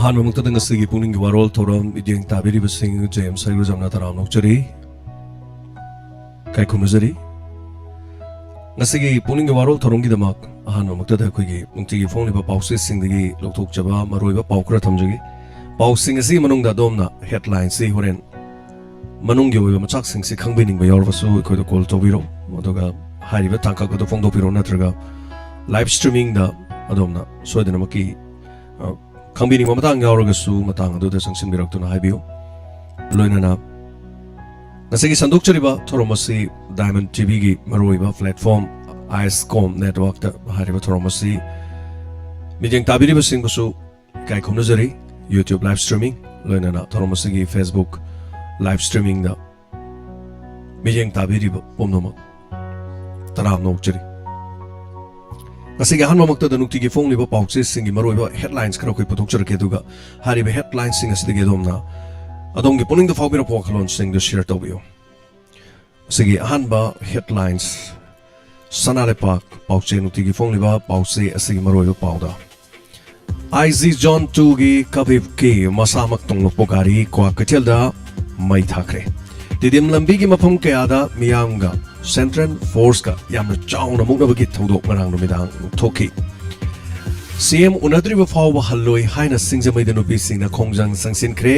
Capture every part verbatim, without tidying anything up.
ꯑꯍꯥꯟꯕꯃꯛꯇꯗ ꯉꯁꯤꯒꯤ ꯄꯨꯛꯅꯤꯡꯒꯤ ꯋꯥꯔꯣꯜ ꯊꯧꯔꯝ ꯃꯤꯠꯌꯦꯡ ꯇꯥꯕꯤꯔꯤꯕꯁꯤꯡ ꯖꯦꯝꯁ ꯍꯩꯔꯨꯖꯝꯅ ꯇꯔꯥꯝꯅ ꯑꯣꯛꯆꯔꯤ꯫ ꯏꯀꯥꯏ ꯈꯨꯝꯅꯖꯔꯤ꯫ ꯉꯁꯤꯒꯤ ꯄꯨꯛꯅꯤꯡꯒꯤ ꯋꯥꯔꯣꯜ ꯊꯧꯔꯝꯒꯤꯗꯃꯛ ꯑꯍꯥꯟꯕꯃꯛꯇꯗ ꯑꯩꯈꯣꯏꯒꯤ ꯅꯨꯡꯇꯤꯒꯤ ꯐꯣꯡꯂꯤꯕ ꯄꯥꯎꯆꯦꯁꯤꯡꯗꯒꯤ ꯂꯧꯊꯣꯛꯆꯕ ꯃꯔꯨꯑꯣꯏꯕ ꯄꯥꯎ ꯈꯔ ꯊꯝꯖꯒꯦ꯫ ꯄꯥꯎꯁꯤꯡ ꯑꯁꯤꯒꯤ ꯃꯅꯨꯡꯗ ꯑꯗꯣꯝꯅ headlineꯁꯤ ꯍꯣꯔꯦꯟ ꯃꯅꯨꯡꯒꯤ ꯑꯣꯏꯕ ꯃꯆꯥꯛꯁꯤꯡꯁꯤ ꯈꯪꯕꯤꯅꯤꯡꯕ ꯌꯥꯎꯔꯕꯁꯨ ꯑꯩꯈꯣꯏꯗ call ꯇꯧꯕꯤꯔꯣ, ꯑꯗꯨꯒ ꯍꯥꯏꯔꯤꯕ ꯇꯥꯡꯀꯛ ꯑꯗꯨ ꯐꯣꯡꯗꯣꯛꯄꯤꯔꯣ, ꯅꯠꯇ꯭ꯔꯒ live streamingꯗ ꯑꯗꯣꯝꯅ ꯁꯣꯏꯗꯅꯃꯛꯀꯤ, ꯑ, ꯈꯪꯕꯤꯅꯤꯡꯕ ꯃꯇꯥꯡ ꯌꯥꯎꯔꯒꯁꯨ ꯃꯇꯥꯡ ꯑꯗꯨꯗ ꯆꯪꯁꯤꯟꯕꯤꯔꯛꯇꯨꯅ ꯍꯥꯏꯕꯤꯌꯨ꯫ ꯂꯣꯏꯅꯅ ꯉꯁꯤꯒꯤ ꯁꯟꯗꯣꯛꯆꯔꯤꯕ ꯊꯧꯔꯝ ꯑꯁꯤ Diamond TVꯒꯤ ꯃꯔꯨꯑꯣꯏꯕ platform iSCOM networkꯇ ꯍꯥꯏꯔꯤꯕ ꯊꯧꯔꯝ ꯑꯁꯤ ꯃꯤꯠꯌꯦꯡ ꯇꯥꯕꯤꯔꯤꯕꯁꯤꯡꯕꯨꯁꯨ ꯏꯀꯥꯏ ꯈꯨꯝꯅꯖꯔꯤ꯫ YouTube live streaming, ꯂꯣꯏꯅꯅ ꯊꯧꯔꯝ ꯑꯁꯤꯒꯤ Facebook live streamingꯗ ꯃꯤꯠꯌꯦꯡ ꯇꯥꯕꯤꯔꯤꯕ ꯄꯨꯝꯅꯃꯛ ꯇꯔꯥꯝꯅ ꯑꯣꯛꯆꯔꯤ꯫ ꯉꯁꯤꯒꯤ ꯑꯍꯥꯟꯕꯃꯛꯇꯗ ꯅꯨꯡꯇꯤꯒꯤ ꯐꯣꯡꯂꯤꯕ ꯄꯥꯎꯆꯦꯁꯤꯡꯒꯤ ꯃꯔꯨꯑꯣꯏꯕ headlines ꯈꯔ ꯑꯩꯈꯣꯏ ꯄꯨꯊꯣꯛꯆꯔꯛꯀꯦ, ꯑꯗꯨꯒ ꯍꯥꯏꯔꯤꯕ headlinesꯁꯤꯡ ꯑꯁꯤꯗꯒꯤ ꯑꯗꯣꯝꯅ ꯑꯗꯣꯝꯒꯤ ꯄꯨꯛꯅꯤꯡꯗ ꯐꯥꯎꯕꯤꯔꯛꯄ ꯋꯥꯈꯜꯂꯣꯟꯁꯤꯡꯗꯨ share ꯇꯧꯕꯤꯌꯨ꯫ ꯉꯁꯤꯒꯤ ꯑꯍꯥꯟꯕ headlines, ꯁꯅꯥ ꯂꯩꯄꯥꯛ ꯄꯥꯎꯆꯦ, ꯅꯨꯡꯇꯤꯒꯤ ꯐꯣꯡꯂꯤꯕ ꯄꯥꯎꯆꯦ ꯑꯁꯤꯒꯤ ꯃꯔꯨꯑꯣꯏꯕ ꯄꯥꯎꯗ, IG Zone twoꯒꯤ ꯀꯕꯤꯞꯀꯤ ꯃꯁꯥꯃꯛ ꯇꯣꯡꯂꯛꯄ ꯒꯥꯔꯤ ꯀ꯭ꯋꯥꯀꯩꯊꯦꯜꯗ ꯃꯩ ꯊꯥꯈ꯭ꯔꯦ꯫ ꯇꯤꯗꯤꯝ ꯂꯝꯕꯤꯒꯤ ꯃꯐꯝ ꯀꯌꯥꯗ ꯃꯤꯌꯥꯝꯒ Central Forceꯀ ꯌꯥꯝꯅ ꯆꯥꯎꯅ ꯃꯨꯛꯅꯕꯒꯤ ꯊꯧꯗꯣꯛ ꯉꯔꯥꯡ ꯅꯨꯃꯤꯗꯥꯡ ꯊꯣꯛꯈꯤ꯫ CM ꯎꯅꯗ꯭ꯔꯤꯕ ꯐꯥꯎꯕ ꯍꯜꯂꯣꯏ ꯍꯥꯏꯅ ꯁꯤꯡꯖꯃꯩꯗ ꯅꯨꯄꯤꯁꯤꯡꯅ ꯈꯣꯡꯖꯪ ꯆꯪꯁꯤꯟꯈ꯭ꯔꯦ꯫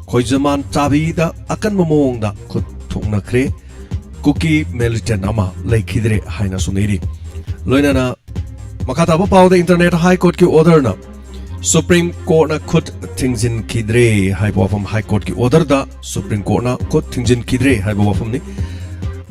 ꯈꯣꯏꯖꯃꯥꯟ ꯆꯥꯕꯤꯗ ꯑꯀꯟꯕ ꯃꯑꯣꯡꯗ ꯈꯨꯠ ꯊꯣꯛꯅꯈ꯭ꯔꯦ꯫ ꯀꯨꯀꯤ militant ꯑꯃ ꯂꯩꯈꯤꯗ꯭ꯔꯦ ꯍꯥꯏꯅꯁꯨ ꯅꯩꯔꯤ꯫ ꯂꯣꯏꯅꯅ ꯃꯈꯥ ꯇꯥꯕ ꯄꯥꯎꯗ, Internet High Courtꯀꯤ orderꯅ Supreme Courtꯅ ꯈꯨꯠ ꯊꯤꯡꯖꯤꯟꯈꯤꯗ꯭ꯔꯦ ꯍꯥꯏꯕ ꯋꯥꯐꯝ, High Courtꯀꯤ orderꯗ Supreme Courtꯅ ꯈꯨꯠ ꯊꯤꯡꯖꯤꯟꯈꯤꯗ꯭ꯔꯦ ꯍꯥꯏꯕ ꯋꯥꯐꯝꯅꯤ꯫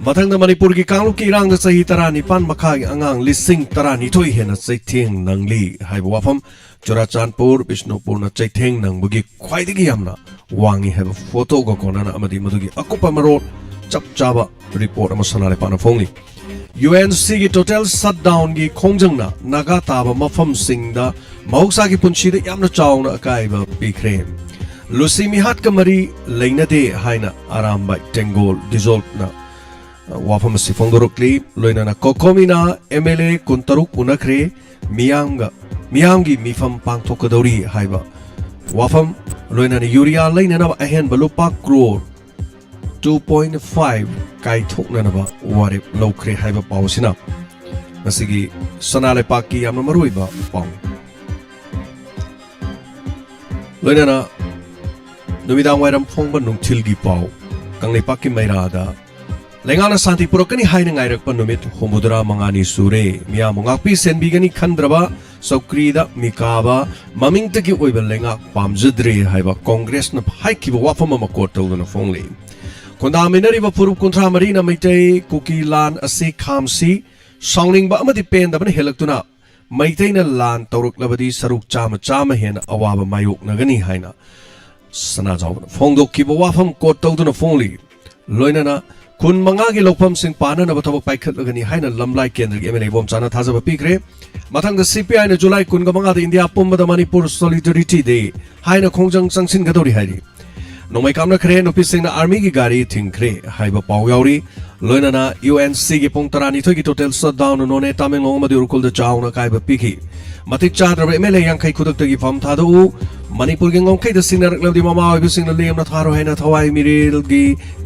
ꯃꯊꯪꯗ, ꯃꯅꯤꯄꯨꯔꯒꯤ ꯀꯥꯡꯂꯨꯞꯀꯤ ꯏꯔꯥꯡꯗ ꯆꯍꯤ ꯇꯔꯥꯅꯤꯄꯥꯟ ꯃꯈꯥꯒꯤ ꯑꯉꯥꯡ ꯂꯤꯁꯤꯡ ꯇꯔꯥꯅꯤꯊꯣꯏ ꯍꯦꯟꯅ ꯆꯩꯊꯦꯡ ꯅꯪꯂꯤ ꯍꯥꯏꯕ ꯋꯥꯐꯝ, ꯆꯨꯔꯥꯆꯥꯟꯄꯨꯔ, ꯕꯤꯁꯅꯨꯄꯨꯔꯅ ꯆꯩꯊꯦꯡ ꯅꯪꯕꯒꯤ ꯈ꯭ꯋꯥꯏꯗꯒꯤ ꯌꯥꯝꯅ ꯋꯥꯡꯉꯤ ꯍꯥꯏꯕ photoꯒ ꯀꯣꯟꯅꯅ ꯑꯃꯗꯤ ꯃꯗꯨꯒꯤ ꯑꯀꯨꯞꯄ ꯃꯔꯣꯜ ꯆꯞ ꯆꯥꯕ report ꯑꯃ ꯁꯅꯥ ꯂꯩꯄꯥꯛꯅ ꯐꯣꯡꯂꯤ꯫ UNCꯒꯤ total shutdownꯒꯤ ꯈꯣꯡꯖꯪꯅ ꯅꯥꯒꯥ ꯇꯥꯕ ꯃꯐꯝꯁꯤꯡꯗ ꯃꯍꯧꯁꯥꯒꯤ ꯄꯨꯟꯁꯤꯗ ꯌꯥꯝꯅ ꯆꯥꯎꯅ ꯑꯀꯥꯏꯕ ꯄꯤꯈ꯭ꯔꯦ꯫ ꯂꯨꯁꯤ ꯃꯤꯍꯥꯠꯀ ꯃꯔꯤ ꯂꯩꯅꯗꯦ ꯍꯥꯏꯅ ꯑꯔꯥꯝꯕꯥꯏ ꯇꯦꯡꯒꯣꯜ ꯗꯤꯖꯣꯜꯅ ꯋꯥꯐꯝ ꯑꯁꯤ ꯐꯣꯡꯗꯣꯔꯛꯂꯤ꯫ ꯂꯣꯏꯅꯅ ꯀꯣꯀꯣꯃꯤꯅ MLA ꯀꯨꯟꯇꯔꯨꯛ ꯎꯅꯈ꯭ꯔꯦ꯫ ꯃꯤꯌꯥꯝꯒ, ꯃꯤꯌꯥꯝꯒꯤ ꯃꯤꯐꯝ ꯄꯥꯡꯊꯣꯛꯀꯗꯧꯔꯤ ꯍꯥꯏꯕ ꯋꯥꯐꯝ, ꯂꯣꯏꯅꯅ ꯌꯨꯔꯤꯌꯥ ꯂꯩꯅꯅꯕ ꯑꯍꯦꯟꯕ ꯂꯨꯄꯥ ꯀ꯭ꯔꯣꯔ two point five ꯀꯥꯏꯊꯣꯛꯅꯅꯕ ꯋꯥꯔꯦꯞ ꯂꯧꯈ꯭ꯔꯦ ꯍꯥꯏꯕ ꯄꯥꯎ ꯑꯁꯤꯅ ꯉꯁꯤꯒꯤ ꯁꯅꯥ ꯂꯩꯄꯥꯛꯀꯤ ꯌꯥꯝꯅ ꯃꯔꯨꯑꯣꯏꯕ ꯄꯥꯎ꯫ ꯂꯣꯏꯅꯅ ꯅꯨꯃꯤꯗꯥꯡ ꯋꯥꯏꯔꯝ ꯐꯣꯡꯕ ꯅꯨꯡꯊꯤꯜꯒꯤ ꯄꯥꯎ꯫ ꯀꯪꯂꯩꯄꯥꯛꯀꯤ ꯃꯩꯔꯥꯗ ꯂꯩꯉꯥꯛꯅ ꯁꯥꯟꯇꯤ ꯄꯨꯔꯛꯀꯅꯤ ꯍꯥꯏꯅ ꯉꯥꯏꯔꯛꯄ ꯅꯨꯃꯤꯠ ꯍꯨꯝꯐꯨꯇꯔꯥ ꯃꯉꯥꯅꯤ ꯁꯨꯔꯦ꯫ ꯃꯤꯌꯥꯝꯕꯨ ꯉꯥꯛꯄꯤ ꯁꯦꯟꯕꯤꯒꯅꯤ ꯈꯟꯗ꯭ꯔꯕ ꯆꯧꯀ꯭ꯔꯤꯗ ꯃꯤꯀꯥꯕ, ꯃꯃꯤꯡꯇꯒꯤ ꯑꯣꯏꯕ ꯂꯩꯉꯥꯛ ꯄꯥꯝꯖꯗ꯭ꯔꯦ ꯍꯥꯏꯕ ꯀꯣꯡꯒ꯭ꯔꯦꯁꯅ ꯍꯥꯏꯈꯤꯕ ꯋꯥꯐꯝ ꯑꯃ ꯀꯣꯠ ꯇꯧꯗꯨꯅ ꯐꯣꯡꯂꯤ꯫ ꯈꯨꯟꯗꯥꯃꯤꯟꯅꯔꯤꯕ ꯐꯨꯔꯨꯞ ꯀꯨꯟꯊ꯭ꯔꯥ ꯃꯔꯤꯅ ꯃꯩꯇꯩ ꯀꯨꯀꯤ ꯂꯥꯟ ꯑꯁꯤ ꯈꯥꯝꯁꯤ, ꯁꯥꯎꯅꯤꯡꯕ ꯑꯃꯗꯤ ꯄꯦꯟꯗꯕꯅ ꯍꯦꯜꯂꯛꯇꯨꯅ ꯃꯩꯇꯩꯅ ꯂꯥꯟ ꯇꯧꯔꯛꯂꯕꯗꯤ ꯁꯔꯨꯛ ꯆꯥꯝꯃ ꯆꯥꯝꯃ ꯍꯦꯟꯅ ꯑꯋꯥꯕ ꯃꯥꯌꯣꯛꯅꯒꯅꯤ ꯍꯥꯏꯅ ꯁꯅꯥꯖꯥꯎꯕꯅ ꯐꯣꯡꯗꯣꯛꯈꯤꯕ ꯋꯥꯐꯝ ꯀꯣꯠ ꯇꯧꯗꯨꯅ ꯐꯣꯡꯂꯤ꯫ ꯂꯣꯏꯅꯅ ꯈꯨꯟ ꯃꯉꯥꯒꯤ ꯂꯧꯐꯝꯁꯤꯡ ꯄꯥꯟꯅꯅꯕ ꯊꯕꯛ ꯄꯥꯏꯈꯠꯂꯒꯅꯤ ꯍꯥꯏꯅ ꯂꯝꯂꯥꯏ ꯀꯦꯟꯗ꯭ꯔꯒꯤ MLA ꯏꯕꯣꯝꯆꯥꯅ ꯊꯥꯖꯕ ꯄꯤꯈ꯭ꯔꯦ꯫ ꯃꯊꯪꯗ CPIꯅ ꯖꯨꯂꯥꯏ ꯀꯨꯟꯒ ꯃꯉꯥꯗ ꯏꯟꯗꯤꯌꯥ ꯄꯨꯝꯕꯗ ꯃꯅꯤꯄꯨꯔ Solidarity Day ꯍꯥꯏꯅ ꯈꯣꯡꯖꯪ ꯆꯪꯁꯤꯟꯒꯗꯧꯔꯤ ꯍꯥꯏꯔꯤ꯫ ꯅꯣꯡꯃꯩ ꯀꯥꯞꯅꯈ꯭ꯔꯦ, ꯅꯨꯄꯤꯁꯤꯡꯅ ꯑꯥꯔꯃꯤꯒꯤ ꯒꯥꯔꯤ ꯊꯤꯡꯈ꯭ꯔꯦ ꯍꯥꯏꯕ ꯄꯥꯎ ꯌꯥꯎꯔꯤ꯫ ꯂꯣꯏꯅꯅ UNCꯒꯤ ꯄꯨꯡ ꯇꯔꯥꯅꯤꯊꯣꯏꯒꯤ total shutdown ꯅꯣꯅꯦ, ꯇꯃꯦꯡꯂꯣꯡ ꯑꯃꯗꯤ ꯎꯈ꯭ꯔꯨꯜꯗ ꯆꯥꯎꯅ ꯑꯀꯥꯏꯕ ꯄꯤꯈꯤ꯫ ꯃꯇꯤꯛ ꯆꯥꯗ꯭ꯔꯕ MLA ꯌꯥꯡꯈꯩ ꯈꯨꯗꯛꯇꯒꯤ ꯐꯝ ꯊꯥꯗꯣꯛꯎ꯫ ꯃꯅꯤꯄꯨꯔꯒꯤ ꯉꯝꯈꯩꯗ ꯁꯤꯡꯅꯔꯛꯂꯕꯗꯤ ꯃꯃꯥ ꯑꯣꯏꯕꯁꯤꯡꯅ ꯂꯦꯝꯅ ꯊꯥꯔꯣꯏ ꯍꯥꯏꯅ ꯊꯋꯥꯏ ꯃꯤꯔꯦꯜꯒꯤ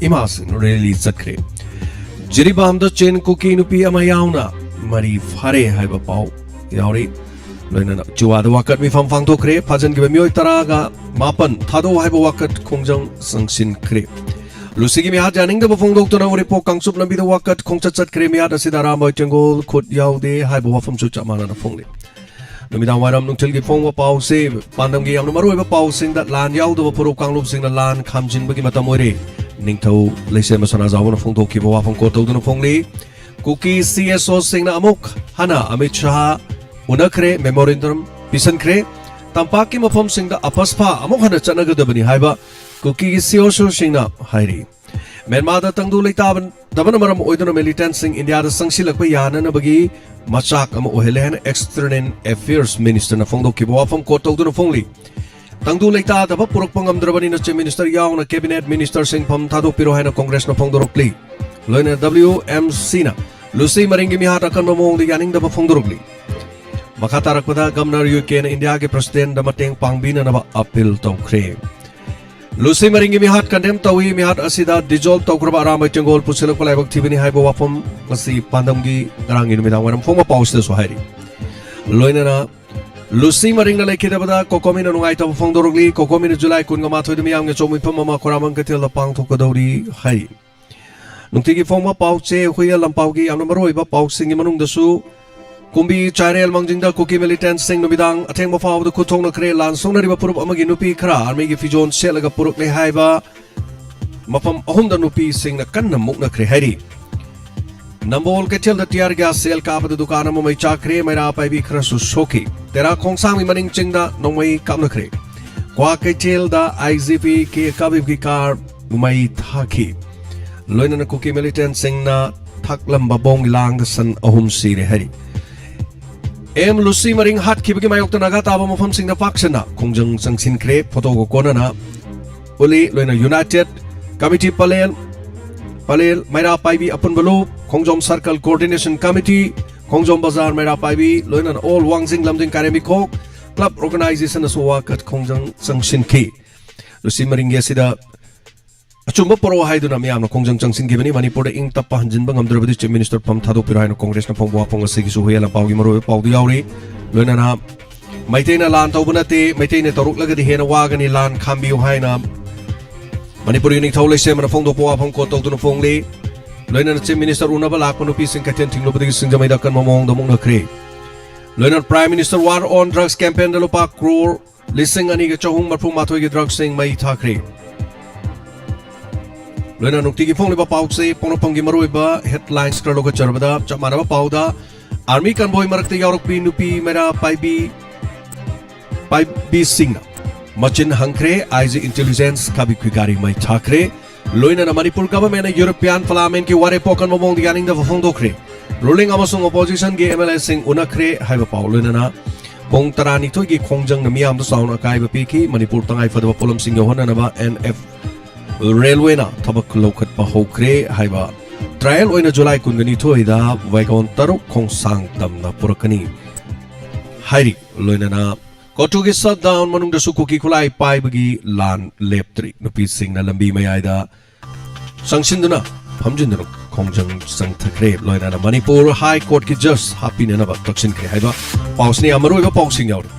ꯏꯃꯥꯁꯤꯡ rally ꯆꯠꯈ꯭ꯔꯦ꯫ ꯖꯤꯔꯤꯕꯥꯝꯗ ꯆꯦꯟ ꯀꯨꯀꯤ ꯅꯨꯄꯤ ꯑꯃ ꯌꯥꯎꯅ ꯃꯔꯤ ꯐꯥꯔꯦ ꯍꯥꯏꯕ ꯄꯥꯎ ꯌꯥꯎꯔꯤ꯫ ꯂꯣꯏꯅꯅ ꯆꯤꯋꯥꯗ ꯋꯥꯀꯠ ꯃꯤꯐꯝ ꯄꯥꯡꯊꯣꯛꯈ꯭ꯔꯦ꯫ ꯐꯥꯖꯤꯟꯈꯤꯕ ꯃꯤꯑꯣꯏ ꯇꯔꯥꯒ ꯃꯥꯄꯟ ꯊꯥꯗꯣꯛꯎ ꯍꯥꯏꯕ ꯋꯥꯀꯠ ꯈꯣꯡꯖꯪ ꯆꯪꯁꯤꯟꯈ꯭ꯔꯦ꯫ ꯂꯨꯁꯤꯒꯤ ꯃꯤꯍꯥꯠ ꯌꯥꯅꯤꯡꯗꯕ ꯐꯣꯡꯗꯣꯛꯇꯨꯅ ꯎꯔꯤꯄꯣꯛ ꯀꯥꯡꯆꯨꯞ ꯂꯝꯕꯤꯗ ꯋꯥꯀꯠ ꯈꯣꯡꯆꯠ ꯆꯠꯈ꯭ꯔꯦ꯫ ꯃꯤꯍꯥꯠ ꯑꯁꯤꯗ ꯑꯔꯥꯝꯕ ꯇꯦꯡꯒꯣꯜ ꯈꯨꯠ ꯌꯥꯎꯗꯦ ꯍꯥꯏꯕ ꯋꯥꯐꯝꯁꯨ ꯆꯞ ꯃꯥꯟꯅꯅ ꯐꯣꯡꯂꯤ꯫ ꯅꯨꯃꯤꯗꯥꯡ ꯋꯥꯏꯔꯝ ꯅꯨꯡꯊꯤꯜꯒꯤ ꯐꯣꯡꯕ ꯄꯥꯎꯁꯤ, ꯄꯥꯟꯗꯝꯒꯤ ꯌꯥꯝꯅ ꯃꯔꯨꯑꯣꯏꯕ ꯄꯥꯎꯁꯤꯡꯗ ꯂꯥꯟ ꯌꯥꯎꯗꯕ ꯐꯨꯔꯨꯞ ꯀꯥꯡꯂꯨꯞꯁꯤꯡꯅ ꯂꯥꯟ ꯈꯥꯝꯖꯤꯟꯕꯒꯤ ꯃꯇꯝ ꯑꯣꯏꯔꯦ꯫ ꯅꯤꯡꯊꯧ ꯂꯩꯁꯦꯝꯕ ꯁꯅꯥꯖꯥꯎꯕꯅ ꯐꯣꯡꯗꯣꯛꯈꯤꯕ ꯋꯥꯐꯝ ꯀꯣꯠ ꯇꯧꯗꯨꯅ ꯐꯣꯡꯂꯤ꯫ ꯀꯨꯀꯤ CSOꯁꯤꯡꯅ ꯑꯃꯨꯛ ꯍꯟꯅ ꯑꯃꯤꯠ ꯁꯥꯍ ꯎꯅꯈ꯭ꯔꯦ, memorandum ꯄꯤꯁꯟꯈ꯭ꯔꯦ꯫ ꯇꯝꯄꯥꯛꯀꯤ ꯃꯐꯝꯁꯤꯡꯗ ꯑꯄꯁꯐꯥ ꯑꯃꯨꯛ ꯍꯟꯅ ꯆꯠꯅꯒꯗꯕꯅꯤ ꯍꯥꯏꯕ ꯀꯨꯀꯤꯒꯤ CSOꯁꯤꯡꯅ ꯍꯥꯏꯔꯤ꯫ ꯃ꯭ꯌꯥꯟꯃꯥꯔꯗ ꯇꯪꯗꯨ ꯂꯩꯇꯥꯗꯕꯅ ꯃꯔꯝ ꯑꯣꯏꯗꯨꯅ militantꯁꯤꯡ ꯏꯟꯗꯤꯌꯥꯗ ꯆꯪꯁꯤꯜꯂꯛꯄ ꯌꯥꯅꯅꯕꯒꯤ ꯃꯆꯥꯛ ꯑꯃ ꯑꯣꯏꯍꯜꯂꯦ ꯍꯥꯏꯅ External Affairs Ministerꯅ ꯐꯣꯡꯗꯣꯛꯈꯤꯕ ꯋꯥꯐꯝ ꯀꯣꯠ ꯇꯧꯗꯨꯅ ꯐꯣꯡꯂꯤ꯫ ꯇꯪꯗꯨ ꯂꯩꯇꯥꯗꯕ ꯄꯨꯔꯛꯄ ꯉꯝꯗ꯭ꯔꯕꯅꯤꯅ Chief Minister ꯌꯥꯎꯅ cabinet ministerꯁꯤꯡ ꯐꯝ ꯊꯥꯗꯣꯛꯄꯤꯔꯣ ꯍꯥꯏꯅ ꯀꯣꯡꯒ꯭ꯔꯦꯁꯅ ꯐꯣꯡꯗꯣꯔꯛꯂꯤ꯫ ꯂꯣꯏꯅꯅ WMCꯅ ꯂꯨꯁꯤ ꯃꯔꯤꯡꯒꯤ ꯃꯤꯍꯥꯠ ꯑꯀꯟꯕ ꯃꯑꯣꯡꯗ ꯌꯥꯅꯤꯡꯗꯕ ꯐꯣꯡꯗꯣꯔꯛꯂꯤ꯫ ꯃꯈꯥ ꯇꯥꯔꯛꯄꯗ ꯒꯕꯔꯅꯔ ꯌꯨ ꯀꯦꯅ ꯏꯟꯗꯤꯌꯥꯒꯤ ꯄ꯭ꯔꯁꯤꯗꯦꯟꯗ ꯃꯇꯦꯡ ꯄꯥꯡꯕꯤꯅꯅꯕ ꯑꯄꯤꯜ ꯇꯧꯈ꯭ꯔꯦ꯫ ꯂꯨꯁꯤ ꯃꯔꯤꯡꯒꯤ ꯃꯤꯍꯥꯠ ꯀꯟꯗꯦꯝ ꯇꯧꯏ꯫ ꯃꯤꯍꯥꯠ ꯑꯁꯤꯗ ꯗꯤꯖꯣꯜꯕ ꯇꯧꯈ꯭ꯔꯕ ꯑꯔꯥꯝꯕꯥꯏ ꯇꯦꯡꯒꯣꯜ ꯄꯨꯟꯁꯤꯜꯂꯛꯄ ꯂꯥꯏꯕꯛ ꯊꯤꯕꯅꯤ ꯍꯥꯏꯕ ꯋꯥꯐꯝ ꯉꯁꯤ ꯄꯥꯟꯗꯝꯒꯤ ꯉꯔꯥꯡꯒꯤ ꯅꯨꯃꯤꯗꯥꯡ ꯋꯥꯏꯔꯝ ꯐꯣꯡꯕ ꯄꯥꯎꯁꯤꯗꯁꯨ ꯍꯥꯏꯔꯤ꯫ ꯂꯣꯏꯅꯅ ꯂꯨꯁꯤ ꯃꯔꯤꯡꯅ ꯂꯩꯈꯤꯗꯕꯗ ꯀꯣꯀꯣꯃꯤꯅ ꯅꯨꯡꯉꯥꯏꯇꯕ ꯐꯣꯡꯗꯣꯔꯛꯂꯤ꯫ ꯀꯣꯀꯣꯃꯤꯅ ꯖꯨꯂꯥꯏ ꯀꯨꯟꯒ ꯃꯥꯊꯣꯏꯗ ꯃꯤꯌꯥꯝꯒꯤ ꯑꯆꯧꯕ ꯃꯤꯐꯝ ꯑꯃ ꯈꯣꯔꯥꯃꯪ ꯀꯩꯊꯦꯜꯗ ꯄꯥꯡꯊꯣꯛꯀꯗꯧꯔꯤ ꯍꯥꯏꯔꯤ꯫ ꯅꯨꯡꯇꯤꯒꯤ ꯐꯣꯡꯕ ꯄꯥꯎꯆꯦ ꯍꯨꯏꯌꯦꯟ ꯂꯝꯄꯥꯎꯒꯤ ꯌꯥꯝꯅ ꯃꯔꯨꯑꯣꯏꯕ ꯄꯥꯎꯁꯤꯡꯒꯤ ꯃꯅꯨꯡꯗꯁꯨ ꯀꯨꯝꯕꯤ ꯆꯥꯏꯔꯦꯜ ꯃꯥꯡꯖꯤꯡꯗ ꯀꯨꯀꯤ ꯃꯤꯂꯤꯇꯦꯟꯠꯁꯤꯡ ꯅꯨꯃꯤꯗꯥꯡ ꯑꯊꯦꯡꯕ ꯐꯥꯎꯕꯗ ꯈꯨꯠ ꯊꯣꯛꯅꯈ꯭ꯔꯦ꯫ ꯂꯥꯟ ꯁꯣꯛꯅꯔꯤꯕ ꯐꯨꯔꯨꯞ ꯑꯃꯒꯤ ꯅꯨꯄꯤ ꯈꯔ ꯑꯥꯔꯃꯤꯒꯤ ꯐꯤꯖꯣꯜ ꯁꯦꯠꯂꯒ ꯄꯨꯔꯛꯂꯦ ꯍꯥꯏꯕ ꯃꯐꯝ ꯑꯍꯨꯝꯗ ꯅꯨꯄꯤꯁꯤꯡꯅ ꯀꯟꯅ ꯃꯨꯛꯅꯈ꯭ꯔꯦ ꯍꯥꯏꯔꯤ꯫ ꯅꯝꯕꯣꯜ ꯀꯩꯊꯦꯜꯗ ꯇꯤꯌꯥꯔ ꯒ꯭ꯌꯥꯁ ꯁꯦꯜ ꯀꯥꯕꯗ ꯗꯨꯀꯥꯟ ꯑꯃ ꯃꯩ ꯆꯥꯛꯈ꯭ꯔꯦ꯫ ꯃꯩꯔꯥ ꯄꯥꯏꯕꯤ ꯈꯔꯁꯨ ꯁꯣꯛꯈꯤ꯫ ꯇꯦꯔꯥ ꯈꯣꯡꯁꯥꯡꯒꯤ ꯃꯅꯤꯡ ꯆꯤꯡꯗ ꯅꯣꯡꯃꯩ ꯀꯥꯞꯅꯈ꯭ꯔꯦ꯫ ꯀ꯭ꯋꯥ ꯀꯩꯊꯦꯜꯗ ꯑꯥꯏ ꯖꯤ ꯄꯤ ꯀꯦ ꯀꯥꯕꯤꯕꯒꯤ ꯀꯥꯔ ꯃꯩ ꯊꯥꯈꯤ꯫ ꯂꯣꯏꯅꯅ ꯀꯨꯀꯤ ꯃꯤꯂꯤꯇꯦꯟꯠꯁꯤꯡꯅ ꯊꯥꯛꯂꯝꯕ ꯕꯣꯝꯒꯤ ꯂꯥꯡꯗ ꯁꯟ ꯑꯍꯨꯝ ꯁꯤꯔꯦ ꯍꯥꯏꯔꯤ꯫ ꯑꯦꯝ ꯂꯨꯁꯤ ꯃꯔꯤꯡ ꯍꯥꯠꯈꯤꯕꯒꯤ ꯃꯥꯌꯣꯛꯇ ꯅꯥꯒꯥ ꯇꯥꯕ ꯃꯐꯝꯁꯤꯡꯗ ꯄꯥꯛ ꯁꯟꯅ ꯈꯣꯡꯖꯪ ꯆꯪꯁꯤꯟꯈ꯭ꯔꯦ꯫ ꯐꯣꯇꯣꯒ ꯀꯣꯟꯅꯅ ꯎꯠꯂꯤ꯫ ꯂꯣꯏꯅ ꯌꯨꯅꯥꯏꯇꯦꯗ ꯀꯃꯤꯇꯤ ꯄꯂꯦꯜ, ꯄꯂꯦꯜ, ꯃꯩꯔꯥ ꯄꯥꯏꯕꯤ ꯑꯄꯨꯟꯕ ꯂꯨꯞ, ꯈꯣꯡꯖꯣꯝ ꯁꯔꯀꯜ ꯀꯣꯑꯣꯔꯗꯤꯅꯦꯁꯟ ꯀꯃꯤꯇꯤ, ꯈꯣꯡꯖꯣꯝ ꯕꯖꯥꯔ ꯃꯩꯔꯥ ꯄꯥꯏꯕꯤ, ꯂꯣꯏꯅꯅ ꯑꯣꯜ ꯋꯥꯡꯖꯤꯡ ꯂꯝꯖꯤꯡ ꯀꯥꯏꯔꯦꯝꯕꯤ ꯈꯣꯛ ꯀ꯭ꯂꯕ ꯑꯣꯔꯒꯅꯥꯏꯖꯦꯁꯟꯅꯁꯨ ꯋꯥꯀꯠ ꯈꯣꯡꯖꯪ ꯆꯪꯁꯤꯟꯈꯤ꯫ ꯂꯨꯁꯤ ꯃꯔꯤꯡꯒꯤ ꯑꯁꯤꯗ ꯑꯆꯨꯝꯕ ꯄꯣꯔꯛꯑꯣ ꯍꯥꯏꯗꯨꯅ ꯃꯤꯌꯥꯝꯅ ꯈꯣꯡꯖꯪ ꯆꯪꯁꯤꯟꯈꯤꯕꯅꯤ꯫ ꯃꯅꯤꯄꯨꯔꯗ ꯏꯪ ꯇꯞꯄ ꯍꯟꯖꯤꯟꯕ ꯉꯝꯗ꯭ꯔꯕꯗꯤ ꯆꯤꯐ ꯃꯤꯅꯤꯁꯇꯔ ꯐꯝ ꯊꯥꯗꯣꯛꯄꯤꯔꯣ ꯍꯥꯏꯅ ꯀꯣꯡꯒ꯭ꯔꯦꯁꯅ ꯐꯣꯡꯕ ꯋꯥꯐꯝ ꯑꯁꯤꯒꯤꯁꯨ ꯍꯨꯏꯌꯦꯟ ꯂꯝꯄꯥꯎꯒꯤ ꯃꯔꯨꯑꯣꯏꯕ ꯄꯥꯎꯗꯨ ꯌꯥꯎꯔꯤ꯫ ꯂꯣꯏꯅꯅ ꯃꯩꯇꯩꯅ ꯂꯥꯟ ꯇꯧꯕ ꯅꯠꯇꯦ, ꯃꯩꯇꯩꯅ ꯇꯧꯔꯛꯂꯒꯗꯤ ꯍꯦꯟꯅ ꯋꯥꯒꯅꯤ, ꯂꯥꯟ ꯈꯥꯝꯕꯤꯌꯨ ꯍꯥꯏꯅ ꯃꯅꯤꯄꯨꯔꯒꯤ ꯅꯤꯡꯊꯧ ꯂꯩꯁꯦꯝꯕꯅ ꯐꯣꯡꯗꯣꯛꯄ ꯋꯥꯐꯝ ꯀꯣꯠ ꯇꯧꯗꯨꯅ ꯐꯣꯡꯂꯤ꯫ ꯂꯣꯏꯅꯅ ꯆꯤꯐ ꯃꯤꯅꯤꯁꯇꯔ ꯎꯅꯕ ꯂꯥꯛꯄ ꯅꯨꯄꯤꯁꯤꯡ ꯀꯩꯊꯦꯜ ꯊꯤꯡꯂꯨꯕꯗꯒꯤ ꯁꯤꯡꯖꯃꯩꯗ ꯑꯀꯟꯕ ꯃꯑꯣꯡꯗ ꯃꯨꯛꯅꯈ꯭ꯔꯦ꯫ ꯂꯣꯏꯅꯅ ꯄ꯭ꯔꯥꯏꯝ ꯃꯤꯅꯤꯁꯇꯔ ꯋꯥꯔ ꯑꯣꯟ ꯗ꯭ꯔꯒꯁ ꯀꯦꯝꯄꯦꯟꯗ ꯂꯨꯄꯥ ꯀ꯭ꯔꯣꯔ ꯂꯤꯁꯤꯡ ꯑꯅꯤꯒ ꯆꯍꯨꯝ ꯃꯔꯐꯨ ꯃꯥꯊꯣꯏꯒꯤ ꯗ꯭ꯔꯒꯁꯤꯡ ꯃꯩ ꯊꯥꯈ꯭ꯔꯦ꯫ ꯂꯣꯏꯅ ꯅꯨꯡꯇꯤꯒꯤ ꯐꯣꯡꯂꯤꯕ ꯄꯥꯎꯁꯦ ꯄꯣꯛꯅꯐꯝꯒꯤ ꯃꯔꯨꯑꯣꯏꯕ ꯍꯦꯗꯂꯥꯏꯟꯁ ꯈꯔ ꯂꯧꯈꯠꯆꯔꯕꯗ ꯆꯞ ꯃꯥꯟꯅꯕ ꯄꯥꯎꯗ ꯑꯥꯔꯃꯤ ꯀꯟꯚꯣꯏ ꯃꯔꯛꯇ ꯌꯥꯎꯔꯛꯄꯤ ꯅꯨꯄꯤ ꯃꯩꯔꯥ ꯄꯥꯏꯕꯤ ꯄꯥꯏꯕꯤꯁꯤꯡꯅ ꯃꯆꯤꯟ ꯍꯪꯈ꯭ꯔꯦ꯫ ꯑꯥꯏ ꯖꯤ ꯏꯟꯇꯦꯂꯤꯖꯦꯟꯁ ꯀꯥꯕꯤꯈꯨ ꯒꯥꯔꯤ ꯃꯩ ꯊꯥꯈ꯭ꯔꯦ꯫ ꯂꯣꯏꯅꯅ ꯃꯅꯤꯄꯨꯔ ꯒꯚꯔꯟꯃꯦꯟꯅ ꯌꯨꯔꯣꯄꯤꯌꯥꯟ ꯄꯥꯔꯂꯥꯃꯦꯟꯠꯀꯤ ꯋꯥꯔꯦꯞ ꯄꯣꯛꯍꯟꯕ ꯃꯑꯣꯡꯗ ꯌꯥꯅꯤꯡꯗꯕ ꯐꯣꯡꯗꯣꯛꯈ꯭ꯔꯦ꯫ ꯔꯨꯂꯤꯡ ꯑꯃꯁꯨꯡ ꯑꯣꯄꯣꯖꯤꯁꯟꯒꯤ ꯑꯦꯝ ꯑꯦꯜ ꯑꯦꯁꯤꯡ ꯎꯅꯈ꯭ꯔꯦ ꯍꯥꯏꯕ ꯄꯥꯎ ꯂꯣꯏꯅꯅ ꯄꯨꯡ ꯇꯔꯥꯅꯤꯊꯣꯏꯒꯤ ꯈꯣꯡꯖꯪꯅ ꯃꯤꯌꯥꯝꯗ ꯆꯥꯎꯅ ꯑꯀꯥꯏꯕ ꯄꯤꯈꯤ꯫ ꯃꯅꯤꯄꯨꯔ ꯇꯉꯥꯏꯐꯗꯕ ꯄꯣꯠꯂꯝꯁꯤꯡ ꯌꯧꯍꯟꯅꯅꯕ ꯑꯦꯟ ꯑꯦꯐ ꯔꯦꯜꯋꯦꯅ ꯊꯕꯛ ꯂꯧꯈꯠꯄ ꯍꯧꯈ꯭ꯔꯦ ꯍꯥꯏꯕ꯫ ꯇ꯭ꯔꯥꯏꯌꯦꯜ ꯑꯣꯏꯅ ꯖꯨꯂꯥꯏ ꯀꯨꯟꯒ ꯅꯤꯊꯣꯏꯗ ꯋꯦꯒꯣꯟ ꯇꯔꯨꯛ ꯈꯣꯡꯁꯥꯡ ꯇꯝꯅ ꯄꯨꯔꯛꯀꯅꯤ꯫ ꯍꯥꯏꯔꯤ꯫ ꯂꯣꯏꯅꯅ ꯀꯣꯇꯨꯒꯤ ꯁꯠꯗꯥꯎꯟ ꯃꯅꯨꯡꯗꯁꯨ ꯀꯨꯀꯤ ꯈꯨꯠꯂꯥꯏ ꯄꯥꯏꯕꯒꯤ ꯂꯥꯟ ꯂꯦꯞꯇ꯭ꯔꯤ꯫ ꯅꯨꯄꯤꯁꯤꯡꯅ ꯂꯝꯕꯤ ꯃꯌꯥꯏꯗ ꯆꯪꯁꯤꯟꯗꯨꯅ ꯐꯝꯖꯤꯟꯗꯨꯅ ꯈꯣꯡꯖꯪ ꯆꯪꯊꯈ꯭ꯔꯦ꯫ ꯂꯣꯏꯅꯅ ꯃꯅꯤꯄꯨꯔ ꯍꯥꯏ ꯀꯣꯔꯠꯀꯤ ꯖꯁ ꯍꯥꯞꯄꯤꯅꯅꯕ ꯇꯛꯁꯤꯟꯈ꯭ꯔꯦ ꯍꯥꯏꯕ ꯄꯥꯎꯁꯤꯅ ꯌꯥꯝ ꯃꯔꯨꯑꯣꯏꯕ ꯄꯥꯎꯁꯤꯡ ꯌꯥꯎꯔꯤ꯫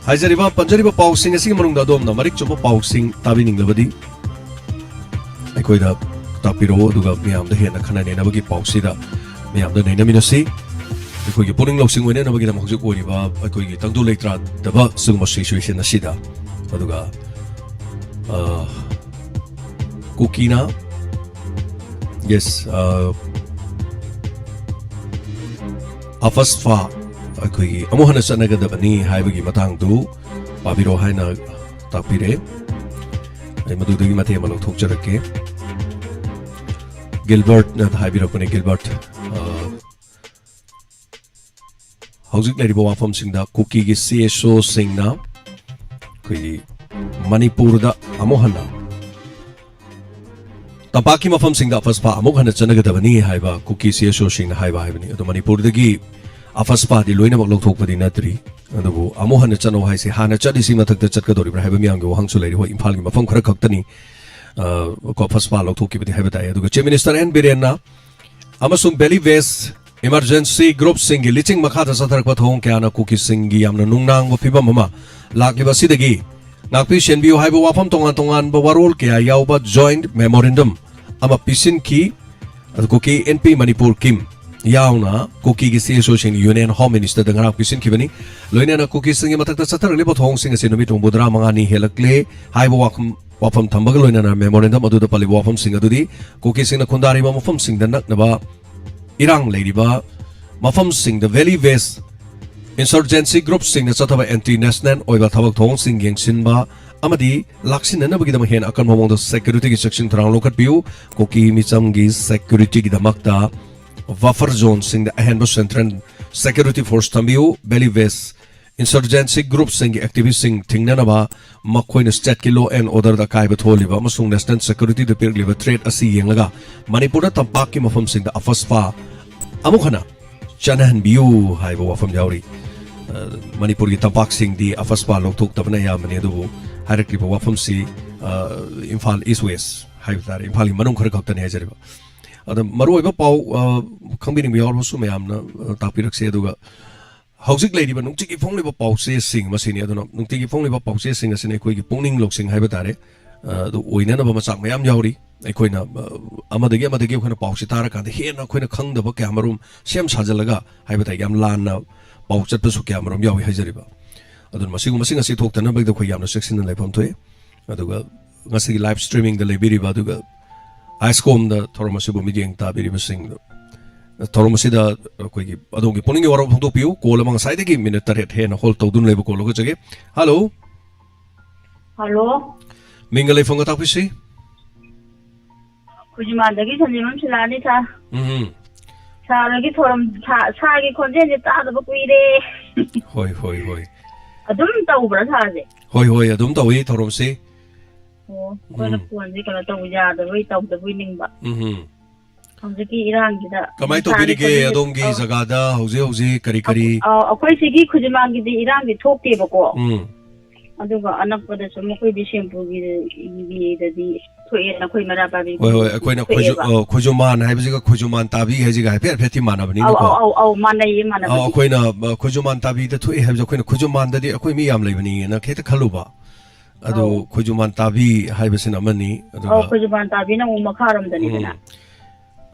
ꯍꯥꯏꯖꯔꯤꯕ ꯄꯟꯖꯔꯤꯕ ꯄꯥꯎꯁꯤꯡ ꯑꯁꯤꯒꯤ ꯃꯅꯨꯡꯗ ꯑꯗꯣꯝꯅ ꯃꯔꯤꯛ ꯆꯨꯝꯕ ꯄꯥꯎꯁꯤꯡ ꯇꯥꯕꯤꯅꯤꯡꯂꯕꯗꯤ ꯑꯩꯈꯣꯏꯗ ꯇꯥꯛꯄꯤꯔꯛꯎ, ꯑꯗꯨꯒ ꯃꯤꯌꯥꯝꯗ ꯍꯦꯟꯅ ꯈꯟꯅ ꯅꯩꯅꯕꯒꯤ ꯄꯥꯎꯁꯤꯗ ꯃꯤꯌꯥꯝꯗ ꯅꯩꯅꯃꯤꯟꯅꯁꯤ꯫ ꯑꯩꯈꯣꯏꯒꯤ ꯄꯨꯛꯅꯤꯡ ꯂꯧꯁꯤꯡ ꯑꯣꯏꯅꯅꯕꯒꯤꯗꯃꯛ ꯍꯧꯖꯤꯛ ꯑꯣꯏꯔꯤꯕ ꯑꯩꯈꯣꯏꯒꯤ ꯇꯪꯗꯨ ꯂꯩꯇꯥꯗꯕ ꯁꯤꯒꯨꯝꯕ ꯁꯤꯆꯨꯋꯦꯁꯟ ꯑꯁꯤꯗ, ꯑꯗꯨꯒ, ꯑ, ꯀꯨꯀꯤꯅ, ꯌꯦꯁ, ꯑ, ꯑꯐꯁꯐꯥ ꯑꯩꯈꯣꯏꯒꯤ ꯑꯃꯨꯛ ꯍꯟꯅ ꯆꯠꯅꯒꯗꯕꯅꯤ ꯍꯥꯏꯕꯒꯤ ꯃꯇꯥꯡꯗꯨ ꯄꯥꯕꯤꯔꯣ ꯍꯥꯏꯅ ꯇꯥꯛꯄꯤꯔꯦ꯫ ꯑꯩ ꯃꯗꯨꯗꯒꯤ ꯃꯇꯦꯛ ꯑꯃ ꯂꯧꯊꯣꯛꯆꯔꯛꯀꯦ꯫ ꯒꯤꯜꯕꯔꯠꯅ ꯍꯥꯏꯕꯤꯔꯛꯄꯅꯦ, ꯒꯤꯜꯕꯔꯠ꯫ ꯑ, ꯍꯧꯖꯤꯛ ꯂꯩꯔꯤꯕ ꯋꯥꯐꯝꯁꯤꯡꯗ ꯀꯨꯀꯤꯒꯤ ꯁꯤ ꯑꯦꯁ ꯑꯣꯁꯤꯡꯅ ꯑꯩꯈꯣꯏꯒꯤ ꯃꯅꯤꯄꯨꯔꯗ ꯑꯃꯨꯛ ꯍꯟꯅ ꯇꯝꯄꯥꯛꯀꯤ ꯃꯐꯝꯁꯤꯡꯗ ꯑꯐꯁꯐꯥ ꯑꯃꯨꯛ ꯍꯟꯅ ꯆꯠꯅꯒꯗꯕꯅꯤ ꯍꯥꯏꯕ ꯀꯨꯀꯤ ꯁꯤ ꯑꯦꯁ ꯑꯣꯁꯤꯡꯅ ꯍꯥꯏꯕ ꯍꯥꯏꯕꯅꯤ꯫ ꯑꯗꯣ ꯃꯅꯤꯄꯨꯔꯗꯒꯤ ꯑꯐꯁꯐꯥꯗꯤ ꯂꯣꯏꯅꯃꯛ ꯂꯧꯊꯣꯛꯄꯗꯤ ꯅꯠꯇ꯭ꯔꯤ꯫ ꯑꯗꯨꯕꯨ ꯑꯃꯨꯛ ꯍꯟꯅ ꯆꯠꯅꯧ ꯍꯥꯏꯁꯦ ꯍꯥꯟꯅ ꯆꯠꯂꯤꯁꯤ ꯃꯊꯛꯇ ꯆꯠꯀꯗꯧꯔꯤꯕ꯭ꯔꯥ ꯍꯥꯏꯕ ꯃꯤꯌꯥꯝꯒꯤ ꯋꯥꯍꯪꯁꯨ ꯂꯩꯔꯤ꯫ ꯍꯣꯏ, ꯏꯝꯐꯥꯜꯒꯤ ꯃꯐꯝ ꯈꯔ ꯈꯛꯇꯅꯤ, ꯑ, ꯀꯣ, ꯑꯐꯁꯐꯥ ꯂꯧꯊꯣꯛꯈꯤꯕꯗꯤ ꯍꯥꯏꯕ ꯇꯥꯏ꯫ ꯑꯗꯨꯒ ꯆꯤꯐ ꯃꯤꯅꯤꯁꯇꯔ ꯑꯦꯟ ꯕꯤꯔꯦꯟꯅ ꯑꯃꯁꯨꯡ ꯚꯦꯂꯤ ꯕꯦꯁ ꯏꯃꯔꯖꯦꯟꯁꯤ ꯒ꯭ꯔꯨꯞꯁꯤꯡꯒꯤ ꯂꯤꯆꯤꯡ ꯃꯈꯥꯗ ꯆꯠꯊꯔꯛꯄ ꯊꯧꯑꯣꯡ ꯀꯌꯥꯅ ꯀꯨꯀꯤꯁꯤꯡꯒꯤ ꯌꯥꯝꯅ ꯅꯨꯡꯅꯥꯡꯕ ꯐꯤꯕꯝ ꯑꯃ ꯂꯥꯛꯂꯤꯕ ꯑꯁꯤꯗꯒꯤ ꯉꯥꯛꯄꯤ ꯁꯦꯟꯕꯤꯌꯨ ꯍꯥꯏꯕ ꯋꯥꯐꯝ ꯇꯣꯉꯥꯟ ꯇꯣꯉꯥꯟꯕ ꯋꯥꯔꯣꯜ ꯀꯌꯥ ꯌꯥꯎꯕ ꯖꯣꯏꯟꯠ ꯃꯦꯃꯣꯔꯦꯟꯗꯝ ꯑꯃ ꯄꯤꯁꯤꯟꯈꯤ꯫ ꯑꯗꯨ ꯀꯨꯀꯤ ꯑꯦꯟ ꯄꯤ ꯃꯅꯤꯄꯨꯔ ꯀꯤꯝ ꯌꯥꯎꯅ ꯀꯨꯀꯤꯒꯤ ꯁꯤ ꯑꯦꯁ ꯑꯣꯁꯤꯡꯅ ꯌꯨꯅꯤꯌꯟ ꯍꯣꯝ ꯃꯤꯅꯤꯁꯇꯔꯗ ꯉꯔꯥꯡ ꯄꯤꯁꯤꯟꯈꯤꯕꯅꯤ꯫ ꯂꯣꯏꯅꯅ ꯀꯨꯀꯤꯁꯤꯡꯒꯤ ꯃꯊꯛꯇ ꯆꯠꯊꯔꯛꯂꯤꯕ ꯊꯧꯑꯣꯡꯁꯤꯡ ꯑꯁꯤ ꯅꯨꯃꯤꯠ ꯍꯨꯝꯐꯨꯇꯔꯥ ꯃꯉꯥꯅꯤ ꯍꯦꯜꯂꯛꯂꯦ ꯍꯥꯏꯕ ꯋꯥꯐꯝ, ꯋꯥꯐꯝ ꯊꯝꯕꯒ ꯂꯣꯏꯅꯅ ꯃꯦꯃꯣꯔꯦꯟꯗꯝ ꯑꯗꯨꯗ ꯄꯜꯂꯤꯕ ꯋꯥꯐꯝꯁꯤꯡ ꯑꯗꯨꯗꯤ ꯀꯨꯀꯤꯁꯤꯡꯅ ꯈꯨꯟꯗꯥꯔꯤꯕ ꯃꯐꯝꯁꯤꯡꯗ ꯅꯛꯅꯕ ꯏꯔꯥꯡ ꯂꯩꯔꯤꯕ ꯃꯐꯝꯁꯤꯡꯗ ꯚꯦꯂꯤ ꯕꯦꯁ ꯏꯟꯁꯔꯖꯦꯟꯁꯤ ꯒ꯭ꯔꯨꯞꯁꯤꯡꯅ ꯆꯠꯊꯕ ꯑꯦꯟꯇꯤ ꯅꯦꯁꯅꯦꯜ ꯑꯣꯏꯕ ꯊꯕꯛ ꯊꯧꯑꯣꯡꯁꯤꯡ ꯌꯦꯡꯁꯤꯟꯕ ꯑꯃꯗꯤ ꯂꯥꯛꯁꯤꯟꯅꯅꯕꯒꯤꯗꯃꯛ ꯍꯦꯟꯅ ꯑꯀꯟꯕ ꯃꯑꯣꯡꯗ ꯁꯦꯀ꯭ꯌꯨꯔꯤꯇꯤꯒꯤ ꯆꯦꯛꯁꯤꯟ ꯊꯧꯔꯥꯡ ꯂꯧꯈꯠꯄꯤꯌꯨ꯫ ꯀꯨꯀꯤ ꯃꯤꯆꯝꯒꯤ ꯁꯦꯀ꯭ꯌꯨꯔꯤꯇꯤꯒꯤꯗꯃꯛꯇ ꯕꯐꯔ ꯖꯣꯟꯁꯤꯡꯗ ꯑꯍꯦꯟꯕ ꯁꯦꯟꯇ꯭ꯔꯦꯜ ꯁꯦꯀ꯭ꯌꯨꯔꯤꯇꯤ ꯐꯣꯔꯁ ꯊꯝꯕꯤꯌꯨ꯫ ꯚꯦꯂꯤ ꯕꯦꯁ ꯏꯟꯁꯔꯖꯦꯟꯁꯤ ꯒ꯭ꯔꯨꯞꯁꯤꯡꯒꯤ ꯑꯦꯛꯇꯤꯚꯤꯁꯁꯤꯡ ꯊꯤꯡꯅꯅꯕ ꯃꯈꯣꯏꯅ ꯁ꯭ꯇꯦꯠꯀꯤ ꯂꯣ ꯑꯦꯟ ꯑꯣꯔꯗꯔꯗ ꯑꯀꯥꯏꯕ ꯊꯣꯛꯍꯜꯂꯤꯕ ꯑꯃꯁꯨꯡ ꯅꯦꯁꯅꯦꯜ ꯁꯦꯀ꯭ꯌꯨꯔꯤꯇꯤꯗ ꯄꯤꯔꯛꯂꯤꯕ ꯊ꯭ꯔꯦꯠ ꯑꯁꯤ ꯌꯦꯡꯂꯒ ꯃꯅꯤꯄꯨꯔꯗ ꯇꯝꯄꯥꯛꯀꯤ ꯃꯐꯝꯁꯤꯡꯗ ꯑꯐꯁꯐꯥ ꯑꯃꯨꯛ ꯍꯟꯅ ꯆꯠꯅꯍꯟꯕꯤꯌꯨ ꯍꯥꯏꯕ ꯋꯥꯐꯝ ꯌꯥꯎꯔꯤ꯫ ꯃꯅꯤꯄꯨꯔꯒꯤ ꯇꯝꯄꯥꯛꯁꯤꯡꯗꯤ ꯑꯐꯁꯄꯥ ꯂꯧꯊꯣꯛꯇꯕꯅ ꯑꯌꯥꯝꯕꯅꯤ, ꯑꯗꯨꯕꯨ ꯍꯥꯏꯔꯛꯂꯤꯕ ꯋꯥꯐꯝꯁꯤ, ꯑ, ꯏꯝꯐꯥꯜ ꯏꯁ ꯋꯦꯁ ꯍꯥꯏꯕ ꯇꯥꯔꯦ, ꯏꯝꯐꯥꯜꯒꯤ ꯃꯅꯨꯡ ꯈꯔ ꯈꯛꯇꯅꯤ ꯍꯥꯏꯖꯔꯤꯕ꯫ ꯑꯗ ꯃꯔꯨꯑꯣꯏꯕ ꯄꯥꯎ, ꯑ, ꯈꯪꯕꯤꯅꯤꯡꯕ ꯌꯥꯎꯔꯕꯁꯨ ꯃꯌꯥꯝꯅ, ꯑ, ꯇꯥꯛꯄꯤꯔꯛꯁꯤ꯫ ꯑꯗꯨꯒ ꯍꯧꯖꯤꯛ ꯂꯩꯔꯤꯕ ꯅꯨꯡꯇꯤꯒꯤ ꯐꯣꯡꯂꯤꯕ ꯄꯥꯎꯆꯦꯁꯤꯡ ꯃꯁꯤꯅꯤ꯫ ꯑꯗꯨꯅ ꯅꯨꯡꯇꯤꯒꯤ ꯐꯣꯡꯂꯤꯕ ꯄꯥꯎꯆꯦꯁꯤꯡ ꯑꯁꯤꯅ ꯑꯩꯈꯣꯏꯒꯤ ꯄꯨꯛꯅꯤꯡ ꯂꯧꯁꯤꯡ ꯍꯥꯏꯕ ꯇꯥꯔꯦ, ꯑ, ꯑꯗꯨ ꯑꯣꯏꯅꯅꯕ ꯃꯆꯥꯛ ꯃꯌꯥꯝ ꯌꯥꯎꯔꯤ꯫ ꯑꯩꯈꯣꯏꯅ, ꯑ, ꯑꯃꯗꯒꯤ ꯑꯃꯗꯒꯤ ꯑꯩꯈꯣꯏꯅ ꯄꯥꯎꯁꯤ ꯇꯥꯔꯀꯥꯟꯗ ꯍꯦꯟꯅ ꯑꯩꯈꯣꯏꯅ ꯈꯪꯗꯕ ꯀꯌꯥ ꯃꯔꯨꯝ ꯁꯦꯝ ꯁꯥꯖꯤꯜꯂꯒ ꯍꯥꯏꯕ ꯇꯥꯔꯦ, ꯌꯥꯝ ꯂꯥꯟꯅ ꯄꯥꯎ ꯆꯠꯄꯁꯨ ꯀꯌꯥ ꯃꯔꯨꯝ ꯌꯥꯎꯏ ꯍꯥꯏꯖꯔꯤꯕ꯫ ꯑꯗꯨꯅ ꯃꯁꯤꯒꯨꯝꯕꯁꯤꯡ ꯑꯁꯤ ꯊꯣꯛꯇꯅꯕꯒꯤꯗꯃꯛꯇ ꯑꯩꯈꯣꯏ ꯌꯥꯝꯅ ꯆꯦꯛꯁꯤꯟꯅ ꯂꯩꯐꯝ ꯊꯣꯛꯏ꯫ ꯑꯗꯨꯒ ꯉꯁꯤꯒꯤ ꯂꯥꯏꯚ ꯁ꯭ꯇ꯭ꯔꯤꯃꯤꯡꯗ ꯂꯩꯕꯤꯔꯤꯕ, ꯑꯗꯨꯒ ꯑꯥꯏꯁꯀꯣꯝꯗ ꯊꯧꯔꯝ ꯑꯁꯤꯕꯨ ꯃꯤꯠꯌꯦꯡ ꯇꯥꯕꯤꯔꯤꯕꯁꯤꯡꯗ, ꯊꯧꯔꯝ ꯑꯁꯤꯗ ꯑꯩꯈꯣꯏꯒꯤ ꯑꯗꯣꯝꯒꯤ ꯄꯨꯛꯅꯤꯡꯒꯤ ꯋꯥꯔꯣꯜ ꯐꯣꯡꯗꯣꯛꯄꯤꯌꯨ꯫ ꯀꯣꯜ ꯑꯃ ꯉꯁꯥꯏꯗꯒꯤ ꯃꯤꯅꯤꯠ ꯇꯔꯦꯠ ꯍꯦꯟꯅ ꯍꯣꯜ ꯇꯧꯗꯨꯅ ꯂꯩꯕ ꯀꯣꯜ ꯂꯧꯈꯠꯆꯒꯦ꯫ ꯍꯜꯂꯣ꯫ ꯍꯜꯂꯣ꯫ ꯃꯤꯡꯒ ꯂꯩꯐꯝꯒ ꯇꯥꯛꯄꯤꯁꯤ꯫ ꯈꯨꯖꯤꯃꯥꯟꯗꯒꯤ ꯁꯟꯖꯦꯝꯕꯝ ꯁꯤꯂꯥꯅꯤ, ꯁꯥꯔ꯫ ꯎꯝ꯫ ꯁꯥꯔꯒꯤ ꯊꯧꯔꯝ, ꯁꯥ-, ꯁꯥꯔꯒꯤ ꯈꯣꯟꯖꯦꯜꯁꯦ ꯇꯥꯗꯕ ꯀꯨꯏꯔꯦ꯫ ꯍꯣꯏ, ꯍꯣꯏ, ꯍꯣꯏ꯫ ꯑꯗꯨꯝ ꯇꯧꯕ꯭ꯔꯥ, ꯁꯥꯔꯁꯦ? ꯍꯣꯏ, ꯍꯣꯏ, ꯑꯗꯨꯝ ꯇꯧꯏ ꯊꯧꯔꯝꯁꯤ꯫ ꯑꯣ, ꯑꯩꯈꯣꯏꯅ ꯎꯝ꯫ ꯐꯣꯟꯁꯦ ꯀꯩꯅꯣ ꯇꯧꯕ ꯌꯥꯗꯕꯩ, ꯇꯧꯗꯕꯣꯏ ꯅꯤꯡꯕ꯫ ꯎꯝ꯫ ꯍꯧꯖꯤꯛꯀꯤ ꯏꯔꯥꯡꯁꯤꯗ ꯀꯃꯥꯏꯅ ꯁꯥꯔꯤ ꯇꯧꯕꯤꯔꯤꯒꯦ ꯈꯣꯠꯂꯤ-, ꯑꯗꯣꯝꯒꯤ ꯑ, ꯖꯒꯥꯗ ꯍꯧꯖꯤꯛ ꯍꯧꯖꯤꯛ ꯀꯔꯤ ꯀꯔꯤ? ꯑ, ꯑꯩꯈꯣꯏ ꯁꯤꯒꯤ ꯈꯨꯖꯤꯃꯥꯟꯒꯤꯗꯤ ꯏꯔꯥꯡꯗꯤ ꯊꯣꯛꯇꯦꯕꯀꯣ꯫ ꯎꯝ꯫ ꯑꯗꯨꯒ ꯑꯅꯛꯄꯗ ꯁꯨꯝ ꯑꯩꯈꯣꯏ ꯕꯤꯁꯦꯝꯄꯨꯔꯒꯤꯗꯗꯤ ꯊꯣꯛꯑꯦꯅ, ꯑꯩꯈꯣꯏ ꯃꯩꯔꯥ ꯄꯥꯏꯕꯤ ꯍꯣꯏ, ꯍꯣꯏ, ꯑꯩꯈꯣꯏꯅ ꯈꯨꯖꯨ-, ꯊꯣꯛꯑꯦꯕ꯫ ꯑ, ꯈꯨꯖꯨꯃꯥꯟ ꯍꯥꯏꯕꯁꯤꯒ ꯈꯨꯖꯨꯃꯥꯟ ꯇꯥꯕꯤ ꯍꯥꯏꯁꯤꯒ ꯍꯥꯏꯐꯦꯠ ꯍꯥꯏꯐꯦꯠꯇꯤ ꯃꯥꯟꯅꯕꯅꯤꯅꯀꯣ꯫ ꯑꯧ, ꯑꯧ, ꯑꯧ, ꯑꯧ, ꯃꯥꯟꯅꯩꯌꯦ, ꯑ, ꯃꯥꯟꯅꯕꯗꯤ꯫ ꯑꯩꯈꯣꯏꯅ, ꯑ, ꯈꯨꯖꯨꯃꯥꯟ ꯇꯥꯕꯤꯗ ꯊꯣꯛꯑꯦ ꯍꯥꯏꯕꯁꯦ ꯑꯩꯈꯣꯏꯅ ꯈꯨꯖꯨꯃꯥꯟꯗꯗꯤ ꯑꯩꯈꯣꯏ ꯃꯤ ꯌꯥꯝ ꯂꯩꯕꯅꯤꯅ ꯍꯦꯛꯇ ꯈꯜꯂꯨꯕ꯫ ꯑꯗꯨ ꯑꯧ꯫ ꯈꯨꯖꯨꯃꯥꯟ ꯇꯥꯕꯤ ꯍꯥꯏꯕꯁꯤꯅ ꯑꯃꯅꯤ, ꯑꯗꯨꯒ ꯑꯧ, ꯈꯨꯖꯨꯃꯥꯟ ꯇꯥꯕꯤꯅ ꯑꯃꯨꯛ ꯃꯈꯥꯔꯣꯝꯗꯅꯤꯗꯅ꯫ ꯎꯝ꯫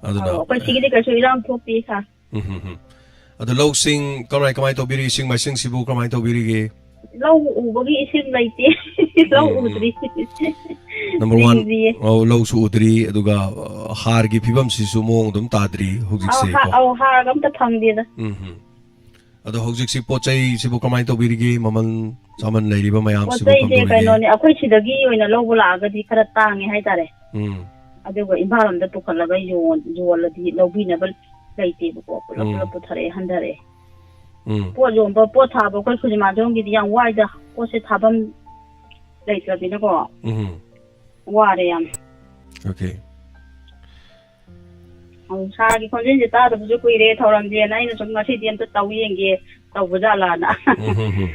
ꯑꯗꯨꯅ ꯑꯧ, ꯑꯩꯈꯣꯏ ꯁꯤꯒꯤꯗꯤ ꯀꯩꯁꯨ ꯏꯔꯥꯡ ꯊꯣꯛꯇꯦ, ꯁꯥꯔ꯫ ꯎꯝ, ꯍꯝ, ꯍꯝ꯫ ꯑꯗꯣ ꯂꯧꯁꯤꯡ ꯀꯃꯥꯏ, ꯀꯃꯥꯏ ꯇꯧꯕꯤꯔꯤ? ꯏꯁꯤꯡ ꯃꯥꯏꯁꯤꯡꯁꯤꯕꯨ ꯀꯃꯥꯏ ꯇꯧꯕꯤꯔꯤꯒꯦ? ꯂꯧ ꯎꯕꯒꯤ ꯏꯁꯤꯡ ꯂꯩꯇꯦ꯫ ꯂꯧ ꯎꯝ, ꯎꯝ꯫ ꯎꯗ꯭ꯔꯤ꯫ ꯅꯝꯕꯔ ꯋꯥꯟ, ꯆꯤꯡꯗꯤꯌꯦ꯫ ꯑꯧ, ꯂꯧꯁꯨ ꯎꯗ꯭ꯔꯤ, ꯑꯗꯨꯒ, ꯑ, ꯍꯥꯔꯒꯤ ꯐꯤꯕꯝꯁꯤꯁꯨ ꯃꯑꯣꯡ ꯑꯗꯨꯝ ꯇꯥꯗ꯭ꯔꯤ ꯑꯧ, ꯍꯧꯖꯤꯛꯁꯦ ꯍꯥ-, ꯀꯣ꯫ ꯑꯧ, ꯍꯥꯔꯒ ꯑꯝꯇ ꯐꯪꯗꯦꯗ꯫ ꯎꯝ, ꯎꯝ꯫ ꯑꯗꯣ ꯍꯧꯖꯤꯛꯁꯤ ꯄꯣꯠ ꯆꯩꯁꯤꯕꯨ ꯀꯃꯥꯏꯅ ꯇꯧꯕꯤꯔꯤꯒꯦ? ꯃꯃꯜ ꯆꯥꯃꯟ ꯂꯩꯔꯤꯕ ꯄꯣꯠ ꯃꯌꯥꯝꯁꯤꯕꯨ ꯆꯩꯁꯦ ꯀꯝꯗꯧꯔꯤꯒꯦ? ꯀꯩꯅꯣꯅꯦ, ꯑꯩꯈꯣꯏ ꯁꯤꯗꯒꯤ ꯑꯣꯏꯅ ꯂꯧꯕ ꯂꯥꯛꯑꯒꯗꯤ ꯈꯔ ꯇꯥꯡꯉꯦ ꯍꯥꯏꯇꯥꯔꯦ꯫ ꯎꯝ꯫ ꯑꯗꯨꯒ ꯏꯝꯐꯥꯜ ꯂꯣꯝꯗ ꯄꯨꯈꯠꯂꯒ ꯌꯣꯟ-, ꯌꯣꯜꯂꯗꯤ ꯂꯧꯕꯤꯅꯕ ꯂꯩꯇꯦꯕꯀꯣ꯫ ꯄꯨꯂꯞ ꯎꯝ꯫ ꯄꯨꯂꯞ ꯄꯨꯊꯔꯛꯑꯦ, ꯍꯟꯊꯔꯛꯑꯦ꯫ ꯎꯝ꯫ ꯄꯣꯠ ꯌꯣꯟꯕ, ꯄꯣꯠ ꯊꯥꯕ ꯑꯩꯈꯣꯏ ꯈꯨꯖꯤꯃꯥꯟꯁꯣꯝꯒꯤꯗꯤ ꯌꯥꯝ ꯋꯥꯏꯗ꯫ ꯄꯣꯠꯁꯦ ꯊꯥꯐꯝ ꯂꯩꯇ꯭ꯔꯕꯅꯤꯅꯀꯣ꯫ ꯎꯝ꯫ ꯋꯥꯔꯦ ꯌꯥꯝ꯫ ꯑꯣꯀꯦ꯫ ꯑꯧ, ꯁꯥꯔꯒꯤ ꯈꯣꯟꯖꯦꯜꯁꯦ ꯇꯥꯗꯕꯁꯨ ꯀꯨꯏꯔꯦ, ꯊꯧꯔꯝꯁꯦꯅ ꯑꯩꯅ ꯁꯨꯝ ꯉꯁꯤꯗꯤ ꯑꯝꯇ ꯇꯧ ꯌꯦꯡꯒꯦ, ꯇꯧꯕꯖꯥꯠꯂꯥꯅ꯫ ꯎꯝ, ꯍꯝ, ꯍꯝ.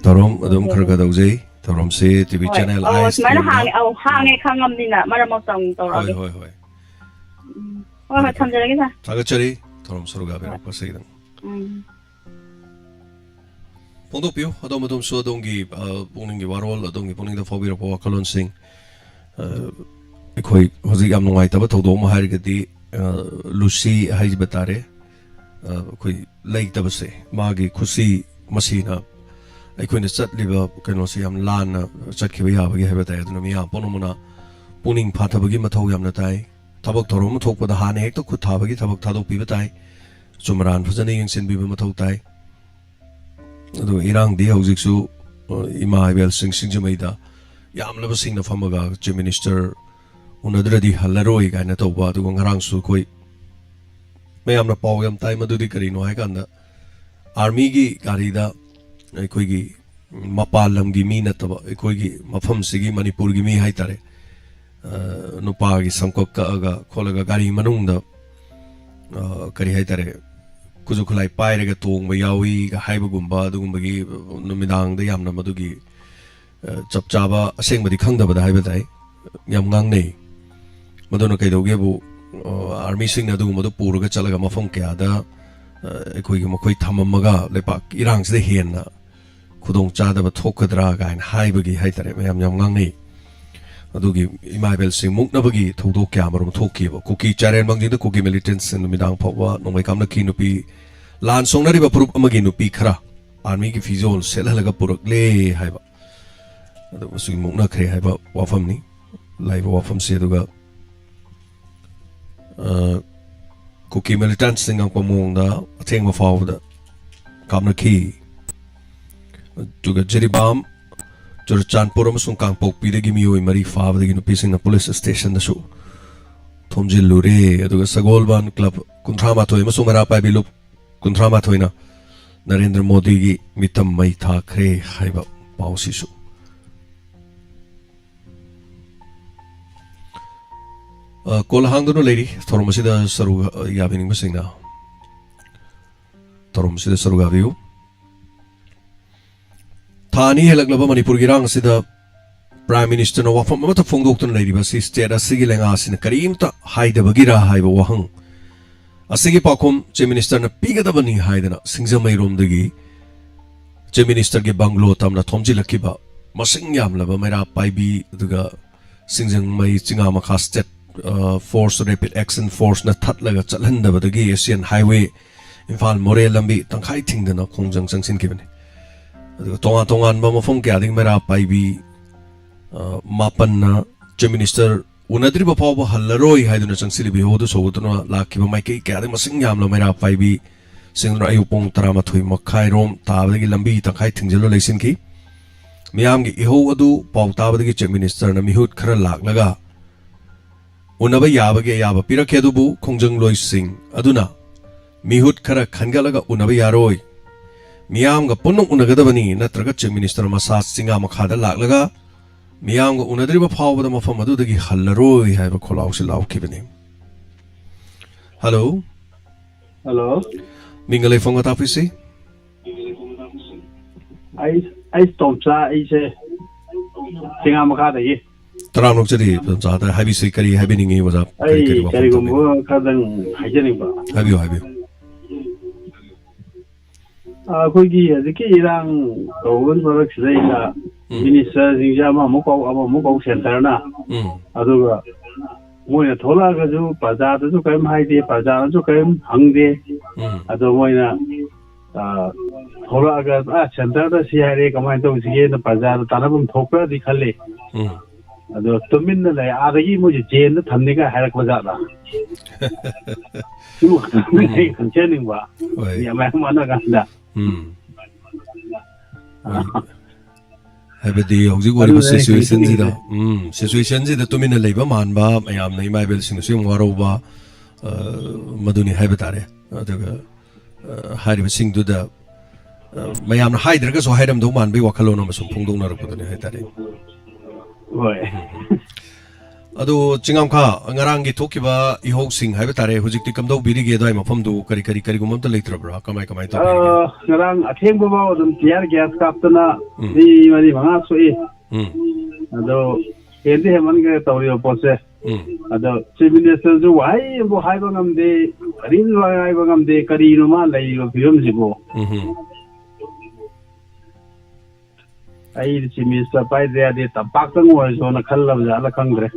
ꯊꯧꯔꯝ ꯑꯗꯨꯝ ꯈꯔ ꯈꯔ ꯇꯧꯖꯩ, ꯊꯧꯔꯝꯁꯦ ꯇꯤꯚꯤ ꯍꯣꯏ, ꯆꯦꯅꯦꯜ ꯑꯧ, ꯑꯥꯏꯁ ꯁꯨꯃꯥꯏꯅ ꯇꯤꯚꯤꯗ꯫ ꯍꯥꯡꯉꯦ, ꯑꯧ, ꯍꯥꯡꯉꯦ ꯈꯪꯉꯕꯅꯤꯅ ꯃꯔꯛ ꯃꯔꯛꯇ ꯑꯃꯨꯛ ꯍꯣꯏ, ꯇꯧꯔꯛꯑꯒꯦ꯫ ꯍꯣꯏ, ꯍꯣꯏ. ꯎꯝ. ꯍꯣꯏ, ꯍꯣꯏ, ꯊꯝꯖꯔꯒꯦ, ꯁꯥꯔ꯫ ꯊꯥꯒꯠꯆꯔꯤ, ꯊꯧꯔꯝ ꯁꯔꯨꯛ ꯌꯥꯕꯤꯔꯛꯄꯁꯤꯒꯤꯗꯃꯛ. ꯎꯝ. ꯐꯣꯡꯗꯣꯛꯄꯤꯌꯨ, ꯑꯗꯣꯝ ꯑꯗꯣꯝꯁꯨ ꯑꯗꯣꯝꯒꯤ, ꯑ, ꯄꯨꯛꯅꯤꯡꯒꯤ ꯋꯥꯔꯣꯜ, ꯑꯗꯣꯝꯒꯤ ꯄꯨꯛꯅꯤꯡꯗ ꯐꯥꯎꯕꯤꯔꯛꯄ ꯋꯥꯈꯜꯂꯣꯟꯁꯤꯡ꯫ ꯑ, ꯑꯩꯈꯣꯏ ꯍꯧꯖꯤꯛ ꯌꯥꯝ ꯅꯨꯡꯉꯥꯏꯇꯕ ꯊꯧꯗꯣꯛ ꯑꯃ ꯍꯥꯏꯔꯒꯗꯤ, ꯑ, ꯂꯨꯁꯤ ꯍꯥꯏꯕ ꯇꯥꯔꯦ꯫ ꯑ, ꯑꯩꯈꯣꯏ ꯂꯩꯇꯕꯁꯦ, ꯃꯥꯒꯤ ꯈꯨꯠꯁꯤ ꯃꯁꯤꯅ ꯑꯩꯈꯣꯏꯅ ꯆꯠꯂꯤꯕ ꯀꯩꯅꯣꯁꯦ ꯌꯥꯝ ꯂꯥꯟꯅ ꯆꯠꯈꯤꯕ ꯌꯥꯕꯒꯤ ꯍꯥꯏꯕ ꯇꯥꯏ꯫ ꯑꯗꯨꯅ ꯃꯤꯌꯥꯝ ꯄꯨꯝꯅꯃꯛꯅ ꯄꯨꯛꯅꯤꯡ ꯐꯥꯊꯕꯒꯤ ꯃꯊꯧ ꯌꯥꯝꯅ ꯇꯥꯏ꯫ ꯊꯕꯛ ꯊꯧꯔꯝ ꯑꯃ ꯊꯣꯛꯄꯗ ꯍꯥꯟꯅ ꯍꯦꯛꯇ ꯈꯨꯠ ꯊꯥꯕꯒꯤ ꯊꯕꯛ ꯊꯥꯗꯣꯛꯄꯤꯕ ꯇꯥꯏ꯫ ꯑꯆꯨꯝ ꯑꯔꯥꯟ ꯐꯖꯅ ꯌꯦꯡꯁꯤꯟꯕꯤꯕ ꯃꯊꯧ ꯇꯥꯏ꯫ ꯑꯗꯨꯒ ꯏꯔꯥꯡꯗꯤ ꯍꯧꯖꯤꯛꯁꯨ, ꯑ, ꯏꯃꯥ ꯏꯕꯦꯜꯁꯤꯡ ꯁꯤꯡꯖꯃꯩꯗ ꯌꯥꯝꯂꯕꯁꯤꯡꯅ ꯐꯝꯃꯒ ꯆꯤꯐ ꯃꯤꯅꯤꯁꯇꯔ ꯎꯅꯗ꯭ꯔꯗꯤ ꯍꯜꯂꯔꯣꯏ ꯀꯥꯏꯅ ꯇꯧꯕ, ꯑꯗꯨꯒ ꯉꯔꯥꯡꯁꯨ ꯑꯩꯈꯣꯏ ꯃꯌꯥꯝꯅ ꯄꯥꯎ ꯌꯥꯝ ꯇꯥꯏ꯫ ꯃꯗꯨꯗꯤ ꯀꯔꯤꯅꯣ ꯍꯥꯏꯀꯥꯟꯗ, ꯑꯥꯔꯃꯤꯒꯤ ꯒꯥꯔꯤꯗ ꯑꯩꯈꯣꯏꯒꯤ ꯃꯄꯥꯟ ꯂꯝꯒꯤ ꯃꯤ ꯅꯠꯇꯕ, ꯑꯩꯈꯣꯏꯒꯤ ꯃꯐꯝꯁꯤꯒꯤ, ꯃꯅꯤꯄꯨꯔꯒꯤ ꯃꯤ ꯍꯥꯏꯇꯥꯔꯦ, ꯑ, ꯅꯨꯄꯥꯒꯤ ꯁꯝꯀꯛ ꯀꯛꯑꯒ ꯈꯣꯠꯂꯒ ꯒꯥꯔꯤ ꯃꯅꯨꯡꯗ, ꯑ, ꯀꯔꯤ ꯍꯥꯏꯇꯥꯔꯦ, ꯈꯨꯠꯁꯨ ꯈꯨꯠꯂꯥꯏ ꯄꯥꯏꯔꯒ ꯇꯣꯡꯕ ꯌꯥꯎꯏꯒ ꯍꯥꯏꯕꯒꯨꯝꯕ, ꯑꯗꯨꯒꯨꯝꯕꯒꯤ, ꯑ, ꯅꯨꯃꯤꯗꯥꯡꯗ ꯌꯥꯝꯅ ꯃꯗꯨꯒꯤ, ꯑ, ꯆꯞ ꯆꯥꯕ ꯑꯁꯦꯡꯕꯗꯤ ꯈꯪꯗꯕꯗ ꯍꯥꯏꯕ ꯇꯥꯏ, ꯌꯥꯝ ꯉꯥꯡꯅꯩ꯫ ꯃꯗꯨꯅ ꯀꯩꯗꯧꯒꯦꯕꯨ, ꯑ, ꯑꯥꯔꯃꯤꯁꯤꯡꯅ ꯑꯗꯨꯒꯨꯝꯕꯗꯨ ꯄꯨꯔꯒ ꯆꯠꯂꯒ ꯃꯐꯝ ꯀꯌꯥꯗ, ꯑ, ꯑꯩꯈꯣꯏꯒꯤ ꯃꯈꯣꯏ ꯊꯝꯃꯝꯃꯒ ꯂꯩꯄꯥꯛ ꯏꯔꯥꯡꯁꯤꯗ ꯍꯦꯟꯅ ꯈꯨꯗꯣꯡ ꯆꯥꯗꯕ ꯊꯣꯛꯀꯗ꯭ꯔꯥ ꯀꯥꯏꯅ ꯍꯥꯏꯕꯒꯤ ꯍꯥꯏꯇꯥꯔꯦ, ꯃꯌꯥꯝ ꯌꯥꯝ ꯉꯥꯡꯅꯩ꯫ ꯑꯗꯨꯒꯤ ꯏꯃꯥ ꯏꯕꯦꯜꯁꯤꯡ ꯃꯨꯛꯅꯕꯒꯤ ꯊꯧꯗꯣꯛ ꯀꯌꯥ ꯃꯔꯨꯝ ꯊꯣꯛꯈꯤꯕ꯫ ꯀꯨꯀꯤ ꯆꯥꯏꯔꯦꯟ ꯃꯪꯖꯤꯡꯗ ꯀꯨꯀꯤ ꯃꯤꯂꯤꯇꯦꯟꯠꯁꯤꯡ ꯅꯨꯃꯤꯗꯥꯡ ꯐꯥꯎꯕ ꯅꯣꯡꯃꯩ ꯀꯥꯞꯅꯈꯤ꯫ ꯅꯨꯄꯤ, ꯂꯥꯟ ꯁꯣꯛꯅꯔꯤꯕ ꯐꯨꯔꯨꯞ ꯑꯃꯒꯤ ꯅꯨꯄꯤ ꯈꯔ ꯑꯥꯔꯃꯤꯒꯤ ꯐꯤꯖꯣꯜ ꯁꯦꯠꯍꯜꯂꯒ ꯄꯨꯔꯛꯂꯦ ꯍꯥꯏꯕ꯫ ꯑꯗꯨ ꯃꯁꯤ ꯃꯨꯛꯅꯈ꯭ꯔꯦ ꯍꯥꯏꯕ ꯋꯥꯐꯝꯅꯤ, ꯂꯥꯛꯏꯕ ꯋꯥꯐꯝꯁꯤ꯫ ꯑꯗꯨꯒ, ꯑ, ꯀꯨꯀꯤ ꯃꯤꯂꯤꯇꯦꯟꯠꯁꯤꯡ ꯉꯥꯡꯄ ꯃꯑꯣꯡꯗ ꯑꯊꯦꯡꯕ ꯐꯥꯎꯕꯗ ꯀꯥꯞꯅꯈꯤ꯫ ꯑꯗꯨꯒ ꯖꯤꯔꯤꯕꯥꯝ, ꯆꯨꯔꯆꯥꯟꯄꯨꯔ ꯑꯃꯁꯨꯡ ꯀꯥꯡꯄꯣꯛꯄꯤꯗꯒꯤ ꯃꯤꯑꯣꯏ ꯃꯔꯤ ꯐꯥꯕꯗꯒꯤ ꯅꯨꯄꯤꯁꯤꯡꯅ ꯄꯨꯂꯤꯁ ꯁ꯭ꯇꯦꯁꯟꯗꯁꯨ ꯊꯣꯝꯖꯤꯜꯂꯨꯔꯦ꯫ ꯑꯗꯨꯒ ꯁꯒꯣꯜꯕꯟ ꯀ꯭ꯂꯕ ꯀꯨꯟꯊ꯭ꯔꯥ ꯃꯥꯊꯣꯏ ꯑꯃꯁꯨꯡ ꯃꯩꯔꯥ ꯄꯥꯏꯕꯤ ꯂꯨꯞ ꯀꯨꯟꯊ꯭ꯔꯥ ꯃꯥꯊꯣꯏꯅ ꯅꯔꯦꯟꯗ꯭ꯔ ꯃꯣꯗꯤꯒꯤ ꯃꯤꯇꯝ ꯃꯩ ꯊꯥꯈ꯭ꯔꯦ ꯍꯥꯏꯕ ꯄꯥꯎꯁꯤꯁꯨ꯫ ꯑ, ꯀꯣꯜ ꯍꯥꯡꯗꯨꯅ ꯂꯩꯔꯤ꯫ ꯊꯧꯔꯝ ꯑꯁꯤꯗ ꯁꯔꯨꯛ ꯌꯥꯕꯤꯅꯤꯡꯕꯁꯤꯡꯅ ꯊꯧꯔꯝ ꯑꯁꯤꯗ ꯁꯔꯨꯛ ꯌꯥꯕꯤꯌꯨ꯫ ꯊꯥ ꯑꯅꯤ ꯍꯦꯜꯂꯛꯂꯕ ꯃꯅꯤꯄꯨꯔꯒꯤ ꯏꯔꯥꯡ ꯑꯁꯤꯗ Prime Ministerꯅ ꯋꯥꯐꯝ ꯑꯃꯠꯇ ꯐꯣꯡꯗꯣꯛꯇꯨꯅ ꯂꯩꯔꯤꯕ ꯑꯁꯤ state ꯑꯁꯤꯒꯤ ꯂꯩꯉꯥꯛ ꯑꯁꯤꯅ ꯀꯔꯤꯝꯇ ꯍꯥꯏꯗꯕꯒꯤꯔꯥ ꯍꯥꯏꯕ ꯋꯥꯍꯪ ꯑꯁꯤꯒꯤ ꯄꯥꯎꯈꯨꯝ Chief Ministerꯅ ꯄꯤꯒꯗꯕꯅꯤ ꯍꯥꯏꯗꯅ ꯁꯤꯡꯖꯃꯩꯔꯣꯝꯗꯒꯤ Chief Ministerꯒꯤ bungalow ꯇꯝꯅ ꯊꯣꯝꯖꯤꯜꯂꯛꯈꯤꯕ ꯃꯁꯤꯡ ꯌꯥꯝꯂꯕ ꯃꯩꯔꯥ ꯄꯥꯏꯕꯤ, ꯑꯗꯨꯒ ꯁꯤꯡꯖꯃꯩ ꯆꯤꯡꯉꯥ ꯃꯈꯥ state, ꯑ, force, Rapid Action Forceꯅ ꯊꯠꯂꯒ ꯆꯠꯍꯟꯗꯕꯗꯒꯤ Asian Highway Imphal ꯃꯣꯔꯦ ꯂꯝꯕꯤ ꯇꯪꯈꯥꯏ ꯊꯤꯡꯗꯅ ꯈꯣꯡꯖꯪ ꯆꯪꯁꯤꯟꯈꯤꯕꯅꯤ꯫ ꯑꯗꯨꯒ ꯇꯣꯉꯥꯟ ꯇꯣꯉꯥꯟꯕ ꯃꯐꯝ ꯀꯌꯥꯗꯒꯤ ꯃꯩꯔꯥ ꯄꯥꯏꯕꯤ, ꯑ, ꯃꯥꯄꯟꯅ Chief Minister ꯎꯅꯗ꯭ꯔꯤꯕ ꯐꯥꯎꯕ ꯍꯜꯂꯔꯣꯏ ꯍꯥꯏꯗꯨꯅ ꯆꯪꯁꯤꯜꯂꯤꯕ ꯏꯍꯧꯗꯨ ꯁꯧꯒꯠꯇꯨꯅ ꯂꯥꯛꯈꯤꯕ ꯃꯥꯏꯀꯩ ꯀꯌꯥꯗꯒꯤ ꯃꯁꯤꯡ ꯌꯥꯝꯂꯕ ꯃꯩꯔꯥ ꯄꯥꯏꯕꯤ ꯁꯤꯡꯗꯨꯅ ꯑꯌꯨꯛ ꯄꯨꯡ ꯇꯔꯥꯃꯥꯊꯣꯏ ꯃꯈꯥꯏꯔꯣꯝ ꯇꯥꯕꯗꯒꯤ ꯂꯝꯕꯤ ꯇꯪꯈꯥꯏ ꯊꯤꯡꯖꯤꯜꯂ ꯂꯩꯁꯤꯟꯈꯤ꯫ ꯃꯤꯌꯥꯝꯒꯤ ꯏꯍꯧ ꯑꯗꯨ ꯄꯥꯎ ꯇꯥꯕꯗꯒꯤ Chief Ministerꯅ ꯃꯤꯍꯨꯠ ꯈꯔ ꯂꯥꯛꯂꯒ ꯎꯅꯕ ꯌꯥꯕꯒꯤ ꯑꯌꯥꯕ ꯄꯤꯔꯛꯈꯤ, ꯑꯗꯨꯕꯨ ꯈꯣꯡꯖꯪꯂꯣꯏꯁꯤꯡ ꯑꯗꯨꯅ ꯃꯤꯍꯨꯠ ꯈꯔ ꯈꯟꯒꯠꯂꯒ ꯎꯅꯕ ꯌꯥꯔꯣꯏ, ꯃꯤꯌꯥꯝꯒ ꯄꯨꯟꯅ ꯎꯅꯒꯗꯕꯅꯤ, ꯅꯠꯇ꯭ꯔꯒ Chief Minister ꯃꯁꯥ ꯆꯤꯡꯉꯥ ꯃꯈꯥꯗ ꯂꯥꯛꯂꯒ ꯃꯤꯌꯥꯝꯒ ꯎꯅꯗ꯭ꯔꯤꯕ ꯐꯥꯎꯕꯗ ꯃꯐꯝ ꯑꯗꯨꯗꯒꯤ ꯍꯜꯂꯔꯣꯏ ꯍꯥꯏꯕ ꯈꯣꯜꯂꯥꯎꯁꯤ ꯂꯥꯎꯈꯤꯕꯅꯤ꯫ ꯍꯜꯂꯣ꯫ ꯍꯜꯂꯣ꯫ ꯃꯤꯡꯒ ꯂꯩꯐꯝꯒ ꯇꯥꯛꯄꯤꯁꯤ꯫ ꯑꯩ, ꯑꯩ ꯇꯣꯝꯆꯥ, ꯑꯩꯁꯦ ꯆꯤꯡꯉꯥ ꯃꯈꯥꯗꯒꯤ꯫ ꯇꯔꯥꯝꯅ ꯑꯣꯛꯆꯔꯤ, ꯇꯣꯝꯆꯥꯗ ꯍꯥꯏꯕꯤꯁꯤ, ꯀꯔꯤ ꯍꯥꯏꯕꯤꯅꯤꯡꯉꯤ ꯑꯣꯖꯥ? ꯀꯔꯤ, ꯑꯩ ꯀꯔꯤ ꯋꯥꯐꯝ ꯀꯔꯤꯒꯨꯝꯕ ꯊꯝꯕꯤꯅꯤꯡꯉꯤ? ꯈꯔꯗꯪ ꯍꯥꯏꯖꯅꯤꯡꯕ꯫ ꯍꯥꯏꯕꯤꯌꯨ, ꯍꯥꯏꯕꯤꯌꯨ꯫ ꯑ, ꯑꯩꯈꯣꯏꯒꯤ ꯍꯧꯖꯤꯛꯀꯤ ꯏꯔꯥꯡ ꯇꯧꯕꯒꯤ ꯃꯔꯛꯁꯤꯗꯩꯗ ꯎꯝ꯫ Ministerꯁꯤꯡꯁꯦ ꯑꯃꯃꯨꯛ ꯀꯧ, ꯑꯃꯃꯨꯛ ꯀꯧ centreꯅ꯫ ꯎꯝ꯫ ꯑꯗꯨꯒ ꯃꯣꯏꯅ ꯊꯣꯛꯂꯛꯑꯒꯁꯨ ꯄ꯭ꯔꯖꯥꯗꯁꯨ ꯀꯔꯤꯝ ꯍꯥꯏꯗꯦ, ꯄ꯭ꯔꯖꯥꯅꯁꯨ ꯀꯔꯤꯝ ꯍꯪꯗꯦ꯫ ꯎꯝ꯫ ꯑꯗꯣ ꯃꯣꯏꯅ, ꯑ, ꯊꯣꯛꯂꯛꯑꯒ, "ꯑ, centreꯗ ꯁꯤ ꯍꯥꯏꯔꯦ, ꯀꯃꯥꯏꯅ ꯇꯧꯁꯤꯒꯦꯅ" ꯄ꯭ꯔꯖꯥꯗ ꯇꯥꯟꯅꯐꯝ ꯊꯣꯛꯄ꯭ꯔꯗꯤ ꯈꯜꯂꯤ꯫ ꯎꯝ꯫ ꯑꯗꯣ ꯇꯨꯃꯤꯟꯅ ꯂꯩ, ꯑꯥꯗꯒꯤ ꯃꯣꯏꯁꯦ jailꯗ ꯊꯝꯅꯤꯒ ꯍꯥꯏꯔꯛꯄ ꯖꯥꯠꯂ? ꯁꯤꯕꯨ ꯈꯪꯖꯅꯤꯡꯕ꯫ ꯍꯣꯏ꯫ ꯃꯤ ꯑꯃ ꯃꯌꯥꯝ ꯃꯥꯟꯅ ꯀꯥꯟꯗ꯫ ꯎꯝ꯫ ꯍꯣꯏ꯫ ꯍꯥꯏꯕꯗꯤ ꯍꯧꯖꯤꯛ ꯑꯣꯏꯔꯤꯕ ꯑꯗꯨꯅꯦ ꯑꯩ situationꯁꯤꯗ, ꯈꯪꯖꯅꯤꯡꯉꯤꯁꯦ꯫ ꯎꯝ, situationꯁꯤꯗ ꯇꯨꯃꯤꯟꯅ ꯂꯩꯕ ꯃꯥꯟꯕ, ꯃꯌꯥꯝꯅ, ꯏꯃꯥ ꯏꯕꯦꯜꯁꯤꯡꯅꯁꯨ ꯌꯥꯝ ꯋꯥꯔꯧꯕ, ꯑ, ꯃꯗꯨꯅꯤ ꯍꯥꯏꯕ ꯇꯥꯔꯦ꯫ ꯑꯗꯨꯒ, ꯑ, ꯍꯥꯏꯔꯤꯕꯁꯤꯡꯗꯨꯗ, ꯑ, ꯃꯌꯥꯝꯅ ꯍꯥꯏꯗ꯭ꯔꯒꯁꯨ ꯍꯥꯏꯔꯝꯗꯧ ꯃꯥꯟꯕꯒꯤ ꯋꯥꯈꯜꯂꯣꯟ ꯑꯃ ꯁꯨꯝ ꯐꯣꯡꯗꯣꯛꯅꯔꯛꯄꯗꯨꯅꯤ ꯍꯥꯏ ꯇꯥꯔꯦ꯫ ꯍꯣꯏ꯫ ꯎꯝ꯫ ꯑꯗꯨ ꯆꯤꯡꯉꯥꯝꯈꯥ, ꯉꯔꯥꯡꯒꯤ ꯊꯣꯛꯈꯤꯕ ꯏꯍꯧꯁꯤꯡ ꯍꯥꯏꯕ ꯇꯥꯔꯦ, ꯍꯧꯖꯤꯛꯇꯤ ꯀꯝꯗꯧꯕꯤꯔꯤꯒꯦ? ꯑꯗꯨꯋꯥꯏ ꯃꯐꯝꯗꯨ ꯀꯔꯤ ꯀꯔꯤ, ꯀꯔꯤꯒꯨꯝꯕ ꯑꯝꯇ ꯂꯩꯇ꯭ꯔꯕ꯭ꯔꯥ? ꯀꯃꯥꯏ ꯀꯃꯥꯏ ꯇꯧꯕꯤꯔꯤꯒꯦ? ꯑ, ꯉꯔꯥꯡ ꯑꯊꯦꯡꯕ ꯐꯥꯎ ꯑꯗꯨꯝ tear gas ꯀꯥꯞꯇꯅ ꯎꯝ꯫ ꯃꯤ ꯃꯔꯤ ꯃꯉꯥ ꯁꯣꯛꯏ꯫ ꯎꯝ꯫ ꯑꯗꯣ ꯍꯦꯟꯗꯤ ꯍꯦꯟꯃꯟꯈ꯭ꯔꯦ ꯇꯧꯔꯤꯕ ꯄꯣꯠꯁꯦ꯫ ꯎꯝ꯫ ꯑꯗꯣ Chief Minister ꯁꯨ ꯋꯥꯍꯩ ꯑꯃꯕꯨ ꯍꯥꯏꯕ ꯉꯝꯗꯦ, ꯀꯔꯤꯝꯁꯨ ꯍꯥꯏꯕ ꯉꯝꯗꯦ, ꯀꯔꯤꯅꯣ ꯃꯥ ꯂꯩꯔꯤꯕ ꯐꯤꯕꯝꯁꯤꯕꯨ? ꯎꯝ꯫ ꯑꯩꯗꯤ Chief Minister ꯄꯥꯏꯗ ꯌꯥꯗꯦ, ꯇꯝꯄꯥꯛꯇꯪ ꯑꯣꯏꯔꯁꯨꯅ ꯈꯜꯂꯕ ꯖꯥꯠꯂ ꯈꯪꯗ꯭ꯔꯦ꯫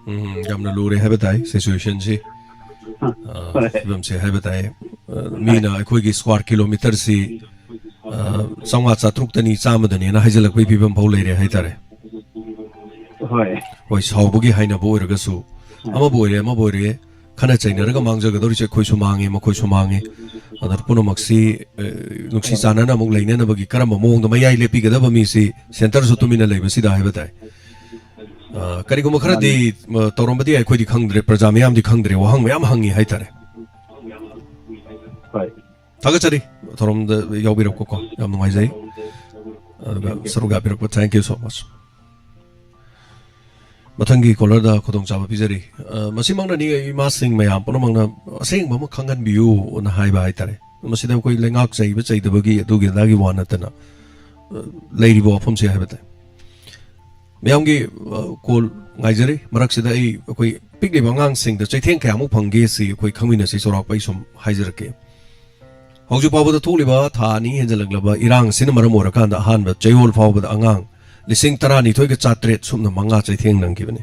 ꯎꯝ, ꯌꯥꯝꯅ ꯂꯨꯔꯦ ꯍꯥꯏꯕ ꯇꯥꯏ situation ꯁꯤ꯫ ꯑ, ꯍꯣꯏ꯫ ꯐꯤꯕꯝꯁꯦ ꯍꯥꯏꯕ ꯇꯥꯏ꯫ ꯑ, ꯃꯤꯅ ꯑꯩꯈꯣꯏꯒꯤ square kilometre ꯁꯤ, ꯑ, ꯆꯥꯝꯃꯉꯥ ꯆꯥꯇ꯭ꯔꯨꯛꯇꯅꯤ, ꯆꯥꯝꯃꯗꯅꯦꯅ ꯍꯥꯏꯖꯤꯜꯂꯛꯄꯒꯤ ꯐꯤꯕꯝ ꯐꯥꯎ ꯂꯩꯔꯦ ꯍꯥꯏꯇꯥꯔꯦ꯫ ꯍꯣꯏ꯫ ꯍꯣꯏ, ꯁꯥꯎꯕꯒꯤ ꯍꯥꯏꯅꯕ ꯑꯣꯏꯔꯒꯁꯨ, ꯎꯝ꯫ ꯑꯃꯕꯨ ꯑꯣꯏꯔꯦ, ꯑꯃꯕꯨ ꯑꯣꯏꯔꯦ, ꯈꯠꯅ ꯆꯩꯅꯔꯒ ꯃꯥꯡꯖꯒꯗꯧꯔꯤꯁꯦ ꯑꯩꯈꯣꯏꯁꯨ ꯃꯥꯡꯉꯦ, ꯃꯈꯣꯏꯁꯨ ꯃꯥꯡꯉꯦ꯫ ꯑꯗꯨꯅ ꯄꯨꯝꯅꯃꯛꯁꯤ, ꯑ, ꯅꯨꯡꯁꯤ ꯆꯥꯟꯅꯅ ꯑꯃꯨꯛ ꯂꯩꯅꯅꯕꯒꯤ ꯀꯔꯝꯕ ꯃꯑꯣꯡꯗ ꯃꯌꯥꯏ ꯂꯦꯞꯄꯤꯒꯗꯕ ꯃꯤꯁꯤ centre ꯁꯨ ꯇꯨꯃꯤꯟꯅ ꯂꯩꯕꯁꯤꯗ ꯍꯥꯏꯕ ꯇꯥꯏ꯫ ꯑ, ꯀꯔꯤꯒꯨꯝꯕ ꯈꯔꯗꯤ, ꯃꯥꯅꯤ꯫ ꯑ, ꯇꯧꯔꯝꯕꯗꯤ ꯌꯥꯏ, ꯑꯩꯈꯣꯏꯗꯤ ꯈꯪꯗ꯭ꯔꯦ, ꯄ꯭ꯔꯖꯥ ꯃꯤꯌꯥꯝꯗꯤ ꯈꯪꯗ꯭ꯔꯦ, ꯋꯥꯍꯪ ꯃꯌꯥꯝ ꯍꯪꯉꯤ ꯍꯥꯏꯇꯥꯔꯦ꯫ ꯍꯣꯏ꯫ ꯊꯥꯒꯠꯆꯔꯤ ꯊꯧꯔꯝꯗ ꯌꯥꯎꯕꯤꯔꯛꯄꯀꯣ, ꯌꯥꯝ ꯅꯨꯡꯉꯥꯏꯖꯩ꯫ ꯑꯗꯨꯒ ꯁꯔꯨꯛ ꯌꯥꯕꯤꯔꯛꯄ, thank you so much꯫ ꯃꯊꯪꯒꯤ caller ꯗ ꯈꯨꯗꯣꯡꯆꯥꯕ ꯄꯤꯖꯔꯤ꯫ ꯑ, ꯃꯁꯤꯃꯛꯅꯅꯤ ꯏꯃꯥꯁꯤꯡ ꯃꯌꯥꯝ ꯄꯨꯝꯅꯃꯛꯅ ꯑꯁꯦꯡꯕ ꯑꯃ ꯈꯪꯍꯟꯕꯤꯌꯨꯅ ꯍꯥꯏꯕ ꯍꯥꯏꯇꯥꯔꯦ꯫ ꯃꯁꯤꯗ ꯑꯩꯈꯣꯏ ꯂꯩꯉꯥꯛ ꯆꯩꯕ ꯆꯩꯗꯕꯒꯤ ꯑꯗꯨꯒꯤ ꯑꯗꯥꯒꯤ ꯋꯥ ꯅꯠꯇꯅ, ꯑ, ꯂꯩꯔꯤꯕ ꯋꯥꯐꯝꯁꯦ ꯍꯥꯏꯕ ꯇꯥꯏ꯫ ꯃꯌꯥꯝꯒꯤ, ꯑ, call ꯉꯥꯏꯖꯔꯤ꯫ ꯃꯔꯛꯁꯤꯗ ꯑꯩ, ꯑꯩꯈꯣꯏ ꯄꯤꯛꯂꯤꯕ ꯑꯉꯥꯡꯁꯤꯡꯗ ꯆꯩꯊꯦꯡ ꯀꯌꯥꯃꯨꯛ ꯐꯪꯒꯦ ꯁꯤ ꯑꯩꯈꯣꯏ ꯈꯪꯃꯤꯟꯅꯁꯤ꯫ ꯆꯥꯎꯔꯥꯛꯄ ꯑꯩ ꯁꯨꯝ ꯍꯥꯏꯖꯔꯛꯀꯦ꯫ ꯍꯧꯖꯤꯛ ꯐꯥꯎꯕꯗ ꯊꯣꯛꯂꯤꯕ ꯊꯥ ꯑꯅꯤ ꯍꯦꯟꯖꯜꯂꯛꯂꯕ ꯏꯔꯥꯡ ꯑꯁꯤꯅ ꯃꯔꯝ ꯑꯣꯏꯔꯀꯥꯟꯗ ꯑꯍꯥꯟꯕ ꯆꯌꯣꯜ ꯐꯥꯎꯕꯗ ꯑꯉꯥꯡ ꯂꯤꯁꯤꯡ ꯇꯔꯥꯅꯤꯊꯣꯏꯒ ꯆꯥꯇ꯭ꯔꯦꯠ ꯁꯨꯞꯅ ꯃꯉꯥ ꯆꯩꯊꯦꯡ ꯅꯪꯈꯤꯕꯅꯤ꯫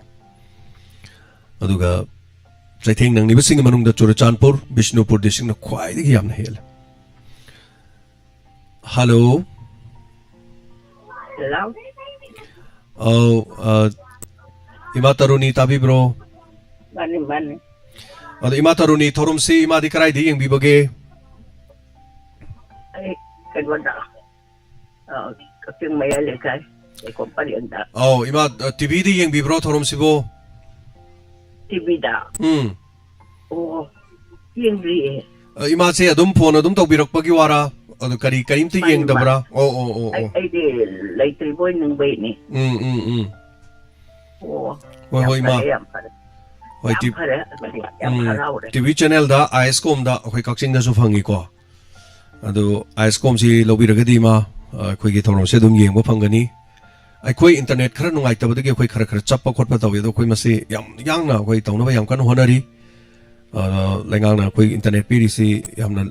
ꯑꯗꯨꯒ ꯆꯩꯊꯦꯡ ꯅꯪꯂꯤꯕꯁꯤꯡꯒꯤ ꯃꯅꯨꯡꯗ ꯆꯨꯔꯆꯥꯟꯄꯨꯔ, ꯕꯤꯁꯅꯨꯄꯨꯔ district ꯅ ꯈ꯭ꯋꯥꯏꯗꯒꯤ ꯌꯥꯝꯅ ꯍꯦꯜꯂꯦ꯫ Hello꯫ Hello꯫ ꯑꯧ, ꯑ, ꯏꯃꯥ ꯇꯔꯨꯅꯤ ꯇꯥꯕꯤꯕ꯭ꯔꯣ? ꯃꯥꯅꯤ, ꯃꯥꯅꯤ꯫ ꯑꯗꯣ ꯏꯃꯥ ꯇꯔꯨꯅꯤ, ꯊꯧꯔꯝꯁꯤ ꯏꯃꯥꯗꯤ ꯀꯗꯥꯏꯗ ꯌꯦꯡꯕꯤꯕꯒꯦ? ꯑꯩ ꯀꯩꯅꯣꯗ, ꯑ, ꯀꯛꯆꯤꯡ ꯃꯌꯥꯏ ꯂꯩꯀꯥꯏ, ꯂꯩꯈꯣꯝ ꯄꯔꯦꯡꯗ꯫ ꯑꯧ, ꯏꯃꯥ, ꯑ, TV ꯗ ꯌꯦꯡꯕꯤꯕ꯭ꯔꯣ ꯊꯧꯔꯝꯁꯤꯕꯨ? TV ꯗ? ꯎꯝ꯫ ꯑꯣ, ꯌꯦꯡꯗ꯭ꯔꯤꯌꯦ꯫ ꯑ, ꯏꯃꯥꯁꯦ ꯑꯗꯨꯝ phone ꯑꯗꯨꯝ ꯇꯧꯕꯤꯔꯛꯄꯒꯤ ꯋꯥꯔꯥ? ꯑꯗꯨ ꯀꯔꯤ, ꯀꯔꯤꯝꯇ ꯃꯥꯅꯤ, ꯌꯦꯡꯗꯕ꯭ꯔꯥ? ꯃꯥꯅꯤ꯫ ꯑꯣ, ꯑꯣ, ꯑꯣ, ꯑꯩ, ꯑꯣ꯫ ꯑꯩꯗꯤ ꯂꯩꯇ꯭ꯔꯤꯕꯣꯏ ꯅꯤꯡꯕꯩꯅꯦ꯫ ꯎꯝ, ꯎꯝ, ꯎꯝ꯫ ꯑꯣ, ꯍꯣꯏ, ꯌꯥꯝ ꯍꯣꯏ, ꯏꯃꯥ꯫ ꯐꯔꯦ, ꯌꯥꯝ ꯐꯔꯦ꯫ ꯍꯣꯏ, ꯌꯥꯝ ꯇꯤ- ꯍꯔꯥꯎꯔꯦ꯫ ꯇꯤ ꯚꯤ ꯆꯦꯅꯦꯜꯗ ꯑꯥꯏ ꯑꯦꯁ ꯀꯣꯝꯗ ꯑꯩꯈꯣꯏ ꯀꯛꯆꯤꯡꯗꯁꯨ ꯐꯪꯉꯤꯀꯣ꯫ ꯑꯗꯨ ꯑꯥꯏ ꯑꯦꯁ ꯀꯣꯝꯁꯤ ꯂꯧꯕꯤꯔꯒꯗꯤ, ꯏꯃꯥ, ꯑꯩꯈꯣꯏꯒꯤ ꯊꯧꯔꯝꯁꯦ ꯑꯗꯨꯝ ꯌꯦꯡꯕ ꯐꯪꯒꯅꯤ꯫ ꯑꯩꯈꯣꯏ ꯏꯟꯇꯔꯅꯦꯠ ꯈꯔ ꯅꯨꯡꯉꯥꯏꯇꯕꯗꯒꯤ ꯑꯩꯈꯣꯏ ꯈꯔ ꯈꯔ ꯆꯞꯄ ꯈꯣꯠꯄ ꯇꯧꯏ꯫ ꯑꯗꯣ ꯑꯩꯈꯣꯏ ꯃꯁꯤ ꯌꯥꯝ ꯌꯥꯡꯅ ꯑꯩꯈꯣꯏ ꯇꯧꯅꯕ ꯌꯥꯝ ꯀꯟꯅ ꯍꯣꯠꯅꯔꯤ꯫ ꯑ, ꯂꯩꯉꯥꯛꯅ ꯑꯩꯈꯣꯏ ꯏꯟꯇꯔꯅꯦꯠ ꯄꯤꯔꯤꯁꯤ ꯌꯥꯝꯅ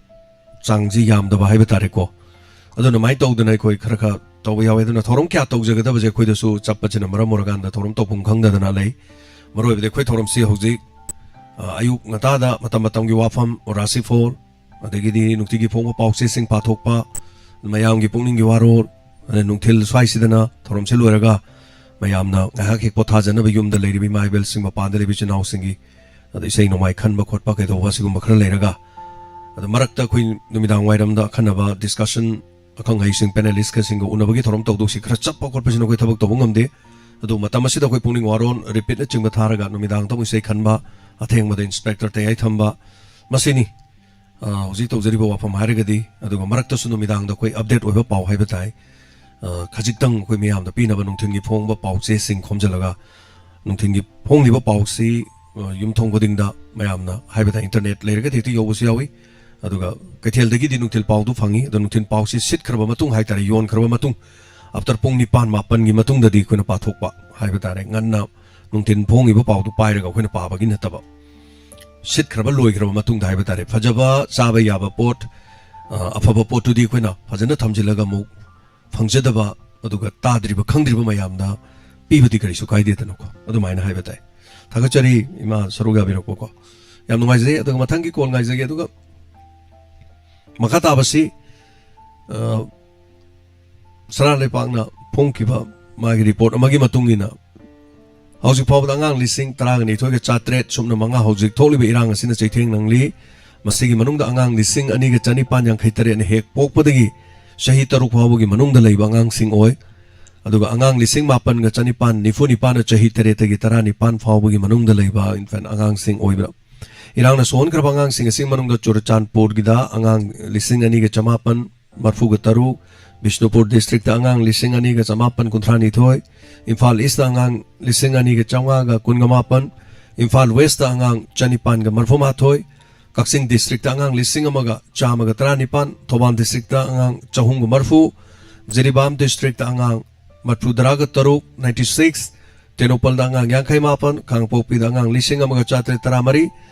ꯆꯥꯡꯁꯤ ꯌꯥꯝꯗꯕ ꯍꯥꯏꯕ ꯇꯥꯔꯦꯀꯣ꯫ ꯑꯗꯨꯅ ꯑꯗꯨꯃꯥꯏꯅ ꯇꯧꯗꯅ ꯑꯩꯈꯣꯏ ꯈꯔ ꯈꯔ ꯇꯧꯕ ꯌꯥꯎꯋꯦ꯫ ꯑꯗꯨꯅ ꯊꯧꯔꯝ ꯀꯌꯥ ꯇꯧꯖꯒꯗꯕꯁꯦ ꯑꯩꯈꯣꯏꯗꯁꯨ ꯆꯞꯄꯁꯤꯅ ꯃꯔꯝ ꯑꯣꯏꯔꯀꯥꯟꯗ ꯊꯧꯔꯝ ꯇꯧꯐꯝ ꯈꯪꯗꯗꯅ ꯂꯩ꯫ ꯃꯔꯨ ꯑꯣꯏꯕꯗꯤ ꯑꯩꯈꯣꯏ ꯊꯧꯔꯝꯁꯤ ꯍꯧꯖꯤꯛ, ꯑ, ꯑꯌꯨꯛ ꯉꯟꯇꯥꯗ ꯃꯇꯝ ꯃꯇꯝꯒꯤ ꯋꯥꯐꯝ, ꯔꯥꯁꯤꯐꯣꯜ, ꯑꯗꯒꯤꯗꯤ ꯅꯨꯡꯇꯤꯒꯤ ꯐꯣꯡꯕ ꯄꯥꯎꯆꯦꯁꯤꯡ ꯄꯥꯊꯣꯛꯄ, ꯃꯌꯥꯝꯒꯤ ꯄꯨꯛꯅꯤꯡꯒꯤ ꯋꯥꯔꯣꯜ, ꯑꯗꯩ ꯅꯨꯡꯊꯤꯜ ꯁ꯭ꯋꯥꯏꯁꯤꯗꯅ ꯊꯧꯔꯝꯁꯤ ꯂꯣꯏꯔꯒ ꯃꯌꯥꯝꯅ ꯉꯥꯏꯍꯥꯛ ꯍꯦꯛ ꯄꯣꯊꯥꯖꯅꯕ ꯌꯨꯝꯗ ꯂꯩꯔꯤꯕ ꯏꯃꯥ ꯏꯕꯦꯜꯁꯤꯡ, ꯃꯄꯥꯟꯗ ꯂꯩꯕ ꯏꯆꯤꯟ ꯏꯅꯥꯎꯁꯤꯡꯒꯤ, ꯑꯗ ꯏꯁꯩ ꯅꯣꯡꯃꯥꯏ ꯈꯟꯕ ꯈꯣꯠꯄ ꯀꯩꯗꯧꯕ ꯁꯤꯒꯨꯝꯕ ꯈꯔ ꯂꯩꯔꯒ, ꯑꯗ ꯃꯔꯛꯇ ꯑꯩꯈꯣꯏ ꯅꯨꯃꯤꯗꯥꯡ ꯋꯥꯏꯔꯝꯗ ꯑꯈꯟꯅꯕ ꯗꯤꯁꯀꯁꯟ, ꯑꯈꯪ ꯑꯍꯩꯁꯤꯡ ꯄꯦꯅꯦꯂꯤꯁꯀꯁꯤꯡꯒ ꯎꯅꯕꯒꯤ ꯊꯧꯔꯝ ꯇꯧꯗꯧꯁꯤ ꯈꯔ ꯆꯞꯄ ꯈꯣꯠꯄꯁꯤꯅ ꯑꯩꯈꯣꯏ ꯊꯕꯛ ꯇꯧꯕ ꯉꯝꯗꯦ꯫ ꯑꯗꯨ ꯃꯇꯝ ꯑꯁꯤꯗ ꯑꯩꯈꯣꯏ ꯄꯨꯛꯅꯤꯡ ꯋꯥꯔꯣꯜ, ꯔꯤꯄꯤꯠꯅꯆꯤꯡꯕ ꯊꯥꯔꯒ ꯅꯨꯃꯤꯗꯥꯡꯗ ꯑꯃꯨꯛ ꯏꯁꯩ ꯈꯟꯕ, ꯑꯊꯦꯡꯕꯗ ꯏꯟꯁꯄꯦꯛꯇꯔ ꯇꯌꯥꯏ ꯊꯝꯕ, ꯃꯁꯤꯅꯤ꯫ ꯑ, ꯍꯧꯖꯤꯛ ꯇꯧꯖꯔꯤꯕ ꯋꯥꯐꯝ ꯍꯥꯏꯔꯒꯗꯤ, ꯑꯗꯨꯒ ꯃꯔꯛꯇꯁꯨ ꯅꯨꯃꯤꯗꯥꯡꯗ ꯑꯩꯈꯣꯏ ꯑꯞꯗꯦꯠ ꯑꯣꯏꯕ ꯄꯥꯎ ꯍꯥꯏꯕ ꯇꯥꯏ, ꯑ, ꯈꯖꯤꯛꯇꯪ ꯑꯩꯈꯣꯏ ꯃꯤꯌꯥꯝꯗ ꯄꯤꯅꯕ ꯅꯨꯡꯊꯤꯜꯒꯤ ꯐꯣꯡꯕ ꯄꯥꯎ ꯆꯦꯁꯤꯡ ꯈꯣꯝꯖꯤꯜꯂꯒ ꯅꯨꯡꯊꯤꯜꯒꯤ ꯐꯣꯡꯂꯤꯕ ꯄꯥꯎꯁꯤ, ꯑ, ꯌꯨꯝꯊꯣꯡ ꯈꯨꯗꯤꯡꯗ ꯃꯌꯥꯝꯅ ꯍꯥꯏꯕ ꯇꯥꯏ, ꯏꯟꯇꯔꯅꯦꯠ ꯂꯩꯔꯒꯗꯤ ꯍꯦꯛꯇ ꯌꯧꯕꯁꯨ ꯌꯥꯎꯏ꯫ ꯑꯗꯨꯒ ꯀꯩꯊꯦꯜꯗꯒꯤꯗꯤ ꯅꯨꯡꯊꯤꯜ ꯄꯥꯎꯗꯨ ꯐꯪꯉꯤ꯫ ꯑꯗꯣ ꯅꯨꯡꯊꯤꯜ ꯄꯥꯎꯁꯤ ꯁꯤꯠꯈ꯭ꯔꯕ ꯃꯇꯨꯡ ꯍꯥꯏ ꯇꯥꯔꯦ, ꯌꯣꯟꯈ꯭ꯔꯕ ꯃꯇꯨꯡ, ꯑꯥꯐꯇꯔ ꯄꯨꯡ ꯅꯤꯄꯥꯟ ꯃꯥꯄꯟꯒꯤ ꯃꯇꯨꯡꯗꯗꯤ ꯑꯩꯈꯣꯏꯅ ꯄꯥꯊꯣꯛꯄ ꯍꯥꯏꯕ ꯇꯥꯔꯦ꯫ ꯉꯟꯅ ꯅꯨꯡꯊꯤꯜ ꯐꯣꯡꯉꯤꯕ ꯄꯥꯎꯗꯨ ꯄꯥꯏꯔꯒ ꯑꯩꯈꯣꯏꯅ ꯄꯥꯕꯒꯤ ꯅꯠꯇꯕ, ꯁꯤꯠꯈ꯭ꯔꯕ ꯂꯣꯏꯈ꯭ꯔꯕ ꯃꯇꯨꯡꯗ ꯍꯥꯏꯕ ꯇꯥꯔꯦ꯫ ꯐꯖꯕ ꯆꯥꯕ ꯌꯥꯕ ꯄꯣꯠ, ꯑ, ꯑꯐꯕ ꯄꯣꯠꯇꯨꯗꯤ ꯑꯩꯈꯣꯏꯅ ꯐꯖꯅ ꯊꯝꯖꯤꯜꯂꯒ ꯑꯃꯨꯛ ꯐꯪꯖꯗꯕ, ꯑꯗꯨꯒ ꯇꯥꯗ꯭ꯔꯤꯕ ꯈꯪꯗ꯭ꯔꯤꯕ ꯃꯌꯥꯝꯗ ꯄꯤꯕꯗꯤ ꯀꯔꯤꯁꯨ ꯀꯥꯏꯗꯦꯗꯅꯀꯣ꯫ ꯑꯗꯨꯃꯥꯏꯅ ꯍꯥꯏꯕ ꯇꯥꯏ꯫ ꯊꯥꯒꯠꯆꯔꯤ ꯏꯃꯥ ꯁꯔꯨꯛ ꯌꯥꯕꯤꯔꯛꯄꯀꯣ꯫ ꯌꯥꯝ ꯅꯨꯡꯉꯥꯏꯖꯩ꯫ ꯑꯗꯨꯒ ꯃꯊꯪꯒꯤ ꯀꯣꯜ ꯉꯥꯏꯖꯒꯦ꯫ ꯑꯗꯨꯒ ꯃꯈꯥ ꯇꯥꯕꯁꯤ, ꯑ, ꯁꯅꯥ ꯂꯩꯄꯥꯛꯅ ꯐꯣꯡꯈꯤꯕ ꯃꯥꯒꯤ ꯔꯤꯄꯣꯔꯠ ꯑꯃꯒꯤ ꯃꯇꯨꯡ ꯏꯟꯅ, ꯍꯧꯖꯤꯛ ꯐꯥꯎꯕꯗ ꯑꯉꯥꯡ ꯂꯤꯁꯤꯡ ꯇꯔꯥꯒ ꯅꯤꯊꯣꯏꯒ ꯆꯥꯇ꯭ꯔꯦꯠ ꯁꯨꯞꯅ ꯃꯉꯥ ꯍꯧꯖꯤꯛ ꯊꯣꯛꯂꯤꯕ ꯏꯔꯥꯡ ꯑꯁꯤꯅ ꯆꯩꯊꯦꯡ ꯅꯪꯂꯤ꯫ ꯃꯁꯤꯒꯤ ꯃꯅꯨꯡꯗ ꯑꯉꯥꯡ ꯂꯤꯁꯤꯡ ꯑꯅꯤꯒ ꯆꯅꯤꯄꯥꯟ ꯌꯥꯡꯈꯩ ꯇꯔꯦꯠꯅ ꯍꯦꯛ ꯄꯣꯛꯄꯗꯒꯤ ꯆꯍꯤ ꯇꯔꯨꯛ ꯐꯥꯎꯕꯒꯤ ꯃꯅꯨꯡꯗ ꯂꯩꯕ ꯑꯉꯥꯡꯁꯤꯡ ꯑꯣꯏ꯫ ꯑꯗꯨꯒ ꯑꯉꯥꯡ ꯂꯤꯁꯤꯡ ꯃꯥꯄꯟꯒ ꯆꯅꯤꯄꯥꯟ ꯅꯤꯐꯨ ꯅꯤꯄꯥꯟꯅ ꯆꯍꯤ ꯇꯔꯦꯠꯇꯒꯤ ꯇꯔꯥꯅꯤꯄꯥꯟ ꯐꯥꯎꯕꯒꯤ ꯃꯅꯨꯡꯗ ꯂꯩꯕ ꯏꯟꯐꯦꯟ ꯑꯉꯥꯡꯁꯤꯡ ꯑꯣꯏꯕ꯫ ꯏꯔꯥꯡꯅ ꯁꯣꯛꯍꯟꯈ꯭ꯔꯕ ꯑꯉꯥꯡꯁꯤꯡ ꯑꯁꯤꯒꯤ ꯃꯅꯨꯡꯗ ꯆꯨꯔꯆꯥꯟꯄꯨꯔꯒꯤꯗ ꯑꯉꯥꯡ ꯂꯤꯁꯤꯡ ꯑꯅꯤꯒ ꯆꯃꯥꯄꯟ ꯃꯔꯐꯨꯒ ꯇꯔꯨꯛ, ꯕꯤꯁꯅꯨꯄꯨꯔ ꯗꯤꯁꯇ꯭ꯔꯤꯛꯇ ꯑꯉꯥꯡ ꯂꯤꯁꯤꯡ ꯑꯅꯤꯒ ꯆꯃꯥꯄꯟ ꯀꯨꯟꯊ꯭ꯔꯥ ꯅꯤꯊꯣꯏ, ꯏꯝꯐꯥꯜ ꯏꯁꯇ ꯑꯉꯥꯡ ꯂꯤꯁꯤꯡ ꯑꯅꯤꯒ ꯆꯥꯝꯃꯉꯥꯒ ꯀꯨꯟꯒ ꯃꯥꯄꯟ, ꯏꯝꯐꯥꯜ ꯋꯦꯁꯇ ꯑꯉꯥꯡ ꯆꯅꯤꯄꯥꯟꯒ ꯃꯔꯐꯨ ꯃꯥꯊꯣꯏ, ꯀꯛꯆꯤꯡ ꯗꯤꯁꯇ꯭ꯔꯤꯛꯇ ꯑꯉꯥꯡ ꯂꯤꯁꯤꯡ ꯑꯃꯒ ꯆꯥꯝꯃꯒ ꯇꯔꯥꯅꯤꯄꯥꯟ, ꯊꯧꯕꯥꯜ ꯗꯤꯁꯇ꯭ꯔꯤꯛꯇ ꯑꯉꯥꯡ ꯆꯍꯨꯝꯒ ꯃꯔꯐꯨ, ꯖꯤꯔꯤꯕꯥꯝ ꯗꯤꯁꯇ꯭ꯔꯤꯛꯇ ꯑꯉꯥꯡ ꯃꯔꯐꯨ ꯇꯔꯥꯒ ꯇꯔꯨꯛ, ninety six, ꯇꯦꯡꯅꯧꯄꯜꯗ ꯑꯉꯥꯡ ꯌꯥꯡꯈꯩ ꯃꯥꯄꯟ, ꯀꯥꯡꯄꯣꯛꯄꯤꯗ ꯑꯉꯥꯡ ꯂꯤꯁꯤꯡ ꯑꯃꯒ ꯆꯥꯇ꯭ꯔꯦꯠ ꯇꯔꯥꯃꯔꯤ,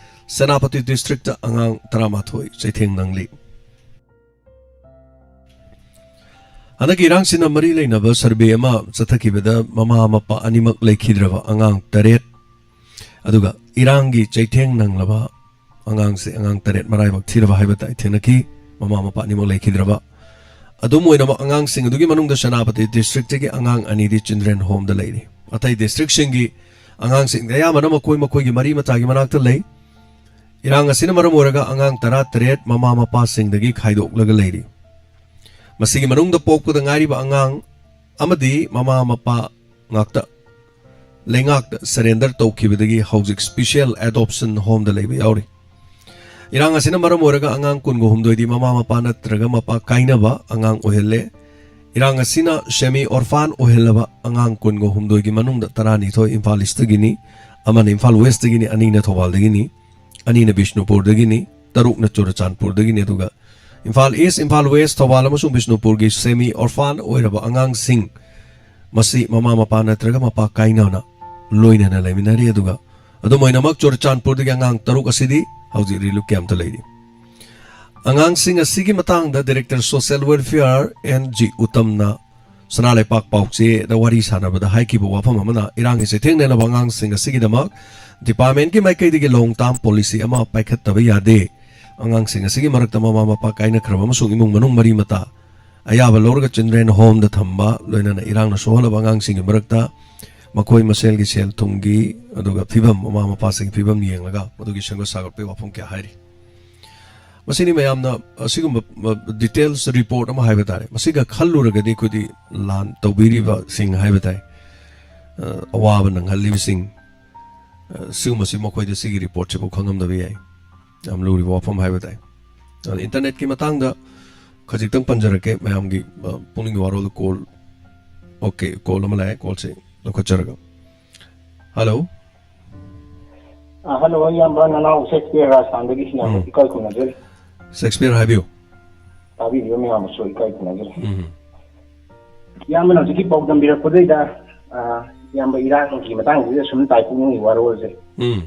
ꯁꯦꯅꯥꯄꯇꯤ ꯗꯤꯁꯇ꯭ꯔꯤꯛꯇ ꯑꯉꯥꯡ ꯇꯔꯥꯃꯥꯊꯣꯏ ꯆꯩꯊꯦꯡ ꯅꯪꯂꯤ꯫ ꯍꯟꯗꯛꯀꯤ ꯏꯔꯥꯡꯁꯤꯅ ꯃꯔꯤ ꯂꯩꯅꯕ ꯁꯔꯚꯦ ꯑꯃ ꯆꯠꯊꯈꯤꯕꯗ ꯃꯃꯥ ꯃꯄꯥ ꯑꯅꯤꯃꯛ ꯂꯩꯈꯤꯗ꯭ꯔꯕ ꯑꯉꯥꯡ ꯇꯔꯦꯠ, ꯑꯗꯨꯒ ꯏꯔꯥꯡꯒꯤ ꯆꯩꯊꯦꯡ ꯅꯪꯂꯕ ꯑꯉꯥꯡꯁꯦ ꯑꯉꯥꯡ ꯇꯔꯦꯠ ꯃꯔꯥꯏꯕꯛ ꯊꯤꯔꯕ ꯍꯥꯏꯕ ꯇꯥꯏ ꯊꯦꯡꯅꯈꯤ, ꯃꯃꯥ ꯃꯄꯥ ꯑꯅꯤꯃꯛ ꯂꯩꯈꯤꯗ꯭ꯔꯕ꯫ ꯑꯗꯨꯝ ꯑꯣꯏꯅꯃꯛ ꯑꯉꯥꯡꯁꯤꯡ ꯑꯗꯨꯒꯤ ꯃꯅꯨꯡꯗ ꯁꯦꯅꯥꯄꯇꯤ ꯗꯤꯁꯇ꯭ꯔꯤꯛꯇꯒꯤ ꯑꯉꯥꯡ ꯑꯅꯤꯗꯤ ꯆꯤꯜꯗ꯭ꯔꯦꯟ ꯍꯣꯝꯗ ꯂꯩꯔꯤ꯫ ꯑꯇꯩ ꯗꯤꯁꯇ꯭ꯔꯤꯛꯁꯤꯡꯒꯤ ꯑꯉꯥꯡꯁꯤꯡꯗꯤ ꯑꯌꯥꯝꯕꯅ ꯃꯈꯣꯏ ꯃꯈꯣꯏꯒꯤ ꯃꯔꯤ ꯃꯇꯥꯒꯤ ꯃꯅꯥꯛꯇ ꯂꯩ꯫ ꯏꯔꯥꯡ ꯑꯁꯤꯅ ꯃꯔꯝ ꯑꯣꯏꯔꯒ ꯑꯉꯥꯡ ꯇꯔꯥꯇꯔꯦꯠ ꯃꯃꯥ ꯃꯄꯥꯁꯤꯡꯗꯒꯤ ꯈꯥꯏꯗꯣꯛꯂꯒ ꯂꯩꯔꯤ꯫ ꯃꯁꯤꯒꯤ ꯃꯅꯨꯡꯗ ꯄꯣꯛꯄꯗ ꯉꯥꯏꯔꯤꯕ ꯑꯉꯥꯡ ꯑꯃꯗꯤ ꯃꯃꯥ ꯃꯄꯥ ꯉꯥꯛꯇ ꯂꯩꯉꯥꯛꯇ ꯁꯔꯦꯟꯗꯔ ꯇꯧꯈꯤꯕꯗꯒꯤ ꯍꯧꯖꯤꯛ ꯁ꯭ꯄꯤꯁꯦꯜ ꯑꯦꯗꯣꯞꯁꯟ ꯍꯣꯝꯗ ꯂꯩꯕ ꯌꯥꯎꯔꯤ꯫ ꯏꯔꯥꯡ ꯑꯁꯤꯅ ꯃꯔꯝ ꯑꯣꯏꯔꯒ ꯑꯉꯥꯡ ꯀꯨꯟꯒ ꯍꯨꯝꯗꯣꯏꯗꯤ ꯃꯃꯥ ꯃꯄꯥ ꯅꯠꯇ꯭ꯔꯒ ꯃꯄꯥ ꯀꯥꯏꯅꯕ ꯑꯉꯥꯡ ꯑꯣꯏꯍꯜꯂꯦ꯫ ꯏꯔꯥꯡ ꯑꯁꯤꯅ ꯁꯦꯃꯤ ꯑꯣꯔꯐꯥꯟ ꯑꯣꯏꯍꯜꯂꯕ ꯑꯉꯥꯡ ꯀꯨꯟꯒ ꯍꯨꯝꯗꯣꯏꯒꯤ ꯃꯅꯨꯡꯗ ꯇꯔꯥꯅꯤꯊꯣꯏ ꯏꯝꯐꯥꯜ ꯏꯁꯇꯒꯤꯅꯤ, ꯑꯃꯅ ꯏꯝꯐꯥꯜ ꯋꯦꯁꯇꯒꯤꯅꯤ, ꯑꯅꯤꯅ ꯊꯧꯕꯥꯜꯗꯒꯤꯅꯤ, ꯑꯅꯤꯅ ꯕꯤꯁꯅꯨꯄꯨꯔꯗꯒꯤꯅꯤ, ꯇꯔꯨꯛꯅ ꯆꯨꯔꯆꯥꯟꯄꯨꯔꯗꯒꯤꯅꯤ, ꯑꯗꯨꯒ ꯏꯝꯐꯥꯜ ꯏꯁ, ꯏꯝꯐꯥꯜ ꯋꯦꯁ, ꯊꯧꯕꯥꯜ ꯑꯃꯁꯨꯡ ꯕꯤꯁꯅꯨꯄꯨꯔꯒꯤ ꯁꯦꯃꯤ ꯑꯣꯔꯐꯥꯟ ꯑꯣꯏꯔꯕ ꯑꯉꯥꯡꯁꯤꯡ, ꯃꯁꯤ ꯃꯃꯥ ꯃꯄꯥ ꯅꯠꯇ꯭ꯔꯒ ꯃꯄꯥ ꯀꯥꯏꯅꯅ ꯂꯣꯏꯅꯅ ꯂꯩꯃꯤꯟꯅꯔꯤ꯫ ꯑꯗꯨꯒ ꯑꯗꯨꯝ ꯑꯣꯏꯅꯃꯛ ꯆꯨꯔꯆꯥꯟꯄꯨꯔꯗꯒꯤ ꯑꯉꯥꯡ ꯇꯔꯨꯛ ꯑꯁꯤꯗꯤ ꯍꯧꯖꯤꯛ ꯔꯤꯂꯤꯐ ꯀꯦꯝꯞꯇ ꯂꯩꯔꯤ꯫ ꯑꯉꯥꯡꯁꯤꯡ ꯑꯁꯤꯒꯤ ꯃꯇꯥꯡꯗ director social welfare N G ꯎꯇꯝꯅ ꯁꯅꯥ ꯂꯩꯄꯥꯛ ꯄꯥꯎꯆꯦꯗ ꯋꯥꯔꯤ ꯁꯥꯟꯅꯕꯗ ꯍꯥꯏꯈꯤꯕ ꯋꯥꯐꯝ ꯑꯃꯅ, ꯏꯔꯥꯡꯒꯤ ꯆꯩꯊꯦꯡ ꯅꯪꯂꯕ ꯑꯉꯥꯡꯁꯤꯡ ꯑꯁꯤꯒꯤꯗꯃꯛ ꯗꯤꯄꯥꯔꯠꯃꯦꯟꯠꯀꯤ ꯃꯥꯏꯀꯩꯗꯒꯤ ꯂꯣꯡ ꯇꯥꯔꯝ ꯄꯣꯂꯤꯁꯤ ꯑꯃ ꯄꯥꯏꯈꯠꯇꯕ ꯌꯥꯗꯦ꯫ ꯑꯉꯥꯡꯁꯤꯡ ꯑꯁꯤꯒꯤ ꯃꯔꯛꯇ ꯃꯃꯥ ꯃꯄꯥ ꯀꯥꯏꯅꯈ꯭ꯔꯕ ꯑꯃꯁꯨꯡ ꯏꯃꯨꯡ ꯃꯅꯨꯡ ꯃꯔꯤ ꯃꯇꯥ ꯑꯌꯥꯕ ꯂꯧꯔꯒ ꯆꯤꯜꯗ꯭ꯔꯦꯟ ꯍꯣꯝꯗ ꯊꯝꯕ, ꯂꯣꯏꯅꯅ ꯏꯔꯥꯡꯅ ꯁꯣꯛꯍꯜꯂꯕ ꯑꯉꯥꯡꯁꯤꯡꯒꯤ ꯃꯔꯛꯇ ꯃꯈꯣꯏ ꯃꯁꯦꯜꯒꯤ ꯁꯦꯜ ꯊꯨꯝꯒꯤ ꯑꯗꯨꯒ ꯐꯤꯕꯝ, ꯃꯃꯥ ꯃꯄꯥꯁꯤꯡꯒꯤ ꯐꯤꯕꯝ ꯌꯦꯡꯂꯒ ꯃꯗꯨꯒꯤ ꯁꯦꯝꯒꯠ ꯁꯥꯒꯠꯄꯒꯤ ꯋꯥꯐꯝ ꯀꯌꯥ ꯍꯥꯏꯔꯤ꯫ ꯃꯁꯤꯅꯤ ꯃꯌꯥꯝꯅ ꯑꯁꯤꯒꯨꯝꯕ, ꯑ, ꯗꯤꯇꯦꯜꯁ ꯔꯤꯄꯣꯔꯠ ꯑꯃ ꯍꯥꯏꯕ ꯇꯥꯔꯦ꯫ ꯃꯁꯤꯒ ꯈꯜꯂꯨꯔꯒꯗꯤ ꯑꯩꯈꯣꯏꯗꯤ ꯂꯥꯟ ꯇꯧꯕꯤꯔꯤꯕꯁꯤꯡ ꯍꯥꯏꯕ ꯇꯥꯏ, ꯑ, ꯑꯋꯥꯕ ꯅꯪꯍꯜꯂꯤꯕꯁꯤꯡ, ꯑ, ꯁꯤꯒꯨꯝꯕꯁꯤ ꯃꯈꯣꯏꯗ ꯁꯤꯒꯤ ꯔꯤꯄꯣꯔꯠꯁꯤꯐꯥꯎ ꯈꯪꯉꯝꯗꯕ ꯌꯥꯏ꯫ ꯌꯥꯝ ꯂꯨꯔꯤꯕ ꯋꯥꯐꯝ ꯍꯥꯏꯕ ꯇꯥꯏ꯫ ꯑꯗꯨꯅ ꯏꯟꯇꯔꯅꯦꯠꯀꯤ ꯃꯇꯥꯡꯗ ꯈꯖꯤꯛꯇꯪ ꯄꯟꯖꯔꯛꯀꯦ ꯃꯌꯥꯝꯒꯤ, ꯑ, ꯄꯨꯛꯅꯤꯡꯒꯤ ꯋꯥꯔꯣꯜꯗ꯫ ꯀꯣꯜ, ꯑꯣꯀꯦ, ꯀꯣꯜ ꯑꯃ ꯂꯥꯛꯑꯦ, ꯀꯣꯜꯁꯦ ꯂꯧꯈꯠꯆꯔꯒ꯫ ꯍꯜꯂꯣ꯫ ꯑ, ꯍꯜꯂꯣ, ꯏꯌꯥꯝꯕ ꯅꯅꯥꯎ ꯁꯦꯛꯁꯄꯤꯌꯔ ꯔꯥꯖꯊꯥꯟꯗꯒꯤ ꯏꯌꯥꯝꯕ ꯎꯝ꯫ ꯏꯀꯥꯏ ꯈꯨꯝꯅꯖꯔꯤ꯫ ꯁꯦꯛꯁꯄꯤꯌꯔ ꯍꯥꯏꯕꯤꯌꯨ꯫ ꯇꯥꯕꯤꯔꯤꯕ ꯃꯌꯥꯝꯕꯨꯁꯨ ꯏꯀꯥꯏ ꯈꯨꯝꯅꯖꯔꯤ꯫ ꯎꯝ꯫ ꯏꯌꯥꯝꯕꯅ ꯍꯧꯖꯤꯛꯀꯤ ꯄꯥꯎꯗꯝ ꯄꯤꯔꯛꯄꯗꯩꯗ, ꯑ, ꯏꯌꯥꯝꯕ ꯏꯔꯥꯡꯒꯤ ꯃꯇꯥꯡꯁꯤꯗ ꯁꯨꯝ ꯇꯥꯏ ꯄꯨꯛꯅꯤꯡꯒꯤ ꯋꯥꯔꯣꯜꯁꯦ꯫ ꯎꯝ꯫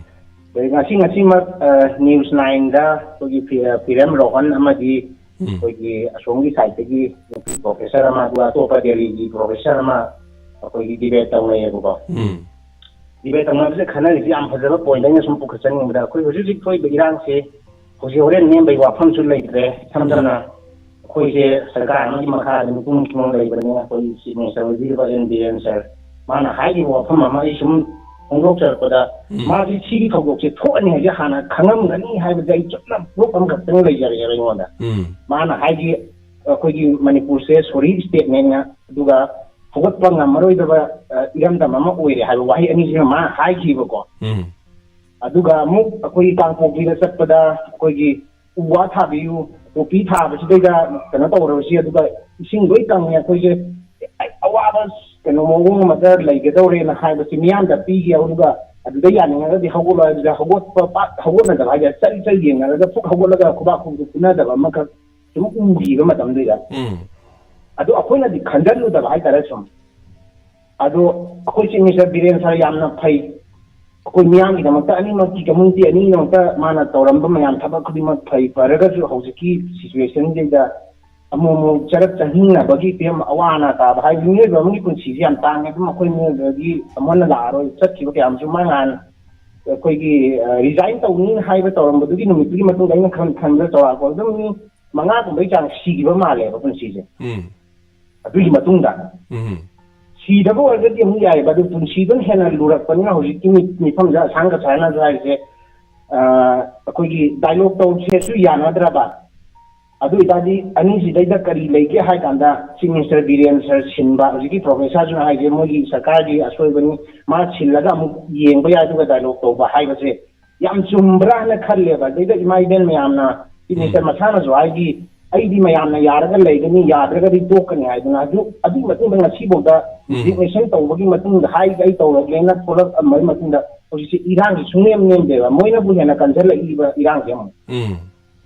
ꯑꯗꯩ ꯉꯁꯤ, ꯉꯁꯤꯃꯛ, ꯑ, ꯅ꯭ꯌꯨꯁ ꯅꯥꯏꯟꯗ ꯑꯩꯈꯣꯏꯒꯤ ꯐꯤ-, ꯑ, ꯄꯤꯔꯦꯝ ꯔꯣꯍꯟ ꯑꯃꯗꯤ ꯎꯝ꯫ ꯑꯩꯈꯣꯏꯒꯤ ꯑꯁꯣꯝꯒꯤ ꯁꯥꯏꯠꯇꯒꯤ ꯄ꯭ꯔꯣꯐꯦꯁꯔ ꯑꯃ, ꯑꯗꯨꯒ ꯑꯇꯣꯞꯄ ꯗꯦꯜꯂꯤꯒꯤ ꯄ꯭ꯔꯣꯐꯦꯁꯔ ꯑꯃ ꯑꯩꯈꯣꯏꯒꯤ ꯗꯤꯕꯦꯠ ꯇꯧꯅꯩꯌꯦꯕꯀꯣ꯫ ꯎꯝ꯫ ꯗꯤꯕꯦꯠ ꯇꯧꯅꯕꯁꯦ ꯈꯟꯅꯔꯤꯁꯦ ꯌꯥꯝ ꯐꯖꯕ ꯄꯣꯏꯟꯠ ꯑꯩꯅ ꯁꯨꯝ ꯄꯨꯈꯠꯆꯅꯤꯡꯕꯗ, ꯑꯩꯈꯣꯏ ꯍꯧꯖꯤꯛ ꯍꯧꯖꯤꯛ ꯊꯣꯛꯏꯕ ꯏꯔꯥꯡꯁꯦ ꯍꯧꯖꯤꯛ ꯍꯣꯔꯦꯟ ꯅꯦꯝꯕꯒꯤ ꯋꯥꯐꯝꯁꯨ ꯂꯩꯇ꯭ꯔꯦ꯫ ꯏꯁꯝ ꯁꯝꯅ ꯑꯩꯈꯣꯏꯁꯦ ꯁꯔꯀꯥꯔ ꯑꯃꯒꯤ ꯃꯈꯥꯗ ꯃꯤꯄꯨꯝ ꯈꯨꯗꯤꯡꯃꯛ ꯂꯩꯕꯅꯤꯅ, ꯑꯩꯈꯣꯏ ꯆꯤꯐ ꯃꯤꯅꯤꯁꯇꯔ ꯑꯣꯏꯕꯤꯔꯤꯕ ꯑꯦꯟ ꯕꯤꯔꯦꯟ ꯁꯔ, ꯃꯥꯅ ꯍꯥꯏꯈꯤꯕ ꯋꯥꯐꯝ ꯑꯃ ꯑꯩ ꯁꯨꯝ ꯐꯣꯡꯗꯣꯛꯆꯔꯛꯄꯗ, ꯎꯝ꯫ ꯃꯥꯁꯤ ꯁꯤꯒꯤ ꯊꯧꯗꯣꯛꯁꯦ ꯊꯣꯛꯑꯅꯤ ꯍꯥꯏꯁꯦ ꯍꯥꯟꯅ ꯈꯪꯉꯝꯒꯅꯤ ꯍꯥꯏꯕꯁꯦ ꯑꯩ ꯆꯨꯝꯅ ꯄ꯭ꯔꯨꯐ ꯑꯃꯈꯛꯇꯪ ꯂꯩꯖꯔꯛꯑꯦꯕ ꯑꯩꯉꯣꯟꯗ꯫ ꯎꯝ꯫ ꯃꯥꯅ ꯍꯥꯏꯈꯤ, ꯑꯩꯈꯣꯏꯒꯤ ꯃꯅꯤꯄꯨꯔꯁꯦ ꯁꯣꯔꯤ ꯁ꯭ꯇꯦꯠꯅꯦꯅ, ꯑꯗꯨꯒ ꯍꯧꯒꯠꯄ ꯉꯝꯃꯔꯣꯏꯗꯕ, ꯑ, ꯏꯔꯝꯗꯝ ꯑꯃ ꯑꯣꯏꯔꯦ ꯍꯥꯏꯕ ꯋꯥꯍꯩ ꯑꯅꯤꯁꯤꯃ ꯃꯥꯅ ꯍꯥꯏꯈꯤꯕꯀꯣ꯫ ꯎꯝ꯫ ꯑꯗꯨꯒ ꯑꯃꯨꯛ ꯑꯩꯈꯣꯏꯒꯤ ꯀꯥꯡꯄꯣꯛꯄꯤꯗ ꯆꯠꯄꯗ ꯑꯩꯈꯣꯏꯒꯤ ꯎ ꯋꯥ ꯊꯥꯕꯤꯌꯨ, ꯄꯣꯄꯤ ꯊꯥꯕꯁꯤꯗꯩꯗ ꯀꯩꯅꯣ ꯇꯧꯔꯁꯤ, ꯑꯗꯨꯒ ꯏꯁꯤꯡ ꯂꯣꯏ ꯀꯪꯉꯦ, ꯑꯩꯈꯣꯏꯁꯦ ꯑꯋꯥꯕ ꯀꯩꯅꯣ ꯃꯑꯣꯡ ꯑꯃꯗ ꯂꯩꯒꯗꯧꯔꯦꯅ ꯍꯥꯏꯕꯁꯤ ꯃꯤꯌꯥꯝꯗ ꯄꯤꯈꯤ꯫ ꯑꯗꯨꯒ ꯑꯗꯨꯗ ꯌꯥꯅꯤꯡꯉꯒꯗꯤ ꯍꯧꯒꯠꯂꯣ ꯍꯥꯏꯕꯗ ꯍꯧꯒꯠꯄ ꯄꯥꯛ ꯍꯧꯒꯠꯅꯗꯕ ꯍꯥꯏꯇꯥꯔꯦ, ꯆꯠ ꯆꯠ ꯌꯦꯡꯅꯔꯒ ꯐꯨꯛ ꯍꯧꯒꯠꯂꯒ ꯈꯨꯕꯥꯛ ꯈꯨꯕꯥꯛ ꯈꯨꯅꯗꯕ ꯑꯃꯈꯛ ꯁꯨꯝ ꯎꯈꯤꯕ ꯃꯇꯝꯗꯨꯗ꯫ ꯎꯝ꯫ ꯑꯗꯣ ꯑꯩꯈꯣꯏꯅꯗꯤ ꯈꯟꯖꯜꯂꯨꯗꯕ ꯍꯥꯏꯇꯥꯔꯦ ꯁꯨꯝ꯫ ꯑꯗꯣ ꯑꯩꯈꯣꯏ ꯆꯤꯐ ꯃꯤꯅꯤꯁꯇꯔ ꯕꯤꯔꯦꯟ ꯁꯥꯔ ꯌꯥꯝꯅ ꯐꯩ, ꯑꯩꯈꯣꯏ ꯃꯤꯌꯥꯝꯒꯤꯗꯃꯛꯇ, ꯑꯅꯤꯃꯛꯀꯤ ꯀꯝꯃ꯭ꯌꯨꯅꯤꯇꯤ ꯑꯅꯤꯒꯤꯗꯃꯛꯇ ꯃꯥꯅ ꯇꯧꯔꯝꯕ ꯃꯌꯥꯝ ꯊꯕꯛ ꯈꯨꯗꯤꯡꯃꯛ ꯐꯩ꯫ ꯐꯔꯒꯁꯨ ꯍꯧꯖꯤꯛꯀꯤ ꯁꯤꯆꯨꯋꯦꯁꯟꯁꯤꯗ ꯑꯃꯨꯛ ꯑꯃꯨꯛ ꯆꯔꯛ ꯆꯍꯤꯡꯅꯕꯒꯤ ꯐꯤꯕꯝ, ꯑꯋꯥ ꯑꯅꯥ ꯇꯥꯕ ꯍꯥꯏꯕ ꯃꯤꯑꯣꯏꯕ ꯑꯃꯒꯤ ꯄꯨꯟꯁꯤꯁꯤ ꯌꯥꯝ ꯇꯥꯡꯉꯦ꯫ ꯑꯗꯨꯝ ꯑꯩꯈꯣꯏ ꯃꯤꯑꯣꯏꯕꯒꯤ ꯑꯃꯨꯛ ꯍꯟꯅ ꯂꯥꯛꯑꯔꯣꯏ꯫ ꯆꯠꯈꯤꯕ ꯀꯌꯥ ꯑꯃꯁꯨ ꯃꯥ ꯉꯍꯥꯟ ꯑꯩꯈꯣꯏꯒꯤ, ꯑ, ꯔꯤꯖꯥꯏꯟ ꯇꯧꯅꯤ ꯍꯥꯏꯕ ꯇꯧꯔꯝꯕꯗꯨꯒꯤ ꯅꯨꯃꯤꯠꯇꯨꯒꯤ ꯃꯇꯨꯡꯗ ꯑꯩꯅ ꯈꯟ-, ꯈꯟꯕꯗ ꯆꯥꯎꯔꯥꯛꯄ ꯑꯗꯨꯝ ꯃꯤ ꯃꯉꯥꯒꯨꯝꯕꯩ ꯆꯥꯡ ꯁꯤꯈꯤꯕ ꯃꯥꯜꯂꯦꯕ ꯄꯨꯟꯁꯤꯁꯦ꯫ ꯎꯝ꯫ ꯑꯗꯨꯒꯤ ꯃꯇꯨꯡꯗ ꯎꯝ꯫ ꯁꯤꯗꯕ ꯑꯣꯏꯔꯒꯗꯤ ꯑꯃꯨꯛ ꯌꯥꯏꯑꯕ, ꯑꯗꯨ ꯄꯨꯟꯁꯤꯗꯨꯅ ꯍꯦꯟꯅ ꯂꯨꯔꯛꯄꯅꯤꯅ ꯍꯧꯖꯤꯛꯀꯤ ꯃꯤ-, ꯃꯤꯐꯝꯁꯦ ꯑꯁꯥꯡ ꯀꯁꯥꯏꯅꯁꯨ ꯍꯥꯏꯔꯤꯁꯦ, ꯑ, ꯑꯩꯈꯣꯏꯒꯤ ꯗꯥꯏꯂꯣꯛ ꯇꯧꯁꯦꯁꯨ ꯌꯥꯅꯗ꯭ꯔꯕ꯫ ꯑꯗꯨ ꯑꯣꯏꯇꯥꯔꯗꯤ ꯑꯅꯤꯁꯤꯗꯩꯗ ꯀꯔꯤ ꯂꯩꯒꯦ ꯍꯥꯏ ꯀꯥꯟꯗ, ꯆꯤꯐ ꯃꯤꯅꯤꯁꯇꯔ ꯕꯤꯔꯦꯟ ꯁꯔ ꯁꯤꯟꯕ, ꯍꯧꯖꯤꯛꯀꯤ ꯄ꯭ꯔꯣꯐꯦꯁꯔꯁꯤꯅ ꯍꯥꯏꯁꯦ ꯃꯣꯏꯒꯤ ꯁꯔꯀꯥꯔꯒꯤ ꯑꯁꯣꯏꯕꯅꯤ, ꯃꯥ ꯁꯤꯜꯂꯒ ꯑꯃꯨꯛ ꯌꯦꯡꯕ ꯌꯥꯏ, ꯑꯗꯨꯒ ꯗꯥꯏꯂꯣꯛ ꯇꯧꯕ ꯍꯥꯏꯕꯁꯦ ꯌꯥꯝ ꯆꯨꯝꯕ꯭ꯔꯥ ꯍꯥꯏꯅ ꯈꯜꯂꯦꯕ꯫ ꯑꯗꯩꯗ ꯏꯃꯥ ꯏꯕꯦꯟ ꯃꯌꯥꯝꯅ, ꯆꯤꯐ ꯃꯤꯅꯤꯁꯇꯔ ꯃꯁꯥꯅꯁꯨ ꯍꯥꯏꯈꯤ, ꯑꯩꯗꯤ ꯃꯌꯥꯝꯅ ꯌꯥꯔꯒ ꯂꯩꯒꯅꯤ, ꯌꯥꯗ꯭ꯔꯒꯗꯤ ꯇꯣꯛꯀꯅꯤ ꯍꯥꯏꯗꯅ, ꯑꯗꯨ ꯑꯗꯨꯒꯤ ꯃꯇꯨꯡꯗ ꯉꯁꯤꯐꯥꯎꯗ ꯎꯝ꯫ ꯔꯤꯖꯤꯒꯅꯦꯁꯟ ꯇꯧꯕꯒꯤ ꯃꯇꯨꯡꯗ ꯍꯥꯏꯒꯦ ꯑꯩ ꯇꯧꯔꯒꯦꯅ ꯊꯣꯛꯂꯛꯑꯝꯕꯒꯤ ꯃꯇꯨꯡꯗ ꯍꯧꯖꯤꯛꯁꯦ ꯏꯔꯥꯡꯁꯤ ꯁꯨꯡꯅꯦꯝ ꯅꯦꯝꯗꯦꯕ, ꯃꯣꯏꯅꯕꯨ ꯍꯦꯟꯅ ꯀꯟꯁꯤꯜꯂꯛꯏꯕ ꯏꯔꯥꯡꯁꯦ ꯑꯃꯨꯛ꯫ ꯎꯝ꯫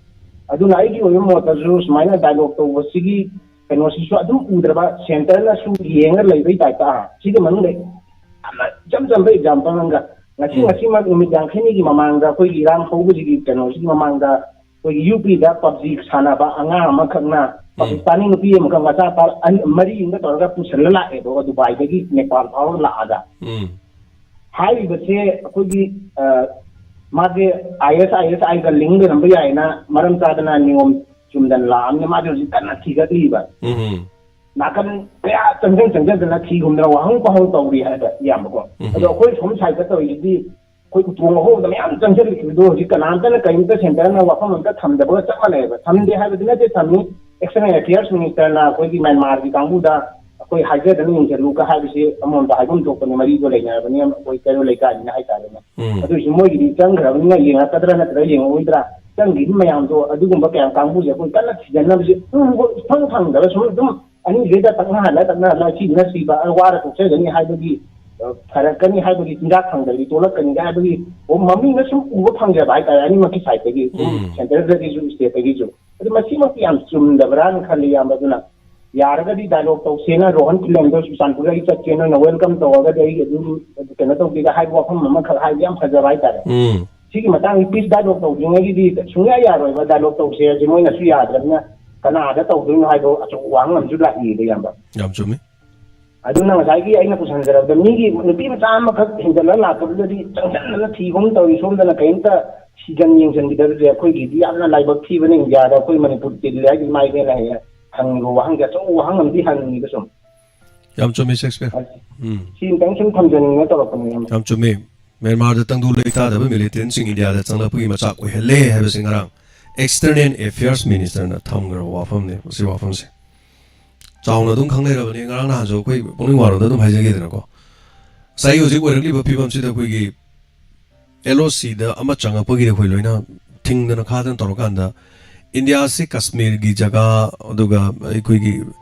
ꯑꯗꯨꯅ ꯑꯩꯒꯤ ꯑꯣꯏꯕ ꯃꯣꯠꯇꯁꯨ ꯁꯨꯃꯥꯏꯅ ꯗꯥꯏꯂꯣꯒ ꯇꯧꯕꯁꯤꯒꯤ ꯀꯩꯅꯣꯁꯤꯁꯨ ꯑꯗꯨꯝ ꯎꯗ꯭ꯔꯕ, ꯁꯦꯟꯇꯔꯅꯁꯨ ꯌꯦꯡꯉ ꯂꯩꯕꯩ ꯇꯥꯏꯞꯇ꯫ ꯑꯥ, ꯁꯤꯒꯤ ꯃꯅꯨꯡꯗ ꯌꯥꯝꯅ ꯏꯆꯝ ꯆꯝꯕ ꯑꯦꯛꯖꯥꯝꯄꯜ ꯑꯃꯒ, ꯉꯁꯤ ꯎꯝ꯫ ꯉꯁꯤꯃꯛ ꯅꯨꯃꯤꯠ ꯌꯥꯡꯈꯩꯅꯤꯒꯤ ꯃꯃꯥꯡꯗ, ꯑꯩꯈꯣꯏꯒꯤ ꯏꯔꯥꯡ ꯍꯧꯕꯁꯤꯒꯤ ꯀꯩꯅꯣꯁꯤꯒꯤ ꯃꯃꯥꯡꯗ, ꯑꯩꯈꯣꯏꯒꯤ ꯌꯨ ꯄꯤꯗ ꯄꯞꯖꯤ ꯁꯥꯟꯅꯕ ꯑꯉꯥꯡ ꯑꯃꯈꯛꯅ ꯎꯝ꯫ ꯄꯥꯀꯤꯁꯇꯥꯅꯤ ꯅꯨꯄꯤ ꯑꯃꯈꯛ ꯃꯆꯥ ꯄꯥ-, ꯑꯟ-, ꯃꯔꯤ ꯑꯃꯒ ꯇꯧꯔꯒ ꯄꯨꯁꯜꯂ ꯂꯥꯛꯑꯦꯕꯀꯣ, ꯗꯨꯕꯥꯏꯗꯒꯤ ꯅꯦꯄꯥꯜ ꯐꯥꯎꯔ ꯂꯥꯛꯑꯒ꯫ ꯎꯝ꯫ ꯍꯥꯏꯔꯤꯕꯁꯦ ꯑꯩꯈꯣꯏꯒꯤ, ꯑ, ꯃꯥꯁꯦ ꯑꯥꯏ ꯑꯦꯁ ꯑꯥꯏ ꯑꯦꯁ ꯑꯥꯏꯒ ꯂꯤꯡ ꯂꯩꯔꯝꯕ ꯌꯥꯏꯅ ꯃꯔꯝ ꯆꯥꯗꯅ ꯅꯤꯌꯣꯝ ꯆꯨꯝꯗꯅ ꯂꯥꯛꯑꯕꯅꯤꯅ ꯃꯥꯁꯦ ꯍꯧꯖꯤꯛ ꯀꯟꯅ ꯊꯤꯒꯠꯂꯤꯕ꯫ ꯎꯝ꯫ ꯅꯥꯀꯟ ꯀꯌꯥ ꯆꯪꯁꯤꯟ ꯆꯪꯁꯤꯟꯗꯅ ꯊꯤ ꯍꯨꯝꯗꯅ ꯋꯥꯍꯪ ꯄꯥꯍꯪ ꯇꯧꯔꯤ ꯍꯥꯏꯕ ꯏꯌꯥꯝꯕꯀꯣ꯫ ꯎꯝ꯫ ꯑꯗꯣ ꯑꯩꯈꯣꯏ ꯁꯣꯝ ꯁꯥꯏꯗꯠꯇ ꯇꯧꯔꯤꯁꯤꯗꯤ ꯑꯩꯈꯣꯏ ꯎꯇꯣꯡ ꯑꯍꯣꯡꯗ ꯃꯌꯥꯝ ꯆꯪꯁꯤꯜꯂꯛꯈꯤꯕꯗꯣ ꯍꯧꯖꯤꯛ ꯀꯅꯥꯝꯇꯅ ꯀꯔꯤꯝꯇ ꯁꯦꯟꯇꯔꯅ ꯋꯥꯐꯝ ꯑꯝꯇ ꯊꯝꯗꯕꯒ ꯆꯞ ꯃꯥꯟꯅꯩꯑꯕ꯫ ꯊꯝꯗꯦ ꯍꯥꯏꯕꯗꯤ ꯅꯠꯇꯦ, ꯊꯝꯃꯤ꯫ ꯑꯦꯛꯁꯇꯔꯅꯦꯜ ꯑꯦꯐꯤꯌꯔꯁ ꯃꯤꯅꯤꯁꯇꯔꯅ ꯑꯩꯈꯣꯏꯒꯤ ꯃ꯭ꯌꯥꯟꯃꯥꯔꯒꯤ ꯀꯥꯡꯕꯨꯗ ꯑꯩꯈꯣꯏ ꯍꯥꯏꯖꯗꯅ ꯌꯦꯡꯁꯤꯜꯂꯨꯒ ꯍꯥꯏꯕꯁꯤ ꯑꯃꯔꯣꯝꯗ ꯍꯥꯏꯐꯝ ꯊꯣꯛꯄꯅꯤ, ꯃꯔꯤꯗꯣ ꯂꯩꯅꯔꯕꯅꯤ ꯑꯩꯈꯣꯏ ꯀꯩꯔꯣꯜ ꯂꯩꯀꯥꯏꯅꯤꯅ ꯍꯥꯏꯇꯥꯔꯦꯅꯦ꯫ ꯎꯝ꯫ ꯑꯗꯨꯏꯁꯨ ꯃꯣꯏꯒꯤꯗꯤ ꯆꯪꯈ꯭ꯔꯕꯅꯤꯅ ꯌꯦꯡꯉꯛꯀꯗ꯭ꯔꯥ ꯅꯠꯇ꯭ꯔꯒ ꯌꯦꯡꯉꯛꯑꯣꯏꯗ꯭ꯔꯥ, ꯆꯪꯈꯤꯕ ꯃꯌꯥꯝꯗꯣ ꯑꯗꯨꯒꯨꯝꯕ ꯀꯌꯥꯝ ꯀꯥꯡꯕꯨꯁꯦ ꯑꯩꯈꯣꯏ ꯀꯟꯅ ꯊꯤꯖꯤꯟꯅꯕꯁꯦ ꯎꯕ ꯏꯐꯪ ꯐꯪꯗꯕ, ꯁꯨꯝ ꯑꯗꯨꯝ ꯑꯅꯤꯁꯤꯗ ꯇꯛꯅꯍꯜꯂ ꯇꯛꯅꯍꯜꯂ ꯁꯤꯁꯤꯅ ꯁꯤꯕ, ꯑ, ꯋꯥꯔ ꯇꯣꯛꯆꯒꯅꯤ ꯍꯥꯏꯕꯒꯤ, ꯑ, ꯐꯔꯛꯀꯅꯤ ꯍꯥꯏꯕꯒꯤ ꯆꯤꯟꯖꯥꯛ ꯐꯪꯗ꯭ꯔꯗꯤ ꯇꯣꯂꯛꯀꯅꯤ ꯍꯥꯏꯕꯒꯤ ꯃꯃꯤꯡꯅ ꯁꯨꯝ ꯎꯕ ꯐꯪꯖꯕ ꯍꯥꯏꯇꯥꯔꯦ, ꯑꯅꯤꯃꯛꯀꯤ ꯁꯥꯏꯠꯇꯒꯤ, ꯎꯝ꯫ ꯁꯦꯟꯇꯔꯗꯒꯤꯁꯨ ꯁ꯭ꯇꯦꯠꯇꯒꯤꯁꯨ꯫ ꯑꯗꯨ ꯃꯁꯤꯃꯛꯇꯤ ꯌꯥꯝ ꯆꯨꯝꯗꯕ꯭ꯔꯥꯅ ꯈꯜꯂꯤ, ꯏꯌꯥꯝꯕ꯫ ꯑꯗꯨꯅ ꯌꯥꯔꯒꯗꯤ ꯗꯥꯏꯂꯣꯒ ꯇꯧꯁꯦꯅ, ꯔꯣꯍꯟ ꯐꯤꯂꯝꯗꯣ ꯆꯨꯔꯆꯥꯟꯄꯨꯔꯗ ꯑꯩ ꯆꯠꯀꯦ, ꯅꯣꯏꯅ ꯋꯦꯜꯀꯝ ꯇꯧꯔꯒꯗꯤ ꯑꯩ ꯑꯗꯨꯝ ꯀꯩꯅꯣ ꯇꯧꯒꯦꯒ ꯍꯥꯏꯕ ꯋꯥꯐꯝ ꯑꯃꯈꯛ ꯍꯥꯏꯕ ꯌꯥꯝ ꯐꯖꯕ ꯍꯥꯏꯇꯥꯔꯦ꯫ ꯎꯝ꯫ ꯁꯤꯒꯤ ꯃꯇꯥꯡꯗ ꯄꯤꯁ ꯗꯥꯏꯂꯣꯒ ꯇꯧꯗ꯭ꯔꯤꯉꯩꯒꯤꯗꯤ ꯁꯨꯡꯌꯥ ꯌꯥꯔꯣꯏꯕ, ꯗꯥꯏꯂꯣꯒ ꯇꯧꯁꯦ ꯍꯥꯏꯁꯦ ꯃꯣꯏꯅꯁꯨ ꯌꯥꯗ꯭ꯔꯕꯅꯤꯅ ꯀꯅꯥꯗ ꯇꯧꯗꯣꯏꯅꯣ ꯍꯥꯏꯕ ꯑꯆꯧꯕ ꯋꯥꯍꯪ ꯑꯃꯁꯨ ꯂꯥꯛꯏꯕ, ꯏꯌꯥꯝꯕ꯫ ꯌꯥꯝ ꯆꯨꯝꯃꯤ꯫ ꯑꯗꯨꯅ ꯉꯁꯥꯏꯒꯤ ꯑꯩꯅ ꯄꯨꯁꯟꯖꯔꯕꯗ ꯃꯤꯒꯤ ꯅꯨꯄꯤ ꯃꯆꯥ ꯑꯃꯈꯛ ꯍꯦꯟꯖꯜꯂ ꯂꯥꯛꯄꯗꯨꯗꯗꯤ ꯆꯪꯁꯤꯟꯗꯅ ꯊꯤꯒꯨꯝ ꯇꯧꯔꯤ, ꯁꯣꯝꯗꯅ ꯀꯔꯤꯝꯇ ꯊꯤꯖꯟ ꯌꯦꯡꯁꯤꯟꯈꯤꯗꯕꯁꯦ ꯑꯩꯈꯣꯏꯒꯤꯗꯤ ꯌꯥꯝꯅ ꯂꯥꯏꯕꯛ ꯊꯤꯕꯅ ꯏꯟꯗꯤꯌꯥꯗ ꯑꯩꯈꯣꯏ ꯃꯅꯤꯄꯨꯔ ꯇꯤꯜꯂꯤ ꯍꯥꯏꯁꯦ ꯏꯃꯥ ꯏꯕꯦꯟꯅ ꯍꯦꯛ ꯍꯪꯉꯤꯕ ꯋꯥꯍꯪꯁꯦ ꯑꯆꯧꯕ ꯋꯥꯍꯪ ꯑꯃꯗꯤ ꯍꯪꯉꯤꯕ ꯁꯨꯝ꯫ ꯌꯥꯝ ꯆꯨꯝꯃꯤ, ꯁꯦꯛꯁꯄꯤꯌꯔ꯫ ꯎꯝ꯫ ꯁꯤ ꯑꯃꯨꯛꯇꯪ ꯁꯨꯝ ꯊꯝꯖꯅꯤꯡꯉꯦ ꯇꯧꯔꯛꯄꯅꯦ, ꯏꯌꯥꯝꯕ꯫ ꯌꯥꯝ ꯆꯨꯝꯃꯤ꯫ ꯃ꯭ꯌꯥꯟꯃꯥꯔꯗ ꯇꯪꯗꯨ ꯂꯩꯇꯥꯗꯕ ꯃꯤꯂꯤꯇꯦꯟꯁꯤꯡ ꯏꯟꯗꯤꯌꯥꯗ ꯆꯪꯂꯛꯄꯒꯤ ꯃꯆꯥꯛ ꯑꯣꯏꯍꯜꯂꯦ ꯍꯥꯏꯕꯁꯤ ꯉꯔꯥꯡ ꯑꯦꯛꯁꯇꯔꯅꯦꯜ ꯑꯦꯐꯤꯌꯔꯁ ꯃꯤꯅꯤꯁꯇꯔꯅ ꯊꯝꯈ꯭ꯔꯕ ꯋꯥꯐꯝꯅꯤ꯫ ꯃꯁꯤ ꯋꯥꯐꯝꯁꯦ ꯆꯥꯎꯅ ꯑꯗꯨꯝ ꯈꯪꯅꯔꯕꯅꯤ꯫ ꯉꯔꯥꯡ ꯅꯍꯥꯟꯁꯨ ꯑꯩꯈꯣꯏ ꯄꯨꯛꯅꯤꯡ ꯋꯥꯔꯣꯝꯗ ꯑꯗꯨꯝ ꯍꯥꯏꯖꯒꯦꯗꯅꯀꯣ꯫ ꯉꯁꯥꯏꯒꯤ ꯍꯧꯖꯤꯛ ꯑꯣꯏꯔꯛꯂꯤꯕ ꯐꯤꯕꯝꯁꯤꯗ ꯑꯩꯈꯣꯏꯒꯤ ꯑꯦꯜ ꯑꯣ ꯁꯤꯗ ꯑꯃ ꯆꯪꯉꯛꯄꯒꯤꯗ ꯑꯩꯈꯣꯏ ꯂꯣꯏꯅ ꯊꯤꯡꯗꯅ ꯈꯥꯗꯅ ꯇꯧꯔꯀꯥꯟꯗ ꯏꯟꯗꯤꯌꯥꯁꯤ ꯀꯥꯁꯃꯤꯔꯒꯤ ꯖꯒꯥ, ꯑꯗꯨꯒ ꯑꯩꯈꯣꯏꯒꯤ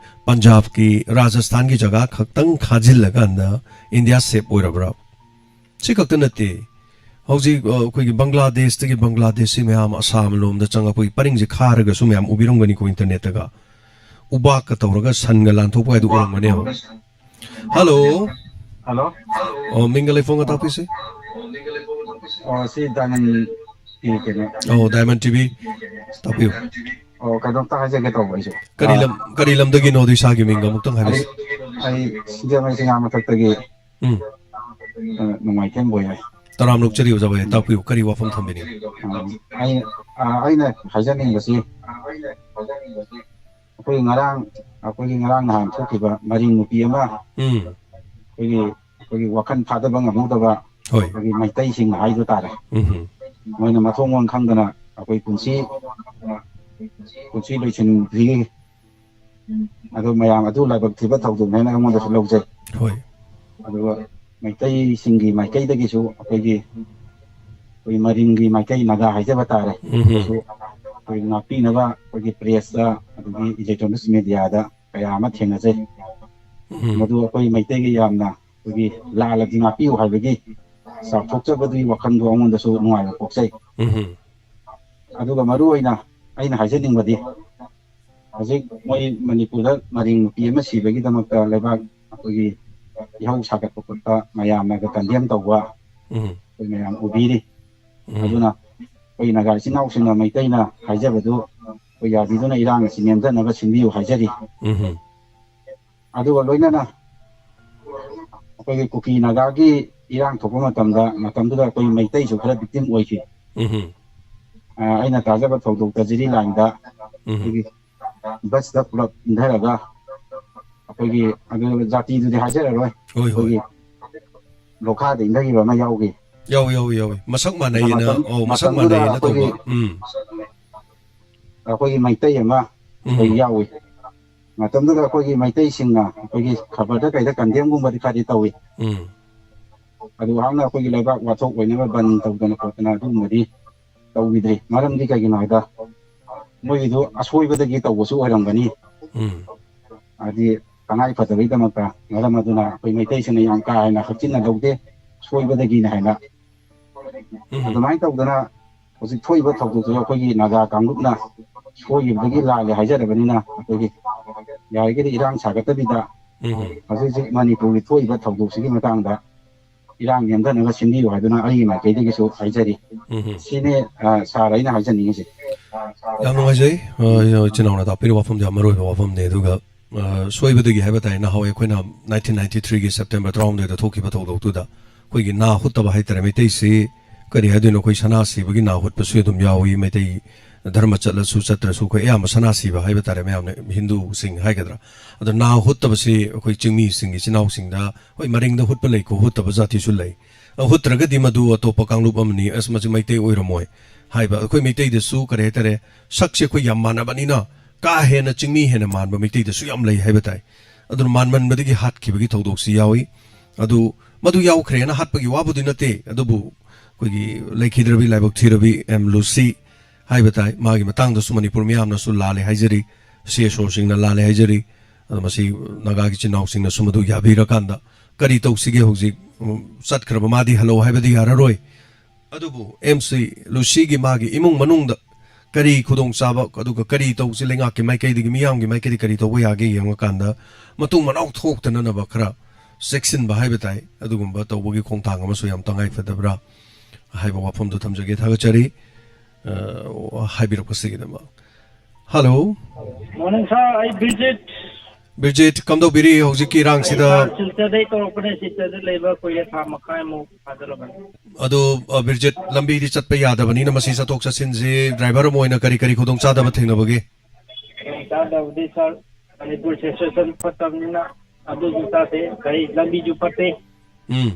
ꯄꯟꯖꯥꯕꯀꯤ, ꯔꯥꯖꯁꯊꯥꯟꯒꯤ ꯖꯒꯥ ꯈꯛꯇꯪ ꯈꯥꯖꯤꯜꯂꯀꯥꯟꯗ ꯏꯟꯗꯤꯌꯥ ꯁꯦꯞ ꯑꯣꯏꯔꯕ꯭ꯔꯥ? ꯁꯤ ꯈꯛꯇ ꯅꯠꯇꯦ, ꯍꯧꯖꯤꯛ, ꯑ, ꯑꯩꯈꯣꯏꯒꯤ ꯕꯪꯒ꯭ꯂꯥꯗꯦꯁꯇꯒꯤ, ꯕꯪꯒ꯭ꯂꯥꯗꯦꯁꯁꯤ ꯃꯌꯥꯝ ꯑꯁꯥꯝ ꯂꯣꯝꯗ ꯆꯪꯉꯛꯄꯒꯤ ꯄꯔꯤꯡꯁꯦ ꯈꯥꯔꯒꯁꯨ ꯃꯌꯥꯝ ꯎꯕꯤꯔꯝꯒꯅꯤꯀꯣ, ꯏꯟꯇꯔꯅꯦꯠꯇꯒ꯫ ꯎꯕꯥꯛꯀ ꯇꯧꯔꯒ ꯁꯟꯒ ꯂꯥꯟꯊꯣꯛꯄ ꯍꯥꯏꯗꯨ ꯎꯔꯝꯒꯅꯦꯕ꯫ ꯍꯜꯂꯣ꯫ ꯍꯜꯂꯣ꯫ ꯑꯣ, ꯃꯤꯡꯒ ꯂꯩꯐꯝꯒ ꯇꯥꯛꯄꯤꯁꯤ꯫ ꯑꯣ, ꯁꯤ ꯗꯥꯏꯃꯟ ꯇꯤ ꯚꯤ ꯀꯩꯅꯣ꯫ ꯑꯣ, ꯗꯥꯏꯃꯟ ꯇꯤ ꯚꯤ꯫ ꯇꯥꯛꯄꯤꯌꯨ꯫ ꯑꯣ, ꯀꯩꯅꯣꯝꯇ ꯍꯥꯏꯖꯒꯦ ꯇꯧꯕ ꯑꯩꯁꯨ꯫ ꯀꯔꯤ ꯑꯥ, ꯂꯝ, ꯀꯔꯤ ꯂꯝꯗꯒꯤꯅꯣ ꯑꯗꯨ ꯏꯁꯥꯒꯤ ꯃꯤꯡꯒ ꯑꯃꯨꯛꯇꯪ ꯑꯩ, ꯍꯥꯏꯕꯤꯁꯤ꯫ ꯑꯩ ꯁꯤꯡꯖꯃꯩ ꯆꯤꯉꯥ ꯃꯊꯛꯇꯒꯤ, ꯎꯝ꯫ ꯑ, ꯅꯣꯡꯃꯥꯏꯊꯦꯝ ꯕꯣꯏ ꯍꯥꯏ꯫ ꯇꯔꯥꯝꯅ ꯑꯣꯛꯆꯔꯤ ꯑꯣꯖꯥ ꯚꯥꯏ, ꯇꯥꯛꯄꯤꯌꯨ, ꯀꯔꯤ ꯋꯥꯐꯝ ꯊꯝꯕꯤꯅꯤꯡꯉꯤ? ꯑ, ꯑꯩ, ꯑ, ꯑꯩꯅ ꯍꯥꯏꯖꯅꯤꯡꯕꯁꯤ, ꯑꯩꯈꯣꯏ ꯉꯔꯥꯡ, ꯑꯩꯈꯣꯏꯒꯤ ꯉꯔꯥꯡ ꯅꯍꯥꯟ ꯊꯣꯛꯈꯤꯕ ꯃꯔꯤꯡ ꯅꯨꯄꯤ ꯑꯃ, ꯎꯝ꯫ ꯑꯩꯈꯣꯏꯒꯤ, ꯑꯩꯈꯣꯏꯒꯤ ꯋꯥꯈꯜ ꯊꯥꯗꯕ ꯉꯝꯍꯧꯗꯕ, ꯍꯣꯏ꯫ ꯑꯩꯈꯣꯏꯒꯤ ꯃꯩꯇꯩꯁꯤꯡ ꯍꯥꯏꯕ ꯇꯥꯔꯦ꯫ ꯎꯝ꯫ ꯃꯣꯏꯅ ꯃꯊꯣꯡ ꯃꯔꯝ ꯈꯪꯗꯅ ꯑꯩꯈꯣꯏ ꯄꯨꯟꯁꯤ, ꯄꯨꯟꯁꯤ ꯂꯣꯏꯁꯤꯟꯈꯤ꯫ ꯑꯗꯣ ꯃꯌꯥꯝ ꯑꯗꯨ ꯂꯥꯏꯕꯛ ꯊꯤꯕ ꯊꯧꯗꯣꯛꯅꯦꯅ ꯑꯩꯉꯣꯟꯗꯁꯨ ꯂꯧꯖꯩ꯫ ꯍꯣꯏ꯫ ꯑꯗꯨꯒ ꯃꯩꯇꯩꯁꯤꯡꯒꯤ ꯃꯥꯏꯀꯩꯗꯒꯤꯁꯨ ꯑꯩꯈꯣꯏꯒꯤ, ꯑꯩꯈꯣꯏ ꯃꯔꯤꯡꯒꯤ ꯃꯥꯏꯀꯩ ꯅꯥꯒꯥ ꯍꯥꯏꯖꯕ ꯇꯥꯔꯦ꯫ ꯎꯝ꯫ ꯑꯗꯨꯁꯨ ꯑꯩꯈꯣꯏ ꯉꯥꯛꯄꯤꯅꯕ ꯑꯩꯈꯣꯏꯒꯤ ꯄ꯭ꯔꯦꯁꯇ ꯑꯗꯒꯤ ꯏꯂꯦꯛꯇ꯭ꯔꯣꯅꯤꯛꯁ ꯃꯦꯗꯤꯌꯥꯗ ꯀꯌꯥ ꯑꯃ ꯊꯦꯡꯅꯖꯩ꯫ ꯎꯝ꯫ ꯃꯗꯨ ꯑꯩꯈꯣꯏ ꯃꯩꯇꯩꯒꯤ ꯌꯥꯝꯅ ꯑꯩꯈꯣꯏꯒꯤ ꯂꯥꯜꯂꯗꯤ ꯉꯥꯛꯄꯤꯌꯨ ꯍꯥꯏꯕꯒꯤ ꯆꯥꯎꯊꯣꯛꯆꯕꯗꯨꯒꯤ ꯋꯥꯈꯜꯗꯣ ꯑꯩꯉꯣꯟꯗꯁꯨ ꯅꯨꯡꯉꯥꯏꯕ ꯄꯣꯛꯆꯩ꯫ ꯎꯝ꯫ ꯑꯗꯨꯒ ꯃꯔꯨ ꯑꯣꯏꯅ ꯑꯩꯅ ꯍꯥꯏꯖꯅꯤꯡꯕꯗꯤ, ꯍꯧꯖꯤꯛ ꯃꯣꯏ ꯃꯅꯤꯄꯨꯔꯗ ꯃꯔꯤꯡ ꯅꯨꯄꯤ ꯑꯃ ꯁꯤꯕꯒꯤꯗꯃꯛꯇ ꯂꯩꯕꯥꯛ ꯑꯩꯈꯣꯏꯒꯤ ꯏꯍꯧ ꯁꯥꯒꯠꯄ ꯈꯣꯠꯄ ꯃꯌꯥꯝꯅꯒ ꯀꯟꯗꯦꯝ ꯇꯧꯕ, ꯎꯝ꯫ ꯑꯩꯈꯣꯏ ꯃꯌꯥꯝ ꯎꯕꯤꯔꯤ꯫ ꯎꯝ꯫ ꯑꯗꯨꯅ ꯑꯩꯈꯣꯏ ꯅꯥꯒꯥ ꯏꯆꯤꯟ ꯏꯅꯥꯎꯁꯤꯡꯅ ꯃꯩꯇꯩꯅ ꯍꯥꯏꯖꯕꯗꯨ ꯑꯩꯈꯣꯏ ꯌꯥꯕꯤꯗꯨꯅ ꯏꯔꯥꯡ ꯑꯁꯤ ꯅꯦꯝꯊꯅꯕ ꯁꯤꯟꯕꯤꯌꯨ ꯍꯥꯏꯖꯔꯤ꯫ ꯎꯝ꯫ ꯑꯗꯨꯒ ꯂꯣꯏꯅꯅ ꯑꯩꯈꯣꯏꯒꯤ ꯀꯨꯀꯤ ꯅꯥꯒꯥꯒꯤ ꯏꯔꯥꯡ ꯊꯣꯛꯄ ꯃꯇꯝꯗ, ꯃꯇꯝꯗꯨꯗ ꯑꯩꯈꯣꯏ ꯃꯩꯇꯩꯁꯨ ꯈꯔ ꯚꯤꯛꯇꯤꯝ ꯑꯣꯏꯈꯤ꯫ ꯎꯝ꯫ ꯑ, ꯑꯩꯅ ꯇꯥꯖꯕ ꯊꯧꯗꯣꯛꯇ ꯖꯤꯔꯤ ꯂꯥꯏꯟꯗ ꯎꯝ꯫ ꯑꯩꯈꯣꯏꯒꯤ ꯕꯁꯇ ꯄꯨꯂꯞ ꯏꯟꯊꯔꯒ ꯑꯩꯈꯣꯏꯒꯤ, ꯑꯗꯨ ꯖꯥꯇꯤꯗꯨꯗꯤ ꯍꯥꯏꯖꯔꯔꯣꯏ, ꯍꯣꯏ, ꯍꯣꯏ꯫ ꯑꯩꯈꯣꯏꯒꯤ ꯂꯣꯈꯥꯗ ꯏꯟꯊꯈꯤꯕ ꯑꯃ ꯌꯥꯎꯈꯤ꯫ ꯌꯥꯎꯏ, ꯌꯥꯎꯏ, ꯌꯥꯎꯏ꯫ ꯃꯁꯛ ꯃꯥꯟꯅꯩꯌꯦꯅ, ꯃꯇꯝ-, ꯑꯧ, ꯃꯁꯛ ꯃꯇꯝꯗꯨꯗ ꯃꯥꯟꯅꯩꯌꯦꯅ ꯑꯩꯈꯣꯏꯒꯤ, ꯇꯧꯕ꯫ ꯎꯝ꯫ ꯑꯩꯈꯣꯏꯒꯤ ꯃꯩꯇꯩ ꯑꯃ ꯑꯩꯈꯣꯏ ꯎꯝ꯫ ꯌꯥꯎꯏ꯫ ꯃꯇꯝꯗꯨꯗ ꯑꯩꯈꯣꯏꯒꯤ ꯃꯩꯇꯩꯁꯤꯡꯅ ꯑꯩꯈꯣꯏꯒꯤ ꯈꯕꯔꯗ ꯀꯩꯗ ꯀꯟꯗꯦꯝꯒꯨꯝꯕꯗꯤ ꯈꯔꯗꯤ ꯇꯧꯏ꯫ ꯎꯝ꯫ ꯑꯗꯨ ꯍꯥꯟꯅ ꯑꯩꯈꯣꯏꯒꯤ ꯂꯩꯕꯥꯛ ꯋꯥꯊꯣꯛ ꯑꯣꯏꯅꯕ ꯕꯟ ꯇꯧꯗꯅ ꯈꯣꯠꯇꯅ ꯑꯗꯨꯒꯨꯝꯕꯗꯤ ꯇꯧꯈꯤꯗ꯭ꯔꯤ꯫ ꯃꯔꯝꯗꯤ ꯀꯩꯒꯤꯅꯣ ꯍꯥꯏꯗ, ꯃꯣꯏꯒꯤꯗꯨ ꯑꯁꯣꯏꯕꯗꯒꯤ ꯇꯧꯕꯁꯨ ꯑꯣꯏꯔꯝꯒꯅꯤ꯫ ꯎꯝ꯫ ꯍꯥꯏꯗꯤ ꯇꯉꯥꯏ ꯐꯗꯕꯒꯤꯗꯃꯛꯇ, ꯃꯔꯝ ꯑꯗꯨꯅ ꯑꯩꯈꯣꯏ ꯃꯩꯇꯩꯁꯤꯡꯅ ꯌꯥꯝ ꯀꯥ ꯍꯦꯟꯅ ꯍꯛꯆꯤꯟꯅ ꯂꯧꯗꯦ, ꯁꯣꯏꯕꯗꯒꯤꯅ ꯍꯥꯏꯅ꯫ ꯎꯝ꯫ ꯑꯗꯨꯃꯥꯏꯅ ꯇꯧꯗꯅ ꯍꯧꯖꯤꯛ ꯊꯣꯛꯏꯕ ꯊꯧꯗꯣꯛꯇꯨ ꯑꯩꯈꯣꯏꯒꯤ ꯅꯥꯒꯥ ꯀꯥꯡꯂꯨꯞꯅ ꯁꯣꯏꯈꯤꯕꯗꯒꯤ ꯂꯥꯜꯂꯦ ꯍꯥꯏꯖꯔꯕꯅꯤꯅ, ꯑꯩꯈꯣꯏꯒꯤ ꯌꯥꯔꯤꯈꯩꯗꯤ ꯏꯔꯥꯡ ꯁꯥꯒꯠꯇꯕꯤꯗ, ꯎꯝ꯫ ꯍꯧꯖꯤꯛ ꯍꯧꯖꯤꯛ ꯃꯅꯤꯄꯨꯔꯒꯤ ꯊꯣꯛꯏꯕ ꯊꯧꯗꯣꯛꯁꯤꯒꯤ ꯃꯇꯥꯡꯗ ꯏꯔꯥꯡ ꯅꯦꯝꯊꯅꯕ ꯁꯤꯟꯕꯤꯌꯨ ꯍꯥꯏꯗꯨꯅ ꯑꯩꯒꯤ ꯃꯥꯏꯀꯩꯗꯒꯤꯁꯨ ꯍꯥꯏꯖꯔꯤ꯫ ꯎꯝ꯫ ꯁꯤꯅꯤ, ꯑ, ꯁꯥꯔ, ꯑꯩꯅ ꯍꯥꯏꯖꯅꯤꯡꯉꯤꯁꯦ꯫ ꯌꯥꯝ ꯅꯨꯡꯉꯥꯏꯖꯩ꯫ ꯑ, ꯏꯆꯤꯟ ꯏꯅꯥꯎꯅ ꯇꯥꯛꯄꯤꯔꯤꯕ ꯋꯥꯐꯝꯗꯣ ꯌꯥꯝ ꯃꯔꯨ ꯑꯣꯏꯕ ꯋꯥꯐꯝꯅꯤ꯫ ꯑꯗꯨꯒ, ꯑ, ꯁꯣꯏꯕꯗꯒꯤ ꯍꯥꯏꯕ ꯇꯥꯔꯦ, ꯅꯍꯥꯟꯋꯥꯏ ꯑꯩꯈꯣꯏꯅ nineteen ninety three ꯒꯤ September ꯇꯔꯥꯍꯨꯝꯗꯣꯏꯗ ꯊꯣꯛꯈꯤꯕ ꯊꯧꯗꯣꯛꯇꯨꯗ ꯑꯩꯈꯣꯏꯒꯤ ꯅꯥ ꯍꯨꯠꯇꯕ ꯍꯥꯏ ꯇꯥꯔꯦ, ꯃꯩꯇꯩꯁꯤ ꯀꯔꯤ ꯍꯥꯏꯗꯣꯏꯅꯣ, ꯑꯩꯈꯣꯏ ꯁꯅꯥ ꯁꯤꯕꯒꯤ ꯅꯥ ꯍꯨꯠꯄꯁꯨ ꯑꯗꯨꯝ ꯌꯥꯎꯏ꯫ ꯃꯩꯇꯩ ꯙꯔꯃ ꯆꯠꯂꯁꯨ ꯆꯠꯇ꯭ꯔꯁꯨ ꯑꯩꯈꯣꯏ ꯑꯌꯥꯝꯕ ꯁꯅꯥ ꯁꯤꯕ ꯍꯥꯏꯕ ꯇꯥꯔꯦ, ꯃꯌꯥꯝꯅ, ꯍꯤꯟꯗꯨꯁꯤꯡ ꯍꯥꯏꯒꯗ꯭ꯔꯥ꯫ ꯑꯗꯣ ꯅꯥ ꯍꯨꯠꯇꯕꯁꯤ ꯑꯩꯈꯣꯏ ꯆꯤꯡꯃꯤꯁꯤꯡ ꯏꯆꯤꯟ ꯏꯅꯥꯎꯁꯤꯡꯗ ꯍꯣꯏ, ꯃꯔꯤꯡꯗ ꯍꯨꯠꯄ ꯂꯩꯀꯣ, ꯍꯨꯠꯇꯕ ꯖꯥꯇꯤꯁꯨ ꯂꯩ꯫ ꯑ, ꯍꯨꯠꯇ꯭ꯔꯒꯗꯤ ꯃꯗꯨ ꯑꯇꯣꯞꯄ ꯀꯥꯡꯂꯨꯞ ꯑꯃꯅꯤ, ꯑꯁ, ꯃꯁꯤ ꯃꯩꯇꯩ ꯑꯣꯏꯔꯝꯃꯣꯏ ꯍꯥꯏꯕ꯫ ꯑꯩꯈꯣꯏ ꯃꯩꯇꯩꯗꯁꯨ ꯀꯔꯤ ꯍꯥꯏꯇꯥꯔꯦ, ꯁꯛꯁꯦ ꯑꯩꯈꯣꯏ ꯌꯥꯝ ꯃꯥꯟꯅꯕꯅꯤꯅ ꯀꯥ ꯍꯦꯟꯅ ꯆꯤꯡꯃꯤ ꯍꯦꯟꯅ ꯃꯥꯟꯕ ꯃꯩꯇꯩꯗꯁꯨ ꯌꯥꯝ ꯂꯩ ꯍꯥꯏꯕ ꯇꯥꯏ꯫ ꯑꯗꯨꯅ ꯃꯥꯟꯃꯟꯕꯗꯒꯤ ꯍꯥꯠꯈꯤꯕꯒꯤ ꯊꯧꯗꯣꯛꯁꯤ ꯌꯥꯎꯏ꯫ ꯑꯗꯨ ꯃꯗꯨ ꯌꯥꯎꯈ꯭ꯔꯦꯅ ꯍꯥꯠꯄꯒꯤ ꯋꯥꯕꯨꯗꯤ ꯅꯠꯇꯦ, ꯑꯗꯨꯕꯨ ꯑꯩꯈꯣꯏꯒꯤ ꯂꯩꯈꯤꯗ꯭ꯔꯕꯤ ꯂꯥꯏꯕꯛ ꯊꯤꯔꯕꯤ ꯑꯦꯝ ꯂꯨꯁꯤ ꯍꯥꯏꯕ ꯇꯥꯏ, ꯃꯥꯒꯤ ꯃꯇꯥꯡꯗꯁꯨ ꯃꯅꯤꯄꯨꯔ ꯃꯤꯌꯥꯝꯅꯁꯨ ꯂꯥꯜꯂꯦ ꯍꯥꯏꯖꯔꯤ, ꯁꯤ ꯑꯦꯁ ꯑꯣꯁꯤꯡꯅ ꯂꯥꯜꯂꯦ ꯍꯥꯏꯖꯔꯤ꯫ ꯑꯗꯣ ꯃꯁꯤ ꯅꯥꯒꯥꯒꯤ ꯏꯆꯤꯟ ꯏꯅꯥꯎꯁꯤꯡꯅꯁꯨ ꯃꯗꯨ ꯌꯥꯕꯤꯔꯀꯥꯟꯗ ꯀꯔꯤ ꯇꯧꯁꯤꯒꯦ? ꯍꯧꯖꯤꯛ, ꯎꯝ, ꯆꯠꯈ꯭ꯔꯕ ꯃꯥꯗꯤ ꯍꯜꯂꯛꯑꯣ ꯍꯥꯏꯕꯗꯤ ꯌꯥꯔꯔꯣꯏ꯫ ꯑꯗꯨꯕꯨ ꯑꯦꯝ ꯁꯤ ꯂꯨꯁꯤꯒꯤ ꯃꯥꯒꯤ ꯏꯃꯨꯡ ꯃꯅꯨꯡꯗ ꯀꯔꯤ ꯈꯨꯗꯣꯡꯆꯥꯕ, ꯑꯗꯨꯒ ꯀꯔꯤ ꯇꯧꯁꯤ, ꯂꯩꯉꯥꯛꯀꯤ ꯃꯥꯏꯀꯩꯗꯒꯤ, ꯃꯤꯌꯥꯝꯒꯤ ꯃꯥꯏꯀꯩꯗꯒꯤ ꯀꯔꯤ ꯇꯧꯕ ꯌꯥꯒꯦ ꯌꯦꯡꯉꯀꯥꯟꯗ ꯃꯇꯨꯡ ꯃꯅꯥꯎ ꯊꯣꯛꯇꯅꯅꯕ ꯈꯔ ꯆꯦꯛꯁꯤꯟꯕ ꯍꯥꯏꯕ ꯇꯥꯏ, ꯑꯗꯨꯒꯨꯝꯕ ꯇꯧꯕꯒꯤ ꯈꯣꯡꯊꯥꯡ ꯑꯃꯁꯨ ꯌꯥꯝ ꯇꯉꯥꯏ ꯐꯗꯕ꯭ꯔꯥ ꯍꯥꯏꯕ ꯋꯥꯐꯝꯗꯨ ꯊꯝꯖꯒꯦ꯫ ꯊꯥꯒꯠꯆꯔꯤ, ꯑ, ꯍꯥꯏꯕꯤꯔꯛꯄꯁꯤꯒꯤꯗꯃꯛ꯫ ꯍꯜꯂꯣ꯫ ꯃꯣꯔꯅꯤꯡ ꯁꯥꯔ, ꯑꯩ ꯕꯤꯔꯖꯤꯠ꯫ ꯕꯤꯔꯖꯤꯠ, ꯀꯝꯗꯧꯕꯤꯔꯤ ꯍꯧꯖꯤꯛꯀꯤ ꯑꯩ ꯏꯔꯥꯡꯁꯤꯗ? ꯁꯥꯔ ꯁꯤꯜꯆꯔꯗꯩ ꯇꯧꯔꯛꯄꯅꯦ, ꯁꯤꯜꯆꯔꯗ ꯂꯩꯕ ꯀꯨꯏꯔꯦ, ꯊꯥ ꯃꯈꯥꯏꯃꯨꯛ ꯐꯥꯖꯤꯜꯂꯕꯅꯤ꯫ ꯑꯗꯣ, ꯑ, ꯕꯤꯔꯖꯤꯠ, ꯂꯝꯕꯤꯗꯤ ꯆꯠꯄ ꯌꯥꯗꯕꯅꯤꯅ ꯃꯁꯤ ꯆꯠꯊꯣꯛ ꯆꯠꯁꯤꯟꯁꯤ ꯗ꯭ꯔꯥꯏꯚꯔ ꯑꯃ ꯑꯣꯏꯅ ꯀꯔꯤ ꯀꯔꯤ ꯈꯨꯗꯣꯡꯆꯥꯗꯕ ꯊꯦꯡꯅꯕꯒꯦ? ꯈꯨꯗꯣꯡꯆꯥꯗꯕꯗꯤ ꯁꯥꯔ, ꯃꯅꯤꯄꯨꯔ ꯁꯤꯆꯨꯋꯦꯁꯟ ꯐꯠꯇꯕꯅꯤꯅ ꯑꯗꯨꯁꯨ ꯆꯥꯗꯦ, ꯒꯥꯔꯤ ꯂꯝꯕꯤꯁꯨ ꯐꯠꯇꯦ꯫ ꯎꯝ꯫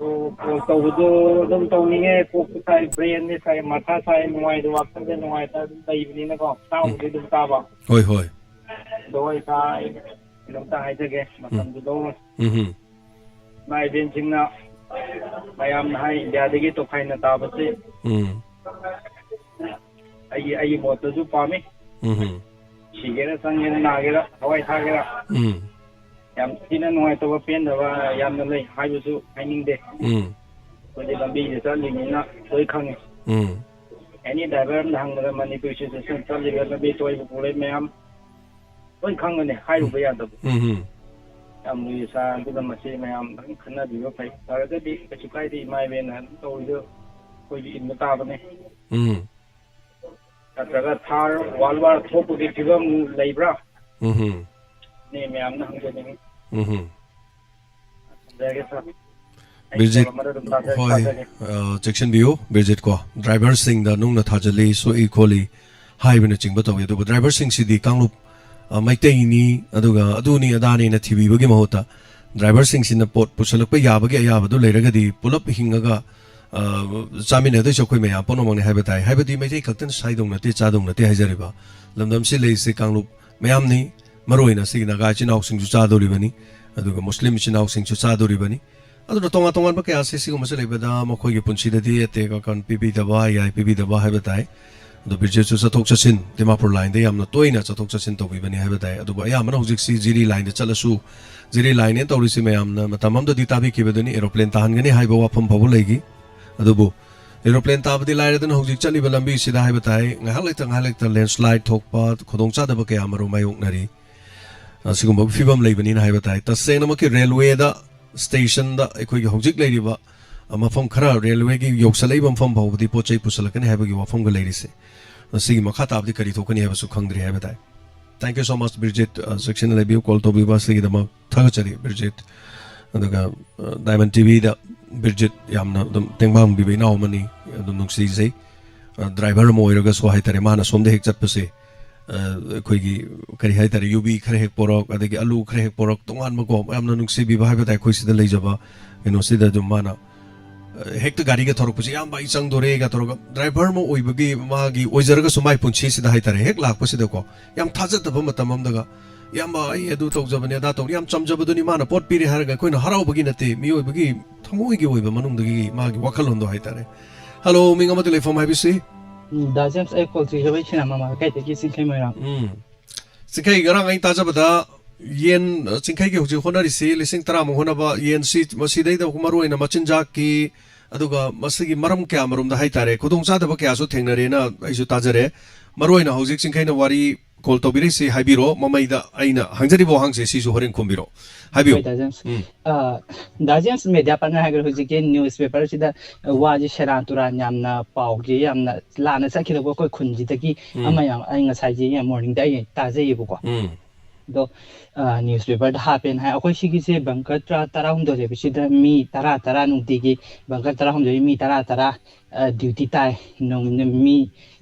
ꯑꯣ, ꯀꯣꯜ ꯇꯧꯕꯗꯣ ꯑꯗꯨꯝ ꯇꯧꯅꯤꯡꯉꯦ, ꯀꯣꯛꯁꯨ ꯁꯥꯏ, ꯕ꯭ꯔꯦꯟꯁꯦ ꯁꯥꯏ, ꯃꯊꯥ ꯁꯥꯏ, ꯅꯨꯡꯉꯥꯏꯗ ꯋꯥꯈꯜꯁꯦ ꯅꯨꯡꯉꯥꯏꯇ ꯑꯗꯨꯝ ꯂꯩꯕꯅꯤꯅꯀꯣ, ꯇꯥꯕꯨꯗꯤ ꯑꯗꯨꯝ ꯇꯥꯕ꯫ ꯍꯣꯏ, ꯍꯣꯏ꯫ ꯑꯗꯣ ꯑꯩ ꯁꯥꯔ, ꯑꯩ ꯀꯩꯅꯣꯝꯇ ꯍꯥꯏꯖꯒꯦ, ꯎꯝ꯫ ꯃꯇꯝꯗꯨ ꯂꯧꯔꯣꯏ꯫ ꯎꯝ ꯍꯝ꯫ ꯏꯃꯥ ꯏꯕꯦꯟꯁꯤꯡꯅ ꯃꯌꯥꯝꯅ ꯍꯥꯏ, ꯏꯟꯗꯤꯌꯥꯗꯒꯤ ꯇꯣꯈꯥꯏꯅ ꯇꯥꯕꯁꯦ ꯎꯝ꯫ ꯑꯩꯒꯤ ꯑꯩꯒꯤ ꯃꯣꯠꯇꯁꯨ ꯄꯥꯝꯃꯤ꯫ ꯎꯝ ꯁꯤꯒꯦꯔꯥ ꯆꯪꯒꯦꯔꯥ ꯅꯥꯒꯦꯔꯥ ꯍꯋꯥꯏ ꯊꯥꯒꯦꯔꯥ ꯎꯝ ꯌꯥꯝ ꯊꯤꯅ ꯅꯨꯡꯉꯥꯏꯇꯕ ꯄꯦꯟꯗꯕ ꯌꯥꯝꯅ ꯂꯩ ꯍꯥꯏꯕꯁꯨ ꯍꯥꯏꯅꯤꯡꯗꯦ꯫ ꯎꯝ ꯑꯩꯈꯣꯏꯗꯤ ꯂꯝꯕꯤꯁꯦ ꯆꯠꯂꯤꯅꯤꯅ ꯂꯣꯏ ꯈꯪꯉꯤ꯫ ꯎꯝ ꯑꯦꯅꯤ ꯗ꯭ꯔꯥꯏꯚꯔ ꯑꯃꯅ ꯍꯪꯕꯗ ꯃꯅꯤꯄꯨꯔ ꯁꯤꯆꯨꯋꯦꯁꯟ ꯆꯠꯂꯤꯕ ꯂꯝꯕꯤ ꯁꯣꯏꯕ ꯄꯨꯔꯦ ꯃꯌꯥꯝ ꯂꯣꯏ ꯈꯪꯒꯅꯤ ꯍꯥꯏꯔꯨꯕ ꯌꯥꯗꯕ꯫ ꯎꯝ ꯌꯥꯝ ꯂꯨꯏ ꯁꯥꯔ꯫ ꯑꯗꯨꯅ ꯃꯁꯤ ꯃꯌꯥꯝ ꯑꯗꯨꯝ ꯈꯟꯅꯕꯤꯕ ꯐꯩ꯫ ꯐꯔꯒꯗꯤ ꯀꯩꯁꯨ ꯀꯥꯏꯗꯦ, ꯏꯃꯥ ꯏꯕꯦꯟꯅ ꯑꯗꯨꯝ ꯇꯧꯔꯤꯗꯣ ꯑꯩꯈꯣꯏꯁꯨ ꯏꯟꯕ ꯇꯥꯕꯅꯤ꯫ ꯎꯝ ꯅꯠꯇ꯭ꯔꯒ ꯊꯥꯔ ꯋꯥꯔꯜ ꯋꯥꯔ ꯊꯣꯛꯄꯒꯤ ꯐꯤꯕꯝ ꯂꯩꯕ꯭ꯔꯥ? ꯎꯝ ꯅꯦ ꯃꯌꯥꯝꯅ ꯍꯪꯖꯅꯤꯡꯉꯤ꯫ ꯎꯝ ꯊꯝꯖꯔꯒꯦ ꯁꯥꯔ꯫ ꯑꯩ ꯕꯤꯔꯖꯤꯠ, ꯇꯧꯔꯝꯃꯒ ꯑꯗꯨꯝ ꯇꯥꯖ- ꯍꯣꯏ, ꯇꯥꯖꯒꯦ꯫ ꯑ, ꯆꯦꯛꯁꯤꯟꯕꯤꯌꯨ ꯕꯤꯔꯖꯤꯠ ꯀꯣ, ꯗ꯭ꯔꯥꯏꯚꯔꯁꯤꯡꯗ ꯅꯨꯡꯅ ꯊꯥꯖꯜꯂꯤ, ꯁꯣꯛꯏ ꯈꯣꯠꯂꯤ ꯍꯥꯏꯕꯅꯆꯤꯡꯕ ꯇꯧꯏ꯫ ꯑꯗꯨꯕꯨ ꯗ꯭ꯔꯥꯏꯚꯔꯁꯤꯡꯁꯤꯗꯤ ꯀꯥꯡꯂꯨꯞ, ꯑ, ꯃꯩꯇꯩꯅꯤ, ꯑꯗꯨꯒ ꯑꯗꯨꯅꯤ ꯑꯗꯥꯅꯤꯅ ꯊꯤꯕꯤꯕꯒꯤ ꯃꯍꯨꯠꯇ ꯗ꯭ꯔꯥꯏꯚꯔꯁꯤꯡꯁꯤꯅ ꯄꯣꯠ ꯄꯨꯁꯜꯂꯛꯄ ꯌꯥꯕꯒꯤ ꯑꯌꯥꯕꯗꯨ ꯂꯩꯔꯒꯗꯤ ꯄꯨꯂꯞ ꯍꯤꯡꯉꯒ, ꯑ, ꯆꯥꯃꯤꯟꯅꯗꯣꯏꯁꯨ ꯑꯩꯈꯣꯏ ꯃꯌꯥꯝ ꯄꯨꯝꯅꯃꯛꯅꯤ ꯍꯥꯏꯕ ꯇꯥꯏ꯫ ꯍꯥꯏꯕꯗꯤ ꯃꯩꯇꯩ ꯈꯛꯇꯅ ꯁꯥꯏꯗꯧ ꯅꯠꯇꯦ, ꯆꯥꯗꯧ ꯅꯠꯇꯦ ꯍꯥꯏꯖꯔꯤꯕ꯫ ꯂꯝꯗꯝꯁꯤ ꯂꯩꯔꯤꯁꯦ ꯀꯥꯡꯂꯨꯞ ꯃꯌꯥꯝꯅꯤ, ꯃꯔꯨꯑꯣꯏꯅ ꯁꯤꯒꯤ ꯅꯥꯒꯥ ꯏꯆꯤꯟ ꯏꯅꯥꯎꯁꯤꯡꯁꯨ ꯆꯥꯗꯣꯔꯤꯕꯅꯤ, ꯑꯗꯨꯒ ꯃꯨꯁꯂꯤꯝ ꯏꯆꯤꯟ ꯏꯅꯥꯎꯁꯤꯡꯁꯨ ꯆꯥꯗꯣꯔꯤꯕꯅꯤ꯫ ꯑꯗꯨꯅ ꯇꯣꯉꯥꯟ ꯇꯣꯉꯥꯟꯕ ꯀꯌꯥꯁꯤ ꯁꯤꯒꯨꯝꯕꯁꯤ ꯂꯩꯕꯗ ꯃꯈꯣꯏꯒꯤ ꯄꯨꯟꯁꯤꯗꯗꯤ ꯑꯇꯦꯛ ꯑꯀꯟ ꯄꯤꯕꯤꯗꯕ, ꯑꯌꯥꯏ ꯄꯤꯕꯤꯗꯕ ꯍꯥꯏꯕ ꯇꯥꯏ꯫ ꯑꯗꯣ ꯕꯤꯔꯖꯤꯠꯁꯨ ꯆꯠꯊꯣꯛ ꯆꯠꯁꯤꯟ ꯗꯤꯃꯥꯄꯨꯔ ꯂꯥꯏꯟꯗ ꯌꯥꯝꯅ ꯇꯣꯏꯅ ꯆꯠꯊꯣꯛ ꯆꯠꯁꯤꯟ ꯇꯧꯕꯤꯕꯅꯤ ꯍꯥꯏꯕ ꯇꯥꯏ꯫ ꯑꯗꯨꯕꯨ ꯑꯌꯥꯝꯕꯅ ꯍꯧꯖꯤꯛꯁꯤ ꯖꯤꯔꯤ ꯂꯥꯏꯟꯗ ꯆꯠꯂꯁꯨ, ꯖꯤꯔꯤ ꯂꯥꯏꯟꯅꯦꯅ ꯇꯧꯔꯤꯁꯤ ꯃꯌꯥꯝꯅ ꯃꯇꯝ ꯑꯃꯗꯗꯤ ꯇꯥꯕꯤꯈꯤꯕꯗꯨꯅꯤ, ꯑꯦꯔꯣꯄ꯭ꯂꯦꯟ ꯇꯥꯍꯟꯒꯅꯤ ꯍꯥꯏꯕ ꯋꯥꯐꯝ ꯐꯥꯎꯕ ꯂꯩꯈꯤ꯫ ꯑꯗꯨꯕꯨ ꯑꯦꯔꯣꯄ꯭ꯂꯦꯟ ꯇꯥꯕꯗꯤ ꯂꯥꯏꯔꯗꯅ ꯍꯧꯖꯤꯛ ꯆꯠꯂꯤꯕ ꯂꯝꯕꯤꯁꯤꯗ ꯍꯥꯏꯕ ꯇꯥꯏ, ꯉꯥꯏꯍꯥꯛ ꯂꯩꯇ ꯉꯥꯏꯍꯥꯛ ꯂꯩꯇ ꯂꯦꯟꯁ꯭ꯂꯥꯏꯠ ꯊꯣꯛꯄ, ꯈꯨꯗꯣꯡꯆꯥꯗꯕ ꯀꯌꯥ ꯑꯃꯔꯣꯝ ꯃꯥꯌꯣꯛꯅꯔꯤ꯫ ꯑꯁꯤꯒꯨꯝꯕ ꯐꯤꯕꯝ ꯂꯩꯕꯅꯤꯅ ꯍꯥꯏꯕ ꯇꯥꯏ꯫ ꯇꯁꯦꯡꯅꯃꯛꯀꯤ ꯔꯦꯜꯋꯦꯗ, ꯁ꯭ꯇꯦꯁꯟꯗ ꯑꯩꯈꯣꯏꯒꯤ ꯍꯧꯖꯤꯛ ꯂꯩꯔꯤꯕ, ꯑ, ꯃꯐꯝ ꯈꯔ, ꯔꯦꯜꯋꯦꯒꯤ ꯌꯧꯁꯜꯂꯛꯏꯕ ꯃꯐꯝ ꯐꯥꯎꯕꯗꯤ ꯄꯣꯠ ꯆꯩ ꯄꯨꯁꯜꯂꯛꯀꯅꯤ ꯍꯥꯏꯕꯒꯤ ꯋꯥꯐꯝꯒ ꯂꯩꯔꯤꯁꯦ꯫ ꯃꯁꯤꯒꯤ ꯃꯈꯥ ꯇꯥꯕꯗꯤ ꯀꯔꯤ ꯊꯣꯛꯀꯅꯤ ꯍꯥꯏꯕꯁꯨ ꯈꯪꯗ꯭ꯔꯤ ꯍꯥꯏꯕ ꯇꯥꯏ꯫ Thank you so much, ꯕꯤꯔꯖꯤꯠ꯫ ꯑ, ꯆꯦꯛꯁꯤꯟꯅ ꯂꯩꯕꯤꯌꯨ, ꯀꯣꯜ ꯇꯧꯕꯤꯕ ꯑꯁꯤꯒꯤꯗꯃꯛ ꯊꯥꯒꯠꯆꯔꯤ, ꯕꯤꯔꯖꯤꯠ꯫ ꯑꯗꯨꯒ, ꯑ, ꯗꯥꯏꯃꯟ ꯇꯤꯚꯤꯗ ꯕꯤꯔꯖꯤꯠ ꯌꯥꯝꯅ ꯑꯗꯨꯝ ꯇꯦꯡꯕꯥꯡꯕꯤꯕ ꯏꯅꯥꯎ ꯑꯃꯅꯤ, ꯑꯗꯨꯝ ꯅꯨꯡꯁꯤꯖꯩ꯫ ꯑ, ꯗ꯭ꯔꯥꯏꯚꯔ ꯑꯃ ꯑꯣꯏꯔꯒꯁꯨ ꯍꯥꯏꯇꯥꯔꯦ, ꯃꯥꯅ ꯁꯣꯝꯗ ꯍꯦꯛ ꯆꯠꯄꯁꯦ, ꯑ, ꯑꯩꯈꯣꯏꯒꯤ ꯀꯔꯤ ꯍꯥꯏꯇꯥꯔꯦ, ꯌꯨꯕꯤ ꯈꯔ ꯍꯦꯛ ꯄꯣꯔꯛ, ꯑꯗꯒꯤ ꯑꯂꯨ ꯈꯔ ꯍꯦꯛ ꯄꯣꯔꯛ, ꯇꯣꯉꯥꯟꯕꯀꯣ, ꯌꯥꯝꯅ ꯅꯨꯡꯁꯤꯕꯤꯕ ꯍꯥꯏꯕ ꯇꯥꯏ꯫ ꯑꯩꯈꯣꯏ ꯁꯤꯗ ꯂꯩꯖꯕ ꯀꯩꯅꯣꯁꯤꯗ ꯑꯗꯨꯝ ꯃꯥꯅ, ꯑ, ꯍꯦꯛꯇ ꯒꯥꯔꯤꯒ ꯊꯧꯔꯛꯄꯁꯦ, "ꯏꯌꯥꯝꯕ, ꯑꯩ ꯆꯪꯗꯣꯔꯦꯒ" ꯇꯧꯔꯒ, ꯗ꯭ꯔꯥꯏꯚꯔ ꯑꯃ ꯑꯣꯏꯕꯒꯤ ꯃꯥꯒꯤ ꯑꯣꯏꯖꯔꯒꯁꯨ ꯃꯥꯏ ꯄꯨꯟꯁꯤꯁꯤꯗ ꯍꯥꯏꯇꯥꯔꯦ, ꯍꯦꯛ ꯂꯥꯛꯄꯁꯤꯗꯀꯣ, ꯌꯥꯝ ꯊꯥꯖꯗꯕ ꯃꯇꯝ ꯑꯃꯗꯒ, "ꯏꯌꯥꯝꯕ, ꯑꯩ ꯑꯗꯨ ꯇꯧꯖꯕꯅꯤ, ꯑꯗꯥ ꯇꯧꯅꯤ", ꯌꯥꯝ ꯆꯝꯖꯕꯗꯨꯅꯤ꯫ ꯃꯥꯅ ꯄꯣꯠ ꯄꯤꯔꯦ ꯍꯥꯏꯔꯒ ꯑꯩꯈꯣꯏꯅ ꯍꯔꯥꯎꯕꯒꯤ ꯅꯠꯇꯦ, ꯃꯤꯑꯣꯏꯕꯒꯤ ꯊꯃꯣꯏꯒꯤ ꯑꯣꯏꯕ ꯃꯅꯨꯡꯗꯒꯤ ꯃꯥꯒꯤ ꯋꯥꯈꯜꯂꯣꯟꯗꯣ ꯍꯥꯏꯇꯥꯔꯦ꯫ ꯍꯜꯂꯣ, ꯃꯤꯡ ꯑꯃꯗꯤ ꯂꯩꯐꯝ ꯍꯥꯏꯕꯁꯤ꯫ ꯎꯝ, ꯗꯥ ꯖꯦꯝꯁ, ꯑꯩ ꯀꯣꯜ ꯇꯧꯖꯕ ꯏꯆꯤꯟ ꯑꯃ ꯀꯩꯗꯒꯤ ꯆꯤꯡꯈꯩ ꯃꯣꯏꯔꯥꯡ꯫ ꯎꯝ꯫ ꯆꯤꯡꯈꯩ, ꯉꯔꯥꯡ ꯑꯩ ꯇꯥꯖꯕꯗ ꯌꯦꯟ, ꯑ, ꯆꯤꯡꯈꯩꯒꯤ ꯍꯧꯖꯤꯛ ꯍꯣꯠꯅꯔꯤꯁꯤ ꯂꯤꯁꯤꯡ ꯇꯔꯥꯃꯨꯛ ꯍꯣꯠꯅꯕ ꯌꯦꯟꯁꯤ ꯃꯁꯤꯗꯩꯗ ꯃꯔꯨ ꯑꯣꯏꯅ ꯃꯆꯤꯟꯖꯥꯛꯀꯤ, ꯑꯗꯨꯒ ꯃꯁꯤꯒꯤ ꯃꯔꯝ ꯀꯌꯥ ꯃꯔꯨꯝꯗ ꯍꯥꯏꯇꯥꯔꯦ, ꯈꯨꯗꯣꯡꯆꯥꯗꯕ ꯀꯌꯥꯁꯨ ꯊꯦꯡꯅꯔꯦꯅ ꯑꯩꯁꯨ ꯇꯥꯖꯔꯦ꯫ ꯃꯔꯨ ꯑꯣꯏꯅ ꯍꯧꯖꯤꯛ ꯆꯤꯡꯈꯩꯅ ꯋꯥꯔꯤ ꯀꯣꯜ ꯇꯧꯕꯤꯔꯛꯏꯁꯤ ꯍꯥꯏꯕꯤꯔꯣ, ꯃꯃꯩꯗ ꯑꯩꯅ ꯍꯪꯖꯔꯤꯕ ꯋꯥꯍꯪꯁꯦ ꯁꯤꯁꯨ ꯍꯣꯔꯦꯟ ꯈꯨꯝꯕꯤꯔꯣ꯫ ꯍꯥꯏꯕꯤꯌꯨ꯫ ꯍꯣꯏ, ꯗꯥ ꯖꯦꯝꯁ꯫ ꯎꯝ꯫ ꯑ, ꯗꯥ ꯖꯦꯝꯁ, ꯃꯦꯗꯤꯌꯥ ꯄꯥꯔꯠꯅꯔ ꯍꯥꯏꯈ꯭ꯔꯦ, ꯍꯧꯖꯤꯛꯀꯤ ꯅ꯭ꯌꯨꯁ ꯄꯦꯄꯔꯁꯤꯗ, ꯑ, ꯋꯥꯁꯦ ꯁꯦꯔꯥꯟ ꯇꯨꯔꯥꯟ ꯌꯥꯝꯅ, ꯄꯥꯎꯁꯦ ꯌꯥꯝꯅ ꯂꯥꯟꯅ ꯆꯠꯈꯤꯗꯧꯕ ꯑꯩꯈꯣꯏ ꯈꯨꯟꯁꯤꯗꯒꯤ ꯎꯝ꯫ ꯑꯃ ꯌꯥꯝ, ꯑꯩ ꯉꯁꯥꯏꯁꯦ ꯃꯣꯔꯅꯤꯡꯗ ꯑꯩ ꯇꯥꯖꯩꯌꯦꯕꯀꯣ꯫ ꯎꯝ꯫ ꯑꯗꯣ, ꯑ, ꯅ꯭ꯌꯨꯁ ꯄꯦꯄꯔꯗ ꯍꯥꯞꯄꯦꯅ ꯍꯥꯏ꯫ ꯑꯩꯈꯣꯏ ꯁꯤꯒꯤꯁꯦ ꯕꯪꯀꯔ ꯇꯔꯥ, ꯇꯔꯥꯍꯨꯝꯗꯣꯏ ꯂꯩꯕꯁꯤꯗ ꯃꯤ ꯇꯔꯥ, ꯇꯔꯥ ꯅꯨꯡꯇꯤꯒꯤ ꯕꯪꯀꯔ ꯇꯔꯥꯍꯨꯝꯗꯣꯏ ꯃꯤ ꯇꯔꯥ, ꯇꯔꯥ, ꯑ, ꯗ꯭ꯌꯨꯇꯤ ꯇꯥꯏ꯫ ꯅꯣꯡ-, ꯃꯤ,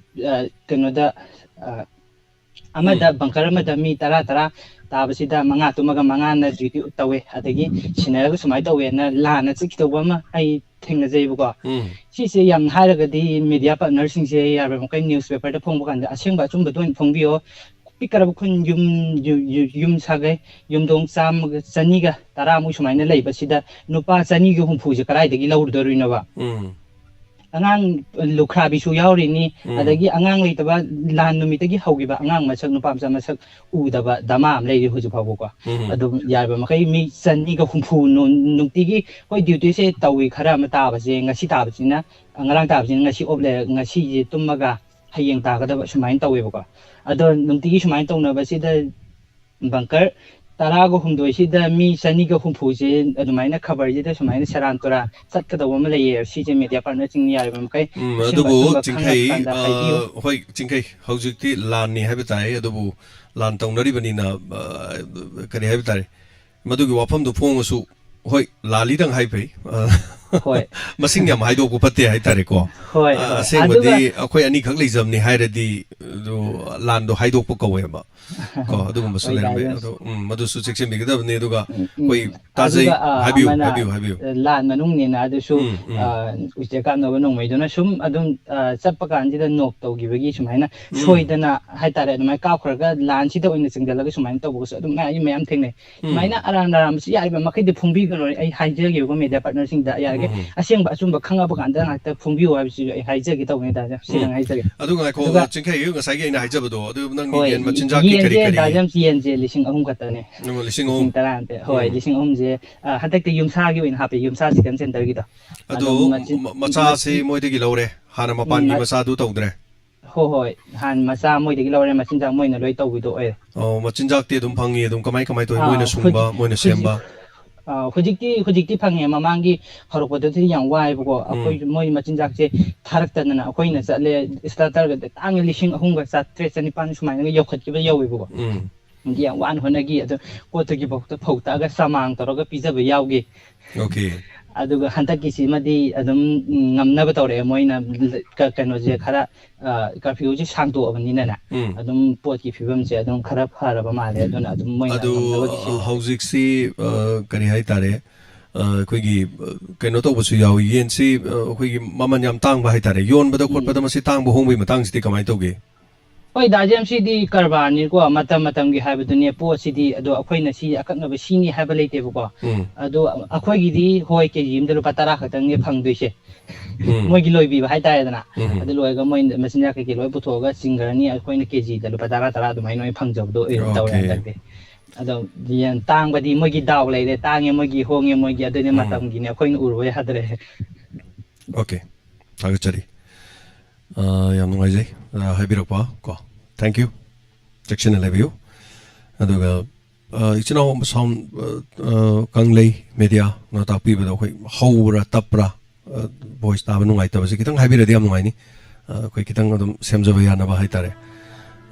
ꯑ, ꯀꯩꯅꯣꯗ, ꯑ, ꯑꯃꯗ, ꯕꯪꯀꯔ ꯑꯃꯗ ꯃꯤ ꯇꯔꯥ, ꯇꯔꯥ ꯇꯥꯕꯁꯤꯗ ꯃꯉꯥ ꯇꯨꯝꯃꯒ ꯃꯉꯥꯅ ꯗ꯭ꯌꯨꯇꯤ ꯇꯧꯋꯦ, ꯑꯗꯒꯤ ꯁꯤꯟꯅꯔꯒ ꯁꯨꯃꯥꯏꯅ ꯇꯧꯋꯦꯅ ꯂꯥꯟꯅ ꯆꯠꯈꯤꯗꯧꯕ ꯑꯃ ꯑꯩ ꯊꯦꯡꯅꯖꯩꯕꯀꯣ꯫ ꯎꯝ꯫ ꯁꯤꯁꯦ ꯌꯥꯝ ꯍꯥꯏꯔꯒꯗꯤ ꯃꯦꯗꯤꯌꯥ ꯄꯥꯔꯠꯅꯔꯁꯤꯡꯁꯦ ꯌꯥꯔꯤꯕ ꯃꯈꯩ ꯅ꯭ꯌꯨꯁ ꯄꯦꯄꯔꯗ ꯐꯣꯡꯕ ꯀꯥꯟꯗ ꯑꯁꯦꯡꯕ ꯑꯆꯨꯝꯕꯗꯣ ꯑꯣꯏꯅ ꯐꯣꯡꯕꯤꯌꯣ꯫ ꯄꯤꯛꯈ꯭ꯔꯕ ꯈꯨꯟ ꯌꯨꯝ, ꯌꯨ-, ꯌꯨ-, ꯌꯨꯝ ꯁꯥꯒꯩ, ꯌꯨꯝꯊꯣꯡ ꯆꯥꯝꯃꯒ, ꯆꯅꯤꯒ ꯇꯔꯥꯃꯨꯛ ꯁꯨꯃꯥꯏꯅ ꯂꯩꯕꯁꯤꯗ ꯅꯨꯄꯥ ꯆꯅꯤꯒ ꯍꯨꯝꯐꯨꯁꯦ ꯀꯗꯥꯏꯗꯒꯤ ꯂꯧꯔꯨꯗꯣꯔꯤꯅꯣꯕ? ꯎꯝ꯫ ꯑꯉꯥꯡ ꯂꯨꯈ꯭ꯔꯥꯕꯤꯁꯨ ꯌꯥꯎꯔꯤꯅꯤ, ꯎꯝ꯫ ꯑꯗꯒꯤ ꯑꯉꯥꯡ ꯂꯩꯇꯕ, ꯂꯥꯟ ꯅꯨꯃꯤꯠꯇꯒꯤ ꯍꯧꯈꯤꯕ ꯑꯉꯥꯡ ꯃꯁꯛ, ꯅꯨꯄꯥ ꯃꯆꯥ ꯃꯁꯛ ꯎꯗꯕ ꯗꯃꯥ ꯑꯃ ꯂꯩꯔꯤ ꯍꯧꯖꯤꯛ ꯐꯥꯎꯕꯀꯣ꯫ ꯎꯝ꯫ ꯑꯗꯨꯝ ꯌꯥꯔꯤꯕ ꯃꯈꯩ ꯃꯤ ꯆꯅꯤꯒ ꯍꯨꯝꯐꯨ ꯅꯨ-, ꯅꯨꯡꯇꯤꯒꯤ ꯍꯣꯏ ꯗ꯭ꯌꯨꯇꯤꯁꯦ ꯇꯧꯏ, ꯈꯔ ꯑꯃ ꯇꯥꯕꯁꯦ ꯉꯁꯤ ꯇꯥꯕꯁꯤꯅ, ꯉꯔꯥꯡ ꯇꯥꯕꯁꯤꯅ ꯉꯁꯤ ꯑꯣꯞ ꯂꯩꯔ ꯉꯁꯤꯁꯦ ꯇꯨꯝꯃꯒ ꯍꯌꯦꯡ ꯇꯥꯒꯗꯕ ꯁꯨꯃꯥꯏꯅ ꯇꯧꯋꯦꯕꯀꯣ꯫ ꯑꯗꯣ ꯅꯨꯡꯇꯤꯒꯤ ꯁꯨꯃꯥꯏꯅ ꯇꯧꯅꯕꯁꯤꯗ ꯕꯪꯀꯔ ꯇꯔꯥꯒ ꯍꯨꯝꯗꯣꯏꯁꯤꯗ ꯃꯤ ꯆꯅꯤꯒ ꯍꯨꯝꯐꯨꯁꯦ ꯑꯗꯨꯃꯥꯏꯅ ꯈꯕꯔꯁꯤꯗ ꯁꯨꯃꯥꯏꯅ ꯁꯦꯔꯥꯟ ꯇꯨꯔꯥꯟ ꯆꯠꯀꯗꯧꯕ ꯑꯃ ꯂꯩꯌꯦ꯫ ꯁꯤꯁꯦ ꯃꯦꯗꯤꯌꯥ ꯄꯥꯔꯠꯅꯔꯁꯤꯡꯅ ꯌꯥꯔꯤꯕ ꯃꯈꯩ ꯎꯝ, ꯑꯁꯦꯡꯕ ꯑꯗꯨꯕꯨ ꯑꯆꯨꯝꯕ ꯆꯤꯡꯈꯩ, ꯈꯪꯉꯀꯥꯟꯗ ꯑ, ꯍꯥꯏꯕꯤꯌꯨ꯫ ꯍꯣꯏ, ꯆꯤꯡꯈꯩ, ꯍꯧꯖꯤꯛꯇꯤ ꯂꯥꯟꯅꯤ ꯍꯥꯏꯕ ꯇꯥꯏ, ꯑꯗꯨꯕꯨ ꯂꯥꯟ ꯇꯧꯅꯔꯤꯕꯅꯤꯅ, ꯑ, ꯀꯔꯤ ꯍꯥꯏꯕ ꯇꯥꯔꯦ, ꯃꯗꯨꯒꯤ ꯋꯥꯐꯝꯗꯨ ꯐꯣꯡꯉꯁꯨ, ꯍꯣꯏ, ꯂꯥꯜꯂꯤꯗꯪ ꯍꯥꯏ ꯐꯩ꯫ ꯑ, ꯍꯣꯏ꯫ ꯃꯁꯤꯡ ꯌꯥꯝ ꯍꯥꯏꯗꯣꯛꯄ ꯐꯠꯇꯦ ꯍꯥꯏꯇꯥꯔꯦꯀꯣ꯫ ꯍꯣꯏ, ꯑ, ꯍꯣꯏ꯫ ꯑꯁꯦꯡꯕꯗꯤ ꯑꯗꯨꯒ ꯑꯩꯈꯣꯏ ꯑꯅꯤꯈꯛ ꯂꯩꯖꯕꯅꯤ ꯍꯥꯏꯔꯗꯤ, ꯑꯗꯨ ꯂꯥꯟꯗꯣ ꯍꯥꯏꯗꯣꯛꯄ ꯀꯧꯋꯦꯕ꯫ ꯀꯣ, ꯑꯗꯨꯒꯨꯝꯕꯁꯨ ꯍꯣꯏ, ꯂꯩꯔꯝꯃꯦ꯫ ꯗꯥꯏꯖꯦꯟ꯫ ꯑꯗꯣ, ꯎꯝ, ꯃꯗꯨꯁꯨ ꯆꯦꯛꯁꯤꯟꯕꯤꯒꯗꯕꯅꯤ꯫ ꯑꯗꯨꯒ ꯎꯝ, ꯎꯝ꯫ ꯑꯩꯈꯣꯏ ꯇꯥꯖꯩ꯫ ꯑꯗꯨꯒ, ꯑ, ꯍꯥꯏꯕꯤꯌꯨ, ꯑꯃꯅ, ꯍꯥꯏꯕꯤꯌꯨ, ꯍꯥꯏꯕꯤꯌꯨ꯫ ꯑ, ꯂꯥꯟ ꯃꯅꯨꯡꯅꯦꯅ ꯑꯗꯨꯁꯨ, ꯎꯝ, ꯎꯝ꯫ ꯑ, ꯎꯆꯦꯛ ꯀꯥꯞꯅꯕ ꯅꯣꯡꯃꯩꯗꯨꯅ ꯁꯨꯝ ꯑꯗꯨꯝ, ꯑ, ꯆꯠꯄ ꯀꯥꯟꯁꯤꯗ ꯅꯣꯛ ꯇꯧꯈꯤꯕꯒꯤ ꯁꯨꯃꯥꯏꯅ ꯎꯝ꯫ ꯁꯣꯏꯗꯅ ꯍꯥꯏꯇꯥꯔꯦ, ꯑꯗꯨꯃꯥꯏꯅ ꯀꯥꯞꯈ꯭ꯔꯒ ꯂꯥꯟꯁꯤꯗ ꯑꯣꯏꯅ ꯆꯤꯡꯁꯤꯜꯂꯒ ꯁꯨꯃꯥꯏꯅ ꯇꯧꯕꯒꯁꯨ ꯑꯗꯨꯝ ꯃꯌꯥꯝ, ꯃꯌꯥꯝ ꯊꯦꯡꯅꯩ꯫ ꯎꯝ꯫ ꯁꯨꯃꯥꯏꯅ ꯑꯔꯥꯟ ꯑꯔꯥꯟꯕꯁꯤ ꯌꯥꯔꯤꯕ ꯃꯈꯩꯗꯤ ꯐꯣꯡꯕꯤꯒꯅꯨ꯫ ꯑꯩ ꯍꯥꯏꯖꯒꯦꯕꯀꯣ, ꯃꯦꯗꯤꯌꯥ ꯄꯥꯔꯠꯅꯔꯁꯤꯡꯗ ꯌꯥꯔꯤꯈꯩ ꯎꯝ꯫ ꯑꯁꯦꯡꯕ ꯑꯆꯨꯝꯕ ꯈꯪꯉꯕ ꯀꯥꯟꯗ ꯉꯥꯛꯇ ꯐꯣꯡꯕꯤꯌꯨ ꯍꯥꯏꯕꯁꯤꯁꯨ ꯑꯩ ꯍꯥꯏꯖꯒꯦ ꯇꯧꯕꯅꯤ ꯇꯥꯖꯦ꯫ ꯁꯤꯗꯪ ꯎꯝ꯫ ꯍꯥꯏꯖꯒꯦ꯫ ꯑꯗꯨ ꯉꯥꯏꯈꯣ, ꯑꯗꯨꯒ ꯆꯤꯡꯈꯩ, ꯉꯁꯥꯏꯒꯤ ꯑꯩꯅ ꯍꯥꯏꯖꯕꯗꯣ, ꯑꯗꯨ ꯅꯪꯒꯤ ꯍꯣꯏ, ꯌꯦꯟ ꯃꯆꯤꯟꯖꯥꯛꯀꯤ ꯀꯔꯤ ꯌꯦꯟꯁꯦ ꯀꯔꯤ? ꯗꯥꯖꯦ ꯌꯥꯝ ꯌꯦꯟꯁꯦ ꯂꯤꯁꯤꯡ ꯑꯍꯨꯝ ꯈꯛꯇꯅꯦ꯫ ꯑꯣ, ꯂꯤꯁꯤꯡ ꯂꯤꯁꯤꯡ ꯑꯍꯨꯝ꯫ ꯇꯔꯥ ꯅꯠꯇꯦ꯫ ꯍꯣꯏ, ꯎꯝ꯫ ꯂꯤꯁꯤꯡ ꯑꯍꯨꯝꯁꯦ, ꯑ, ꯍꯟꯗꯛꯇꯤ ꯌꯨꯝꯁꯥꯒꯤ ꯑꯣꯏꯅ ꯍꯥꯞꯄꯦ, ꯌꯨꯝꯁꯥ ꯆꯤꯀꯟ ꯁꯦꯟꯇꯔꯒꯤꯗꯣ꯫ ꯑꯗꯣ ꯑꯗꯨꯝ ꯃꯆꯤꯟ-, ꯃ-, ꯃꯆꯥꯁꯤ ꯃꯆꯤꯟ-, ꯃꯣꯏꯗꯒꯤ ꯂꯧꯔꯦ, ꯍꯥꯟꯅ ꯎꯝ, ꯃꯄꯥꯟꯒꯤ ꯃ-, ꯃꯆꯥꯗꯨ ꯇꯧꯗ꯭ꯔꯦ꯫ ꯍꯣꯏ, ꯍꯣꯏ, ꯍꯥꯟꯅ ꯃꯆꯥ ꯃꯣꯏꯗꯒꯤ ꯂꯧꯔꯦ, ꯃꯆꯤꯟꯖꯥꯛ ꯃꯣꯏꯅ ꯂꯣꯏ ꯇꯧꯕꯤꯗꯣ ꯑꯣꯏꯔꯦ꯫ ꯑꯣ, ꯃꯆꯤꯟꯖꯥꯛꯇꯤ ꯑꯗꯨꯝ ꯐꯪꯉꯤ, ꯑꯗꯨꯝ ꯀꯃꯥꯏ ꯀꯃꯥꯏ ꯇꯧꯋꯤ, ꯑꯥ, ꯃꯣꯏꯅ ꯁꯨꯡꯕ, ꯍꯧꯖꯤꯛ-, ꯃꯣꯏꯅ ꯍꯧꯖꯤꯛ-, ꯁꯦꯝꯕ? ꯑꯥ, ꯍꯧꯖꯤꯛꯇꯤ, ꯍꯧꯖꯤꯛꯇꯤ ꯐꯪꯉꯦ꯫ ꯃꯃꯥꯡꯒꯤ ꯍꯧꯔꯛꯄꯗꯗꯤ ꯌꯥꯝ ꯋꯥꯏꯑꯦꯕꯀꯣ꯫ ꯎꯝ꯫ ꯑꯩꯈꯣꯏ, ꯃꯣꯏ ꯃꯆꯤꯟꯖꯥꯛꯁꯦ ꯊꯥꯔꯛꯇꯗꯅ ꯑꯩꯈꯣꯏꯅ ꯆꯠꯂꯦ, starterꯒꯗꯤ ꯇꯥꯡꯉꯦ, ꯂꯤꯁꯤꯡ ꯑꯍꯨꯝꯒ ꯆꯥꯇ꯭ꯔꯦꯠ, ꯆꯅꯤꯄꯥꯟ ꯁꯨꯃꯥꯏꯅꯒ ꯌꯧꯈꯠꯈꯤꯕ ꯌꯧꯋꯦꯕꯀꯣ꯫ ꯎꯝ꯫ ꯌꯥꯝ ꯋꯥꯅ ꯍꯣꯠꯅꯈꯤ꯫ ꯑꯗꯣ ꯀꯣꯠꯇꯨꯒꯤ ꯐꯥꯎꯗ ꯐꯧ ꯇꯛꯑꯒ ꯆꯃꯥꯡ ꯇꯧꯔꯒ ꯄꯤꯖꯕ ꯌꯥꯎꯈꯤ꯫ Okay꯫ ꯑꯗꯨꯒ ꯍꯟꯗꯛꯀꯤꯁꯤꯃꯗꯤ ꯑꯗꯨꯝ ꯉꯝꯅꯕ ꯇꯧꯔꯛꯑꯦ꯫ ꯃꯣꯏꯅ ꯀ-, ꯀꯩꯅꯣꯁꯦ ꯈꯔ, ꯑ, curfewꯁꯦ ꯁꯥꯡꯗꯣꯛꯑꯕꯅꯤꯅꯅꯦ, ꯎꯝ꯫ ꯑꯗꯨꯝ ꯄꯣꯠꯀꯤ ꯐꯤꯕꯝꯁꯦ ꯑꯗꯨꯝ ꯈꯔ ꯐꯔꯕ ꯃꯥꯜꯂꯦ꯫ ꯑꯗꯨꯅ ꯑꯗꯨꯝ ꯃꯣꯏꯅ ꯑꯗꯨ, ꯉꯝꯅꯕꯒꯤ ꯑ, ꯁꯤꯜꯂꯦ꯫ ꯍꯧꯖꯤꯛꯁꯤ, ꯑ, ꯀꯔꯤ ꯍꯥꯏꯇꯥꯔꯦ, ꯑ, ꯑꯩꯈꯣꯏꯒꯤ, ꯑ, ꯀꯩꯅꯣ ꯇꯧꯕꯁꯨ ꯌꯥꯎꯏ, ꯌꯦꯟꯁꯤ, ꯑ, ꯑꯩꯈꯣꯏꯒꯤ ꯃꯃꯜ ꯌꯥꯝ ꯇꯥꯡꯕ ꯍꯥꯏꯇꯥꯔꯦ, ꯌꯣꯟꯕꯗ ꯎꯝ꯫ ꯈꯣꯠꯄꯗ ꯃꯁꯤ ꯇꯥꯡꯕ ꯍꯣꯡꯕꯒꯤ ꯃꯇꯥꯡꯁꯤꯗꯤ ꯀꯃꯥꯏꯅ ꯇꯧꯒꯦ? ꯍꯣꯏ, ꯗꯥ ꯖꯦꯝꯁꯤꯗꯤ ꯀꯔꯕꯥꯔꯅꯤꯀꯣ, ꯃꯇꯝ ꯃꯇꯝꯒꯤ ꯍꯥꯏꯕꯗꯨꯅꯦ ꯄꯣꯠꯁꯤꯗꯤ꯫ ꯑꯗꯣ ꯑꯩꯈꯣꯏꯅ ꯁꯤ ꯑꯀꯛꯅꯕ ꯁꯤꯅꯤ ꯍꯥꯏꯕ ꯂꯩꯇꯦꯕꯀꯣ꯫ ꯎꯝ꯫ ꯑꯗꯣ ꯑꯩꯈꯣꯏꯒꯤꯗꯤ ꯍꯣꯏ, ꯀꯦ ꯖꯤ ꯑꯃꯗ ꯂꯨꯄꯥ ꯇꯔꯥ ꯈꯛꯇꯪꯅꯦ ꯐꯪꯗꯣꯏꯁꯦ꯫ ꯎꯝ꯫ ꯃꯣꯏꯒꯤ ꯂꯣꯏꯕꯤꯕ ꯍꯥꯏꯇꯥꯔꯦꯗꯅ꯫ ꯎꯝ꯫ ꯑꯗꯨ ꯂꯣꯏꯔꯒ ꯃꯣꯏ ꯃꯆꯤꯟꯖꯥꯛ ꯀꯩꯀꯩ ꯂꯣꯏ ꯄꯨꯊꯣꯛꯑꯒ ꯆꯤꯡꯈ꯭ꯔꯅꯤ꯫ ꯑꯩꯈꯣꯏꯅ ꯀꯦ ꯖꯤꯗ ꯂꯨꯄꯥ ꯇꯔꯥ ꯇꯔꯥ ꯑꯗꯨꯃꯥꯏꯅ ꯑꯣꯏꯅ ꯐꯪꯖꯕꯗꯣ ꯑꯣꯏꯅ ꯇꯧꯔꯦ Okay꯫ ꯍꯟꯗꯛꯇꯤ꯫ ꯑꯗꯣ ꯌꯦꯟ ꯇꯥꯡꯕꯗꯤ ꯃꯣꯏꯒꯤ ꯗꯥꯎ ꯂꯩꯔꯦ, ꯇꯥꯡꯉꯦ ꯃꯣꯏꯒꯤ, ꯍꯣꯡꯉꯦ ꯃꯣꯏꯒꯤ, ꯑꯗꯨꯅꯤ ꯎꯝ꯫ ꯃꯇꯝꯒꯤꯅꯤ, ꯑꯩꯈꯣꯏꯅ ꯎꯔꯨꯕ ꯌꯥꯗ꯭ꯔꯦ꯫ Okay꯫ ꯊꯥꯒꯠꯆꯔꯤ꯫ ꯑ, ꯌꯥꯝ ꯅꯨꯡꯉꯥꯏꯖꯩ, ꯑ, ꯍꯥꯏꯕꯤꯔꯛꯄ ꯀꯣ꯫ Thank you꯫ ꯆꯦꯛꯁꯤꯟꯅ ꯂꯩꯕꯤꯌꯨ꯫ ꯑꯗꯨꯒ, ꯑ, ꯏꯆꯤꯟ ꯏꯅꯥꯎ ꯁꯥꯎꯟ, ꯑ, ꯑ, ꯀꯪꯂꯩ ꯃꯦꯗꯤꯌꯥꯅ ꯇꯥꯛꯄꯤꯕꯗ ꯑꯩꯈꯣꯏ ꯍꯧꯕ꯭ꯔꯥ ꯇꯞꯄ꯭ꯔꯥ, ꯑ, voice ꯇꯥꯕ ꯅꯨꯡꯉꯥꯏꯇꯕꯁꯦ ꯈꯤꯇꯪ ꯍꯥꯏꯕꯤꯔꯗꯤ ꯌꯥꯝ ꯅꯨꯡꯉꯥꯏꯅꯤ꯫ ꯑ, ꯑꯩꯈꯣꯏ ꯈꯤꯇꯪ ꯑꯗꯨꯝ ꯁꯦꯝꯖꯕ ꯌꯥꯅꯕ ꯍꯥꯏꯇꯥꯔꯦ꯫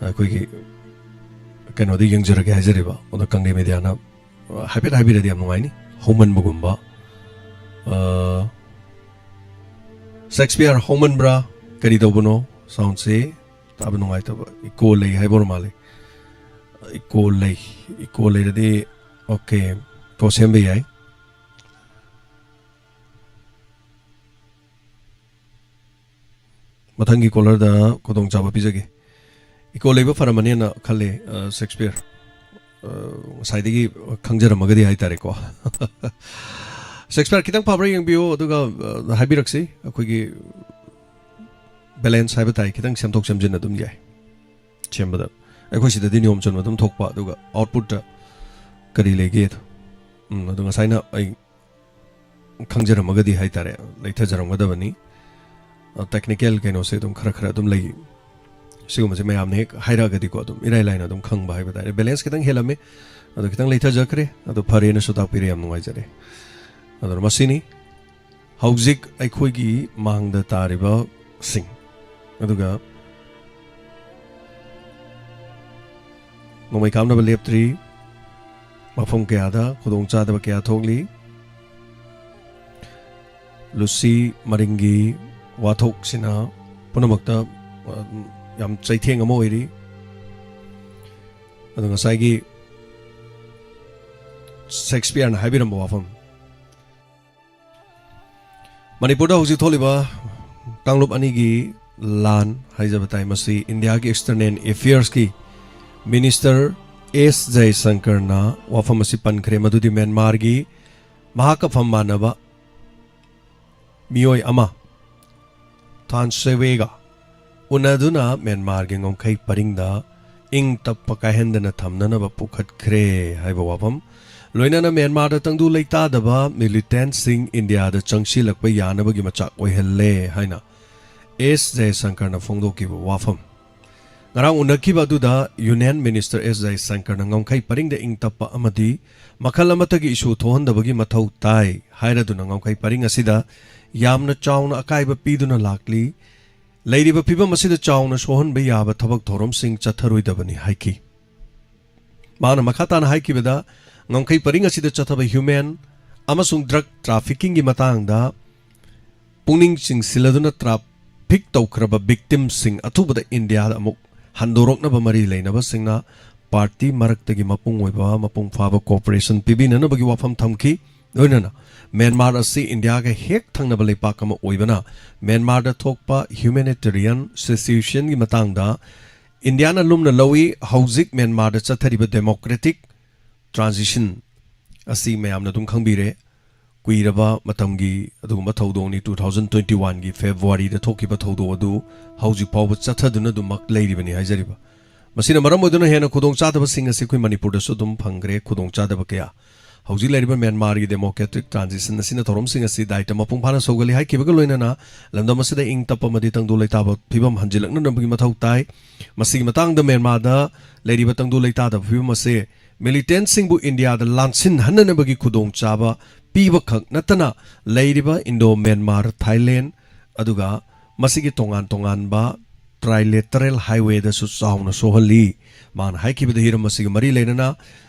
ꯑꯩꯈꯣꯏꯒꯤ ꯀꯩꯅꯣꯗ ꯌꯦꯡꯖꯔꯒꯦ ꯍꯥꯏꯖꯔꯤꯕ꯫ ꯑꯗꯣ ꯀꯪꯂꯩ ꯃꯦꯗꯤꯌꯥꯅ, ꯑ, ꯍꯥꯏꯐꯦꯠ ꯍꯥꯏꯕꯤꯔꯗꯤ ꯌꯥꯝ ꯅꯨꯡꯉꯥꯏꯅꯤ꯫ ꯍꯧꯃꯟꯕꯒꯨꯝꯕ꯫ ꯑ, ꯁꯦꯛꯁꯄꯤꯌꯔ ꯍꯧꯃꯟꯕ꯭ꯔꯥ? ꯀꯔꯤ ꯇꯧꯕꯅꯣ? ꯁꯥꯎꯟꯁꯦ ꯇꯥꯕ ꯅꯨꯡꯉꯥꯏꯇꯕ, echo ꯂꯩ ꯍꯥꯏꯕ ꯑꯣꯏꯔ ꯃꯥꯜꯂꯦ꯫ ꯏꯀꯣ ꯂꯩ꯫ ꯏꯀꯣ ꯂꯩꯔꯗꯤ ꯑꯣꯀꯦ, ꯏꯀꯣ ꯁꯦꯝꯕ ꯌꯥꯏ꯫ ꯃꯊꯪꯒꯤ ꯀꯣꯂꯔꯗ ꯈꯨꯗꯣꯡꯆꯥꯕ ꯄꯤꯖꯒꯦ꯫ ꯏꯀꯣ ꯂꯩꯕ ꯐꯔꯝꯃꯅꯦꯅ ꯈꯜꯂꯦ, ꯑ, ꯁꯦꯛꯁꯄꯤꯌꯔ꯫ ꯑ, ꯉꯁꯥꯏꯗꯒꯤ ꯈꯪꯖꯔꯝꯃꯒꯗꯤ ꯍꯥꯏꯇꯥꯔꯦꯀꯣ꯫ ꯁꯦꯛꯁꯄꯤꯌꯔ, ꯈꯤꯇꯪ ꯐꯕ꯭ꯔꯥ ꯌꯦꯡꯕꯤꯌꯨ, ꯑꯗꯨꯒ, ꯑ, ꯍꯥꯏꯕꯤꯔꯛꯁꯤ꯫ ꯑꯩꯈꯣꯏꯒꯤ ꯕꯦꯂꯦꯟꯁ ꯍꯥꯏꯕ ꯇꯥꯏ, ꯈꯤꯇꯪ ꯁꯦꯝꯗꯣꯛ ꯁꯦꯝꯖꯤꯟ ꯑꯗꯨꯝ ꯌꯥꯏ꯫ ꯁꯦꯝꯕꯗ ꯑꯩꯈꯣꯏ ꯁꯤꯗꯗꯤ ꯅꯤꯌꯣꯝ ꯆꯨꯝꯅ ꯑꯗꯨꯝ ꯊꯣꯛꯄ, ꯑꯗꯨꯒ ꯑꯥꯎꯠꯄꯨꯠꯇ ꯀꯔꯤ ꯂꯩꯒꯦꯗꯣ꯫ ꯎꯝ, ꯑꯗꯣ ꯉꯁꯥꯏꯅ ꯑꯩ ꯈꯪꯖꯔꯝꯃꯒꯗꯤ ꯍꯥꯏꯇꯥꯔꯦ, ꯂꯩꯊꯖꯔꯝꯒꯗꯕꯅꯤ꯫ ꯑ, ꯇꯦꯛꯅꯤꯀꯦꯜ ꯀꯩꯅꯣꯁꯦ ꯑꯗꯨꯝ ꯈꯔ ꯈꯔ ꯑꯗꯨꯝ ꯂꯩ꯫ ꯁꯤꯒꯨꯝꯕꯁꯦ ꯃꯌꯥꯝꯅ ꯍꯦꯛ ꯍꯥꯏꯔꯛꯑꯒꯗꯤꯀꯣ, ꯑꯗꯨꯝ ꯏꯔꯥꯏ ꯂꯥꯏꯅ ꯑꯗꯨꯝ ꯈꯪꯕ ꯍꯥꯏꯕ ꯇꯥꯔꯦ꯫ ꯕꯦꯂꯦꯟꯁ ꯈꯤꯇꯪ ꯍꯦꯜꯂꯝꯃꯤ, ꯑꯗꯣ ꯈꯤꯇꯪ ꯂꯩꯊꯖꯈ꯭ꯔꯦ, ꯑꯗꯣ ꯐꯔꯦꯅꯁꯨ ꯇꯥꯛꯄꯤꯔꯦ, ꯌꯥꯝ ꯅꯨꯡꯉꯥꯏꯖꯔꯦ꯫ ꯑꯗꯨꯅ ꯃꯁꯤꯅꯤ ꯍꯧꯖꯤꯛ ꯑꯩꯈꯣꯏꯒꯤ ꯃꯥꯡꯗ ꯇꯥꯔꯤꯕꯁꯤꯡ꯫ ꯑꯗꯨꯒ ꯅꯣꯡꯃꯩ ꯀꯥꯞꯅꯕ ꯂꯦꯞꯇ꯭ꯔꯤ꯫ ꯃꯐꯝ ꯀꯌꯥꯗ ꯈꯨꯗꯣꯡꯆꯥꯗꯕ ꯀꯌꯥ ꯊꯣꯛꯂꯤ꯫ ꯂꯨꯁꯤ ꯃꯔꯤꯡꯒꯤ ꯋꯥꯊꯣꯛꯁꯤꯅ ꯄꯨꯝꯅꯃꯛꯇ, ꯑ, ꯌꯥꯝ ꯆꯩꯊꯦꯡ ꯑꯃ ꯑꯣꯏꯔꯤ꯫ ꯑꯗꯣ ꯉꯁꯥꯏꯒꯤ ꯁꯦꯛꯁꯄꯤꯌꯔꯅ ꯍꯥꯏꯕꯤꯔꯝꯕ ꯋꯥꯐꯝ, ꯃꯅꯤꯄꯨꯔꯗ ꯍꯧꯖꯤꯛ ꯊꯣꯛꯂꯤꯕ ꯀꯥꯡꯂꯨꯞ ꯑꯅꯤꯒꯤ ꯂꯥꯟ ꯍꯥꯏꯖꯕ ꯇꯥꯏ, ꯃꯁꯤ ꯏꯟꯗꯤꯌꯥꯒꯤ ꯑꯦꯛꯁꯇꯔꯅꯦꯜ ꯑꯦꯐꯤꯌꯔꯁꯀꯤ ꯃꯤꯅꯤꯁꯇꯔ ꯑꯦꯁ ꯖꯌꯁꯪꯀꯔꯅ ꯋꯥꯐꯝ ꯑꯁꯤ ꯄꯟꯈ꯭ꯔꯦ, ꯃꯗꯨꯗꯤ ꯃ꯭ꯌꯥꯟꯃꯥꯔꯒꯤ ꯃꯍꯥꯛꯀ ꯐꯝ ꯃꯥꯟꯅꯕ ꯃꯤꯑꯣꯏ ꯑꯃ, ꯊꯥꯟ ꯁꯦꯋꯦꯒ ꯎꯅꯗꯨꯅ ꯃ꯭ꯌꯥꯟꯃꯥꯔꯒꯤ ꯉꯝꯈꯩ ꯄꯔꯤꯡꯗ ꯏꯪ ꯇꯞꯄ ꯀꯥꯏꯍꯟꯗꯅ ꯊꯝꯅꯅꯕ ꯄꯨꯈꯠꯈ꯭ꯔꯦ ꯍꯥꯏꯕ ꯋꯥꯐꯝ, ꯂꯣꯏꯅꯅ ꯃ꯭ꯌꯥꯟꯃꯥꯔꯗ ꯇꯪꯗꯨ ꯂꯩꯇꯥꯗꯕ ꯃꯤꯂꯤꯇꯦꯟꯁꯤꯡ ꯏꯟꯗꯤꯌꯥꯗ ꯆꯪꯁꯤꯜꯂꯛꯄ ꯌꯥꯅꯕꯒꯤ ꯃꯆꯥꯛ ꯑꯣꯏꯍꯜꯂꯦ ꯍꯥꯏꯅ ꯑꯦꯁ ꯖꯌꯁꯪꯀꯔꯅ ꯐꯣꯡꯗꯣꯛꯈꯤꯕ ꯋꯥꯐꯝ꯫ ꯉꯔꯥꯡ ꯎꯅꯈꯤꯕ ꯑꯗꯨꯗ ꯌꯨꯅꯤꯌꯟ ꯃꯤꯅꯤꯁꯇꯔ ꯑꯦꯁ ꯖꯌꯁꯪꯀꯔꯅ ꯉꯝꯈꯩ ꯄꯔꯤꯡꯗ ꯏꯪ ꯇꯞꯄ ꯑꯃꯗꯤ ꯃꯈꯜ ꯑꯃꯠꯇꯒꯤ ꯏꯁꯨ ꯊꯣꯛꯍꯟꯗꯕꯒꯤ ꯃꯊꯧ ꯇꯥꯏ ꯍꯥꯏꯔꯗꯨꯅ ꯉꯝꯈꯩ ꯄꯔꯤꯡ ꯑꯁꯤꯗ ꯌꯥꯝꯅ ꯆꯥꯎꯅ ꯑꯀꯥꯏꯕ ꯄꯤꯗꯨꯅ ꯂꯥꯛꯂꯤ꯫ ꯂꯩꯔꯤꯕ ꯐꯤꯕꯝ ꯑꯁꯤꯗ ꯆꯥꯎꯅ ꯁꯣꯛꯍꯟꯕ ꯌꯥꯕ ꯊꯕꯛ ꯊꯧꯔꯝꯁꯤꯡ ꯆꯠꯊꯔꯣꯏꯗꯕꯅꯤ ꯍꯥꯏꯈꯤ꯫ ꯃꯍꯥꯛꯅ ꯃꯈꯥ ꯇꯥꯅ ꯍꯥꯏꯈꯤꯕꯗ, ꯉꯝꯈꯩ ꯄꯔꯤꯡ ꯑꯁꯤꯗ ꯆꯠꯊꯕ ꯍ꯭ꯌꯨꯃꯦꯟ ꯑꯃꯁꯨꯡ ꯗ꯭ꯔꯒ ꯇ꯭ꯔꯥꯐꯤꯀꯤꯡꯒꯤ ꯃꯇꯥꯡꯗ ꯄꯨꯛꯅꯤꯡ ꯆꯤꯡꯁꯤꯜꯂꯗꯨꯅ ꯇ꯭ꯔꯥꯐꯤꯛ ꯇꯧꯈ꯭ꯔꯕ ꯚꯤꯛꯇꯤꯝꯁꯤꯡ ꯑꯊꯨꯕꯗ ꯏꯟꯗꯤꯌꯥꯗ ꯑꯃꯨꯛ ꯍꯟꯗꯣꯔꯛꯅꯕ ꯃꯔꯤ ꯂꯩꯅꯕꯁꯤꯡꯅ ꯄꯥꯔꯇꯤ ꯃꯔꯛꯇꯒꯤ ꯃꯄꯨꯡ ꯑꯣꯏꯕ, ꯃꯄꯨꯡ ꯐꯥꯕ ꯀꯣꯑꯣꯄꯔꯦꯁꯟ ꯄꯤꯕꯤꯅꯅꯕꯒꯤ ꯋꯥꯐꯝ ꯊꯝꯈꯤ꯫ ꯂꯣꯏꯅꯅ ꯃ꯭ꯌꯥꯟꯃꯥꯔ ꯑꯁꯤ ꯏꯟꯗꯤꯌꯥꯒ ꯍꯦꯛ ꯊꯪꯅꯕ ꯂꯩꯄꯥꯛ ꯑꯃ ꯑꯣꯏꯕꯅ, ꯃ꯭ꯌꯥꯟꯃꯥꯔꯗ ꯊꯣꯛꯄ ꯍ꯭ꯌꯨꯃꯦꯅꯤꯇꯦꯔꯤꯌꯟ ꯁꯤꯆꯨꯋꯦꯁꯟꯒꯤ ꯃꯇꯥꯡꯗ ꯏꯟꯗꯤꯌꯥꯅ ꯂꯨꯝꯅ ꯂꯧꯏ꯫ ꯍꯧꯖꯤꯛ ꯃ꯭ꯌꯥꯟꯃꯥꯔꯗ ꯆꯠꯊꯔꯤꯕ ꯗꯦꯃꯣꯀ꯭ꯔꯦꯇꯤꯛ ꯇ꯭ꯔꯥꯟꯖꯤꯁꯟ ꯑꯁꯤ ꯃꯌꯥꯝꯅ ꯑꯗꯨꯝ ꯈꯪꯕꯤꯔꯦ꯫ ꯀꯨꯏꯔꯕ ꯃꯇꯝꯒꯤ ꯑꯗꯨꯒꯨꯝꯕ ꯊꯧꯗꯣꯛꯅꯤ꯫ Two thousand twenty one ꯒꯤ ꯐꯦꯕ꯭ꯔꯨꯋꯥꯔꯤꯗ ꯊꯣꯛꯈꯤꯕ ꯊꯧꯗꯣꯛ ꯑꯗꯨ ꯍꯧꯖꯤꯛ ꯐꯥꯎꯕ ꯆꯠꯊꯗꯨꯅ ꯑꯗꯨꯃꯛ ꯂꯩꯔꯤꯕꯅꯤ ꯍꯥꯏꯖꯔꯤꯕ꯫ ꯃꯁꯤꯅ ꯃꯔꯝ ꯑꯣꯏꯗꯨꯅ ꯍꯦꯟꯅ ꯈꯨꯗꯣꯡꯆꯥꯗꯕꯁꯤꯡ ꯑꯁꯤ ꯑꯩꯈꯣꯏ ꯃꯅꯤꯄꯨꯔꯗꯁꯨ ꯑꯗꯨꯝ ꯐꯪꯈ꯭ꯔꯦ꯫ ꯈꯨꯗꯣꯡꯆꯥꯗꯕ ꯀꯌꯥ ꯍꯧꯖꯤꯛ ꯂꯩꯔꯤꯕ ꯃ꯭ꯌꯥꯟꯃꯥꯔꯒꯤ ꯗꯦꯃꯣꯀ꯭ꯔꯦꯇꯤꯛ ꯇ꯭ꯔꯥꯟꯖꯤꯁꯟ ꯑꯁꯤꯅ ꯊꯧꯔꯝꯁꯤꯡ ꯑꯁꯤ ꯗꯥꯏꯇ ꯃꯄꯨꯡ ꯐꯥꯅ ꯁꯧꯒꯠꯂꯤ ꯍꯥꯏꯈꯤꯕꯒ ꯂꯣꯏꯅꯅ ꯂꯝꯗꯝ ꯑꯁꯤꯗ ꯏꯪ ꯇꯞꯄ ꯑꯃꯗꯤ ꯇꯪꯗꯨ ꯂꯩꯇꯥꯕ ꯐꯤꯕꯝ ꯍꯟꯖꯤꯜꯂꯛꯅꯅꯕꯒꯤ ꯃꯊꯧ ꯇꯥꯏ꯫ ꯃꯁꯤꯒꯤ ꯃꯇꯥꯡꯗ ꯃ꯭ꯌꯥꯟꯃꯥꯔꯗ ꯂꯩꯔꯤꯕ ꯇꯪꯗꯨ ꯂꯩꯇꯥꯗꯕ ꯐꯤꯕꯝ ꯑꯁꯤ ꯃꯤꯂꯤꯇꯦꯟꯠꯁꯤꯡꯕꯨ ꯏꯟꯗꯤꯌꯥꯗ ꯂꯥꯟꯁꯤꯟꯍꯟꯅꯅꯕꯒꯤ ꯈꯨꯗꯣꯡꯆꯥꯕ ꯄꯤꯕꯈꯛ ꯅꯠꯇꯅ ꯂꯩꯔꯤꯕ ꯏꯟꯗꯣ ꯃ꯭ꯌꯥꯟꯃꯥꯔ, ꯊꯥꯏꯂꯦꯟ, ꯑꯗꯨꯒ ꯃꯁꯤꯒꯤ ꯇꯣꯉꯥꯟ ꯇꯣꯉꯥꯟꯕ ꯇ꯭ꯔꯥꯏꯂꯦꯇꯔꯦꯜ ꯍꯥꯏꯋꯦꯗꯁꯨ ꯆꯥꯎꯅ ꯁꯣꯛꯍꯜꯂꯤ꯫ ꯃꯥꯅ ꯍꯥꯏꯈꯤꯕꯗ ꯍꯤꯔꯝ ꯑꯁꯤꯒ ꯃꯔꯤ ꯂꯩꯅꯅ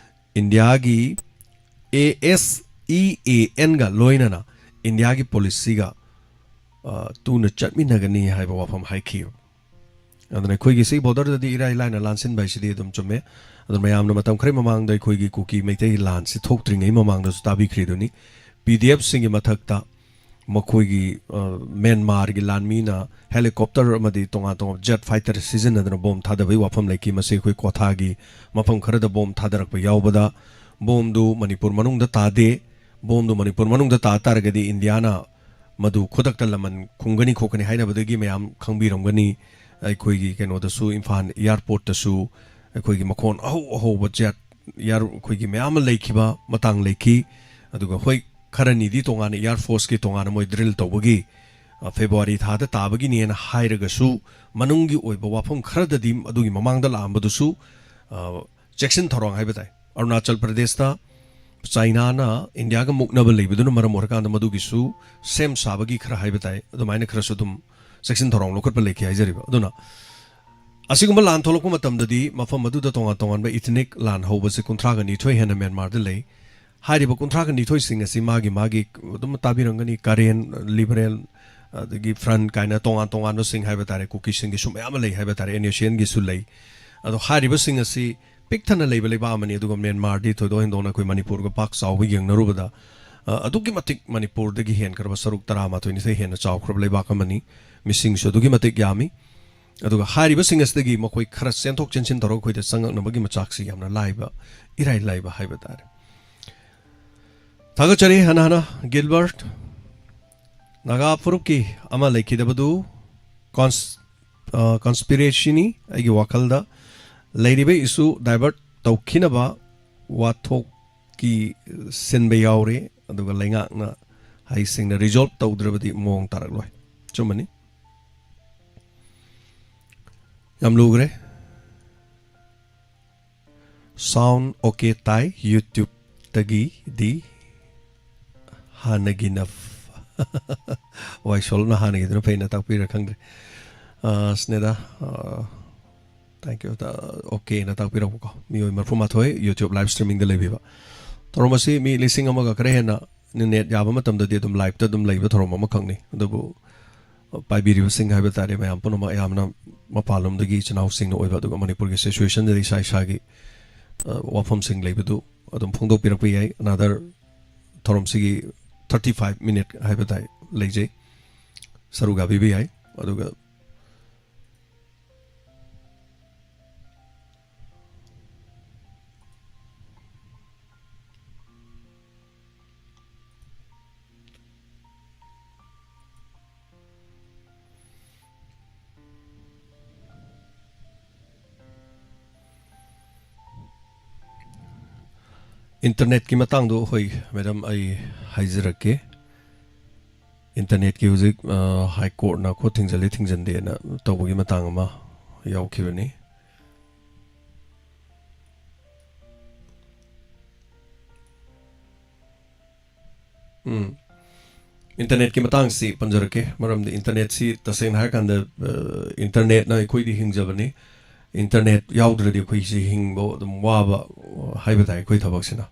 ꯏꯟꯗꯤꯌꯥꯒꯤ ASEAN ꯒ ꯂꯣꯏꯅꯅ ꯏꯟꯗꯤꯌꯥꯒꯤ ꯄꯣꯂꯤꯁꯤꯒ, ꯑ, ꯇꯨꯅ ꯆꯠꯃꯤꯟꯅꯒꯅꯤ ꯍꯥꯏꯕ ꯋꯥꯐꯝ ꯍꯥꯏꯈꯤ꯫ ꯑꯗꯨꯅ ꯑꯩꯈꯣꯏꯒꯤ ꯁꯤ ꯕꯣꯔꯗꯔꯗꯗꯤ ꯏꯔꯥꯏ ꯂꯥꯏꯅ ꯂꯥꯟꯁꯤꯟꯕ ꯍꯥꯏꯁꯤꯗꯤ ꯑꯗꯨꯝ ꯆꯨꯝꯃꯦ꯫ ꯑꯗꯨꯅ ꯃꯌꯥꯝꯅ ꯃꯇꯝ ꯈꯔꯒꯤ ꯃꯃꯥꯡꯗ ꯑꯩꯈꯣꯏꯒꯤ ꯀꯨꯀꯤ ꯃꯩꯇꯩ ꯂꯥꯟꯁꯤ ꯊꯣꯛꯇ꯭ꯔꯤꯉꯩ ꯃꯃꯥꯡꯗꯁꯨ ꯇꯥꯕꯤꯈ꯭ꯔꯤꯗꯨꯅꯤ꯫ PDF ꯁꯤꯡꯒꯤ ꯃꯊꯛꯇ ꯃꯈꯣꯏꯒꯤ, ꯑ, ꯃ꯭ꯌꯥꯟꯃꯥꯔꯒꯤ ꯂꯥꯟꯃꯤꯅ ꯍꯦꯂꯤꯀꯣꯞꯇꯔ ꯑꯃꯗꯤ ꯇꯣꯉꯥꯟ ꯇꯣꯉꯥꯟꯕ ꯖꯦꯠ ꯐꯥꯏꯇꯔ ꯁꯤꯖꯤꯟꯅꯗꯨꯅ ꯕꯣꯝ ꯊꯥꯗꯕꯒꯤ ꯋꯥꯐꯝ ꯂꯩꯈꯤ꯫ ꯃꯁꯤ ꯑꯩꯈꯣꯏ ꯀ꯭ꯋꯥꯊꯥꯒꯤ ꯃꯐꯝ ꯈꯔꯗ ꯕꯣꯝ ꯊꯥꯗꯔꯛꯄ ꯌꯥꯎꯕꯗ ꯕꯣꯝꯗꯨ ꯃꯅꯤꯄꯨꯔ ꯃꯅꯨꯡꯗ ꯇꯥꯗꯦ꯫ ꯕꯣꯝꯗꯨ ꯃꯅꯤꯄꯨꯔ ꯃꯅꯨꯡꯗ ꯇꯥ ꯇꯥꯔꯒꯗꯤ ꯏꯟꯗꯤꯌꯥꯅ ꯃꯗꯨ ꯈꯨꯗꯛꯇ ꯂꯃꯟ ꯈꯨꯝꯒꯅꯤ ꯈꯣꯠꯀꯅꯤ ꯍꯥꯏꯅꯕꯗꯒꯤ ꯃꯌꯥꯝ ꯈꯪꯕꯤꯔꯝꯒꯅꯤ꯫ ꯑꯩꯈꯣꯏꯒꯤ ꯀꯩꯅꯣꯗꯁꯨ, ꯏꯝꯐꯥꯜ ꯑꯦꯌꯥꯔꯄꯣꯔꯠꯇꯁꯨ ꯑꯩꯈꯣꯏꯒꯤ ꯃꯈꯣꯟ ꯑꯍꯧ ꯑꯍꯧꯕ ꯖꯦꯠ ꯑꯦꯌꯥꯔ ꯑꯩꯈꯣꯏꯒꯤ ꯃꯌꯥꯝ ꯑꯃ ꯂꯩꯈꯤꯕ ꯃꯇꯥꯡ ꯂꯩꯈꯤ꯫ ꯑꯗꯨꯒ ꯍꯣꯏ, ꯈꯔꯅꯤꯗꯤ ꯇꯣꯉꯥꯟꯅ ꯑꯦꯌꯥꯔ ꯐꯣꯔꯁꯀꯤ ꯇꯣꯉꯥꯟꯅ ꯃꯣꯏ ꯗ꯭ꯔꯤꯜ ꯇꯧꯕꯒꯤ, ꯑ, ꯐꯦꯕ꯭ꯔꯨꯋꯥꯔꯤ ꯊꯥꯗ ꯇꯥꯕꯒꯤꯅꯦꯅ ꯍꯥꯏꯔꯒꯁꯨ, ꯃꯅꯨꯡꯒꯤ ꯑꯣꯏꯕ ꯋꯥꯐꯝ ꯈꯔꯗꯗꯤ ꯑꯗꯨꯒꯤ ꯃꯃꯥꯡꯗ ꯂꯥꯛꯑꯝꯕꯗꯨꯁꯨ, ꯑ, ꯆꯦꯛꯁꯤꯟ ꯊꯧꯔꯥꯡ ꯍꯥꯏꯕ ꯇꯥꯏ꯫ ꯑꯔꯨꯅꯥꯆꯜ ꯄ꯭ꯔꯗꯦꯁꯇ ꯆꯥꯏꯅꯥꯅ ꯏꯟꯗꯤꯌꯥꯒ ꯃꯨꯛꯅꯕ ꯂꯩꯕꯗꯨꯅ ꯃꯔꯝ ꯑꯣꯏꯔꯀꯥꯟꯗ ꯃꯗꯨꯒꯤꯁꯨ ꯁꯦꯝ ꯁꯥꯕꯒꯤ ꯈꯔ ꯍꯥꯏꯕ ꯇꯥꯏ, ꯑꯗꯨꯃꯥꯏꯅ ꯈꯔꯁꯨ ꯑꯗꯨꯝ ꯆꯦꯛꯁꯤꯟ ꯊꯧꯔꯥꯡ ꯂꯧꯈꯠꯄ ꯂꯩꯈꯤ ꯍꯥꯏꯖꯔꯤꯕ꯫ ꯑꯗꯨꯅ ꯑꯁꯤꯒꯨꯝꯕ ꯂꯥꯟ ꯊꯣꯛꯂꯛꯄ ꯃꯇꯝꯗꯗꯤ ꯃꯐꯝ ꯑꯗꯨꯗ ꯇꯣꯉꯥꯟ ꯇꯣꯉꯥꯟꯕ ꯏꯊꯅꯤꯛ ꯂꯥꯟ ꯍꯧꯕꯁꯦ ꯀꯨꯟꯊ꯭ꯔꯥꯒ ꯅꯤꯊꯣꯏ ꯍꯦꯟꯅ ꯃ꯭ꯌꯥꯟꯃꯥꯔꯗ ꯂꯩ꯫ ꯍꯥꯏꯔꯤꯕ ꯀꯨꯟꯊ꯭ꯔꯥꯒ ꯅꯤꯊꯣꯏꯁꯤꯡ ꯑꯁꯤ ꯃꯥꯒꯤ ꯃꯥꯒꯤ ꯑꯗꯨꯝ ꯇꯥꯕꯤꯔꯝꯒꯅꯤ, ꯀꯥꯔꯦꯟ, ꯂꯤꯕꯔꯦꯜ, ꯑꯗꯒꯤ ꯐ꯭ꯔꯟ ꯀꯥꯏꯅ ꯇꯣꯉꯥꯟ ꯇꯣꯉꯥꯟꯕꯁꯤꯡ ꯍꯥꯏꯕ ꯇꯥꯔꯦ, ꯀꯨꯀꯤꯁꯤꯡꯒꯤꯁꯨ ꯃꯌꯥꯝ ꯑꯃ ꯂꯩ ꯍꯥꯏꯕ ꯇꯥꯔꯦ, NSCN ꯒꯤꯁꯨ ꯂꯩ꯫ ꯑꯗꯣ ꯍꯥꯏꯔꯤꯕꯁꯤꯡ ꯑꯁꯤ ꯄꯤꯛ ꯊꯟꯅ ꯂꯩꯕ ꯂꯩꯕꯥꯛ ꯑꯃꯅꯤ꯫ ꯑꯗꯨꯒ ꯃ꯭ꯌꯥꯟꯃꯥꯔꯗꯤ ꯊꯣꯏꯗꯣꯛ ꯍꯦꯟꯗꯣꯛꯅ ꯑꯩꯈꯣꯏ ꯃꯅꯤꯄꯨꯔꯒ ꯄꯥꯛ ꯆꯥꯎꯕ ꯌꯦꯡꯅꯔꯨꯕꯗ, ꯑ, ꯑꯗꯨꯛꯀꯤ ꯃꯇꯤꯛ ꯃꯅꯤꯄꯨꯔꯗꯒꯤ ꯍꯦꯟꯈ꯭ꯔꯕ ꯁꯔꯨꯛ ꯇꯔꯥꯃꯥꯊꯣꯏ ꯅꯤꯊꯣꯏ ꯍꯦꯟꯅ ꯆꯥꯎꯈ꯭ꯔꯕ ꯂꯩꯕꯥꯛ ꯑꯃꯅꯤ꯫ ꯃꯤꯁꯤꯡꯁꯨ ꯑꯗꯨꯛꯀꯤ ꯃꯇꯤꯛ ꯌꯥꯝꯃꯤ꯫ ꯑꯗꯨꯒ ꯍꯥꯏꯔꯤꯕꯁꯤꯡ ꯑꯁꯤꯗꯒꯤ ꯃꯈꯣꯏ ꯈꯔ ꯆꯦꯟꯊꯣꯛ ꯆꯦꯟꯁꯤꯟ ꯇꯧꯔꯒ ꯑꯩꯈꯣꯏꯗ ꯆꯪꯉꯛꯅꯕꯒꯤ ꯃꯆꯥꯛꯁꯤ ꯌꯥꯝꯅ ꯂꯥꯏꯕ, ꯏꯔꯥꯏ ꯂꯥꯏꯕ ꯍꯥꯏꯕ ꯇꯥꯔꯦ꯫ ꯊꯥꯒꯠꯆꯔꯤ ꯍꯟꯅ ꯍꯟꯅ꯫ ꯒꯤꯜꯕꯔꯠ, ꯅꯥꯒꯥ ꯐꯨꯔꯨꯞꯀꯤ ꯑꯃ ꯂꯩꯈꯤꯗꯕꯗꯨ ꯀꯣꯟꯁ-, ꯑ, ꯀꯟꯁꯄꯤꯔꯦꯁꯤꯅꯤ꯫ ꯑꯩꯒꯤ ꯋꯥꯈꯜꯗ ꯂꯩꯔꯤꯕ ꯏꯁꯨ ꯗꯥꯏꯚꯔꯠ ꯇꯧꯈꯤꯅꯕ ꯋꯥꯊꯣꯛꯀꯤ ꯁꯤꯟꯕ ꯌꯥꯎꯔꯦ, ꯑꯗꯨꯒ ꯂꯩꯉꯥꯛꯅ ꯍꯩꯁꯤꯡꯅ ꯔꯤꯖꯣꯜꯕ ꯇꯧꯗ꯭ꯔꯕꯗꯤ ꯃꯑꯣꯡ ꯇꯥꯔꯛꯂꯣꯏ꯫ ꯑꯆꯨꯝꯕꯅꯤ꯫ ꯌꯥꯝ ꯂꯨꯈ꯭ꯔꯦ꯫ ꯁꯥꯎꯟ ꯑꯣꯀꯦ ꯇꯥꯏ, ꯌꯨꯇ꯭ꯌꯨꯕꯇꯒꯤꯗꯤ ꯍꯥꯟꯅꯒꯤꯅ ꯐ-, ꯋꯥꯏꯁꯣꯜꯅ ꯍꯥꯟꯅꯒꯤꯗꯨꯅ ꯐꯩꯅ ꯇꯥꯛꯄꯤꯔ ꯈꯪꯗ꯭ꯔꯦ꯫ ꯑ, ꯁ꯭ꯅꯦꯗꯥ, ꯑ, ꯊꯦꯡꯀ꯭ꯌꯨ꯫ ꯑꯣꯀꯦꯅ ꯇꯥꯛꯄꯤꯔꯛꯄꯀꯣ꯫ ꯃꯤꯑꯣꯏ ꯃꯔꯤꯐꯨ ꯃꯥꯊꯣꯏ ꯌꯨꯇ꯭ꯌꯨꯕ ꯂꯥꯏꯚ ꯁ꯭ꯇ꯭ꯔꯤꯃꯤꯡꯗ ꯂꯩꯕꯤꯕ꯫ ꯊꯧꯔꯝ ꯑꯁꯤ ꯃꯤ ꯂꯤꯁꯤꯡ ꯑꯃꯒ ꯈꯔ ꯍꯦꯟꯅ ꯅꯦꯠ ꯌꯥꯕ ꯃꯇꯝꯗꯗꯤ ꯑꯗꯨꯝ ꯂꯥꯏꯚꯇ ꯑꯗꯨꯝ ꯂꯩꯕ ꯊꯧꯔꯝ ꯑꯃꯈꯛꯅꯤ꯫ ꯑꯗꯨꯕꯨ ꯄꯥꯏꯕꯤꯔꯤꯕꯁꯤꯡ ꯍꯥꯏꯕ ꯇꯥꯔꯦ, ꯃꯌꯥꯝ ꯄꯨꯝꯅꯃꯛ ꯑꯌꯥꯝꯕꯅ ꯃꯄꯥꯟꯂꯣꯝꯗꯒꯤ ꯏꯆꯤꯟ ꯏꯅꯥꯎꯁꯤꯡꯅ ꯑꯣꯏꯕ, ꯑꯗꯨꯒ ꯃꯅꯤꯄꯨꯔꯒꯤ ꯁꯤꯆꯨꯋꯦꯁꯟꯗꯗꯤ ꯏꯁꯥ ꯏꯁꯥꯒꯤ, ꯑ, ꯋꯥꯐꯝꯁꯤꯡ ꯂꯩꯕꯗꯨ ꯑꯗꯨꯝ ꯐꯣꯡꯗꯣꯛꯄꯤꯔꯛꯄ ꯌꯥꯏ꯫ Another ꯊꯧꯔꯝꯁꯤꯒꯤ thirty five minute ꯍꯥꯏꯕ ꯇꯥꯏ ꯂꯩꯖꯩ, ꯁꯔꯨꯛ ꯌꯥꯕꯤꯕ ꯌꯥꯏ꯫ ꯑꯗꯨꯒ ꯏꯟꯇꯔꯅꯦꯠꯀꯤ ꯃꯇꯥꯡꯗꯣ, ꯍꯣꯏ ꯃꯦꯗꯥꯝ, ꯑꯩ ꯍꯥꯏꯖꯔꯛꯀꯦ꯫ ꯏꯟꯇꯔꯅꯦꯠꯀꯤ ꯍꯧꯖꯤꯛ, ꯑ, ꯍꯥꯏ ꯀꯣꯔꯠꯅ ꯈꯣꯠ ꯊꯤꯡꯖꯤꯜꯂꯤ ꯊꯤꯡꯖꯤꯟꯗꯦꯅ ꯇꯧꯕꯒꯤ ꯃꯇꯥꯡ ꯑꯃ ꯌꯥꯎꯈꯤꯕꯅꯤ꯫ ꯎꯝ꯫ ꯏꯟꯇꯔꯅꯦꯠꯀꯤ ꯃꯇꯥꯡꯁꯤ ꯄꯟꯖꯔꯛꯀꯦ, ꯃꯔꯝꯗꯤ ꯏꯟꯇꯔꯅꯦꯠꯁꯤ ꯇꯁꯦꯡꯅ ꯍꯥꯏꯔꯀꯥꯟꯗ, ꯑ, ꯏꯟꯇꯔꯅꯦꯠꯅ ꯑꯩꯈꯣꯏꯗꯤ ꯍꯤꯡꯖꯕꯅꯤ꯫ ꯏꯟꯇꯔꯅꯦꯠ ꯌꯥꯎꯗ꯭ꯔꯗꯤ ꯑꯩꯈꯣꯏꯁꯤ ꯍꯤꯡꯕ ꯑꯗꯨꯝ ꯋꯥꯕ, ꯑ, ꯍꯥꯏꯕ ꯇꯥꯏ ꯑꯩꯈꯣꯏ ꯊꯕꯛꯁꯤꯅ꯫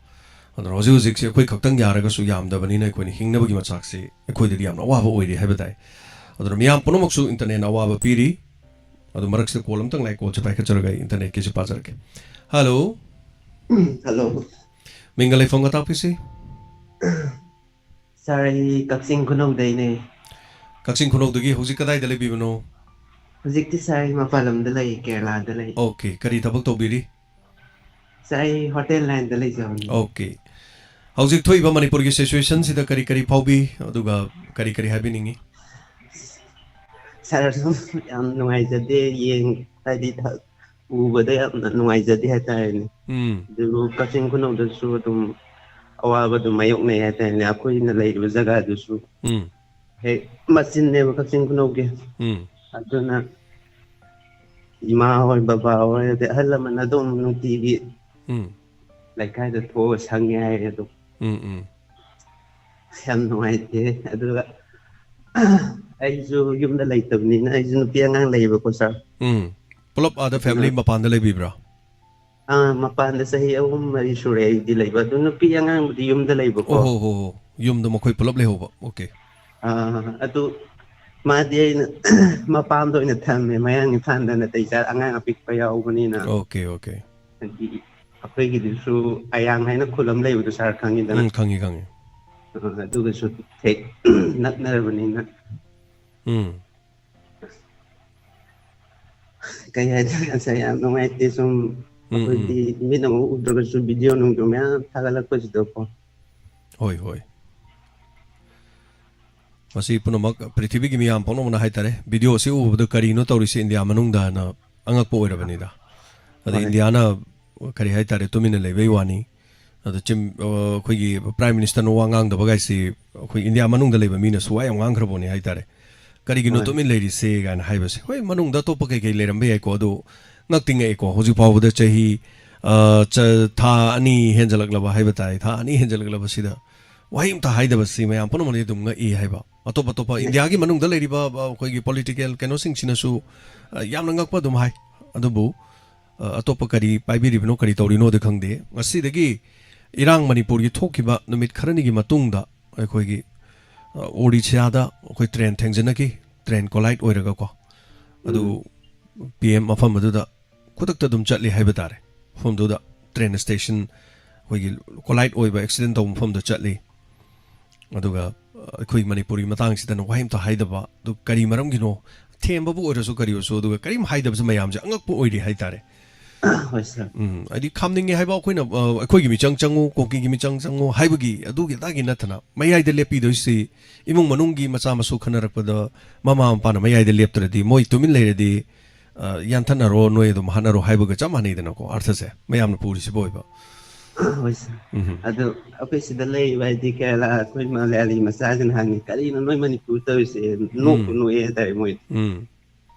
ꯑꯗꯨꯅ ꯍꯧꯖꯤꯛ ꯍꯧꯖꯤꯛꯁꯤ ꯑꯩꯈꯣꯏ ꯈꯛꯇꯪ ꯌꯥꯔꯒꯁꯨ ꯌꯥꯝꯗꯕꯅꯤꯅ ꯑꯩꯈꯣꯏꯅ ꯍꯤꯡꯅꯕꯒꯤ ꯃꯆꯥꯛꯁꯤ ꯑꯩꯈꯣꯏꯗꯗꯤ ꯌꯥꯝꯅ ꯑꯋꯥꯕ ꯑꯣꯏꯔꯤ ꯍꯥꯏꯕ ꯇꯥꯏ꯫ ꯑꯗꯨꯅ ꯃꯤꯌꯥꯝ ꯄꯨꯝꯅꯃꯛꯁꯨ ꯏꯟꯇꯔꯅꯦꯠꯅ ꯑꯋꯥꯕ ꯄꯤꯔꯤ꯫ ꯑꯗꯨ ꯃꯔꯛꯁꯤꯗ ꯀꯣꯜ ꯑꯃꯇꯪ ꯂꯥꯛꯑꯦ, ꯀꯣꯜꯁꯦ ꯄꯥꯏꯈꯠꯆꯔꯒ ꯑꯩ ꯏꯟꯇꯔꯅꯦꯠꯀꯤꯁꯤ ꯄꯥꯖꯔꯛꯀꯦ꯫ ꯍꯜꯂꯣ꯫ ꯍꯜꯂꯣ꯫ ꯃꯤꯡꯒ ꯂꯩꯐꯝꯒ ꯇꯥꯛꯄꯤꯁꯤ꯫ ꯁꯥꯔ, ꯑꯩ ꯀꯛꯆꯤꯡ ꯈꯨꯅꯧꯗꯩꯅꯦ꯫ ꯀꯛꯆꯤꯡ ꯈꯨꯅꯧꯗꯒꯤ ꯍꯧꯖꯤꯛ ꯀꯗꯥꯏꯗ ꯂꯩꯕꯤꯕꯅꯣ? ꯍꯧꯖꯤꯛꯇꯤ ꯁꯥꯔ, ꯑꯩ ꯃꯄꯥꯟ ꯂꯝꯗ ꯂꯩ, ꯀꯦꯔꯂꯥꯗ ꯂꯩ꯫ ꯑꯣꯀꯦ, ꯀꯔꯤ ꯊꯕꯛ ꯇꯧꯕꯤꯔꯤ? ꯁꯥꯔ, ꯑꯩ ꯍꯣꯇꯦꯜ ꯂꯥꯏꯟꯗ ꯂꯩꯖꯕꯅꯤ꯫ ꯑꯣꯀꯦ꯫ ꯍꯧꯖꯤꯛ ꯊꯣꯛꯏꯕ ꯃꯅꯤꯄꯨꯔꯒꯤ ꯁꯤꯆꯨꯋꯦꯁꯟꯁꯤꯗ ꯀꯔꯤ ꯀꯔꯤ ꯐꯥꯎꯕꯤ, ꯑꯗꯨꯒ ꯀꯔꯤ ꯀꯔꯤ ꯍꯥꯏꯕꯤꯅꯤꯡꯉꯤ? ꯁꯥꯔ, ꯁꯨꯝ ꯌꯥꯝ ꯅꯨꯡꯉꯥꯏꯖꯗꯦ, ꯌꯦꯡ-, ꯍꯥꯏꯗꯤ ꯊ-, ꯎꯕꯗ ꯌꯥꯝꯅ ꯅꯨꯡꯉꯥꯏꯖꯗꯦ ꯍꯥꯏꯇꯥꯔꯦꯅꯦ꯫ ꯎꯝ, ꯑꯗꯨꯕꯨ ꯀꯛꯆꯤꯡ ꯈꯨꯅꯧꯗꯁꯨ ꯑꯗꯨꯝ ꯑꯋꯥꯕ ꯑꯗꯨꯝ ꯃꯥꯌꯣꯛꯅꯩ ꯍꯥꯏꯇꯥꯔꯦꯅꯦ꯫ ꯑꯩꯈꯣꯏꯅ ꯂꯩꯔꯤꯕ ꯖꯒꯥꯗꯨꯁꯨ ꯎꯝ, ꯍꯦꯛ ꯃꯆꯤꯟꯅꯦꯕ ꯀꯛꯆꯤꯡ ꯈꯨꯅꯧꯒꯤ꯫ ꯎꯝ, ꯑꯗꯨꯅ ꯏꯃꯥ ꯍꯣꯏ, ꯕꯕꯥ ꯍꯣꯏ, ꯑꯗꯩ ꯑꯍꯜ ꯂꯃꯟ ꯑꯗꯨꯝ ꯅꯨꯡꯇꯤꯒꯤ ꯎꯝ, ꯂꯩꯀꯥꯏꯗ ꯊꯣꯛꯑ ꯁꯪꯉꯦ ꯍꯥꯏ꯫ ꯑꯗꯨꯝ ꯎꯝ, ꯎꯝ꯫ ꯌꯥꯝ ꯅꯨꯡꯉꯥꯏꯇꯦ꯫ ꯑꯗꯨꯒ ꯑꯩꯁꯨ ꯌꯨꯝꯗ ꯂꯩꯇꯕꯅꯤꯅ, ꯑꯩꯁꯨ ꯅꯨꯄꯤ ꯑꯉꯥꯡ ꯂꯩꯌꯦꯕꯀꯣ, ꯁꯥꯔ꯫ ꯎꯝ꯫ ꯄꯨꯂꯞ ꯑꯥꯗ ꯑꯗꯨꯅ ꯐꯦꯃꯤꯂꯤ ꯃꯄꯥꯟꯗ ꯂꯩꯕꯤꯕ꯭ꯔꯥ? ꯑꯥ, ꯃꯄꯥꯟꯗ ꯆꯍꯤ ꯑꯍꯨꯝ ꯃꯔꯤ ꯁꯨꯔꯦ ꯑꯩꯗꯤ ꯂꯩꯕ꯫ ꯑꯗꯨ ꯅꯨꯄꯤ ꯑꯉꯥꯡꯕꯨꯗꯤ ꯌꯨꯝꯗ ꯂꯩꯕꯀꯣ꯫ ꯑꯣ ꯍꯣ ꯍꯣ ꯍꯣ꯫ ꯌꯨꯝꯗ ꯃꯈꯣꯏ ꯄꯨꯂꯞ ꯂꯩꯍꯧꯕ꯫ ꯑꯣꯀꯦ꯫ ꯑꯥ, ꯑꯗꯨ ꯃꯥꯗꯤ ꯑꯩꯅ ꯃꯄꯥꯝꯗ ꯑꯣꯏꯅ ꯊꯝꯃꯦ, ꯃꯌꯥꯡ ꯏꯝꯐꯥꯜꯗ ꯅꯥꯇꯩ ꯆꯥ-, ꯑꯉꯥꯡ ꯑꯄꯤꯛꯄ ꯌꯥꯎꯕꯅꯤꯅ꯫ Okay, okay. ꯍꯥꯏꯗꯤ ꯑꯩꯈꯣꯏꯒꯤꯗꯨꯁꯨ ꯑꯌꯥꯡ ꯍꯥꯏꯅ ꯈꯨꯜ ꯑꯃ ꯂꯩꯕꯗꯣ ꯁꯥꯔ ꯈꯪꯉꯤꯗꯅ꯫ ꯎꯝ, ꯈꯪꯉꯤ, ꯈꯪꯉꯤ꯫ ꯑꯥ, ꯑꯗꯨꯒꯁꯨ ꯍꯦꯛ ꯅꯛꯅꯔꯕꯅꯤꯅ꯫ ꯎꯝ꯫ ꯀꯩ ꯍꯥꯏꯗꯣꯏꯅꯣ ꯁꯥꯔ, ꯌꯥꯝ ꯅꯨꯡꯉꯥꯏꯇꯦ꯫ ꯁꯨꯝ ꯎꯝ, ꯎꯝ꯫ ꯑꯩꯈꯣꯏꯗꯤ ꯃꯤꯠꯅ ꯑꯃꯨꯛ ꯎꯗ꯭ꯔꯒꯁꯨ ꯚꯤꯗꯤꯑꯣ ꯅꯨꯡꯗꯤꯑꯣ ꯃꯌꯥꯝ ꯊꯥꯒꯠꯂꯛꯄꯁꯤꯗꯀꯣ꯫ ꯍꯣꯏ, ꯍꯣꯏ꯫ ꯃꯁꯤ ꯄꯨꯝꯅꯃꯛ ꯄ꯭ꯔꯤꯊꯤꯕꯤꯒꯤ ꯃꯤꯌꯥꯝ ꯄꯨꯝꯅꯃꯛꯅ ꯍꯥꯏꯇꯥꯔꯦ, ꯚꯤꯗꯤꯑꯣ ꯑꯁꯤ ꯎꯕꯗ "ꯀꯔꯤꯅꯣ ꯇꯧꯔꯤꯁꯦ ꯏꯟꯗꯤꯌꯥ ꯃꯅꯨꯡꯗ?" ꯍꯥꯏꯅ ꯑꯉꯛꯄ ꯑꯣꯏꯔꯕꯅꯤꯗ꯫ ꯑꯗ ꯍꯣꯏ꯫ ꯏꯟꯗꯤꯌꯥꯅ, ꯀꯔꯤ ꯍꯥꯏꯇꯥꯔꯦ, ꯇꯨꯃꯤꯟꯅ ꯂꯩꯕꯩ ꯋꯥꯅꯤ꯫ ꯑꯗ ꯆꯤꯝ-, ꯑ, ꯑꯩꯈꯣꯏꯒꯤ ꯄ꯭ꯔꯥꯏꯝ ꯃꯤꯅꯤꯁꯇꯔꯅ ꯋꯥ ꯉꯥꯡꯗꯕ ꯒꯥꯏꯁꯤ ꯑꯩꯈꯣꯏ ꯏꯟꯗꯤꯌꯥ ꯃꯅꯨꯡꯗ ꯂꯩꯕ ꯃꯤꯅꯁꯨ ꯋꯥ ꯌꯥꯝ ꯉꯥꯡꯈ꯭ꯔꯕꯣꯅꯦ ꯍꯥꯏꯇꯥꯔꯦ꯫ "ꯀꯔꯤꯒꯤꯅꯣ ꯍꯣꯏ꯫ ꯇꯨꯃꯤꯟ ꯂꯩꯔꯤꯁꯦ?" ꯀꯥꯏꯅ ꯍꯥꯏꯕꯁꯦ꯫ ꯍꯣꯏ, ꯃꯅꯨꯡꯗ ꯑꯇꯣꯞꯄ ꯀꯩ ꯀꯩ ꯂꯩꯔꯝꯕ ꯌꯥꯏꯀꯣ, ꯑꯗꯣ ꯉꯛꯇꯤ ꯉꯛꯑꯦꯀꯣ꯫ ꯍꯧꯖꯤꯛ ꯐꯥꯎꯕꯗ ꯆꯍꯤ, ꯑ, ꯆ-, ꯊꯥ ꯑꯅꯤ ꯍꯦꯟꯖꯜꯂꯛꯂꯕ ꯍꯥꯏꯕ ꯇꯥꯏ, ꯊꯥ ꯑꯅꯤ ꯍꯦꯟꯖꯜꯂꯛꯂꯕꯁꯤꯗ ꯋꯥꯍꯩ ꯑꯝꯇ ꯍꯥꯏꯗꯕꯁꯤ ꯃꯌꯥꯝ ꯄꯨꯝꯅꯃꯛꯅ ꯑꯗꯨꯝ ꯉꯛꯏ ꯍꯥꯏꯕ꯫ ꯑꯇꯣꯞ ꯑꯇꯣꯞꯄ ꯏꯟꯗꯤꯌꯥꯒꯤ ꯃꯅꯨꯡꯗ ꯂꯩꯔꯤꯕ, ꯑ, ꯑꯩꯈꯣꯏꯒꯤ ꯄꯣꯂꯤꯇꯤꯀꯦꯜ ꯀꯩꯅꯣꯁꯤꯡꯁꯤꯅꯁꯨ, ꯑ, ꯌꯥꯝꯅ ꯉꯛꯄ ꯑꯗꯨꯝ ꯍꯥꯏ꯫ ꯑꯗꯨꯕꯨ, ꯑ, ꯑꯇꯣꯞꯄ ꯀꯔꯤ ꯄꯥꯏꯕꯤꯔꯤꯕꯅꯣ, ꯀꯔꯤ ꯇꯧꯔꯤꯅꯣꯗꯤ ꯈꯪꯗꯦ꯫ ꯉꯁꯤꯗꯒꯤ ꯏꯔꯥꯡ ꯃꯅꯤꯄꯨꯔꯒꯤ ꯊꯣꯛꯈꯤꯕ ꯅꯨꯃꯤꯠ ꯈꯔꯅꯤꯒꯤ ꯃꯇꯨꯡꯗ ꯑꯩꯈꯣꯏꯒꯤ, ꯑ, ꯑꯣꯔꯤꯁꯥꯗ ꯑꯩꯈꯣꯏ ꯇ꯭ꯔꯦꯟ ꯊꯦꯡꯖꯤꯟꯅꯈꯤ, ꯇ꯭ꯔꯦꯟ ꯀꯣꯂꯥꯏꯠ ꯑꯣꯏꯔꯒꯀꯣ꯫ ꯑꯗꯨ ꯄꯤ ꯑꯦꯝ ꯃꯐꯝ ꯑꯗꯨꯗ ꯈꯨꯗꯛꯇ ꯑꯗꯨꯝ ꯆꯠꯂꯤ ꯍꯥꯏꯕ ꯇꯥꯔꯦ꯫ ꯃꯐꯝꯗꯨꯗ, ꯇ꯭ꯔꯦꯟ ꯁ꯭ꯇꯦꯁꯟ, ꯑꯩꯈꯣꯏꯒꯤ ꯀꯣꯂꯥꯏꯠ ꯑꯣꯏꯕ ꯑꯦꯛꯁꯤꯗꯦꯟ ꯇꯧꯕ ꯃꯐꯝꯗ ꯆꯠꯂꯤ꯫ ꯑꯗꯨꯒ ꯑ, ꯑꯩꯈꯣꯏ ꯃꯅꯤꯄꯨꯔꯤ ꯃꯇꯥꯡꯁꯤꯗꯅ ꯋꯥꯍꯩ ꯑꯝꯇ ꯍꯥꯏꯗꯕ꯫ ꯑꯗꯨ ꯀꯔꯤ ꯃꯔꯝꯒꯤꯅꯣ? ꯊꯦꯝꯕꯕꯨ ꯑꯣꯏꯔꯁꯨ ꯀꯔꯤ ꯑꯣꯏꯔꯁꯨ, ꯑꯗꯨꯒ ꯀꯔꯤꯝ ꯍꯥꯏꯗꯕꯁꯦ ꯃꯌꯥꯝꯁꯦ ꯑꯉꯛꯄ ꯑꯣꯏꯔꯤ ꯍꯥꯏꯇꯥꯔꯦ꯫ ꯍꯣꯏ ꯁꯥꯔ꯫ ꯎꯝ, ꯍꯥꯏꯗꯤ ꯈꯥꯝꯅꯤꯡꯉꯦ ꯍꯥꯏꯕ ꯑꯩꯈꯣꯏꯅ, ꯑ, ꯑꯩꯈꯣꯏꯒꯤ ꯃꯤꯆꯪ ꯆꯪꯉꯨ, ꯀꯨꯀꯤꯒꯤ ꯃꯤꯆꯪ ꯆꯪꯉꯨ ꯍꯥꯏꯕꯒꯤ ꯑꯗꯨꯒꯤ ꯑꯗꯥꯒꯤ ꯅꯠꯇꯅ, ꯃꯌꯥꯏꯗ ꯂꯦꯞꯄꯤꯗꯣꯏꯁꯤ ꯏꯃꯨꯡ ꯃꯅꯨꯡꯒꯤ ꯃꯆꯥ ꯃꯁꯨ ꯈꯟꯅꯔꯛꯄꯗ ꯃꯃꯥ ꯃꯄꯥꯅ ꯃꯌꯥꯏꯗ ꯂꯦꯞꯇ꯭ꯔꯗꯤ, ꯃꯣꯏ ꯇꯨꯃꯤꯟ ꯂꯩꯔꯗꯤ, ꯑ, ꯌꯥꯟꯊꯠꯅꯔꯣ, ꯅꯣꯏ ꯑꯗꯨꯝ ꯍꯥꯠꯅꯔꯣ ꯍꯥꯏꯕꯒ ꯆꯞ ꯃꯥꯟꯅꯩꯗꯅꯀꯣ, ꯑꯥꯔꯊꯁꯦ ꯃꯌꯥꯝꯅ ꯄꯨꯔꯤꯁꯤꯕꯨ ꯑꯣꯏꯕ꯫ ꯍꯣꯏ ꯁꯥꯔ꯫ ꯎꯝ꯫ ꯑꯗꯣ ꯑꯩꯈꯣꯏ ꯁꯤꯗ ꯂꯩꯔꯤꯕ ꯍꯥꯏꯗꯤ ꯀꯦꯔꯂꯥ, ꯑꯩꯈꯣꯏ ꯃꯂꯌꯥꯂꯤ ꯃꯆꯥꯁꯤꯅ ꯍꯪꯉꯤ, "ꯀꯔꯤꯅꯣ ꯅꯣꯏ ꯃꯅꯤꯄꯨꯔ ꯇꯧꯔꯤꯁꯦ? ꯅꯣꯛꯄꯨ ꯎꯝ꯫ ꯅꯣꯛꯑꯦ" ꯍꯥꯏꯇꯥꯔꯦ ꯃꯣꯏ꯫ ꯎꯝ꯫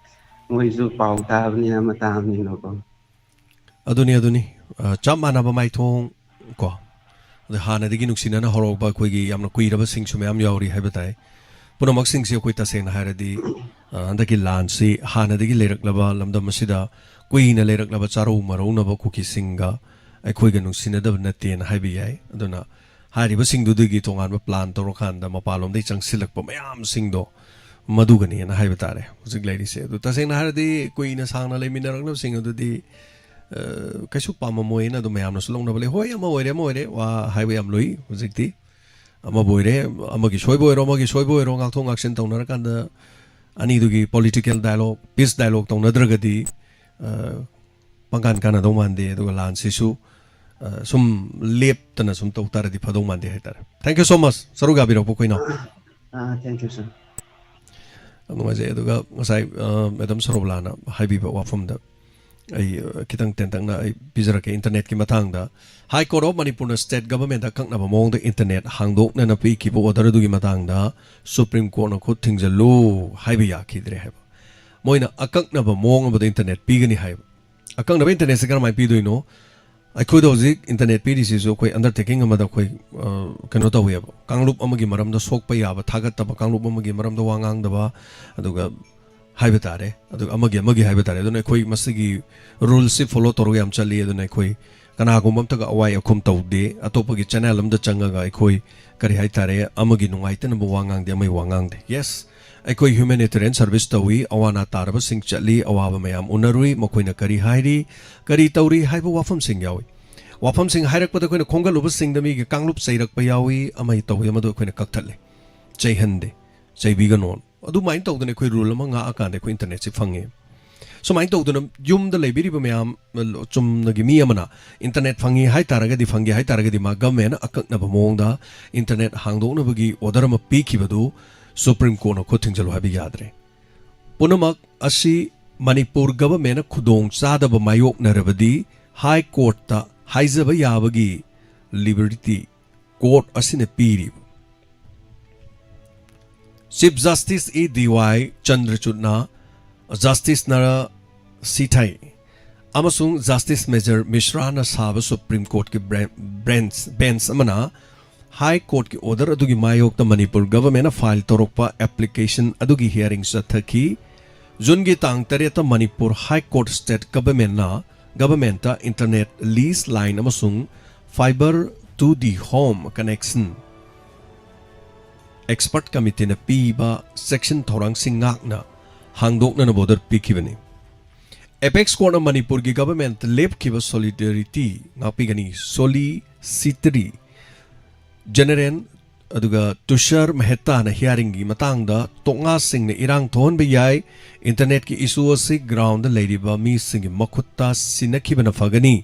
ꯃꯣꯏꯁꯨ ꯄꯥꯎ ꯇꯥꯕꯅꯤꯅ ꯑꯃ ꯇꯥꯕꯅꯤꯅꯀꯣ꯫ ꯑꯗꯨꯅꯤ, ꯑꯗꯨꯅꯤ꯫ ꯑ, ꯆꯞ ꯃꯥꯟꯅꯕ ꯃꯥꯏꯊꯣꯡ ꯀꯣ꯫ ꯑꯗ ꯍꯥꯟꯅꯗꯒꯤ ꯅꯨꯡꯁꯤꯅꯅ ꯍꯧꯔꯛꯄ ꯑꯩꯈꯣꯏꯒꯤ ꯌꯥꯝꯅ ꯀꯨꯏꯔꯕꯁꯤꯡꯁꯨ ꯃꯌꯥꯝ ꯌꯥꯎꯔꯤ ꯍꯥꯏꯕ ꯇꯥꯏ꯫ ꯄꯨꯝꯅꯃꯛꯁꯤꯡꯁꯤ ꯑꯩꯈꯣꯏ ꯇꯁꯦꯡꯅ ꯍꯥꯏꯔꯗꯤ, ꯑ, ꯍꯟꯗꯛꯀꯤ ꯂꯥꯟꯁꯤ ꯍꯥꯟꯅꯗꯒꯤ ꯂꯩꯔꯛꯂꯕ ꯂꯝꯗꯝ ꯑꯁꯤꯗ ꯀꯨꯏꯅ ꯂꯩꯔꯛꯂꯕ ꯆꯥꯔꯧ ꯃꯔꯧꯅꯕ ꯀꯨꯀꯤꯁꯤꯡꯒ ꯑꯩꯈꯣꯏꯒ ꯅꯨꯡꯁꯤꯅꯗꯕ ꯅꯠꯇꯦꯅ ꯍꯥꯏꯕ ꯌꯥꯏ꯫ ꯑꯗꯨꯅ ꯍꯥꯏꯔꯤꯕꯁꯤꯡꯗꯨꯗꯒꯤ ꯇꯣꯉꯥꯟꯕ ꯄ꯭ꯂꯥꯟ ꯇꯧꯔꯀꯥꯟꯗ ꯃꯄꯥꯟꯂꯣꯝꯗꯒꯤ ꯆꯪꯁꯤꯜꯂꯛꯄ ꯃꯌꯥꯝꯁꯤꯡꯗꯣ ꯃꯗꯨꯒꯅꯦꯅ ꯍꯥꯏꯕ ꯇꯥꯔꯦ ꯍꯧꯖꯤꯛ ꯂꯩꯔꯤꯁꯦ꯫ ꯑꯗꯨ ꯇꯁꯦꯡꯅ ꯍꯥꯏꯔꯗꯤ ꯀꯨꯏꯅ ꯁꯥꯡꯅ ꯂꯩꯃꯤꯟꯅꯔꯛꯅꯕꯁꯤꯡ ꯑꯗꯨꯗꯤ, ꯑ, ꯀꯩꯁꯨ ꯄꯥꯝꯃꯝꯃꯣꯏꯅ ꯑꯗꯨꯝ ꯃꯌꯥꯝꯅꯁꯨ ꯂꯧꯅꯕ ꯂꯩ꯫ ꯍꯣꯏ, ꯑꯃ ꯑꯣꯏꯔꯦ, ꯑꯃ ꯑꯣꯏꯔꯦ, ꯋꯥ ꯍꯥꯏꯕ ꯌꯥꯝ ꯂꯨꯏ ꯍꯧꯖꯤꯛꯇꯤ꯫ ꯑꯃꯕꯨ ꯑꯣꯏꯔꯦ, ꯑꯃꯒꯤ ꯁꯣꯏꯕ ꯑꯣꯏꯔꯣ, ꯑꯃꯒꯤ ꯁꯣꯏꯕ ꯑꯣꯏꯔꯣ, ꯉꯥꯛꯊꯣꯛ ꯉꯥꯛꯁꯤꯟ ꯇꯧꯅꯔꯀꯥꯟꯗ ꯑꯅꯤꯗꯨꯒꯤ political dialogue, peace dialogue ꯇꯧꯅꯗ꯭ꯔꯒꯗꯤ, ꯑ, ꯄꯪꯀꯥꯟ ꯀꯥꯟꯅꯗꯧ ꯃꯥꯟꯗꯦ꯫ ꯑꯗꯨꯒ ꯂꯥꯟꯁꯤꯁꯨ, ꯑ, ꯁꯨꯝ ꯂꯦꯞꯇꯅ ꯁꯨꯝ ꯇꯧ ꯇꯥꯔꯗꯤ ꯐꯗꯧ ꯃꯥꯟꯗꯦ ꯍꯥꯏꯇꯥꯔꯦ꯫ Thank you so much, ꯁꯔꯨꯛ ꯌꯥꯕꯤꯔꯛꯄ ꯑꯩꯈꯣꯏꯅ꯫ ꯑꯥ, thank you, sir꯫ ꯌꯥꯝ ꯅꯨꯡꯉꯥꯏꯖꯩ꯫ ꯑꯗꯨꯒ ꯉꯁꯥꯏ, ꯑ, ꯃꯦꯗꯥꯝ ꯁꯔꯣꯕꯂꯥꯅ ꯍꯥꯏꯕꯤꯕ ꯋꯥꯐꯝꯗ ꯑꯩ, ꯑ, ꯈꯤꯇꯪ ꯇꯦꯟꯇꯛꯅ ꯑꯩ ꯄꯤꯖꯔꯛꯀꯦ ꯏꯟꯇꯔꯅꯦꯠꯀꯤ ꯃꯇꯥꯡꯗ꯫ High Court of ꯃꯅꯤꯄꯨꯔꯅ state governmentꯇ ꯑꯀꯛꯅꯕ ꯃꯑꯣꯡꯗ ꯏꯟꯇꯔꯅꯦꯠ ꯍꯥꯡꯗꯣꯛꯅꯅ ꯄꯤꯈꯤꯕ order ꯑꯗꯨꯒꯤ ꯃꯇꯥꯡꯗ Supreme Courtꯅ ꯈꯨꯠ ꯊꯤꯡꯖꯤꯜꯂꯨ ꯍꯥꯏꯕ ꯌꯥꯈꯤꯗ꯭ꯔꯦ ꯍꯥꯏꯕ꯫ ꯃꯣꯏꯅ ꯑꯀꯛꯅꯕ ꯃꯑꯣꯡ ꯑꯃꯗ ꯏꯟꯇꯔꯅꯦꯠ ꯄꯤꯒꯅꯤ ꯍꯥꯏꯕ꯫ ꯑꯀꯛꯅꯕ ꯏꯟꯇꯔꯅꯦꯠꯁꯦ ꯀꯔꯝꯍꯥꯏꯅ ꯄꯤꯗꯣꯏꯅꯣ? ꯑꯩꯈꯣꯏꯗ ꯍꯧꯖꯤꯛ ꯏꯟꯇꯔꯅꯦꯠ ꯄꯤꯔꯤꯁꯤꯁꯨ ꯑꯩꯈꯣꯏ undertaking ꯑꯃꯗ ꯑꯩꯈꯣꯏ, ꯑ, ꯀꯩꯅꯣ ꯇꯧꯋꯦꯕ, ꯀꯥꯡꯂꯨꯞ ꯑꯃꯒꯤ ꯃꯔꯝꯗ ꯁꯣꯛꯄ ꯌꯥꯕ, ꯊꯥꯒꯠꯇꯕ, ꯀꯥꯡꯂꯨꯞ ꯑꯃꯒꯤ ꯃꯔꯝꯗ ꯋꯥ ꯉꯥꯡꯗꯕ, ꯑꯗꯨꯒ ꯍꯥꯏꯕ ꯇꯥꯔꯦ, ꯑꯗꯨꯒ ꯑꯃꯒꯤ ꯑꯃꯒꯤ ꯍꯥꯏꯕ ꯇꯥꯔꯦ꯫ ꯑꯗꯨꯅ ꯑꯩꯈꯣꯏ ꯃꯁꯤꯒꯤ ꯔꯨꯜꯁꯤ ꯐꯣꯂꯣ ꯇꯧꯔꯒ ꯌꯥꯝ ꯆꯠꯂꯤ꯫ ꯑꯗꯨꯅ ꯑꯩꯈꯣꯏ ꯀꯅꯥꯒꯨꯝꯕ ꯑꯝꯇꯒ ꯑꯋꯥꯏ ꯑꯈꯨꯝ ꯇꯧꯗꯦ꯫ ꯑꯇꯣꯞꯄꯒꯤ ꯆꯦꯅꯦꯜ ꯑꯝꯗ ꯆꯪꯉꯒ ꯑꯩꯈꯣꯏ, ꯀꯔꯤ ꯍꯥꯏ ꯇꯥꯔꯦ, ꯑꯃꯒꯤ ꯅꯨꯡꯉꯥꯏꯇꯅꯕ ꯋꯥ ꯉꯥꯡꯗꯦ, ꯑꯃꯒꯤ ꯋꯥ ꯉꯥꯡꯗꯦ꯫ Yes, ꯑꯩꯈꯣꯏ ꯍ꯭ꯌꯨꯃꯦꯅꯤꯇꯦꯔꯤꯌꯟ ꯁꯔꯚꯤꯁ ꯇꯧꯏ, ꯑꯋꯥ ꯑꯅꯥ ꯇꯥꯔꯕꯁꯤꯡ ꯆꯠꯂꯤ, ꯑꯋꯥꯕ ꯃꯌꯥꯝ ꯎꯅꯔꯨꯏ, ꯃꯈꯣꯏꯅ ꯀꯔꯤ ꯍꯥꯏꯔꯤ, ꯀꯔꯤ ꯇꯧꯔꯤ ꯍꯥꯏꯕ ꯋꯥꯐꯝꯁꯤꯡ ꯌꯥꯎꯏ꯫ ꯋꯥꯐꯝꯁꯤꯡ ꯍꯥꯏꯔꯛꯄꯗ ꯑꯩꯈꯣꯏꯅ ꯈꯣꯝꯒꯠꯂꯨꯕꯁꯤꯡꯗ ꯃꯤꯒꯤ ꯀꯥꯡꯂꯨꯞ ꯆꯩꯔꯛꯄ ꯌꯥꯎꯏ, ꯑꯃ ꯇꯧꯏ, ꯑꯃꯗꯨ ꯑꯩꯈꯣꯏꯅ ꯀꯛꯊꯠꯂꯤ, ꯆꯩꯍꯟꯗꯦ, ꯆꯩꯕꯤꯒꯅꯣ꯫ ꯑꯗꯨꯃꯥꯏꯅ ꯇꯧꯗꯅ ꯑꯩꯈꯣꯏ ꯔꯨꯜ ꯑꯃ ꯉꯥꯛꯑꯀꯥꯟꯗ ꯑꯩꯈꯣꯏ ꯏꯟꯇꯔꯅꯦꯠꯁꯤ ꯐꯪꯉꯤ꯫ ꯁꯨꯃꯥꯏꯅ ꯇꯧꯗꯅ ꯌꯨꯝꯗ ꯂꯩꯕꯤꯔꯤꯕ ꯃꯌꯥꯝ, ꯆꯨꯝꯅꯒꯤ ꯃꯤ ꯑꯃꯅ ꯏꯟꯇꯔꯅꯦꯠ ꯐꯪꯉꯤ ꯍꯥꯏ ꯇꯥꯔꯒꯗꯤ, ꯐꯪꯒꯦ ꯍꯥꯏ ꯇꯥꯔꯒꯗꯤ, ꯃꯥ ꯒꯚꯔꯟꯃꯦꯟꯅ ꯑꯀꯛꯅꯕ ꯃꯑꯣꯡꯗ ꯏꯟꯇꯔꯅꯦꯠ ꯍꯥꯡꯗꯣꯛꯅꯕꯒꯤ ꯑꯣꯔꯗꯔ ꯑꯃ ꯄꯤꯈꯤꯕꯗꯨ ꯁꯨꯄ꯭ꯔꯤꯝ ꯀꯣꯔꯠꯅ ꯈꯨꯠ ꯊꯤꯡꯖꯤꯜꯂꯨ ꯍꯥꯏꯕ ꯌꯥꯗ꯭ꯔꯦ꯫ ꯄꯨꯝꯅꯃꯛ ꯑꯁꯤ ꯃꯅꯤꯄꯨꯔ ꯒꯚꯔꯟꯃꯦꯟꯅ ꯈꯨꯗꯣꯡ ꯆꯥꯗꯕ ꯃꯥꯌꯣꯛꯅꯔꯕꯗꯤ ꯍꯥꯏ ꯀꯣꯔꯠꯇ ꯍꯥꯏꯖꯕ ꯌꯥꯕꯒꯤ ꯂꯤꯕꯔꯇꯤ ꯀꯣꯔꯠ ꯑꯁꯤꯅ ꯄꯤꯔꯤꯕ꯫ ꯆꯤꯐ ꯖꯁꯇꯤꯁ ꯏ ꯗꯤ ꯋꯥꯏ ꯆꯟꯗ꯭ꯔꯆꯨꯗꯅ ꯖꯁꯇꯤꯁ ꯅꯔꯥ ꯁꯤꯊꯥꯏ ꯑꯃꯁꯨꯡ ꯖꯁꯇꯤꯁ ꯃꯦꯖꯔ ꯃꯤꯁ꯭ꯔꯥꯅ ꯁꯥꯕ ꯁꯨꯄ꯭ꯔꯤꯝ ꯀꯣꯔꯠꯀꯤ ꯕ꯭ꯔꯦꯟ-, ꯕ꯭ꯔꯦꯟꯁ, ꯕꯦꯟꯁ ꯑꯃꯅ ꯍꯥꯏ ꯀꯣꯔꯠꯀꯤ ꯑꯣꯔꯗꯔ ꯑꯗꯨꯒꯤ ꯃꯥꯌꯣꯛꯇ ꯃꯅꯤꯄꯨꯔ ꯒꯚꯔꯟꯃꯦꯟꯅ ꯐꯥꯏꯜ ꯇꯧꯔꯛꯄ ꯑꯦꯄ꯭ꯂꯤꯀꯦꯁꯟ ꯑꯗꯨꯒꯤ ꯍꯤꯌꯥꯔꯤꯡ ꯆꯠꯊꯈꯤ꯫ ꯖꯨꯟꯒꯤ ꯇꯥꯡ ꯇꯔꯦꯠꯇ ꯃꯅꯤꯄꯨꯔ ꯍꯥꯏ ꯀꯣꯔꯠ ꯁ꯭ꯇꯦꯠ ꯒꯚꯔꯟꯃꯦꯟꯅ, ꯒꯚꯔꯟꯃꯦꯟꯠꯇ ꯏꯟꯇꯔꯅꯦꯠ ꯂꯤꯖ ꯂꯥꯏꯟ ꯑꯃꯁꯨꯡ fibre to the home connection expert ꯀꯃꯤꯇꯤꯅ ꯄꯤꯕ ꯁꯦꯛꯁꯟ ꯊꯧꯔꯥꯡꯁꯤꯡ ꯉꯥꯛꯅ ꯍꯥꯡꯗꯣꯛꯅꯅꯕ ꯑꯣꯔꯗꯔ ꯄꯤꯈꯤꯕꯅꯤ꯫ ꯑꯦꯄꯦꯛꯁ ꯀꯣꯔꯠꯅ ꯃꯅꯤꯄꯨꯔꯒꯤ ꯒꯚꯔꯟꯃꯦꯟꯠꯇ ꯂꯦꯞꯈꯤꯕ ꯁꯣꯂꯤꯗꯥꯔꯤꯇꯤ ꯉꯥꯛꯄꯤꯒꯅꯤ꯫ ꯁꯣꯂꯤꯁꯤꯇꯔꯤ ꯖꯦꯅꯔꯦꯜ ꯑꯗꯨꯒ ꯇꯨꯁꯥꯔ ꯃꯦꯍꯇꯥꯅ ꯍꯤꯌꯥꯔꯤꯡꯒꯤ ꯃꯇꯥꯡꯗ ꯇꯣꯛꯉꯥꯁꯤꯡꯅ ꯏꯔꯥꯡ ꯊꯣꯛꯍꯟꯕ ꯌꯥꯏ, ꯏꯟꯇꯔꯅꯦꯠꯀꯤ ꯏꯁꯨ ꯑꯁꯤ ꯒ꯭ꯔꯥꯎꯟꯗ ꯂꯩꯔꯤꯕ ꯃꯤꯁꯤꯡꯒꯤ ꯃꯈꯨꯠꯇ ꯁꯤꯟꯅꯈꯤꯕꯅ ꯐꯒꯅꯤ꯫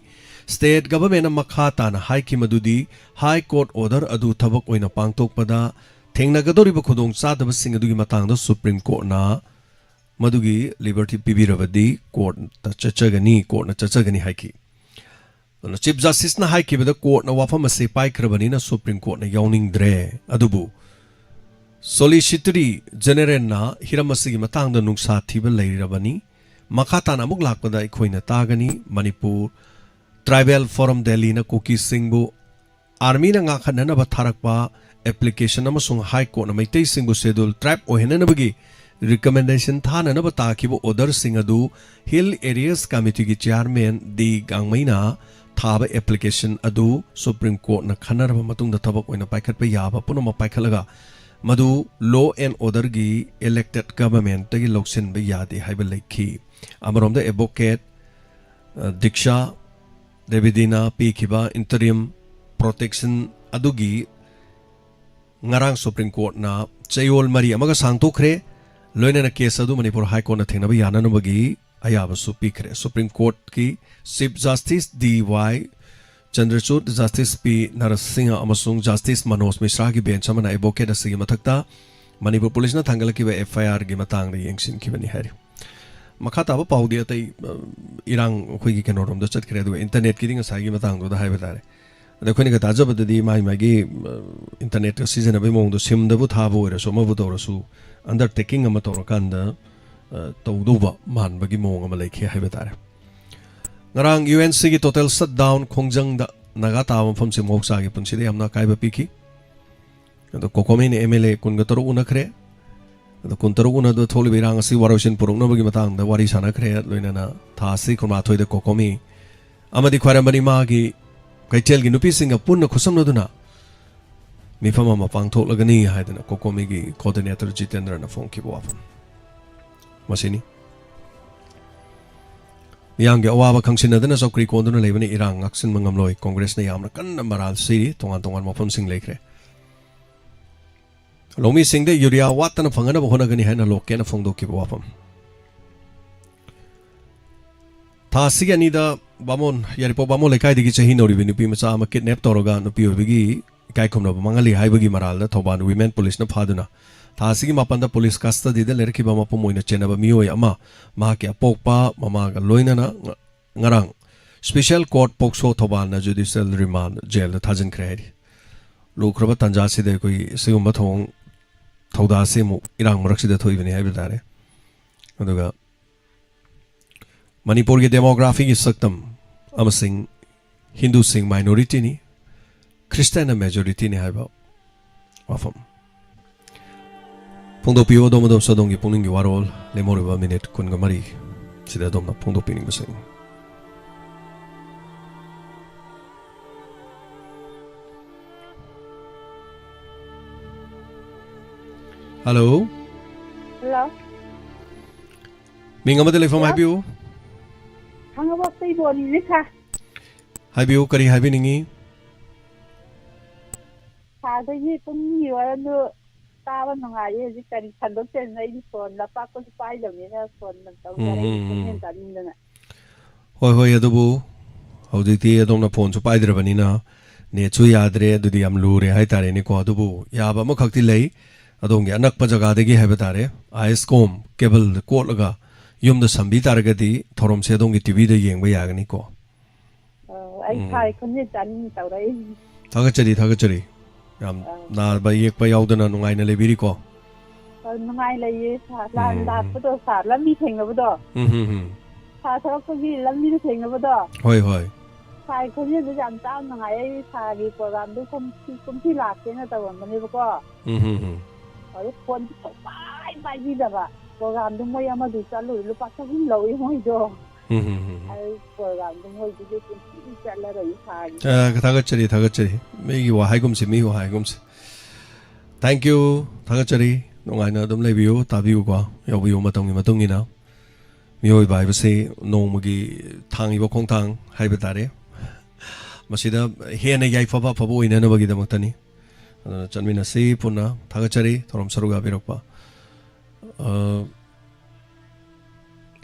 ꯁ꯭ꯇꯦꯠ ꯒꯚꯔꯟꯃꯦꯟꯠꯅ ꯃꯈꯥ ꯇꯥꯅ ꯍꯥꯏꯈꯤ ꯃꯗꯨꯗꯤ ꯍꯥꯏ ꯀꯣꯔꯠ ꯑꯣꯔꯗꯔ ꯑꯗꯨ ꯊꯕꯛ ꯑꯣꯏꯅ ꯄꯥꯡꯊꯣꯛꯄꯗ ꯊꯦꯡꯅꯒꯗꯧꯔꯤꯕ ꯈꯨꯗꯣꯡꯆꯥꯗꯕꯁꯤꯡ ꯑꯗꯨꯒꯤ ꯃꯇꯥꯡꯗ ꯁꯨꯄ꯭ꯔꯤꯝ ꯀꯣꯔꯠꯅ ꯃꯗꯨꯒꯤ ꯂꯤꯕꯔꯇꯤ ꯄꯤꯕꯤꯔꯕꯗꯤ ꯀꯣꯔꯠꯇ ꯆꯠꯆꯒꯅꯤ, ꯀꯣꯔꯠꯅ ꯆꯠꯆꯒꯅꯤ ꯍꯥꯏꯈꯤ꯫ ꯑꯗꯨꯅ ꯆꯤꯐ ꯖꯁꯇꯤꯁꯅ ꯍꯥꯏꯈꯤꯕꯗ ꯀꯣꯔꯠꯅ ꯋꯥꯐꯝ ꯑꯁꯤ ꯄꯥꯏꯈ꯭ꯔꯕꯅꯤꯅ ꯁꯨꯄ꯭ꯔꯤꯝ ꯀꯣꯔꯠꯅ ꯌꯥꯎꯅꯤꯡꯗ꯭ꯔꯦ꯫ ꯑꯗꯨꯕꯨ ꯁꯣꯂꯤꯁꯤꯇꯔꯤ ꯖꯦꯅꯔꯦꯜꯅ ꯍꯤꯔꯝ ꯑꯁꯤꯒꯤ ꯃꯇꯥꯡꯗ ꯅꯨꯡꯁꯥ ꯊꯤꯕ ꯂꯩꯔꯕꯅꯤ꯫ ꯃꯈꯥ ꯇꯥꯅ ꯑꯃꯨꯛ ꯂꯥꯛꯄꯗ ꯑꯩꯈꯣꯏꯅ ꯇꯥꯒꯅꯤ꯫ ꯃꯅꯤꯄꯨꯔ ꯇ꯭ꯔꯥꯏꯕꯦꯜ ꯐꯣꯔꯝ ꯗꯦꯜꯂꯤꯅ ꯀꯨꯀꯤꯁꯤꯡꯕꯨ ꯑꯥꯔꯃꯤꯅ ꯉꯥꯛꯈꯠꯅꯅꯕ ꯊꯥꯔꯛꯄ ꯑꯦꯄ꯭ꯂꯤꯀꯦꯁꯟ ꯑꯃꯁꯨꯡ ꯍꯥꯏ ꯀꯣꯔꯠꯅ ꯃꯩꯇꯩꯁꯤꯡꯕꯨ ꯁꯦꯗꯨꯜ ꯇ꯭ꯔꯥꯏꯕ ꯑꯣꯏꯍꯟꯅꯅꯕꯒꯤ ꯔꯤꯀꯃꯦꯟꯗꯦꯁꯟ ꯊꯥꯅꯅꯕ ꯇꯥꯈꯤꯕ ꯑꯣꯔꯗꯔꯁꯤꯡ ꯑꯗꯨ ꯍꯤꯜ ꯑꯦꯔꯤꯌꯥꯁ ꯀꯃꯤꯇꯤꯒꯤ ꯆꯤꯌꯥꯔꯃꯦꯟ ꯗꯤ ꯒꯥꯡꯃꯩꯅ ꯊꯥꯕ ꯑꯦꯄ꯭ꯂꯤꯀꯦꯁꯟ ꯑꯗꯨ ꯁꯨꯄ꯭ꯔꯤꯝ ꯀꯣꯔꯠꯅ ꯈꯟꯅꯔꯕ ꯃꯇꯨꯡꯗ ꯊꯕꯛ ꯑꯣꯏꯅ ꯄꯥꯏꯈꯠꯄ ꯌꯥꯕ ꯄꯨꯝꯅꯃꯛ ꯄꯥꯏꯈꯠꯂꯒ ꯃꯗꯨ law and orderꯒꯤ elected governmentꯇꯒꯤ ꯂꯧꯁꯤꯟꯕ ꯌꯥꯗꯦ ꯍꯥꯏꯕ ꯂꯩꯈꯤ꯫ ꯑꯃꯔꯣꯝꯗ advocate, ꯑ, ꯗꯤꯛꯁꯥ ꯗꯦꯕꯤꯗꯤꯅ ꯄꯤꯈꯤꯕ interim protection ꯑꯗꯨꯒꯤ ꯉꯔꯥꯡ Supreme Courtꯅ ꯆꯌꯣꯜ ꯃꯔꯤ ꯑꯃꯒ ꯁꯥꯡꯗꯣꯛꯈ꯭ꯔꯦ꯫ ꯂꯣꯏꯅꯅ case ꯑꯗꯨ ꯃꯅꯤꯄꯨꯔ High Courtꯅ ꯊꯦꯡꯅꯕ ꯌꯥꯅꯅꯕꯒꯤ ꯑꯌꯥꯕꯁꯨ ꯄꯤꯈ꯭ꯔꯦ꯫ Supreme Courtꯀꯤ Chief Justice ꯗꯤ ꯋꯥꯏ ꯆꯟꯗ꯭ꯔꯆꯨꯗ, Justice ꯄꯤ ꯅꯔꯁꯤꯡꯍ ꯑꯃꯁꯨꯡ Justice ꯃꯅꯣꯖ ꯃꯤꯁ꯭ꯔꯥꯒꯤ bench ꯑꯃꯅ advocate ꯑꯁꯤꯒꯤ ꯃꯊꯛꯇ ꯃꯅꯤꯄꯨꯔ ꯄꯨꯂꯤꯁꯅ ꯊꯥꯡꯒꯠꯂꯛꯈꯤꯕ F I Rꯒꯤ ꯃꯇꯥꯡꯗ ꯌꯦꯡꯁꯤꯟꯈꯤꯕꯅꯤ ꯍꯥꯏꯔꯤ꯫ ꯃꯈꯥ ꯇꯥꯕ ꯄꯥꯎꯗꯤ ꯑꯇꯩ, ꯑ, ꯏꯔꯥꯡ ꯑꯩꯈꯣꯏꯒꯤ ꯀꯩꯅꯣꯔꯣꯝꯗ ꯆꯠꯈ꯭ꯔꯦ, ꯑꯗꯨꯒ internetꯀꯤꯗꯤ ꯉꯁꯥꯏꯒꯤ ꯃꯇꯥꯡꯗꯨꯗ ꯍꯥꯏꯕ ꯇꯥꯔꯦ꯫ ꯑꯗ ꯑꯩꯈꯣꯏꯅꯒ ꯇꯥꯖꯕꯗꯗꯤ ꯃꯥꯒꯤ ꯃꯥꯒꯤ, ꯑ, internetꯀ ꯁꯤꯖꯤꯟꯅꯕꯒꯤ ꯃꯑꯣꯡꯗꯣ SIMꯗꯕꯨ ꯊꯥꯕ ꯑꯣꯏꯔꯁꯨ ꯑꯃꯕꯨ ꯇꯧꯔꯁꯨ undertakinging ꯑꯃ ꯇꯧꯔꯀꯥꯟꯗ, ꯑ, ꯇꯧꯗꯧꯕ ꯃꯥꯟꯕꯒꯤ ꯃꯑꯣꯡ ꯑꯃ ꯂꯩꯈꯤ ꯍꯥꯏꯕ ꯇꯥꯔꯦ꯫ ꯉꯔꯥꯡ UNCꯒꯤ total shutdown ꯈꯣꯡꯖꯪꯗ ꯅꯥꯒꯥ ꯇꯥꯕ ꯃꯐꯝꯁꯤ ꯃꯍꯧꯁꯥꯒꯤ ꯄꯨꯟꯁꯤꯗ ꯌꯥꯝꯅ ꯑꯀꯥꯏꯕ ꯄꯤꯈꯤ꯫ ꯑꯗꯣ COCOMIꯅ MLA ꯀꯨꯟꯒ ꯇꯔꯨꯛ ꯎꯅꯈ꯭ꯔꯦ꯫ ꯑꯗꯣ ꯀꯨꯟꯇꯔꯨꯛ ꯎꯅꯗꯨꯅ ꯊꯣꯛꯂꯤꯕ ꯏꯔꯥꯡ ꯑꯁꯤ ꯋꯥꯔꯣꯏꯁꯤꯟ ꯄꯨꯔꯛꯅꯕꯒꯤ ꯃꯇꯥꯡꯗ ꯋꯥꯔꯤ ꯁꯥꯟꯅꯈ꯭ꯔꯦ꯫ ꯂꯣꯏꯅꯅ ꯊꯥ ꯑꯁꯤ ꯀꯨꯟꯃꯥꯊꯣꯏꯗ COCOMI ꯑꯃꯗꯤ ꯈ꯭ꯋꯥꯏꯔꯝꯕꯟ ꯏꯃꯥꯒꯤ ꯀꯩꯊꯦꯜꯒꯤ ꯅꯨꯄꯤꯁꯤꯡꯒ ꯄꯨꯟꯅ ꯈꯨꯠꯁꯝꯅꯗꯨꯅ ꯃꯤꯐꯝ ꯑꯃ ꯄꯥꯡꯊꯣꯛꯂꯒꯅꯤ ꯍꯥꯏꯗꯅ COCOMIꯒꯤ coordinator ꯖꯤꯇꯦꯟꯗ꯭ꯔꯅ ꯐꯣꯡꯈꯤꯕ ꯋꯥꯐꯝ ꯃꯁꯤꯅꯤ꯫ ꯃꯤꯌꯥꯝꯒꯤ ꯑꯋꯥꯕ ꯈꯪꯁꯤꯟꯅꯗꯅ ꯆꯧꯀ꯭ꯔꯤ ꯀꯣꯟꯗꯨꯅ ꯂꯩꯕꯅ ꯏꯔꯥꯡ ꯉꯥꯛꯁꯤꯟꯕ ꯉꯝꯂꯣꯏ꯫ ꯀꯣꯡꯒ꯭ꯔꯦꯁꯅ ꯌꯥꯝꯅ ꯀꯟꯅ ꯃꯔꯥꯜ ꯁꯤꯔꯤ꯫ ꯇꯣꯉꯥꯟ ꯇꯣꯉꯥꯟꯕ ꯃꯐꯝꯁꯤꯡ ꯂꯩꯈ꯭ꯔꯦ꯫ ꯂꯧꯃꯤꯁꯤꯡꯗ ꯌꯨꯔꯤꯌꯥ ꯋꯥꯠꯇꯅ ꯐꯪꯅꯕ ꯍꯣꯠꯅꯒꯅꯤ ꯍꯥꯏꯅ ꯂꯣꯀꯦꯅ ꯐꯣꯡꯗꯣꯛꯈꯤꯕ ꯋꯥꯐꯝ꯫ ꯊꯥ ꯑꯁꯤꯒꯤ ꯑꯅꯤꯗ ꯕꯥꯃꯣꯟ, ꯌꯥꯏꯔꯤꯄꯣꯛ ꯕꯥꯃꯣꯟ ꯂꯩꯀꯥꯏꯗꯒꯤ ꯆꯍꯤ ꯅꯧꯔꯤꯕꯤ ꯅꯨꯄꯤ ꯃꯆꯥ ꯑꯃ kidnap ꯇꯧꯔꯒ ꯅꯨꯄꯤ ꯑꯣꯏꯕꯒꯤ ꯏꯀꯥꯏ ꯈꯨꯝꯅꯕ ꯃꯥꯡꯍꯜꯂꯤ ꯍꯥꯏꯕꯒꯤ ꯃꯔꯥꯜꯗ ꯊꯧꯕꯥꯜ women ꯄꯨꯂꯤꯁꯅ ꯐꯥꯗꯨꯅ ꯊꯥ ꯑꯁꯤꯒꯤ ꯃꯥꯄꯟꯗ ꯄꯨꯂꯤꯁ custody ꯗ ꯂꯩꯔꯛꯈꯤꯕ ꯃꯄꯨꯝ ꯑꯣꯏꯅ ꯆꯦꯟꯅꯕ ꯃꯤꯑꯣꯏ ꯑꯃ ꯃꯍꯥꯛꯀꯤ ꯑꯄꯣꯛꯄ ꯃꯃꯥꯒ ꯂꯣꯏꯅꯅ ꯉ-, ꯉꯔꯥꯡ special court POCSO ꯊꯧꯕꯥꯜꯅ judicial remand ꯖꯦꯜꯗ ꯊꯥꯖꯤꯟꯈ꯭ꯔꯦ ꯍꯥꯏꯔꯤ꯫ ꯂꯨꯈ꯭ꯔꯕ ꯇꯥꯟꯖꯥꯁꯤꯗ ꯑꯩꯈꯣꯏꯒꯤ ꯁꯤꯒꯨꯝꯕ ꯊꯧꯑꯣꯡ ꯊꯧꯗꯥꯁꯤ ꯑꯃꯨꯛ ꯏꯔꯥꯡ ꯃꯔꯛꯁꯤꯗ ꯊꯣꯛꯏꯕꯅꯤ ꯍꯥꯏꯕ ꯇꯥꯔꯦ꯫ ꯑꯗꯨꯒ ꯃꯅꯤꯄꯨꯔꯒꯤ demographyꯒꯤ ꯁꯛꯇꯝ ꯑꯃꯁꯨꯡ ꯍꯤꯟꯗꯨꯁꯤꯡ minorityꯅꯤ, ꯈ꯭ꯔꯤꯁꯇꯤꯌꯥꯟꯅ majorityꯅꯤ ꯍꯥꯏꯕ ꯋꯥꯐꯝ ꯐꯣꯡꯗꯣꯛꯄꯤꯌꯨ꯫ ꯑꯗꯣꯝ ꯑꯗꯣꯝꯁꯨ ꯑꯗꯣꯝꯒꯤ ꯄꯨꯛꯅꯤꯡꯒꯤ ꯋꯥꯔꯣꯜ ꯂꯦꯝꯍꯧꯔꯤꯕ minute ꯀꯨꯟꯒ ꯃꯔꯤ ꯁꯤꯗ ꯑꯗꯣꯝꯅ ꯐꯣꯡꯗꯣꯛꯄꯤꯅꯤꯡꯕꯁꯤꯡ꯫ ꯍꯜꯂꯣ꯫ ꯍꯜꯂꯣ꯫ ꯃꯤꯡ ꯑꯃꯗ ꯂꯩꯐꯝ ꯍꯜꯂꯣ꯫ ꯍꯥꯏꯕꯤꯌꯨ꯫ ꯈꯥꯡꯉꯕꯣꯛꯇꯩ ꯕꯣꯅꯤꯅꯦ ꯁꯥꯔ꯫ ꯍꯥꯏꯕꯤꯌꯨ, ꯀꯔꯤ ꯍꯥꯏꯕꯤꯅꯤꯡꯉꯤ? ꯁꯥꯔꯗꯒꯤ ꯄꯨꯡꯒꯤ ꯋꯥꯔꯝꯗꯨ ꯇꯥꯕ ꯅꯨꯡꯉꯥꯏꯌꯦ꯫ ꯍꯧꯖꯤꯛ ꯀꯔꯤ ꯁꯟꯗꯣꯛꯇꯣꯏꯅꯣ? ꯑꯩꯗꯤ ꯐꯣꯟ ꯂꯄꯥꯛꯄꯁꯨ ꯄꯥꯏꯗꯕꯅꯤꯅ ꯐꯣꯟ ꯇꯧꯖꯔꯛꯏ, ꯎꯝ, ꯎꯝ, ꯎꯝ꯫ ꯈꯣꯟꯖꯦꯜ ꯇꯥꯅꯤꯡꯗꯅ꯫ ꯍꯣꯏ, ꯍꯣꯏ, ꯑꯗꯨꯕꯨ ꯍꯧꯖꯤꯛꯇꯤ ꯑꯗꯣꯝꯅ ꯐꯣꯟꯁꯨ ꯄꯥꯏꯗ꯭ꯔꯕꯅꯤꯅ ꯅꯦꯠꯁꯨ ꯌꯥꯗ꯭ꯔꯦ, ꯑꯗꯨꯗꯤ ꯌꯥꯝ ꯂꯨꯔꯦ ꯍꯥꯏꯇꯥꯔꯦꯅꯦꯀꯣ꯫ ꯑꯗꯨꯕꯨ ꯌꯥꯕ ꯑꯃꯈꯛꯇꯤ ꯂꯩ, ꯑꯗꯣꯝꯒꯤ ꯑꯅꯛꯄ ꯖꯒꯥꯗꯒꯤ ꯍꯥꯏꯕ ꯇꯥꯔꯦ, ꯑꯥꯏ ꯑꯦꯁ ꯀꯣꯝ ꯀꯦꯕꯜꯗ ꯀꯣꯠꯂꯒ ꯌꯨꯝꯗ ꯁꯝꯕꯤ ꯇꯥꯔꯒꯗꯤ ꯊꯧꯔꯝꯁꯦ ꯑꯗꯣꯝꯒꯤ ꯇꯤ ꯚꯤꯗ ꯌꯦꯡꯕ ꯌꯥꯒꯅꯤꯀꯣ꯫ ꯑꯣ, ꯑꯩ ꯎꯝ꯫ ꯁꯥꯏ ꯈꯣꯟꯖꯦꯜ ꯇꯥꯅꯤꯡ ꯇꯧꯔꯛꯏ꯫ ꯊꯥꯒꯠꯆꯔꯤ, ꯊꯥꯒꯠꯆꯔꯤ꯫ ꯌꯥꯝ ꯑꯥ꯫ ꯅꯥꯕ ꯌꯦꯛꯄ ꯌꯥꯎꯗꯅ ꯅꯨꯡꯉꯥꯏꯅ ꯂꯩꯕꯤꯔꯤꯀꯣ? ꯑ, ꯅꯨꯡꯉꯥꯏ ꯂꯩꯌꯦ, ꯁꯥꯔ꯫ ꯂꯥꯟ ꯎꯝ꯫ ꯂꯥꯛꯄꯗꯣ, ꯁꯥꯔ, ꯂꯝꯕꯤ ꯊꯦꯡꯅꯕꯗꯣ꯫ ꯎꯝ, ꯎꯝ, ꯎꯝ꯫ ꯁꯥꯔ ꯊꯣꯛꯂꯛꯄꯒꯤ ꯂꯝꯕꯤꯗ ꯊꯦꯡꯅꯕꯗꯣ꯫ ꯍꯣꯏ, ꯍꯣꯏ꯫ ꯁꯥꯔꯒꯤ ꯈꯣꯟꯖꯦꯜꯗꯨ ꯌꯥꯝ ꯇꯥꯕ ꯅꯨꯡꯉꯥꯏ꯫ ꯑꯩ ꯁꯥꯔꯒꯤ ꯄ꯭ꯔꯣꯒꯥꯝꯗꯨ ꯀꯨꯝꯁꯤ, ꯀꯨꯝꯁꯤ ꯂꯥꯛꯀꯦꯅ ꯇꯧꯔꯝꯕꯅꯦꯕꯀꯣ꯫ ꯎꯝ, ꯎꯝ, ꯎꯝ꯫ ꯑꯗꯨ ꯐꯣꯟꯁꯨ ꯁꯨꯡꯄꯥꯏ ꯄꯥꯏꯕꯤꯗꯕ꯫ ꯄ꯭ꯔꯣꯒꯥꯝꯗꯨ ꯃꯣꯏ ꯑꯃꯗꯨ ꯆꯠꯂꯨꯔꯦ, ꯂꯨꯄꯥ ꯆꯍꯨꯝ ꯂꯧꯏ ꯃꯣꯏꯗꯣ꯫ ꯎꯝ, ꯎꯝ, ꯎꯝ, ꯎꯝ꯫ ꯑꯩ ꯄ꯭ꯔꯣꯒꯥꯝꯗꯨ ꯃꯣꯏꯗꯨꯗꯤ ꯄꯨꯟꯁꯤ ꯆꯠꯂꯔꯣꯏ ꯁꯥꯔꯒꯤ꯫ ꯑ, ꯊꯥꯒꯠꯆꯔꯤ, ꯊꯥꯒꯠꯆꯔꯤ꯫ ꯃꯤꯒꯤ ꯋꯥ ꯍꯥꯏꯒꯨꯝꯁꯤ, ꯃꯤꯒꯤ ꯋꯥ ꯍꯥꯏꯒꯨꯝꯁꯤ꯫ Thank you, ꯊꯥꯒꯠꯆꯔꯤ꯫ ꯅꯨꯡꯉꯥꯏꯅ ꯑꯗꯨꯝ ꯂꯩꯕꯤꯌꯨ, ꯇꯥꯕꯤꯌꯨꯀꯣ, ꯌꯥꯎꯕꯤꯌꯨ ꯃꯇꯝꯒꯤ ꯃꯇꯨꯡ ꯏꯟꯅ꯫ ꯃꯤꯑꯣꯏꯕ ꯍꯥꯏꯕꯁꯤ ꯅꯣꯡꯃꯒꯤ ꯊꯥꯡꯉꯤꯕ ꯈꯣꯡꯊꯥꯡ ꯍꯥꯏꯕ ꯇꯥꯔꯦ꯫ ꯃꯁꯤꯗ ꯍꯦꯟꯅ ꯌꯥꯏꯐꯕ ꯑꯐꯕ ꯑꯣꯏꯅꯅꯕꯒꯤꯗꯃꯛꯇꯅꯤ꯫ ꯑꯗꯨꯅ ꯆꯠꯃꯤꯟꯅꯁꯤ ꯄꯨꯟꯅ꯫ ꯊꯥꯒꯠꯆꯔꯤ ꯊꯧꯔꯝ ꯁꯔꯨꯛ ꯌꯥꯕꯤꯔꯛꯄ꯫ ꯑ,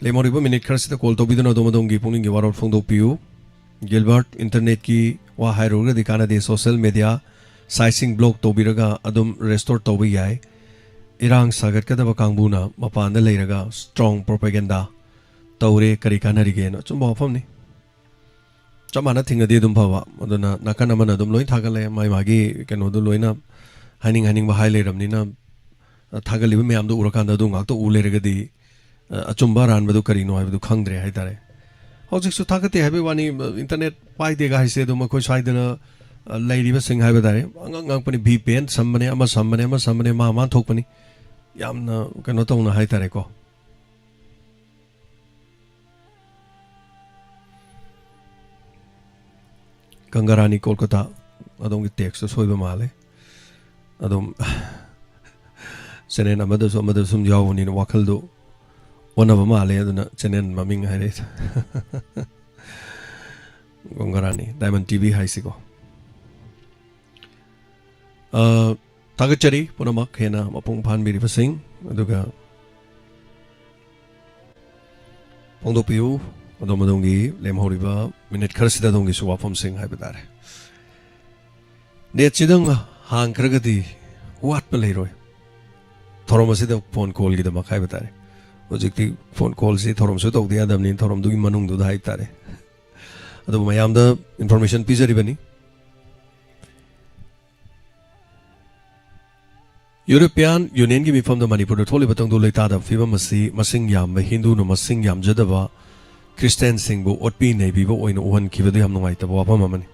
ꯂꯦꯝꯍꯧꯔꯤꯕ ꯃꯤꯅꯤꯠ ꯈꯔꯁꯤꯗ ꯀꯣꯜ ꯇꯧꯕꯤꯗꯨꯅ ꯑꯗꯣꯝ ꯑꯗꯣꯝꯒꯤ ꯄꯨꯛꯅꯤꯡꯒꯤ ꯋꯥꯔꯣꯜ ꯐꯣꯡꯗꯣꯛꯄꯤꯌꯨ꯫ ꯒꯤꯜꯕꯔꯠ, ꯏꯟꯇꯔꯅꯦꯠꯀꯤ ꯋꯥ ꯍꯥꯏꯔꯨꯔꯒꯗꯤ ꯀꯥꯟꯅꯗꯦ, ꯁꯣꯁꯦꯜ ꯃꯦꯗꯤꯌꯥ ꯁꯥꯏꯠꯁꯤꯡ ꯕ꯭ꯂꯣꯛ ꯇꯧꯕꯤꯔꯒ ꯑꯗꯨꯝ ꯔꯦꯁꯇꯣꯔ ꯇꯧꯕ ꯌꯥꯏ꯫ ꯏꯔꯥꯡ ꯁꯥꯒꯠꯀꯗꯕ ꯀꯥꯡꯕꯨꯅ ꯃꯄꯥꯟꯗ ꯂꯩꯔꯒ ꯁ꯭ꯇ꯭ꯔꯣꯡ ꯄ꯭ꯔꯣꯄꯦꯒꯦꯟꯗꯥ ꯇꯧꯔꯦ, ꯀꯔꯤ ꯀꯥꯟꯅꯔꯤꯒꯦꯅ꯫ ꯑꯆꯨꯝꯕ ꯋꯥꯐꯝꯅꯤ꯫ ꯆꯞ ꯃꯥꯟꯅ ꯊꯤꯡꯉꯗꯤ ꯑꯗꯨꯝ ꯐꯕ꯫ ꯑꯗꯨꯅ ꯅꯥꯀꯟ ꯑꯃꯅ ꯑꯗꯨꯝ ꯂꯣꯏ ꯊꯥꯒꯠꯂꯦ, ꯃꯥꯏ ꯃꯥꯒꯤ ꯀꯩꯅꯣꯗꯨ ꯂꯣꯏꯅ ꯍꯥꯏꯅꯤꯡ ꯍꯥꯏꯅꯤꯡꯕ ꯍꯥꯏ ꯂꯩꯔꯕꯅꯤꯅ, ꯑ, ꯊꯥꯒꯠꯂꯤꯕ ꯃꯌꯥꯝꯗꯣ ꯎꯔꯀꯥꯟꯗ ꯑꯗꯨ ꯉꯥꯛꯇ ꯎ ꯂꯩꯔꯒꯗꯤ, ꯑ, ꯑꯆꯨꯝꯕ ꯑꯔꯥꯟꯕꯗꯨ ꯀꯔꯤꯅꯣ ꯍꯥꯏꯕꯗꯨ ꯈꯪꯗ꯭ꯔꯦ ꯍꯥꯏꯇꯥꯔꯦ꯫ ꯍꯧꯖꯤꯛꯁꯨ ꯊꯥꯒꯠꯇꯦ ꯍꯥꯏꯕꯒꯤ ꯋꯥꯅꯤ, ꯏꯟꯇꯔꯅꯦꯠ ꯄꯥꯏꯗꯦꯒ ꯍꯥꯏꯁꯦ ꯑꯗꯨꯝ ꯑꯩꯈꯣꯏ ꯁ꯭ꯋꯥꯏꯗꯅ, ꯑ, ꯂꯩꯔꯤꯕꯁꯤꯡ ꯍꯥꯏꯕ ꯇꯥꯔꯦ, ꯑꯉꯛ ꯉꯛꯄꯅꯤ, ꯚꯤ ꯄꯤ ꯑꯦꯟ ꯁꯝꯕꯅꯦ, ꯑꯃ ꯁꯝꯕꯅꯦ, ꯑꯃ ꯁꯝꯕꯅꯦ, ꯃꯥ ꯃꯥ ꯊꯣꯛꯄꯅꯤ꯫ ꯌꯥꯝꯅ ꯀꯩꯅꯣ ꯇꯧꯅ ꯍꯥꯏꯇꯥꯔꯦꯀꯣ꯫ ꯒꯪꯒꯥꯔꯥꯅꯤ ꯀꯣꯜꯀꯇꯥ, ꯑꯗꯣꯝꯒꯤ ꯇꯦꯛꯁꯇ ꯁꯣꯏꯕ ꯃꯥꯜꯂꯦ꯫ ꯑꯗꯨꯝ ꯆꯦꯅꯦꯜ ꯑꯃꯗꯁꯨ ꯑꯃꯗꯁꯨ ꯁꯨꯝ ꯌꯥꯎꯕꯅꯤꯅ ꯋꯥꯈꯜꯗꯣ ꯑꯣꯟꯅꯕ ꯃꯥꯜꯂꯦ, ꯑꯗꯨꯅ ꯆꯦꯅꯦꯜ ꯃꯃꯤꯡ ꯍꯥꯏꯔꯛꯏ꯫ ꯒꯣꯡꯒꯔꯥꯅꯤ, ꯗꯥꯏꯃꯟ ꯇꯤ ꯚꯤ ꯍꯥꯏꯁꯤꯀꯣ꯫ ꯑ, ꯊꯥꯒꯠꯆꯔꯤ ꯄꯨꯝꯅꯃꯛ ꯍꯦꯟꯅ ꯃꯄꯨꯡ ꯐꯥꯍꯟꯕꯤꯔꯤꯕꯁꯤꯡ꯫ ꯑꯗꯨꯒ ꯐꯣꯡꯗꯣꯛꯄꯤꯌꯨ, ꯑꯗꯣꯝ ꯑꯗꯣꯝꯒꯤ ꯂꯦꯝꯍꯧꯔꯤꯕ ꯃꯤꯅꯤꯠ ꯈꯔꯁꯤꯗ ꯑꯗꯣꯝꯒꯤꯁꯨ ꯋꯥꯐꯝꯁꯤꯡ ꯍꯥꯏꯕ ꯇꯥꯔꯦ꯫ ꯅꯦꯠꯁꯤꯗꯪ ꯍꯥꯡꯈ꯭ꯔꯒꯗꯤ ꯋꯥꯠꯄ ꯂꯩꯔꯣꯏ꯫ ꯊꯧꯔꯝ ꯑꯁꯤꯗ ꯐꯣꯟ ꯀꯣꯜꯒꯤꯗꯃꯛ ꯍꯥꯏꯕ ꯇꯥꯔꯦ꯫ ꯍꯧꯖꯤꯛꯇꯤ ꯐꯣꯟ ꯀꯣꯜꯁꯤ ꯊꯧꯔꯝꯁꯨ ꯇꯧꯗ ꯌꯥꯗꯕꯅꯤꯅ ꯊꯧꯔꯝꯗꯨꯒꯤ ꯃꯅꯨꯡꯗꯨꯗ ꯍꯥꯏꯕ ꯇꯥꯔꯦ꯫ ꯑꯗꯨꯕꯨ ꯃꯌꯥꯝꯗ ꯏꯟꯐꯣꯔꯃꯦꯁꯟ ꯄꯤꯖꯔꯤꯕꯅꯤ꯫ ꯌꯨꯔꯣꯄꯤꯌꯥꯟ ꯌꯨꯅꯤꯌꯟꯒꯤ ꯃꯤꯐꯝꯗ ꯃꯅꯤꯄꯨꯔꯗ ꯊꯣꯛꯂꯤꯕ ꯇꯪꯗꯨ ꯂꯩꯇꯥꯗꯕ ꯐꯤꯕꯝ ꯑꯁꯤ ꯃꯁꯤꯡ ꯌꯥꯝꯕ ꯍꯤꯟꯗꯨꯅ ꯃꯁꯤꯡ ꯌꯥꯝꯖꯗꯕ ꯈ꯭ꯔꯤꯁꯇꯤꯌꯥꯟꯁꯤꯡꯕꯨ ꯑꯣꯠꯄꯤ ꯅꯩꯕꯤꯕ ꯑꯣꯏꯅ ꯎꯍꯟꯈꯤꯕꯗꯨ ꯌꯥꯝ ꯅꯨꯡꯉꯥꯏꯇꯕ ꯋꯥꯐꯝ ꯑꯃꯅꯤ꯫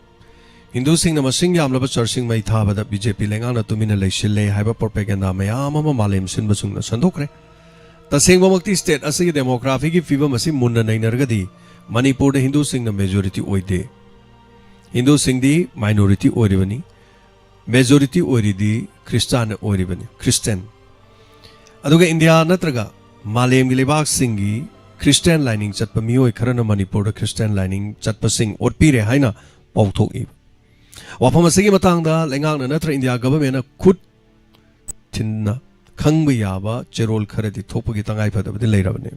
ꯍꯤꯟꯗꯨꯁꯤꯡꯅ ꯃꯁꯤꯡ ꯌꯥꯝꯂꯕ ꯆꯔꯆꯁꯤꯡ ꯃꯩ ꯊꯥꯕꯗ ꯕꯤ ꯖꯦ ꯄꯤ ꯂꯩꯉꯥꯛꯅ ꯇꯨꯃꯤꯟꯅ ꯂꯩꯁꯤꯜꯂꯦ ꯍꯥꯏꯕ ꯄ꯭ꯔꯣꯄꯦꯒꯦꯟꯗꯥ ꯃꯌꯥꯝ ꯑꯃ ꯃꯥꯂꯦꯝ ꯁꯤꯟꯕꯁꯤꯡꯅ ꯁꯟꯗꯣꯛꯈ꯭ꯔꯦ꯫ ꯇꯁꯦꯡꯕꯃꯛꯇꯤ ꯁ꯭ꯇꯦꯠ ꯑꯁꯤꯒꯤ ꯗꯦꯃꯣꯒ꯭ꯔꯥꯐꯤꯒꯤ ꯐꯤꯕꯝ ꯑꯁꯤ ꯃꯨꯟꯅ ꯅꯩꯅꯔꯒꯗꯤ ꯃꯅꯤꯄꯨꯔꯗ ꯍꯤꯟꯗꯨꯁꯤꯡꯅ ꯃꯦꯖꯣꯔꯤꯇꯤ ꯑꯣꯏꯗꯦ꯫ ꯍꯤꯟꯗꯨꯁꯤꯡꯗꯤ ꯃꯥꯏꯅꯣꯔꯤꯇꯤ ꯑꯣꯏꯔꯤꯕꯅꯤ꯫ ꯃꯦꯖꯣꯔꯤꯇꯤ ꯑꯣꯏꯔꯤꯗꯤ ꯈ꯭ꯔꯤꯁꯇꯥꯟ ꯑꯣꯏꯔꯤꯕꯅꯤ, ꯈ꯭ꯔꯤꯁꯇꯤꯌꯥꯟ꯫ ꯑꯗꯨꯒ ꯏꯟꯗꯤꯌꯥ ꯅꯠꯇ꯭ꯔꯒ ꯃꯥꯂꯦꯝꯒꯤ ꯂꯩꯕꯥꯛꯁꯤꯡꯒꯤ ꯈ꯭ꯔꯤꯁꯇꯤꯌꯥꯟ ꯂꯥꯏꯅꯤꯡ ꯆꯠꯄ ꯃꯤꯑꯣꯏ ꯈꯔꯅ ꯃꯅꯤꯄꯨꯔꯗ ꯈ꯭ꯔꯤꯁꯇꯤꯌꯥꯟ ꯂꯥꯏꯅꯤꯡ ꯆꯠꯄꯁꯤꯡ ꯑꯣꯠꯄꯤꯔꯦ ꯍꯥꯏꯅ ꯄꯥꯎꯊꯣꯛꯏ꯫ ꯋꯥꯐꯝ ꯑꯁꯤꯒꯤ ꯃꯇꯥꯡꯗ ꯂꯩꯉꯥꯛꯅ ꯅꯠꯇ꯭ꯔ ꯏꯟꯗꯤꯌꯥ ꯒꯚꯔꯟꯃꯦꯟꯠꯅ ꯈꯨꯠ ꯊꯤꯟꯅ ꯈꯪꯕ ꯌꯥꯕ ꯆꯦꯔꯣꯜ ꯈꯔꯗꯤ ꯊꯣꯛꯄꯒꯤ ꯇꯉꯥꯏꯐꯗꯕꯗꯤ ꯂꯩꯔꯕꯅꯤ꯫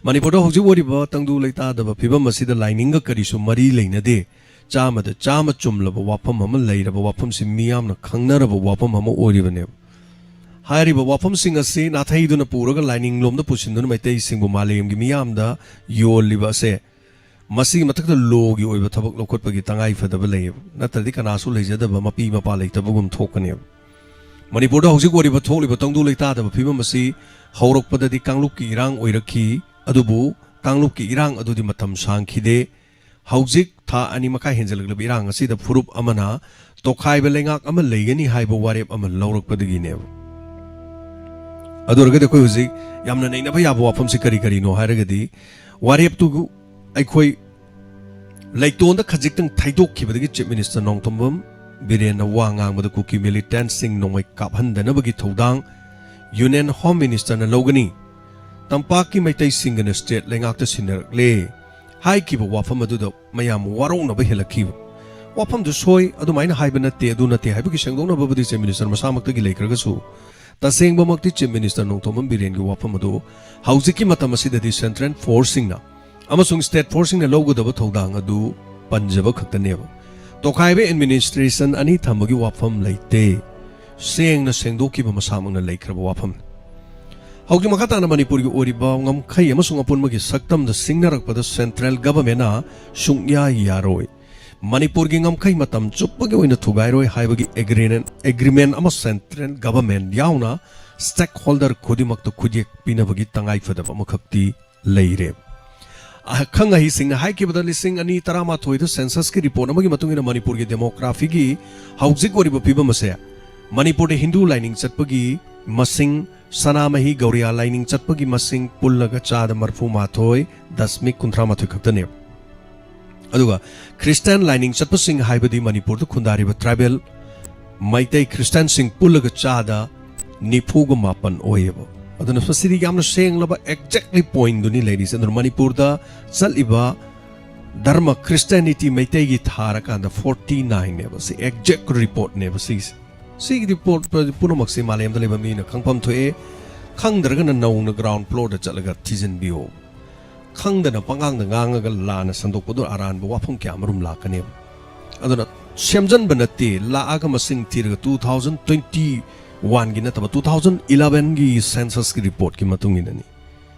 ꯃꯅꯤꯄꯨꯔꯗ ꯍꯧꯖꯤꯛ ꯑꯣꯏꯔꯤꯕ ꯇꯪꯗꯨ ꯂꯩꯇꯥꯗꯕ ꯐꯤꯕꯝ ꯑꯁꯤꯗ ꯂꯥꯏꯅꯤꯡꯒ ꯀꯔꯤꯁꯨ ꯃꯔꯤ ꯂꯩꯅꯗꯦ꯫ ꯆꯥꯝꯃꯗ ꯆꯥꯝꯃ ꯆꯨꯝꯂꯕ ꯋꯥꯐꯝ ꯑꯃ ꯂꯩꯔꯕ ꯋꯥꯐꯝꯁꯤ ꯃꯤꯌꯥꯝꯅ ꯈꯪꯅꯔꯕ ꯋꯥꯐꯝ ꯑꯃ ꯑꯣꯏꯔꯤꯕꯅꯦꯕ꯫ ꯍꯥꯏꯔꯤꯕ ꯋꯥꯐꯝꯁꯤꯡ ꯑꯁꯤ ꯅꯥꯊꯩꯗꯨꯅ ꯄꯨꯔꯒ ꯂꯥꯏꯅꯤꯡꯂꯣꯝꯗ ꯄꯨꯁꯤꯟꯗꯨꯅ ꯃꯩꯇꯩꯁꯤꯡꯕꯨ ꯃꯥꯂꯦꯝꯒꯤ ꯃꯤꯌꯥꯝꯗ ꯌꯣꯜꯂꯤꯕ ꯑꯁꯦ ꯃꯁꯤꯒꯤ ꯃꯊꯛꯇ ꯂꯣꯒꯤ ꯑꯣꯏꯕ ꯊꯕꯛ ꯂꯧꯈꯠꯄꯒꯤ ꯇꯉꯥꯏ ꯐꯗꯕ ꯂꯩꯌꯦꯕ꯫ ꯅꯠꯇ꯭ꯔꯗꯤ ꯀꯅꯥꯁꯨ ꯂꯩꯖꯗꯕ, ꯃꯄꯤ ꯃꯄꯥ ꯂꯩꯇꯕꯒꯨꯝ ꯊꯣꯛꯀꯅꯦꯕ꯫ ꯃꯅꯤꯄꯨꯔꯗ ꯍꯧꯖꯤꯛ ꯑꯣꯏꯔꯤꯕ ꯊꯣꯛꯂꯤꯕ ꯇꯪꯗꯨ ꯂꯩꯇꯥꯗꯕ ꯐꯤꯕꯝ ꯑꯁꯤ ꯍꯧꯔꯛꯄꯗꯗꯤ ꯀꯥꯡꯂꯨꯞꯀꯤ ꯏꯔꯥꯡ ꯑꯣꯏꯔꯛꯈꯤ, ꯑꯗꯨꯕꯨ ꯀꯥꯡꯂꯨꯞꯀꯤ ꯏꯔꯥꯡ ꯑꯗꯨꯗꯤ ꯃꯇꯝ ꯁꯥꯡꯈꯤꯗꯦ꯫ ꯍꯧꯖꯤꯛ ꯊꯥ ꯑꯅꯤ ꯃꯈꯥꯏ ꯍꯦꯟꯖꯜꯂꯛꯂꯕ ꯏꯔꯥꯡ ꯑꯁꯤꯗ ꯐꯨꯔꯨꯞ ꯑꯃꯅ ꯇꯣꯈꯥꯏꯕ ꯂꯩꯉꯥꯛ ꯑꯃ ꯂꯩꯒꯅꯤ ꯍꯥꯏꯕ ꯋꯥꯔꯦꯞ ꯑꯃ ꯂꯧꯔꯛꯄꯗꯒꯤꯅꯦꯕ꯫ ꯑꯗꯨ ꯑꯣꯏꯔꯒꯗꯤ ꯑꯩꯈꯣꯏ ꯍꯧꯖꯤꯛ ꯌꯥꯝꯅ ꯅꯩꯅꯕ ꯌꯥꯕ ꯋꯥꯐꯝꯁꯤ ꯀꯔꯤ ꯀꯔꯤꯅꯣ ꯍꯥꯏꯔꯒꯗꯤ, ꯋꯥꯔꯦꯞꯇꯨ ꯑꯩꯈꯣꯏ ꯂꯩꯇꯣꯟꯗ ꯈꯖꯤꯛꯇꯪ ꯊꯩꯗꯣꯛꯈꯤꯕꯗꯒꯤ ꯆꯤꯐ ꯃꯤꯅꯤꯁꯇꯔ ꯅꯣꯡꯊꯣꯝꯕꯝ ꯕꯤꯔꯦꯟꯅ ꯋꯥ ꯉꯥꯡꯕꯗ ꯀꯨꯀꯤ ꯃꯤꯂꯤꯇꯦꯟꯠꯁꯤꯡ ꯅꯣꯡꯃꯩ ꯀꯥꯞꯍꯟꯗꯅꯕꯒꯤ ꯊꯧꯗꯥꯡ Union Home Ministerꯅ ꯂꯧꯒꯅꯤ꯫ ꯇꯝꯄꯥꯛꯀꯤ ꯃꯩꯇꯩꯁꯤꯡꯒꯅ state ꯂꯩꯉꯥꯛꯇ ꯁꯤꯟꯅꯔꯛꯂꯦ ꯍꯥꯏꯈꯤꯕ ꯋꯥꯐꯝ ꯑꯗꯨꯗ ꯃꯌꯥꯝ ꯋꯥꯔꯧꯅꯕ ꯍꯦꯜꯂꯛꯈꯤꯕ꯫ ꯋꯥꯐꯝꯗꯨ ꯁꯣꯏ, ꯑꯗꯨꯃꯥꯏꯅ ꯍꯥꯏꯕ ꯅꯠꯇꯦ, ꯑꯗꯨ ꯅꯠꯇꯦ ꯍꯥꯏꯕꯒꯤ ꯁꯦꯡꯗꯣꯛꯅꯕꯕꯨꯗꯤ Chief Minister ꯃꯁꯥꯃꯛꯇꯒꯤ ꯂꯩꯈ꯭ꯔꯒꯁꯨ, ꯇꯁꯦꯡꯕꯃꯛꯇꯤ Chief Minister Nongthombam ꯕꯤꯔꯦꯟꯒꯤ ꯋꯥꯐꯝ ꯑꯗꯨ ꯍꯧꯖꯤꯛꯀꯤ ꯃꯇꯝ ꯑꯁꯤꯗꯗꯤ central forceꯁꯤꯡꯅ ꯑꯃꯁꯨꯡ state forceꯁꯤꯡꯅ ꯂꯧꯒꯗꯕ ꯊꯧꯗꯥꯡ ꯑꯗꯨ ꯄꯟꯖꯕ ꯈꯛꯇꯅꯦꯕ꯫ ꯇꯣꯈꯥꯏꯕ administration ꯑꯅꯤ ꯊꯝꯕꯒꯤ ꯋꯥꯐꯝ ꯂꯩꯇꯦ꯫ ꯁꯦꯡꯅ ꯁꯦꯡꯗꯣꯛꯈꯤꯕ ꯃꯁꯥꯃꯛꯅ ꯂꯩꯈ꯭ꯔꯕ ꯋꯥꯐꯝꯅꯤ꯫ ꯍꯧꯖꯤꯛ ꯃꯈꯥ ꯇꯥꯅ ꯃꯅꯤꯄꯨꯔꯒꯤ ꯑꯣꯏꯔꯤꯕ ꯉꯝꯈꯩ ꯑꯃꯁꯨꯡ ꯑꯄꯨꯟꯕꯒꯤ ꯁꯛꯇꯝꯗ ꯁꯤꯡꯅꯔꯛꯄꯗ central governmentꯅ ꯁꯨꯡꯌꯥ ꯌꯥꯔꯣꯏ꯫ ꯃꯅꯤꯄꯨꯔꯒꯤ ꯉꯝꯈꯩ ꯃꯇꯝ ꯆꯨꯞꯄꯒꯤ ꯑꯣꯏꯅ ꯊꯨꯒꯥꯏꯔꯣꯏ ꯍꯥꯏꯕꯒꯤ agreement, agreement ꯑꯃ central government ꯌꯥꯎꯅ stakeholder ꯈꯨꯗꯤꯡꯃꯛꯇ ꯈꯨꯠꯌꯦꯛ ꯄꯤꯅꯕꯒꯤ ꯇꯉꯥꯏꯐꯗꯕ ꯑꯃꯈꯛꯇꯤ ꯂꯩꯔꯦ꯫ ꯑꯈꯪ ꯑꯍꯩꯁꯤꯡꯅ ꯍꯥꯏꯈꯤꯕꯗ, ꯂꯤꯁꯤꯡ ꯑꯅꯤ ꯇꯔꯥꯃꯥꯊꯣꯏꯗ censusꯀꯤ report ꯑꯃꯒꯤ ꯃꯇꯨꯡ ꯏꯟꯅ ꯃꯅꯤꯄꯨꯔꯒꯤ demographyꯒꯤ ꯍꯧꯖꯤꯛ ꯑꯣꯏꯔꯤꯕ ꯐꯤꯕꯝ ꯑꯁꯦ ꯃꯅꯤꯄꯨꯔꯗ ꯍꯤꯟꯗꯨ ꯂꯥꯏꯅꯤꯡ ꯆꯠꯄꯒꯤ ꯃꯁꯤꯡ, ꯁꯅꯥꯃꯍꯤ ꯒꯧꯔꯤꯌꯥ ꯂꯥꯏꯅꯤꯡ ꯆꯠꯄꯒꯤ ꯃꯁꯤꯡ ꯄꯨꯜꯂꯒ ꯆꯥꯗ ꯃꯔꯤꯐꯨ ꯃꯥꯊꯣꯏ ꯗꯁꯃꯤꯛ ꯀꯨꯟꯊ꯭ꯔꯥ ꯃꯥꯊꯣꯏ ꯈꯛꯇꯅꯦꯕ꯫ ꯑꯗꯨꯒ Christian ꯂꯥꯏꯅꯤꯡ ꯆꯠꯄꯁꯤꯡ, ꯍꯥꯏꯕꯗꯤ ꯃꯅꯤꯄꯨꯔꯗ ꯈꯨꯟꯗꯥꯔꯤꯕ tribal ꯃꯩꯇꯩ Christianꯁꯤꯡ ꯄꯨꯜꯂꯒ ꯆꯥꯗ ꯅꯤꯐꯨꯒ ꯃꯥꯄꯟ ꯑꯣꯏꯌꯦꯕ꯫ ꯑꯗꯨꯅ ꯃꯁꯤꯗꯤ ꯌꯥꯝꯅ ꯁꯦꯡꯂꯕ exactly pointꯗꯨꯅꯤ ꯂꯩꯔꯤꯁꯦ꯫ ꯑꯗꯨꯅ ꯃꯅꯤꯄꯨꯔꯗ ꯆꯠꯂꯤꯕ ꯙꯔꯃ Christianity ꯃꯩꯇꯩꯒꯤ ꯊꯥꯔꯀꯥꯟꯗ forty nineꯅꯦꯕ꯫ ꯁꯤ exact reportꯅꯦꯕ ꯁꯤꯒꯤꯁꯦ꯫ ꯁꯤꯒꯤ report ꯄꯨꯝꯅꯃꯛꯁꯤ ꯃꯥꯂꯦꯝꯗ ꯂꯩꯕ ꯃꯤꯅ ꯈꯪꯐꯝ ꯊꯣꯛꯑꯦ꯫ ꯈꯪꯗ꯭ꯔꯒꯅ ꯅꯧꯅ ground floorꯗ ꯆꯠꯂꯒ ꯊꯤꯖꯤꯟꯕꯤꯌꯣ꯫ ꯈꯪꯗꯅ ꯄꯉꯥꯡꯗ ꯉꯥꯡꯉꯒ ꯂꯥꯟꯅ ꯁꯟꯗꯣꯛꯄꯗꯨꯅ ꯑꯔꯥꯟꯕ ꯋꯥꯐꯝ ꯀꯌꯥ ꯑꯃꯔꯣꯝ ꯂꯥꯛꯀꯅꯦꯕ꯫ ꯑꯗꯨꯅ ꯁꯦꯝꯖꯟꯕ ꯅꯠꯇꯦ, ꯂꯥꯛꯑꯒ ꯃꯁꯤꯡ ꯊꯤꯔꯒ two thousand twenty oneꯒꯤ ꯅꯠꯇꯕ two thousand elevenꯒꯤ censusꯀꯤ reportꯀꯤ ꯃꯇꯨꯡ ꯏꯟꯅꯅꯤ꯫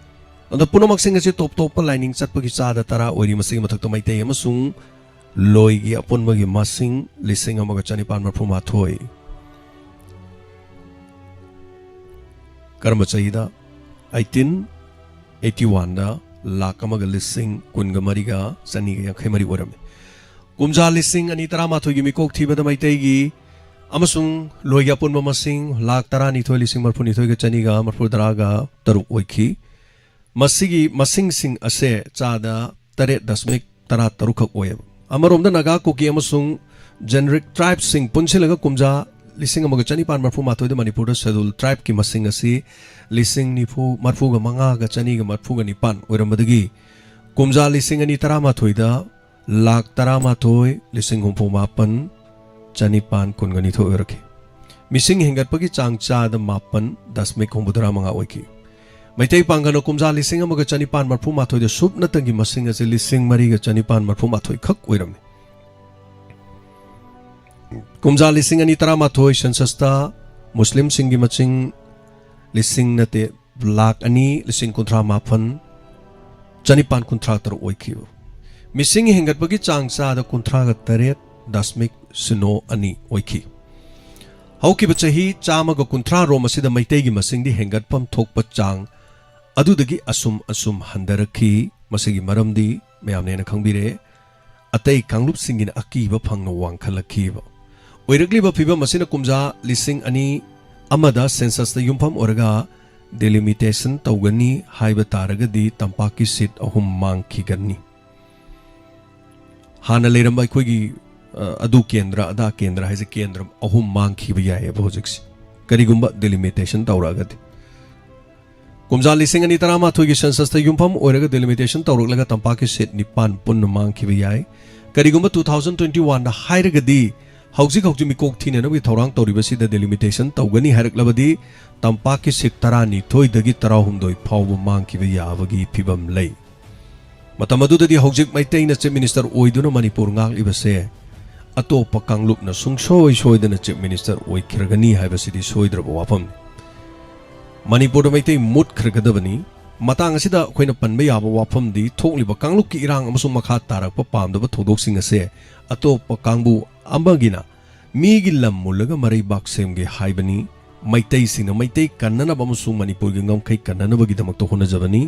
ꯑꯗꯣ ꯄꯨꯝꯅꯃꯛꯁꯤꯡ ꯑꯁꯤ ꯇꯣꯞ ꯇꯣꯞꯄ ꯂꯥꯏꯅꯤꯡ ꯆꯠꯄꯒꯤ ꯆꯥꯗ ꯇꯔꯥ ꯑꯣꯏꯔꯤ꯫ ꯃꯁꯤꯒꯤ ꯃꯊꯛꯇ ꯃꯩꯇꯩ ꯑꯃꯁꯨꯡ ꯂꯣꯏꯒꯤ ꯑꯄꯨꯟꯕꯒꯤ ꯃꯁꯤꯡ ꯂꯤꯁꯤꯡ ꯑꯃꯒ ꯆꯅꯤꯄꯥꯟ ꯃꯔꯤꯐꯨ ꯃꯥꯊꯣꯏ꯫ ꯀꯔꯝꯕ ꯆꯍꯤꯗ? Eighteen eighty oneꯗ ꯂꯥꯛ ꯑꯃꯒ ꯂꯤꯁꯤꯡ ꯀꯨꯟꯒ ꯃꯔꯤꯒ ꯆꯅꯤꯒ ꯌꯥꯡꯈꯩ ꯃꯔꯤ ꯑꯣꯏꯔꯝꯃꯤ꯫ ꯀꯨꯝꯖꯥ ꯂꯤꯁꯤꯡ ꯑꯅꯤ ꯇꯔꯥꯃꯥꯊꯣꯏꯒꯤ ꯃꯤꯀꯣꯛ ꯊꯤꯕꯗ ꯃꯩꯇꯩꯒꯤ ꯑꯃꯁꯨꯡ ꯂꯣꯏꯒꯤ ꯑꯄꯨꯟꯕ ꯃꯁꯤꯡ ꯂꯥꯛ ꯇꯔꯥꯅꯤꯊꯣꯏ ꯂꯤꯁꯤꯡ ꯃꯔꯤꯐꯨꯅꯤꯊꯣꯏꯒ ꯆꯅꯤꯒ ꯃꯔꯤꯐꯨ ꯇꯔꯥꯒ ꯇꯔꯨꯛ ꯑꯣꯏꯈꯤ꯫ ꯃꯁꯤꯒꯤ ꯃꯁꯤꯡꯁꯤꯡ ꯑꯁꯦ ꯆꯥꯗ ꯇꯔꯦꯠ ꯗꯁꯃꯤꯛ ꯇꯔꯥ ꯇꯔꯨꯛ ꯈꯛ ꯑꯣꯏꯌꯦꯕ꯫ ꯑꯃꯔꯣꯝꯗ ꯅꯥꯒꯥ, ꯀꯨꯀꯤ ꯑꯃꯁꯨꯡ generic tribeꯁꯤꯡ ꯄꯨꯟꯁꯤꯜꯂꯒ ꯀꯨꯝꯖꯥ ꯂꯤꯁꯤꯡ ꯑꯃꯒ ꯆꯅꯤꯄꯥꯟ ꯃꯔꯐꯨ ꯃꯥꯊꯣꯏꯗ ꯃꯅꯤꯄꯨꯔꯗ ꯁꯦꯗꯨꯜ ꯇ꯭ꯔꯥꯏꯕꯀꯤ ꯃꯁꯤꯡ ꯑꯁꯤ ꯂꯤꯁꯤꯡ ꯅꯤꯐꯨ, ꯃꯔꯐꯨꯒ ꯃꯉꯥꯒ ꯆꯅꯤꯒ ꯃꯔꯐꯨꯒ ꯅꯤꯄꯥꯟ ꯑꯣꯏꯔꯝꯕꯗꯒꯤ ꯀꯨꯝꯖꯥ ꯂꯤꯁꯤꯡ ꯑꯅꯤ ꯇꯔꯥꯃꯥꯊꯣꯏꯗ ꯂꯥꯈ ꯇꯔꯥꯃꯥꯊꯣꯏ, ꯂꯤꯁꯤꯡ ꯍꯨꯝꯐꯨ ꯃꯥꯄꯟ, ꯆꯅꯤꯄꯥꯟ ꯀꯨꯟꯒ ꯅꯤꯊꯣꯏ ꯑꯣꯏꯔꯛꯈꯤ꯫ ꯃꯤꯁꯤꯡ ꯍꯦꯟꯒꯠꯄꯒꯤ ꯆꯥꯡ ꯆꯥꯗ ꯃꯥꯄꯟ ꯗꯁꯃꯤꯛ ꯍꯨꯝꯐꯨꯇꯔꯥ ꯃꯉꯥ ꯑꯣꯏꯈꯤ꯫ ꯃꯩꯇꯩ ꯄꯥꯡꯒꯜꯅ ꯀꯨꯝꯖꯥ ꯂꯤꯁꯤꯡ ꯑꯃꯒ ꯆꯅꯤꯄꯥꯟ ꯃꯔꯐꯨ ꯃꯥꯊꯣꯏꯗ ꯁꯨꯞꯅꯇꯪꯒꯤ ꯃꯁꯤꯡ ꯑꯁꯤ ꯂꯤꯁꯤꯡ ꯃꯔꯤꯒ ꯆꯅꯤꯄꯥꯟ ꯃꯔꯐꯨ ꯃꯥꯊꯣꯏ ꯈꯛ ꯑꯣꯏꯔꯝꯃꯤ꯫ ꯀꯨꯝꯖꯥ ꯂꯤꯁꯤꯡ ꯑꯅꯤ ꯇꯔꯥꯃꯥꯊꯣꯏ ꯁꯦꯟꯁꯁꯇ ꯃꯨꯁꯂꯤꯝꯁꯤꯡꯒꯤ ꯃꯁꯤꯡ ꯂꯤꯁꯤꯡ ꯅꯠꯇꯦ, ꯂꯥꯈ ꯑꯅꯤ, ꯂꯤꯁꯤꯡ ꯀꯨꯟꯊ꯭ꯔꯥ ꯃꯥꯄꯟ, ꯆꯅꯤꯄꯥꯟ ꯀꯨꯟꯊ꯭ꯔꯥ ꯇꯔꯨꯛ ꯑꯣꯏꯈꯤꯕ꯫ ꯃꯤꯁꯤꯡ ꯍꯦꯟꯒꯠꯄꯒꯤ ꯆꯥꯡ ꯆꯥꯗ ꯀꯨꯟꯊ꯭ꯔꯥꯒ ꯇꯔꯦꯠ ꯗꯁꯃꯤꯛ ꯁꯤꯅꯣ ꯑꯅꯤ ꯑꯣꯏꯈꯤ꯫ ꯍꯧꯈꯤꯕ ꯆꯍꯤ ꯆꯥꯝꯃꯒ ꯀꯨꯟꯊ꯭ꯔꯥ ꯔꯣꯝ ꯑꯁꯤꯗ ꯃꯩꯇꯩꯒꯤ ꯃꯁꯤꯡꯗꯤ ꯍꯦꯟꯒꯠꯐꯝ ꯊꯣꯛꯄ ꯆꯥꯡ ꯑꯗꯨꯗꯒꯤ ꯑꯁꯨꯝ ꯑꯁꯨꯝ ꯍꯟꯊꯔꯛꯈꯤ꯫ ꯃꯁꯤꯒꯤ ꯃꯔꯝꯗꯤ ꯃꯌꯥꯝꯅ ꯍꯦꯟꯅ ꯈꯪꯕꯤꯔꯦ꯫ ꯑꯇꯩ ꯀꯥꯡꯂꯨꯞꯁꯤꯡꯒꯤꯅ ꯑꯀꯤꯕ ꯐꯪꯅ ꯋꯥꯡꯈꯠꯂꯛꯈꯤꯕ꯫ ꯑꯣꯏꯔꯛꯂꯤꯕ ꯐꯤꯕꯝ ꯑꯁꯤꯅ ꯀꯨꯝꯖꯥ ꯂꯤꯁꯤꯡ ꯑꯅꯤ ꯑꯃꯗ ꯁꯦꯟꯁꯁꯇ ꯌꯨꯝꯐꯝ ꯑꯣꯏꯔꯒ ꯗꯤꯂꯤꯃꯤꯇꯦꯁꯟ ꯇꯧꯒꯅꯤ ꯍꯥꯏꯕ ꯇꯥꯔꯒꯗꯤ ꯇꯝꯄꯥꯛꯀꯤ ꯁꯤꯠ ꯑꯍꯨꯝ ꯃꯥꯡꯈꯤꯒꯅꯤ꯫ ꯍꯥꯟꯅ ꯂꯩꯔꯝꯕ ꯑꯩꯈꯣꯏꯒꯤ, ꯑ, ꯑꯗꯨ ꯀꯦꯟꯗ꯭ꯔ, ꯑꯗꯥ ꯀꯦꯟꯗ꯭ꯔ ꯍꯥꯏꯁꯦ ꯀꯦꯟꯗ꯭ꯔ ꯑꯍꯨꯝ ꯃꯥꯡꯈꯤꯕ ꯌꯥꯏꯑꯕ ꯍꯧꯖꯤꯛꯁꯦ, ꯀꯔꯤꯒꯨꯝꯕ ꯗꯤꯂꯤꯃꯤꯇꯦꯁꯟ ꯇꯧꯔꯛꯑꯒꯗꯤ꯫ ꯀꯨꯝꯖꯥ ꯂꯤꯁꯤꯡ ꯑꯅꯤ ꯇꯔꯥꯃꯥꯊꯣꯏꯒꯤ ꯁꯦꯟꯁꯁꯇ ꯌꯨꯝꯐꯝ ꯑꯣꯏꯔꯒ ꯗꯤꯂꯤꯃꯤꯇꯦꯁꯟ ꯇꯧꯔꯛꯂꯒ ꯇꯝꯄꯥꯛꯀꯤ ꯁꯤꯠ ꯅꯤꯄꯥꯟ ꯄꯨꯟꯅ ꯃꯥꯡꯈꯤꯕ ꯌꯥꯏ꯫ ꯀꯔꯤꯒꯨꯝꯕ ꯇꯨ ꯊꯥꯎꯖꯟ ꯇ꯭ꯋꯦꯟꯇꯤ ꯋꯥꯟꯗ ꯍꯥꯏꯔꯒꯗꯤ ꯍꯧꯖꯤꯛ ꯍꯧꯖꯤꯛ ꯃꯤꯀꯣꯛ ꯊꯤꯅꯅꯕꯒꯤ ꯊꯧꯔꯥꯡ ꯇꯧꯔꯤꯕꯁꯤꯗ ꯗꯤꯂꯤꯃꯤꯇꯦꯁꯟ ꯇꯧꯒꯅꯤ ꯍꯥꯏꯔꯛꯂꯕꯗꯤ ꯇꯝꯄꯥꯛꯀꯤ ꯁꯤꯠ ꯇꯔꯥꯅꯤꯊꯣꯏꯗꯒꯤ ꯇꯔꯥꯍꯨꯝꯗꯣꯏ ꯐꯥꯎꯕ ꯃꯥꯡꯈꯤꯕ ꯌꯥꯕꯒꯤ ꯐꯤꯕꯝ ꯂꯩ꯫ ꯃꯇꯝ ꯑꯗꯨꯗꯗꯤ ꯍꯧꯖꯤꯛ ꯃꯩꯇꯩꯅ ꯆꯤꯐ ꯃꯤꯅꯤꯁꯇꯔ ꯑꯣꯏꯗꯨꯅ ꯃꯅꯤꯄꯨꯔ ꯉꯥꯛꯂꯤꯕꯁꯦ ꯑꯇꯣꯞꯄ ꯀꯥꯡꯂꯨꯞꯅ ꯁꯨꯡꯁꯣꯏ ꯁꯣꯏꯗꯅ ꯆꯤꯐ ꯃꯤꯅꯤꯁꯇꯔ ꯑꯣꯏꯈ꯭ꯔꯒꯅꯤ ꯍꯥꯏꯕꯁꯤꯗꯤ ꯁꯣꯏꯗ꯭ꯔꯕ ꯋꯥꯐꯝꯅꯤ꯫ ꯃꯅꯤꯄꯨꯔꯗ ꯃꯩꯇꯩ ꯃꯨꯠꯈ꯭ꯔꯒꯗꯕꯅꯤ꯫ ꯃꯇꯥꯡ ꯑꯁꯤꯗ ꯑꯩꯈꯣꯏꯅ ꯄꯟꯕ ꯌꯥꯕ ꯋꯥꯐꯝꯗꯤ ꯊꯣꯛꯂꯤꯕ ꯀꯥꯡꯂꯨꯞꯀꯤ ꯏꯔꯥꯡ ꯑꯃꯁꯨꯡ ꯃꯈꯥ ꯇꯥꯔꯛꯄ ꯄꯥꯝꯗꯕ ꯊꯧꯗꯣꯛꯁꯤꯡ ꯑꯁꯦ ꯑꯇꯣꯞꯄ ꯀꯥꯡꯕꯨ ꯑꯃꯒꯤꯅ ꯃꯤꯒꯤ ꯂꯝ ꯃꯨꯜꯂꯒ ꯃꯔꯩꯕꯥꯛ ꯁꯦꯝꯒꯦ ꯍꯥꯏꯕꯅꯤ꯫ ꯃꯩꯇꯩꯁꯤꯡꯅ ꯃꯩꯇꯩ ꯀꯟꯅꯅꯕ ꯑꯃꯁꯨꯡ ꯃꯅꯤꯄꯨꯔꯒꯤ ꯉꯝꯈꯩ ꯀꯟꯅꯅꯕꯒꯤꯗꯃꯛꯇ ꯍꯣꯠꯅꯖꯕꯅꯤ꯫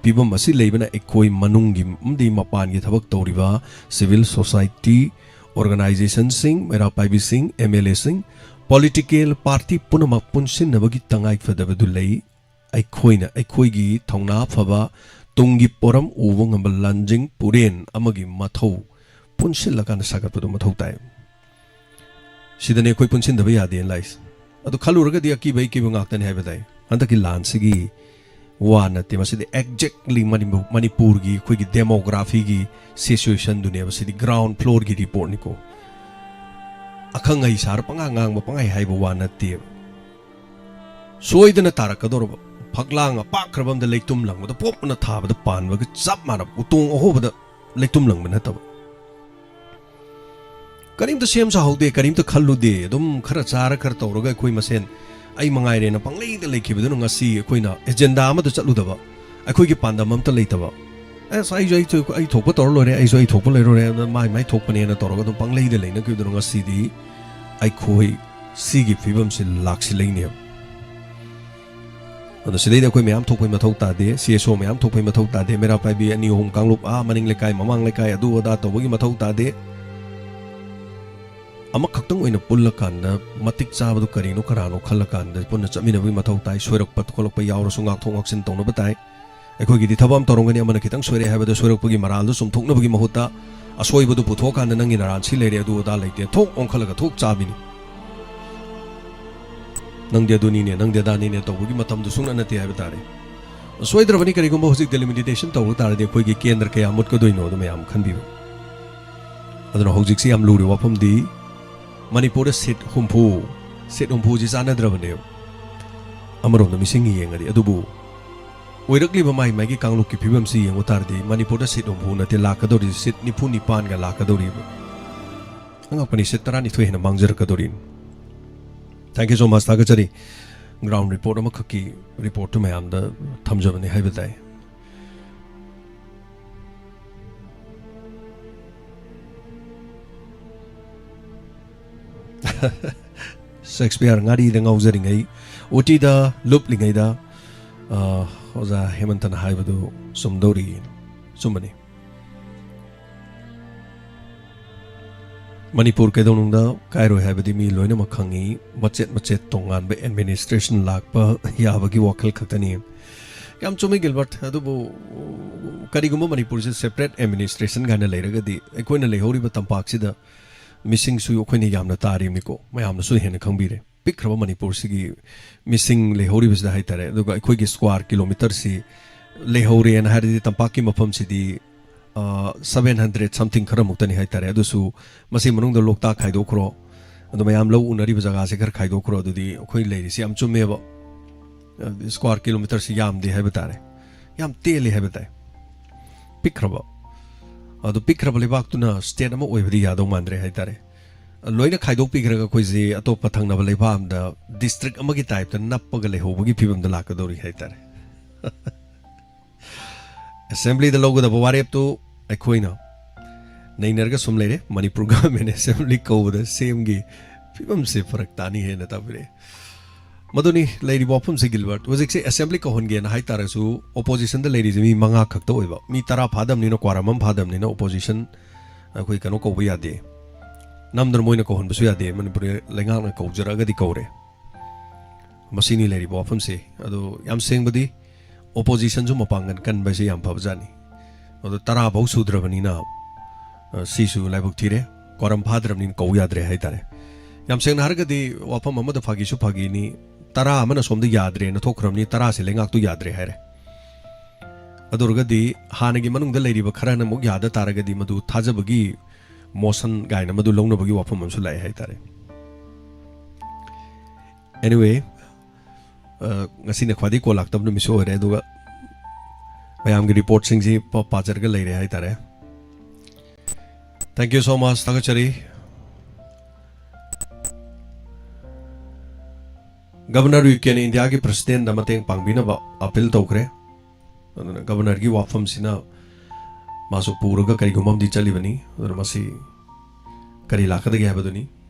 ꯐꯤꯕꯝ ꯑꯁꯤ ꯂꯩꯕꯅ ꯑꯩꯈꯣꯏ ꯃꯅꯨꯡꯒꯤ ꯑꯃꯗꯤ ꯃꯄꯥꯟꯒꯤ ꯊꯕꯛ ꯇꯧꯔꯤꯕ ꯁꯤꯚꯤꯜ ꯁꯣꯁꯥꯏꯇꯤ ꯑꯣꯔꯒꯅꯥꯏꯖꯦꯁꯟꯁꯤꯡ, ꯃꯩꯔꯥ ꯄꯥꯏꯕꯤꯁꯤꯡ, ꯑꯦꯝ ꯑꯦꯜ ꯑꯦꯁꯤꯡ, ꯄꯣꯂꯤꯇꯤꯀꯦꯜ ꯄꯥꯔꯇꯤ ꯄꯨꯝꯅꯃꯛ ꯄꯨꯟꯁꯤꯟꯅꯕꯒꯤ ꯇꯉꯥꯏꯐꯗꯕꯗꯨ ꯂꯩ꯫ ꯑꯩꯈꯣꯏꯅ ꯑꯩꯈꯣꯏꯒꯤ ꯊꯧꯅꯥ ꯐꯕ ꯇꯨꯡꯒꯤ ꯄꯣꯔꯝ ꯎꯕ ꯉꯝꯕ ꯂꯥꯟꯖꯤꯡ ꯄꯨꯔꯦꯟ ꯑꯃꯒꯤ ꯃꯊꯧ ꯄꯨꯟꯁꯤꯜꯂꯀꯥꯟꯗ ꯁꯥꯒꯠꯄꯗꯨ ꯃꯊꯧ ꯇꯥꯏ꯫ ꯁꯤꯗꯅꯦ ꯑꯩꯈꯣꯏ ꯄꯨꯟꯁꯤꯟꯗꯕ ꯌꯥꯗꯦꯅ ꯂꯥꯛꯏꯁꯦ꯫ ꯑꯗꯨ ꯈꯜꯂꯨꯔꯒꯗꯤ ꯑꯀꯤꯕ ꯑꯀꯤꯕ ꯉꯥꯛꯇꯅꯤ ꯍꯥꯏꯕ ꯇꯥꯏ꯫ ꯍꯟꯗꯛꯀꯤ ꯂꯥꯟꯁꯤꯒꯤ ꯋꯥ ꯅꯠꯇꯦ, ꯃꯁꯤꯗꯤ exactly ꯃꯅꯤꯄꯨꯔ, ꯃꯅꯤꯄꯨꯔꯒꯤ ꯑꯩꯈꯣꯏꯒꯤ demographyꯒꯤ situationꯗꯨꯅꯦꯕ꯫ ꯁꯤꯗꯤ ground floorꯒꯤ reportꯅꯤꯀꯣ꯫ ꯑꯈꯪ ꯑꯍꯩ ꯁꯥꯔ ꯄꯉꯥꯡ ꯉꯥꯡꯕ, ꯄꯉꯥꯏ ꯍꯥꯏꯕ ꯋꯥ ꯅꯠꯇꯦꯕ꯫ ꯁꯣꯏꯗꯅ ꯇꯥꯔꯛꯀꯗꯧꯔꯕ ꯐꯛꯂꯥꯡ ꯑꯄꯥꯛꯈ꯭ꯔꯕ ꯑꯃꯗ ꯂꯩꯇꯨꯝ ꯂꯪꯕꯗ ꯄꯣꯞꯅ ꯊꯥꯕꯗ ꯄꯥꯟꯕꯒ ꯆꯞ ꯃꯥꯟꯅꯕ, ꯎꯇꯣꯡ ꯑꯍꯣꯕꯗ ꯂꯩꯇꯨꯝ ꯂꯪꯕ ꯅꯠꯇꯕ꯫ ꯀꯔꯤꯝꯇ ꯁꯦꯝ ꯁꯥꯍꯧꯗꯦ, ꯀꯔꯤꯝꯇ ꯈꯜꯂꯨꯗꯦ, ꯑꯗꯨꯝ ꯈꯔ ꯆꯥꯔ ꯈꯔ ꯇꯧꯔꯒ ꯑꯩꯈꯣꯏ ꯃꯁꯦꯟ ꯑꯩ ꯃꯉꯥꯏꯔꯦꯅ ꯄꯪꯂꯩꯗ ꯂꯩꯈꯤꯕꯗꯨꯅ ꯉꯁꯤ ꯑꯩꯈꯣꯏꯅ agenda ꯑꯃꯗ ꯆꯠꯂꯨꯗꯕ, ꯑꯩꯈꯣꯏꯒꯤ ꯄꯥꯟꯗꯝ ꯑꯝꯇ ꯂꯩꯇꯕ, ꯑꯁ, ꯑꯩꯁꯨ ꯑꯩ ꯊꯣꯛ-, ꯑꯩ ꯊꯣꯛꯄ ꯇꯧꯔ ꯂꯣꯏꯔꯦ, ꯑꯩꯁꯨ ꯑꯩ ꯊꯣꯛꯄ ꯂꯩꯔꯣꯏꯔꯦ, ꯑꯗꯨꯅ ꯃꯥꯏ ꯃꯥꯏ ꯊꯣꯛꯄꯅꯦꯅ ꯇꯧꯔꯒ ꯑꯗꯨꯝ ꯄꯪꯂꯩꯗ ꯂꯩꯅꯈꯤꯕꯗꯨꯅ ꯉꯁꯤꯗꯤ ꯑꯩꯈꯣꯏ ꯁꯤꯒꯤ ꯐꯤꯕꯝꯁꯤ ꯂꯥꯛꯁꯤꯜꯂꯛꯏꯅꯦꯕ꯫ ꯑꯗꯣ ꯁꯤꯗꯩꯗ ꯑꯩꯈꯣꯏ ꯃꯌꯥꯝ ꯊꯣꯛꯄꯩ ꯃꯊꯧ ꯇꯥꯗꯦ, CSO ꯃꯌꯥꯝ ꯊꯣꯛꯄꯩ ꯃꯊꯧ ꯇꯥꯗꯦ, ꯃꯩꯔꯥ ꯄꯥꯏꯕꯤ ꯑꯅꯤ ꯑꯍꯨꯝ ꯀꯥꯡꯂꯨꯞ, ꯑꯥ, ꯃꯅꯤꯡ ꯂꯩꯀꯥꯏ, ꯃꯃꯥꯡ ꯂꯩꯀꯥꯏ, ꯑꯗꯨ ꯑꯗꯥ ꯇꯧꯕꯒꯤ ꯃꯊꯧ ꯇꯥꯗꯦ꯫ ꯑꯃꯈꯛꯇꯪ ꯑꯣꯏꯅ ꯄꯨꯜꯂꯀꯥꯟꯗ ꯃꯇꯤꯛ ꯆꯥꯕꯗꯨ ꯀꯔꯤꯅꯣ ꯀꯅꯥꯅꯣ ꯈꯜꯂꯀꯥꯟꯗ ꯄꯨꯟꯅ ꯆꯠꯃꯤꯟꯅꯕꯒꯤ ꯃꯊꯧ ꯇꯥꯏ꯫ ꯁꯣꯏꯔꯛꯄ ꯈꯣꯠꯂꯛꯄ ꯌꯥꯎꯔꯁꯨ ꯉꯥꯛꯊꯣꯛ ꯉꯥꯛꯁꯤꯟ ꯇꯧꯅꯕ ꯇꯥꯏ꯫ ꯑꯩꯈꯣꯏꯒꯤꯗꯤ ꯊꯕꯛ ꯑꯃ ꯇꯧꯔꯝꯒꯅꯤ, ꯑꯃꯅ ꯈꯤꯇꯪ ꯁꯣꯏꯔꯛꯑꯦ ꯍꯥꯏꯕꯗ ꯁꯣꯏꯔꯛꯄꯒꯤ ꯃꯔꯥꯜꯗꯨ ꯆꯨꯝꯊꯣꯛꯅꯕꯒꯤ ꯃꯍꯨꯠꯇ ꯑꯁꯣꯏꯕꯗꯨ ꯄꯨꯊꯣꯛꯑꯀꯥꯟꯗ ꯅꯪꯒꯤ ꯅꯔꯥꯟ ꯁꯤ ꯂꯩꯔꯦ, ꯑꯗꯨ ꯑꯗꯥ ꯂꯩꯇꯦ, ꯊꯣꯛ ꯑꯣꯟꯈꯠꯂꯒ ꯊꯣꯛ ꯆꯥꯕꯤꯅꯤ꯫ ꯅꯪꯗꯤ ꯑꯗꯨꯅꯤꯅꯦ, ꯅꯪꯗꯤ ꯑꯗꯥꯅꯤꯅꯦ ꯇꯧꯕꯒꯤ ꯃꯇꯝꯗꯨ ꯁꯨꯡꯅ ꯅꯠꯇꯦ ꯍꯥꯏꯕ ꯇꯥꯔꯦ꯫ ꯁꯣꯏꯗ꯭ꯔꯕꯅꯤ, ꯀꯔꯤꯒꯨꯝꯕ ꯍꯧꯖꯤꯛ delimitation ꯇꯧꯕ ꯇꯥꯔꯗꯤ ꯑꯩꯈꯣꯏꯒꯤ ꯀꯦꯟꯗ꯭ꯔ ꯀꯌꯥ ꯃꯨꯠꯀꯗꯣꯏꯅꯣ ꯑꯗꯨ ꯃꯌꯥꯝ ꯈꯟꯕꯤꯌꯨ꯫ ꯑꯗꯨꯅ ꯍꯧꯖꯤꯛꯁꯤ ꯌꯥꯝ ꯂꯨꯔꯤꯕ ꯋꯥꯐꯝꯗꯤ ꯃꯅꯤꯄꯨꯔꯗ seat ꯍꯨꯝꯐꯨ, seat ꯍꯨꯝꯐꯨꯁꯤ ꯆꯥꯟꯅꯗ꯭ꯔꯕꯅꯦꯕ ꯑꯃꯔꯣꯝꯗ ꯃꯤꯁꯤꯡ ꯌꯦꯡꯉꯗꯤ꯫ ꯑꯗꯨꯕꯨ ꯑꯣꯏꯔꯛꯂꯤꯕ ꯃꯥꯏ ꯃꯥꯏꯒꯤ ꯀꯥꯡꯂꯨꯞꯀꯤ ꯐꯤꯕꯝꯁꯤ ꯌꯦꯡꯕ ꯇꯥꯔꯗꯤ ꯃꯅꯤꯄꯨꯔꯗ seat ꯍꯨꯝꯐꯨ ꯅꯠꯇꯦ ꯂꯥꯛꯀꯗꯧꯔꯤ, seat ꯅꯤꯐꯨ ꯅꯤꯄꯥꯟꯒ ꯂꯥꯛꯀꯗꯧꯔꯤꯕ꯫ ꯑꯉꯛꯄꯅꯤ, seat ꯇꯔꯥꯅꯤꯊꯣꯏ ꯍꯦꯟꯅ ꯃꯥꯡꯖꯔꯛꯀꯗꯧꯔꯤ꯫ Thank you so much, ꯊꯥꯒꯠꯆꯔꯤ꯫ Ground report ꯑꯃꯈꯛꯀꯤ reportꯇꯨ ꯃꯌꯥꯝꯗ ꯊꯝꯖꯕꯅꯤ ꯍꯥꯏꯕ ꯇꯥꯏ꯫ ꯁꯦꯛꯁꯄꯤꯌꯔ ꯉꯥꯔꯤꯗ ꯉꯥꯎꯖꯔꯤꯉꯩ, ꯎꯇꯤꯗ ꯂꯨꯞꯂꯤꯉꯩꯗ, ꯑ, ꯑꯣꯖꯥ ꯍꯦꯃꯟꯇꯅ ꯍꯥꯏꯕꯗꯨ ꯆꯨꯝꯗꯧꯔꯤ, ꯆꯨꯝꯕꯅꯤ꯫ ꯃꯅꯤꯄꯨꯔ ꯀꯩꯗꯧꯅꯨꯡꯗ ꯀꯥꯏꯔꯣꯏ ꯍꯥꯏꯕꯗꯤ ꯃꯤ ꯂꯣꯏꯅꯃꯛ ꯈꯪꯉꯤ꯫ ꯃꯆꯦꯠ ꯃꯆꯦꯠ ꯇꯣꯉꯥꯟꯕ administration ꯂꯥꯛꯄ ꯌꯥꯕꯒꯤ ꯋꯥꯈꯜ ꯈꯛꯇꯅꯤ꯫ ꯌꯥꯝ ꯆꯨꯝꯃꯤ, ꯒꯤꯜꯕꯔꯠ꯫ ꯑꯗꯨꯕꯨ ꯀꯔꯤꯒꯨꯝꯕ ꯃꯅꯤꯄꯨꯔꯁꯦ separate administration ꯀꯥꯏꯅ ꯂꯩꯔꯒꯗꯤ ꯑꯩꯈꯣꯏꯅ ꯂꯩꯍꯧꯔꯤꯕ ꯇꯝꯄꯥꯛꯁꯤꯗ ꯃꯤꯁꯤꯡꯁꯨ ꯑꯩꯈꯣꯏꯅ ꯌꯥꯝꯅ ꯇꯥꯔꯤꯕꯅꯤꯀꯣ, ꯃꯌꯥꯝꯅꯁꯨ ꯍꯦꯟꯅ ꯈꯪꯕꯤꯔꯦ꯫ ꯄꯤꯛꯈ꯭ꯔꯕ ꯃꯅꯤꯄꯨꯔꯁꯤꯒꯤ ꯃꯤꯁꯤꯡ ꯂꯩꯍꯧꯔꯤꯕꯁꯤꯗ ꯍꯥꯏꯇꯥꯔꯦ꯫ ꯑꯗꯨꯒ ꯑꯩꯈꯣꯏꯒꯤ ꯁ꯭ꯀ꯭ꯋꯥꯔ ꯀꯤꯂꯣꯃꯤꯇꯔꯁꯤ ꯂꯩꯍꯧꯔꯦꯅ ꯍꯥꯏꯔꯗꯤ, ꯇꯝꯄꯥꯛꯀꯤ ꯃꯐꯝꯁꯤꯗꯤ ꯁꯕꯦꯟ ꯍꯟꯗ꯭ꯔꯦꯠ ꯁꯝꯊꯤꯡ ꯈꯔꯃꯨꯛꯇꯅꯤ ꯍꯥꯏꯇꯥꯔꯦ꯫ ꯑꯗꯨꯁꯨ ꯃꯁꯤ ꯃꯅꯨꯡꯗ ꯂꯣꯛꯇꯥꯛ ꯈꯥꯏꯗꯣꯛꯈ꯭ꯔꯣ, ꯑꯗꯣ ꯃꯌꯥꯝ ꯂꯧ ꯎꯅꯔꯤꯕ ꯖꯒꯥꯁꯦ ꯈꯔ ꯈꯥꯏꯗꯣꯛꯈ꯭ꯔꯣ, ꯑꯗꯨꯗꯤ ꯑꯩꯈꯣꯏ ꯂꯩꯔꯤꯁꯤ ꯌꯥꯝ ꯆꯨꯝꯃꯦꯕ꯫ ꯁ꯭ꯀ꯭ꯋꯥꯔ ꯀꯤꯂꯣꯃꯤꯇꯔꯁꯤ ꯌꯥꯝꯗꯦ ꯍꯥꯏꯕ ꯇꯥꯔꯦ, ꯌꯥꯝ ꯇꯦꯜꯂꯤ ꯍꯥꯏꯕ ꯇꯥꯏ, ꯄꯤꯛꯈ꯭ꯔꯕ꯫ ꯑꯗꯨ ꯄꯤꯛꯈ꯭ꯔꯕ ꯂꯩꯕꯥꯛꯇꯨꯅ ꯁ꯭ꯇꯦꯠ ꯑꯃ ꯑꯣꯏꯕꯗꯤ ꯌꯥꯗꯧ ꯃꯥꯟꯗ꯭ꯔꯦ ꯍꯥꯏꯇꯥꯔꯦ꯫ ꯂꯣꯏꯅ ꯈꯥꯏꯗꯣꯛꯄꯤꯈ꯭ꯔꯒ ꯑꯩꯈꯣꯏꯁꯤ ꯑꯇꯣꯞꯄ ꯊꯪꯅꯕ ꯂꯩꯕꯥꯛ ꯑꯃꯗ ꯗꯤꯁꯇ꯭ꯔꯤꯛ ꯑꯃꯒꯤ ꯇꯥꯏꯞꯇ ꯅꯞꯄꯒ ꯂꯩꯍꯧꯕꯒꯤ ꯐꯤꯕꯝꯗ ꯂꯥꯛꯀꯗꯧꯔꯤ ꯍꯥꯏꯇꯥꯔꯦ꯫ ꯑꯦꯁꯦꯝꯕ꯭ꯂꯤꯗ ꯂꯧꯒꯗꯕ ꯋꯥꯔꯦꯞꯇꯨ ꯑꯩꯈꯣꯏꯅ ꯅꯩꯅꯔꯒ ꯁꯨꯝ ꯂꯩꯔꯦ꯫ ꯃꯅꯤꯄꯨꯔ ꯒꯚꯔꯟꯃꯦꯟ ꯑꯦꯁꯦꯝꯕ꯭ꯂꯤ ꯀꯧꯕꯗ ꯁꯦꯝꯒꯤ ꯐꯤꯕꯝꯁꯦ ꯐꯔꯛ ꯇꯥꯅꯤ ꯍꯦꯟꯅ ꯇꯥꯛꯄꯤꯔꯛꯑꯦ꯫ ꯃꯗꯨꯅꯤ ꯂꯩꯔꯤꯕ ꯋꯥꯐꯝꯁꯦ, ꯒꯤꯜꯕꯔꯠ꯫ ꯍꯧꯖꯤꯛꯁꯦ ꯑꯦꯁꯦꯝꯕ꯭ꯂꯤ ꯀꯧꯍꯟꯒꯦꯅ ꯍꯥꯏꯇꯥꯔꯁꯨ, ꯑꯣꯄꯣꯖꯤꯁꯟꯗ ꯂꯩꯔꯤꯁꯦ ꯃꯤ ꯃꯉꯥ ꯈꯛꯇ ꯑꯣꯏꯕ, ꯃꯤ ꯇꯔꯥ ꯐꯥꯗꯕꯅꯤꯅ, ꯀ꯭ꯋꯥꯔꯝ ꯑꯃ ꯐꯥꯗꯕꯅꯤꯅ ꯑꯣꯄꯣꯖꯤꯁꯟ ꯑꯩꯈꯣꯏ ꯀꯩꯅꯣ ꯀꯧꯕ ꯌꯥꯗꯦ, ꯅꯝꯗꯅ ꯃꯣꯏꯅ ꯀꯧꯍꯟꯕꯁꯨ ꯌꯥꯗꯦ꯫ ꯃꯅꯤꯄꯨꯔꯤ ꯂꯩꯉꯥꯛꯅ ꯀꯧꯖꯔꯛꯑꯒꯗꯤ ꯀꯧꯔꯦ꯫ ꯃꯁꯤꯅꯤ ꯂꯩꯔꯤꯕ ꯋꯥꯐꯝꯁꯦ꯫ ꯑꯗꯣ ꯌꯥꯝ ꯁꯦꯡꯕꯗꯤ, ꯑꯣꯄꯣꯖꯤꯁꯟꯁꯨ ꯃꯄꯥꯡꯒꯜ ꯀꯟꯕ ꯍꯥꯏꯁꯦ ꯌꯥꯝ ꯐꯕꯖꯥꯠꯅꯤ꯫ ꯑꯗꯣ ꯇꯔꯥ ꯐꯥꯎ ꯁꯨꯗ꯭ꯔꯕꯅꯤꯅ, ꯑ, ꯁꯤꯁꯨ ꯂꯥꯏꯕꯛ ꯊꯤꯔꯦ, ꯀ꯭ꯋꯥꯔꯝ ꯐꯥꯗ꯭ꯔꯕꯅꯤꯅ ꯀꯧ ꯌꯥꯗ꯭ꯔꯦ ꯍꯥꯏꯇꯥꯔꯦ꯫ ꯌꯥꯝ ꯁꯦꯡꯅ ꯍꯥꯏꯔꯒꯗꯤ, ꯋꯥꯐꯝ ꯑꯃꯗ ꯐꯥꯒꯤꯁꯨ ꯐꯥꯒꯤꯅꯤ, ꯇꯔꯥ ꯑꯃꯅ ꯁꯣꯝꯗ ꯌꯥꯗ꯭ꯔꯦꯅ ꯊꯣꯛꯈ꯭ꯔꯕꯅꯤ, ꯇꯔꯥꯁꯦ ꯂꯩꯉꯥꯛꯇꯨ ꯌꯥꯗ꯭ꯔꯦ ꯍꯥꯏꯔꯦ꯫ ꯑꯗꯨ ꯑꯣꯏꯔꯒꯗꯤ ꯍꯥꯟꯅꯒꯤ ꯃꯅꯨꯡꯗ ꯂꯩꯔꯤꯕ ꯈꯔꯅ ꯑꯃꯨꯛ ꯌꯥꯗ ꯇꯥꯔꯒꯗꯤ, ꯃꯗꯨ ꯊꯥꯖꯕꯒꯤ ꯃꯣꯁꯟ ꯀꯥꯏꯅ ꯃꯗꯨ ꯂꯧꯅꯕꯒꯤ ꯋꯥꯐꯝ ꯑꯃꯁꯨ ꯂꯥꯛꯑꯦ ꯍꯥꯏꯇꯥꯔꯦ꯫ Anyway, ꯑ, ꯉꯁꯤꯅ ꯈ꯭ꯋꯥꯏꯗꯒꯤ ꯀꯣꯜ ꯂꯥꯛꯇꯕ ꯅꯨꯃꯤꯠꯁꯨ ꯑꯣꯏꯔꯦ, ꯑꯗꯨꯒ ꯃꯌꯥꯝꯒꯤ ꯔꯤꯄꯣꯔꯠꯁꯤꯡꯁꯤ ꯄ-, ꯄꯥꯖꯔꯒ ꯂꯩꯔꯦ ꯍꯥꯏꯇꯥꯔꯦ꯫ Thank you so much, ꯊꯥꯒꯠꯆꯔꯤ꯫ ꯒꯚꯔꯅꯔ ꯌꯨ ꯀꯦꯅ ꯏꯟꯗꯤꯌꯥꯒꯤ ꯄ꯭ꯔꯁꯤꯗꯦꯟꯗ ꯃꯇꯦꯡ ꯄꯥꯡꯕꯤꯅꯕ ꯑꯄꯤꯜ ꯇꯧꯈ꯭ꯔꯦ꯫ ꯑꯗꯨꯅ ꯒꯚꯔꯅꯔꯒꯤ ꯋꯥꯐꯝꯁꯤꯅ ꯃꯥꯁꯨ ꯄꯨꯔꯒ ꯀꯔꯤꯒꯨꯝꯕ ꯑꯃꯗꯤ ꯆꯠꯂꯤꯕꯅꯤ꯫ ꯑꯗꯨꯅ ꯃꯁꯤ ꯀꯔꯤ ꯂꯥꯛꯀꯗꯒꯦ ꯍꯥꯏꯕꯗꯨꯅꯤ꯫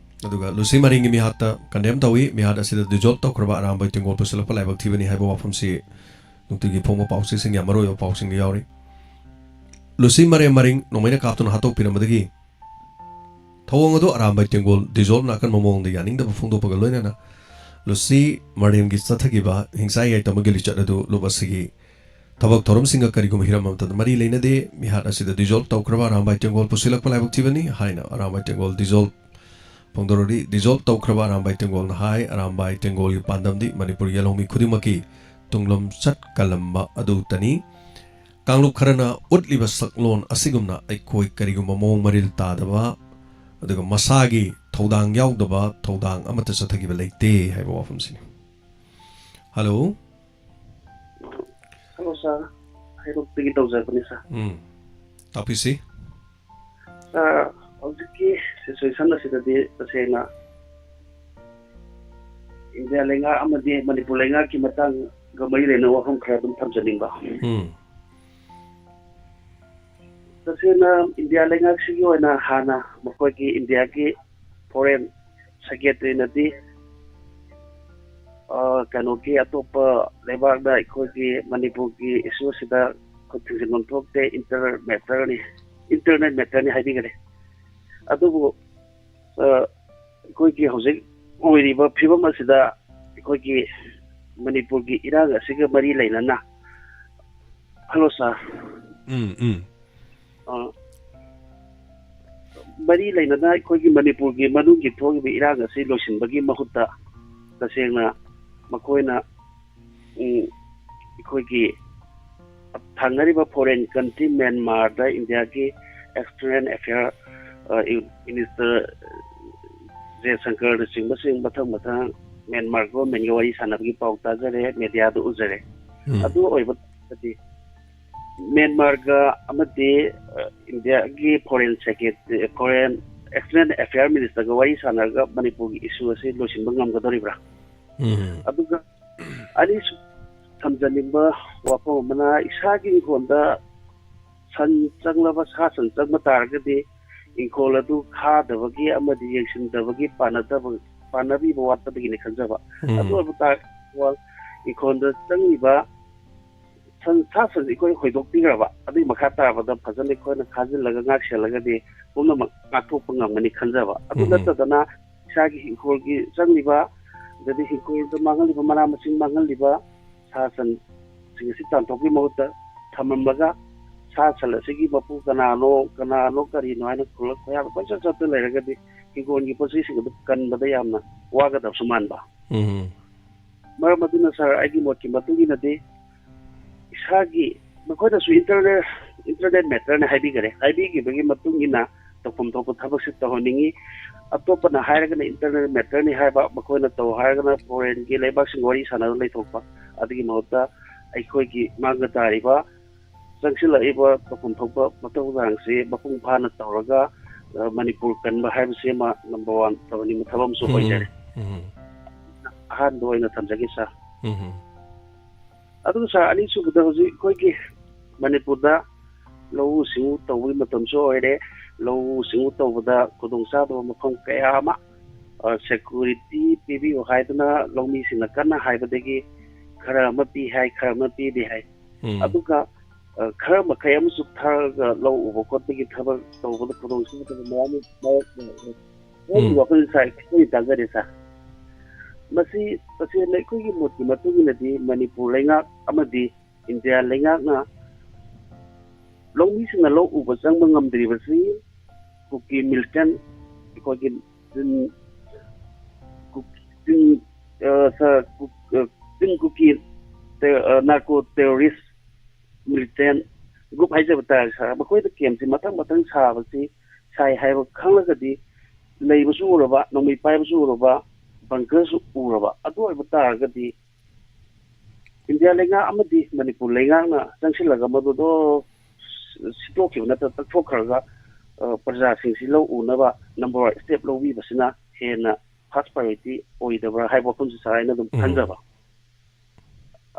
ꯑꯗꯨꯒ ꯂꯨꯁꯤ ꯃꯔꯤꯡꯒꯤ ꯃꯤꯍꯥꯠꯇ ꯀꯟꯗꯦꯝ ꯇꯧꯏ, ꯃꯤꯍꯥꯠ ꯑꯁꯤꯗ ꯗꯤꯖꯣꯜꯕ ꯇꯧꯈ꯭ꯔꯕ ꯑꯔꯥꯝꯕꯥꯏ ꯇꯦꯡꯒꯣꯜ ꯄꯨꯁꯤꯜꯂꯛꯄ ꯂꯥꯏꯕꯛ ꯊꯤꯕꯅꯤ ꯍꯥꯏꯕ ꯋꯥꯐꯝꯁꯤ ꯅꯨꯡꯇꯤꯒꯤ ꯐꯣꯡꯕ ꯄꯥꯎꯆꯦꯁꯤꯡ ꯌꯥꯝ ꯃꯔꯨ ꯑꯣꯏꯕ ꯄꯥꯎꯁꯤꯡꯗ ꯌꯥꯎꯔꯤ꯫ ꯂꯨꯁꯤ ꯃꯔꯦꯝ ꯃꯔꯤꯡ ꯅꯣꯡꯃꯩꯅ ꯀꯥꯞꯇꯨꯅ ꯍꯥꯠꯇꯣꯛꯄꯤꯔꯝꯕꯗꯒꯤ ꯊꯧꯑꯣꯡ ꯑꯗꯨ ꯑꯔꯥꯝꯕꯥꯏ ꯇꯦꯡꯒꯣꯜ ꯗꯤꯖꯣꯜꯕꯅ ꯑꯀꯟꯕ ꯃꯑꯣꯡꯗ ꯌꯥꯅꯤꯡꯗꯕ ꯐꯣꯡꯗꯣꯛꯄꯒ ꯂꯣꯏꯅꯅ ꯂꯨꯁꯤ ꯃꯔꯦꯝꯒꯤ ꯆꯠꯊꯈꯤꯕ ꯍꯤꯡꯁꯥ ꯌꯥꯏꯇꯝꯕꯒꯤ ꯂꯤꯆꯠ ꯑꯗꯨ ꯂꯨꯞ ꯑꯁꯤꯒꯤ ꯊꯕꯛ ꯊꯧꯔꯝꯁꯤꯡꯒ ꯀꯔꯤꯒꯨꯝꯕ ꯍꯤꯔꯝ ꯑꯃꯠꯇꯗ ꯃꯔꯤ ꯂꯩꯅꯗꯦ꯫ ꯃꯤꯍꯥꯠ ꯑꯁꯤꯗ dissolve ꯇꯧꯈ꯭ꯔꯕ ꯑꯔꯥꯝꯕꯥꯏ ꯇꯦꯡꯒꯣꯜ ꯄꯨꯁꯤꯜꯂꯛꯄ ꯂꯥꯏꯕꯛ ꯊꯤꯕꯅꯤ ꯍꯥꯏꯅ ꯑꯔꯥꯝꯕꯥꯏ ꯇꯦꯡꯒꯣꯜ dissolve ꯐꯣꯡꯗꯣꯔꯛꯂꯤ꯫ Dissolve ꯇꯧꯈ꯭ꯔꯕ ꯑꯔꯥꯝꯕꯥꯏ ꯇꯦꯡꯒꯣꯜꯅ ꯍꯥꯏ, ꯑꯔꯥꯝꯕꯥꯏ ꯇꯦꯡꯒꯣꯜꯒꯤ ꯄꯥꯟꯗꯝꯗꯤ ꯃꯅꯤꯄꯨꯔꯒꯤ ꯌꯦꯜꯍꯧꯃꯤ ꯈꯨꯗꯤꯡꯃꯛꯀꯤ ꯇꯨꯡꯂꯝꯆꯠ ꯀꯜꯂꯝꯕ ꯑꯗꯨꯇꯅꯤ꯫ ꯀꯥꯡꯂꯨꯞ ꯈꯔꯅ ꯎꯠꯂꯤꯕ ꯁꯛꯂꯣꯟ ꯑꯁꯤꯒꯨꯝꯅ ꯑꯩꯈꯣꯏ ꯀꯔꯤꯒꯨꯝꯕ ꯃꯑꯣꯡ ꯃꯔꯤꯜ ꯇꯥꯗꯕ, ꯑꯗꯨꯒ ꯃꯁꯥꯒꯤ ꯊꯧꯗꯥꯡ ꯌꯥꯎꯗꯕ ꯊꯧꯗꯥꯡ ꯑꯃꯠꯇ ꯆꯠꯊꯈꯤꯕ ꯂꯩꯇꯦ ꯍꯥꯏꯕ ꯋꯥꯐꯝꯁꯤꯅꯤ꯫ ꯍꯜꯂꯣ꯫ ꯍꯜꯂꯣ ꯁꯥꯔ, ꯍꯩꯔꯣꯛꯇꯒꯤ ꯇꯧꯖꯔꯛꯄꯅꯤ ꯁꯥꯔ꯫ ꯎꯝ, ꯇꯥꯛꯄꯤꯁꯤ꯫ ꯁꯥꯔ, ꯍꯧꯖꯤꯛꯀꯤ situation ꯑꯁꯤꯗꯗꯤ ꯇꯁꯦꯡꯅ ꯏꯟꯗꯤꯌꯥ ꯂꯩꯉꯥꯛ ꯑꯃꯗꯤ ꯃꯅꯤꯄꯨꯔ ꯂꯩꯉꯥꯛꯀꯤ ꯃꯇꯥꯡꯒ ꯃꯔꯤ ꯂꯩꯅꯕ ꯋꯥꯐꯝ ꯈꯔ ꯑꯗꯨꯝ ꯊꯝꯖꯅꯤꯡꯕ꯫ ꯎꯝ꯫ ꯇꯁꯦꯡꯅ ꯏꯟꯗꯤꯌꯥ ꯂꯩꯉꯥꯛꯁꯤꯒꯤ ꯑꯣꯏꯅ ꯍꯥꯟꯅ ꯃꯈꯣꯏꯒꯤ ꯏꯟꯗꯤꯌꯥꯒꯤ foreign secretaryꯅꯗꯤ, ꯑ, ꯀꯩꯅꯣꯒꯤ ꯑꯇꯣꯞꯄ ꯂꯩꯕꯥꯛꯅ ꯑꯩꯈꯣꯏꯒꯤ ꯃꯅꯤꯄꯨꯔꯒꯤ issue ꯑꯁꯤꯗ ꯈꯨꯠ ꯊꯤꯡꯖꯤꯟꯐꯝ ꯊꯣꯛꯇꯦ, inter matterꯅꯤ, internal matterꯅꯤ ꯍꯥꯏꯕꯤꯈꯔꯦ꯫ ꯑꯗꯨꯕꯨ, ꯑ, ꯑꯩꯈꯣꯏꯒꯤ ꯍꯧꯖꯤꯛ ꯑꯣꯏꯔꯤꯕ ꯐꯤꯕꯝ ꯑꯁꯤꯗ ꯑꯩꯈꯣꯏꯒꯤ ꯃꯅꯤꯄꯨꯔꯒꯤ ꯏꯔꯥꯡ ꯑꯁꯤꯒ ꯃꯔꯤ ꯂꯩꯅꯅ, ꯍꯜꯂꯣ ꯁꯥꯔ꯫ ꯎꯝ, ꯎꯝ꯫ ꯑ, ꯃꯔꯤ ꯂꯩꯅꯅ ꯑꯩꯈꯣꯏꯒꯤ ꯃꯅꯤꯄꯨꯔꯒꯤ ꯃꯅꯨꯡꯒꯤ ꯊꯣꯛꯏꯕ ꯏꯔꯥꯡ ꯑꯁꯤ ꯂꯣꯏꯁꯤꯟꯕꯒꯤ ꯃꯍꯨꯠꯇ ꯇꯁꯦꯡꯅ ꯃꯈꯣꯏꯅ, ꯎꯝ, ꯑꯩꯈꯣꯏꯒꯤ ꯊꯪꯅꯔꯤꯕ foreign country ꯃ꯭ꯌꯥꯟꯃꯥꯔꯗ ꯏꯟꯗꯤꯌꯥꯒꯤ external affair, ꯑ, minister ꯖꯌꯁꯪꯀꯔꯅꯆꯤꯡꯕꯁꯤꯡ ꯃꯊꯪ ꯃꯊꯪ ꯃ꯭ꯌꯥꯟꯃꯥꯔ governmentꯒ ꯋꯥꯔꯤ ꯁꯥꯟꯅꯕꯒꯤ ꯄꯥꯎ ꯇꯥꯖꯔꯦ, mediaꯗ ꯎꯖꯔꯦ꯫ ꯎꯝ꯫ ꯑꯗꯨ ꯑꯣꯏꯕ ꯇꯥꯔꯒꯗꯤ ꯃ꯭ꯌꯥꯟꯃꯥꯔꯒ ꯑꯃꯗꯤ, ꯑ, ꯏꯟꯗꯤꯌꯥꯒꯤ foreign secretary, foreign external affair ministerꯒ ꯋꯥꯔꯤ ꯁꯥꯟꯅꯔꯒ ꯃꯅꯤꯄꯨꯔꯒꯤ issue ꯑꯁꯤ ꯂꯣꯏꯁꯤꯟꯕ ꯉꯝꯒꯗꯧꯔꯤꯕ꯭ꯔꯥ? ꯎꯝ꯫ ꯑꯗꯨꯒ ꯑꯅꯤꯁꯨ ꯊꯝꯖꯅꯤꯡꯕ ꯋꯥꯐꯝ ꯑꯃꯅ, ꯏꯁꯥꯒꯤ ꯏꯪꯈꯣꯜꯗ ꯁꯟ ꯆꯪꯂꯕ, ꯁꯥ ꯁꯟ ꯆꯪꯕ ꯇꯥꯔꯒꯗꯤ ꯏꯪꯈꯣꯜ ꯑꯗꯨ ꯈꯥꯗꯕꯒꯤ ꯑꯃꯗꯤ ꯌꯦꯡꯁꯤꯟꯗꯕꯒꯤ ꯄꯥꯟꯅꯗꯕ, ꯄꯥꯟꯅꯕꯤꯕ ꯋꯥꯠꯄꯗꯒꯤꯅꯤ ꯈꯟꯖꯕ꯫ ꯎꯝ꯫ ꯑꯗꯨ ꯑꯣꯏꯕ ꯇꯥꯔꯒꯗꯤ ꯏꯪꯈꯣꯜꯗ ꯆꯪꯂꯤꯕ ꯁꯟ, ꯁꯥ ꯁꯟꯁꯤ ꯑꯩꯈꯣꯏ ꯍꯣꯏꯗꯣꯛꯄꯤꯈ꯭ꯔꯕ, ꯑꯗꯨꯒꯤ ꯃꯈꯥ ꯇꯥꯔꯛꯄꯗ ꯐꯖꯅ ꯑꯩꯈꯣꯏꯅ ꯈꯥꯖꯤꯜꯂꯒ ꯉꯥꯛ ꯁꯦꯜꯂꯒꯗꯤ ꯄꯨꯝꯅꯃꯛ ꯉꯥꯛꯊꯣꯛꯄ ꯉꯝꯒꯅꯤ ꯈꯟꯖꯕ꯫ ꯑꯗꯨ ꯎꯝ꯫ ꯅꯠꯇꯗꯅ ꯏꯁꯥꯒꯤ ꯏꯪꯈꯣꯜꯒꯤ ꯆꯪꯂꯤꯕ, ꯑꯗꯒꯤ ꯏꯪꯈꯣꯜꯗ ꯃꯥꯡꯍꯜꯂꯤꯕ ꯃꯅꯥ ꯃꯁꯤꯡ ꯃꯥꯡꯍꯜꯂꯤꯕ ꯁꯥ ꯁꯟ ꯁꯤꯡ ꯑꯁꯤ ꯇꯥꯟꯊꯣꯛꯄꯒꯤ ꯃꯍꯨꯠꯇ ꯊꯝꯃꯝꯃꯒ, ꯁꯥ ꯁꯟ ꯑꯁꯤꯒꯤ ꯃꯄꯨ ꯀꯅꯥꯅꯣ, ꯀꯅꯥꯅꯣ, ꯀꯔꯤꯅꯣ ꯍꯥꯏꯅ ꯈꯨꯜꯂꯛꯄ ꯌꯥꯕ ꯀꯣꯏꯆꯠ ꯆꯠꯇ ꯂꯩꯔꯒꯗꯤ ꯍꯤꯡꯒꯣꯜꯒꯤ ꯄꯣꯠꯆꯩꯁꯤꯡ ꯑꯗꯨ ꯀꯟꯕꯗ ꯌꯥꯝꯅ ꯋꯥꯒꯗꯕꯁꯨ ꯃꯥꯟꯕ꯫ ꯎꯝ꯫ ꯃꯔꯝ ꯑꯗꯨꯅ ꯁꯥꯔ, ꯑꯩꯒꯤ ꯃꯣꯠꯀꯤ ꯃꯇꯨꯡ ꯏꯟꯅꯗꯤ ꯏꯁꯥꯒꯤ, ꯃꯈꯣꯏꯅꯁꯨ ꯏꯟꯇꯔꯅꯦꯠ, ꯏꯟꯇꯔꯅꯦꯠ ꯃꯦꯇꯔꯅꯤ ꯍꯥꯏꯕꯤꯈꯔꯦ꯫ ꯍꯥꯏꯕꯤꯈꯤꯕꯒꯤ ꯃꯇꯨꯡ ꯏꯟꯅ ꯇꯧꯐꯝ ꯊꯣꯛꯄ ꯊꯕꯛꯁꯤ ꯇꯧꯍꯟꯅꯤꯡꯉꯤ꯫ ꯑꯇꯣꯞꯄꯅ ꯍꯥꯏꯔꯒꯅ ꯏꯟꯇꯔꯅꯦꯠ ꯃꯦꯇꯔꯅꯤ ꯍꯥꯏꯕ, ꯃꯈꯣꯏꯅ ꯇꯧ ꯍꯥꯏꯔꯒꯅ ꯐꯣꯔꯦꯟꯒꯤ ꯂꯩꯕꯥꯛꯁꯤꯡ ꯋꯥꯔꯤ ꯁꯥꯟꯅꯗꯨꯅ ꯂꯩꯊꯣꯛꯄ꯫ ꯑꯗꯨꯒꯤ ꯃꯍꯨꯠꯇ ꯑꯩꯈꯣꯏꯒꯤ ꯃꯥꯡꯗ ꯇꯥꯔꯤꯕ, ꯆꯪꯁꯤꯜꯂꯛꯏꯕ ꯇꯧꯐꯝ ꯊꯣꯛꯄ ꯃꯊꯧ ꯃꯉꯥꯡꯁꯤ ꯃꯄꯨꯡ ꯐꯥꯅ ꯇꯧꯔꯒ, ꯑ, ꯃꯅꯤꯄꯨꯔ ꯀꯟꯕ ꯍꯥꯏꯕꯁꯤ ꯑꯃ ꯅꯝꯕꯔ ꯋꯥꯟ ꯇꯧꯍꯟꯅꯤꯡꯕ ꯊꯕꯛ ꯑꯃꯁꯨ ꯎꯝ, ꯑꯣꯏꯖꯔꯦ꯫ ꯎꯝ꯫ ꯑꯍꯥꯟꯕ ꯑꯣꯏꯅ ꯊꯝꯖꯒꯦ ꯁꯥꯔ꯫ ꯎꯝ꯫ ꯑꯗꯨꯒ ꯁꯥꯔ, ꯑꯅꯤꯁꯨꯕꯗ ꯍꯧꯖꯤꯛ ꯑꯩꯈꯣꯏꯒꯤ ꯃꯅꯤꯄꯨꯔꯗ ꯂꯧꯎ ꯁꯤꯡꯎ ꯇꯧꯕꯒꯤ ꯃꯇꯝꯁꯨ ꯑꯣꯏꯔꯦ꯫ ꯂꯧꯎ ꯁꯤꯡꯎ ꯇꯧꯕꯗ ꯈꯨꯗꯣꯡꯆꯥꯗꯕ ꯃꯐꯝ ꯀꯌꯥ ꯑꯃ, ꯑ, ꯁꯦꯀꯨꯔꯤꯇꯤ ꯄꯤꯕꯤꯌꯨ ꯍꯥꯏꯗꯨꯅ ꯂꯧꯃꯤꯁꯤꯡꯅ ꯀꯟꯅ ꯍꯥꯏꯕꯗꯒꯤ ꯈꯔ ꯑꯃ ꯄꯤ ꯍꯥꯏ, ꯈꯔ ꯑꯃ ꯄꯤꯗꯦ ꯍꯥꯏ꯫ ꯎꯝ꯫ ꯑꯗꯨꯒ, ꯑ, ꯈꯔ ꯃꯈꯩ ꯑꯃꯁꯨ ꯊꯥꯔꯒ ꯂꯧ ꯎꯕ ꯈꯣꯠꯄꯒꯤ ꯊꯕꯛ ꯇꯧꯕꯗ ꯈꯨꯗꯣꯡꯆꯥꯗꯕ ꯃꯌꯥꯝ ꯑꯃ ꯃꯥꯌꯣꯛꯅꯔꯦ꯫ ꯃꯣꯏꯒꯤ ꯎꯝ꯫ ꯋꯥꯈꯜ ꯁꯥꯔ ꯑꯩꯈꯣꯏ ꯇꯥꯖꯔꯦ ꯁꯥꯔ꯫ ꯃꯁꯤ ꯇꯁꯦꯡꯅ ꯑꯩꯈꯣꯏꯒꯤ ꯃꯣꯠꯀꯤ ꯃꯇꯨꯡ ꯏꯟꯅꯗꯤ ꯃꯅꯤꯄꯨꯔ ꯂꯩꯉꯥꯛ ꯑꯃꯗꯤ ꯏꯟꯗꯤꯌꯥ ꯂꯩꯉꯥꯛꯅ ꯂꯧꯃꯤꯁꯤꯡꯅ ꯂꯧ ꯎꯕ ꯆꯪꯕ ꯉꯝꯗ꯭ꯔꯤꯕꯁꯤ ꯀꯨꯀꯤ ꯃꯤꯂꯤꯇꯦꯟ, ꯑꯩꯈꯣꯏꯒꯤ ꯆꯤꯡ, ꯀꯨ-, ꯆꯤꯡ, ꯑ, ꯁ-, ꯀꯨ-, ꯑ, ꯆꯤꯡ ꯀꯨꯀꯤ ꯇꯦ-, ꯑ, ꯅꯥꯔꯀꯣ ꯇꯦꯔꯣꯔꯤꯁ ꯃꯤꯂꯤꯇꯦꯟ ꯒ꯭ꯔꯨꯞ ꯍꯥꯏꯖꯕ ꯇꯥꯔꯦ ꯁꯥꯔ, ꯃꯈꯣꯏꯗ ꯀꯦꯝꯁꯤ ꯃꯊꯪ ꯃꯊꯪ ꯁꯥꯕꯁꯤ, ꯁꯥꯏ ꯍꯥꯏꯕ ꯈꯪꯂꯒꯗꯤ ꯂꯩꯕꯁꯨ ꯎꯔꯕ, ꯅꯣꯡꯃꯩ ꯄꯥꯏꯕꯁꯨ ꯎꯔꯕ, ꯕꯪꯀꯔꯁꯨ ꯎꯔꯕ, ꯑꯗꯨ ꯑꯣꯏꯕ ꯇꯥꯔꯒꯗꯤ ꯏꯟꯗꯤꯌꯥ ꯂꯩꯉꯥꯛ ꯑꯃꯗꯤ ꯃꯅꯤꯄꯨꯔ ꯂꯩꯉꯥꯛꯅ ꯆꯪꯁꯤꯜꯂꯒ ꯃꯗꯨꯗꯣ ꯁꯤꯠꯇꯣꯛꯈꯤꯕ ꯅꯠꯇ꯭ꯔꯒ ꯇꯛꯊꯣꯛꯈ꯭ꯔꯒ, ꯑ, ꯄ꯭ꯔꯖꯥꯁꯤꯡꯁꯤ ꯂꯧ ꯎꯅꯕ ꯅꯝꯕꯔ ꯋꯥꯟ ꯁ꯭ꯇꯦꯞ ꯂꯧꯕꯤꯕꯁꯤꯅ ꯍꯦꯟꯅ ꯐꯥꯔꯁ ꯄ꯭ꯔꯥꯏꯌꯣꯔꯤꯇꯤ ꯑꯣꯏꯗꯕ꯭ꯔꯥ ꯍꯥꯏꯕ ꯋꯥꯐꯝꯁꯤ ꯁꯥꯔ ꯑꯩꯅ ꯑꯗꯨꯝ ꯎꯝ꯫ ꯈꯟꯖꯕ꯫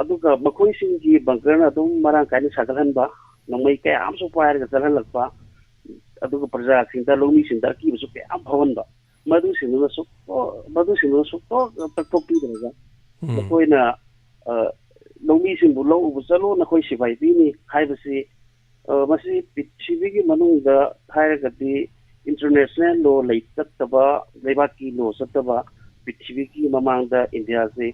ꯑꯗꯨꯒ ꯃꯈꯣꯏꯁꯤꯡꯒꯤ ꯕꯪꯀꯔꯅ ꯑꯗꯨꯝ ꯃꯔꯥꯡ ꯀꯥꯏꯅ ꯁꯥꯒꯠꯍꯟꯕ, ꯅꯣꯡꯃꯩ ꯀꯌꯥ ꯑꯃꯁꯨ ꯄꯥꯏꯔꯒ ꯆꯠꯍꯜꯂꯛꯄ, ꯑꯗꯨꯒ ꯄ꯭ꯔꯖꯥꯁꯤꯡꯗ, ꯂꯧꯃꯤꯁꯤꯡꯗ ꯑꯀꯤꯕꯁꯨ ꯀꯌꯥ ꯑꯃ ꯐꯥꯎꯍꯟꯕ, ꯃꯗꯨꯁꯤꯡꯗꯨꯅ ꯁꯨꯛꯇꯣꯛ-, ꯃꯗꯨꯁꯤꯡꯗꯨꯅ ꯁꯨꯛꯇꯣꯛ ꯇꯛꯊꯣꯛꯄꯤꯗ꯭ꯔꯒ ꯎꯝ꯫ ꯃꯈꯣꯏꯅ, ꯑ, ꯂꯧꯃꯤꯁꯤꯡꯕꯨ ꯂꯧ ꯎꯕ ꯆꯠꯂꯣ, ꯅꯈꯣꯏ ꯁꯤꯐꯥꯏ ꯄꯤꯅꯤ ꯍꯥꯏꯕꯁꯤ, ꯑ, ꯃꯁꯤ ꯄ꯭ꯔꯤꯊꯤꯕꯤꯒꯤ ꯃꯅꯨꯡꯗ ꯍꯥꯏꯔꯒꯗꯤ ꯏꯟꯇꯔꯅꯦꯁꯅꯦꯜ ꯂꯣ ꯂꯩ ꯆꯠꯇꯕ, ꯂꯩꯕꯥꯛꯀꯤ ꯂꯣ ꯆꯠꯇꯕ, ꯄ꯭ꯔꯤꯊꯤꯕꯤꯒꯤ ꯃꯃꯥꯡꯗ ꯏꯟꯗꯤꯌꯥꯁꯤ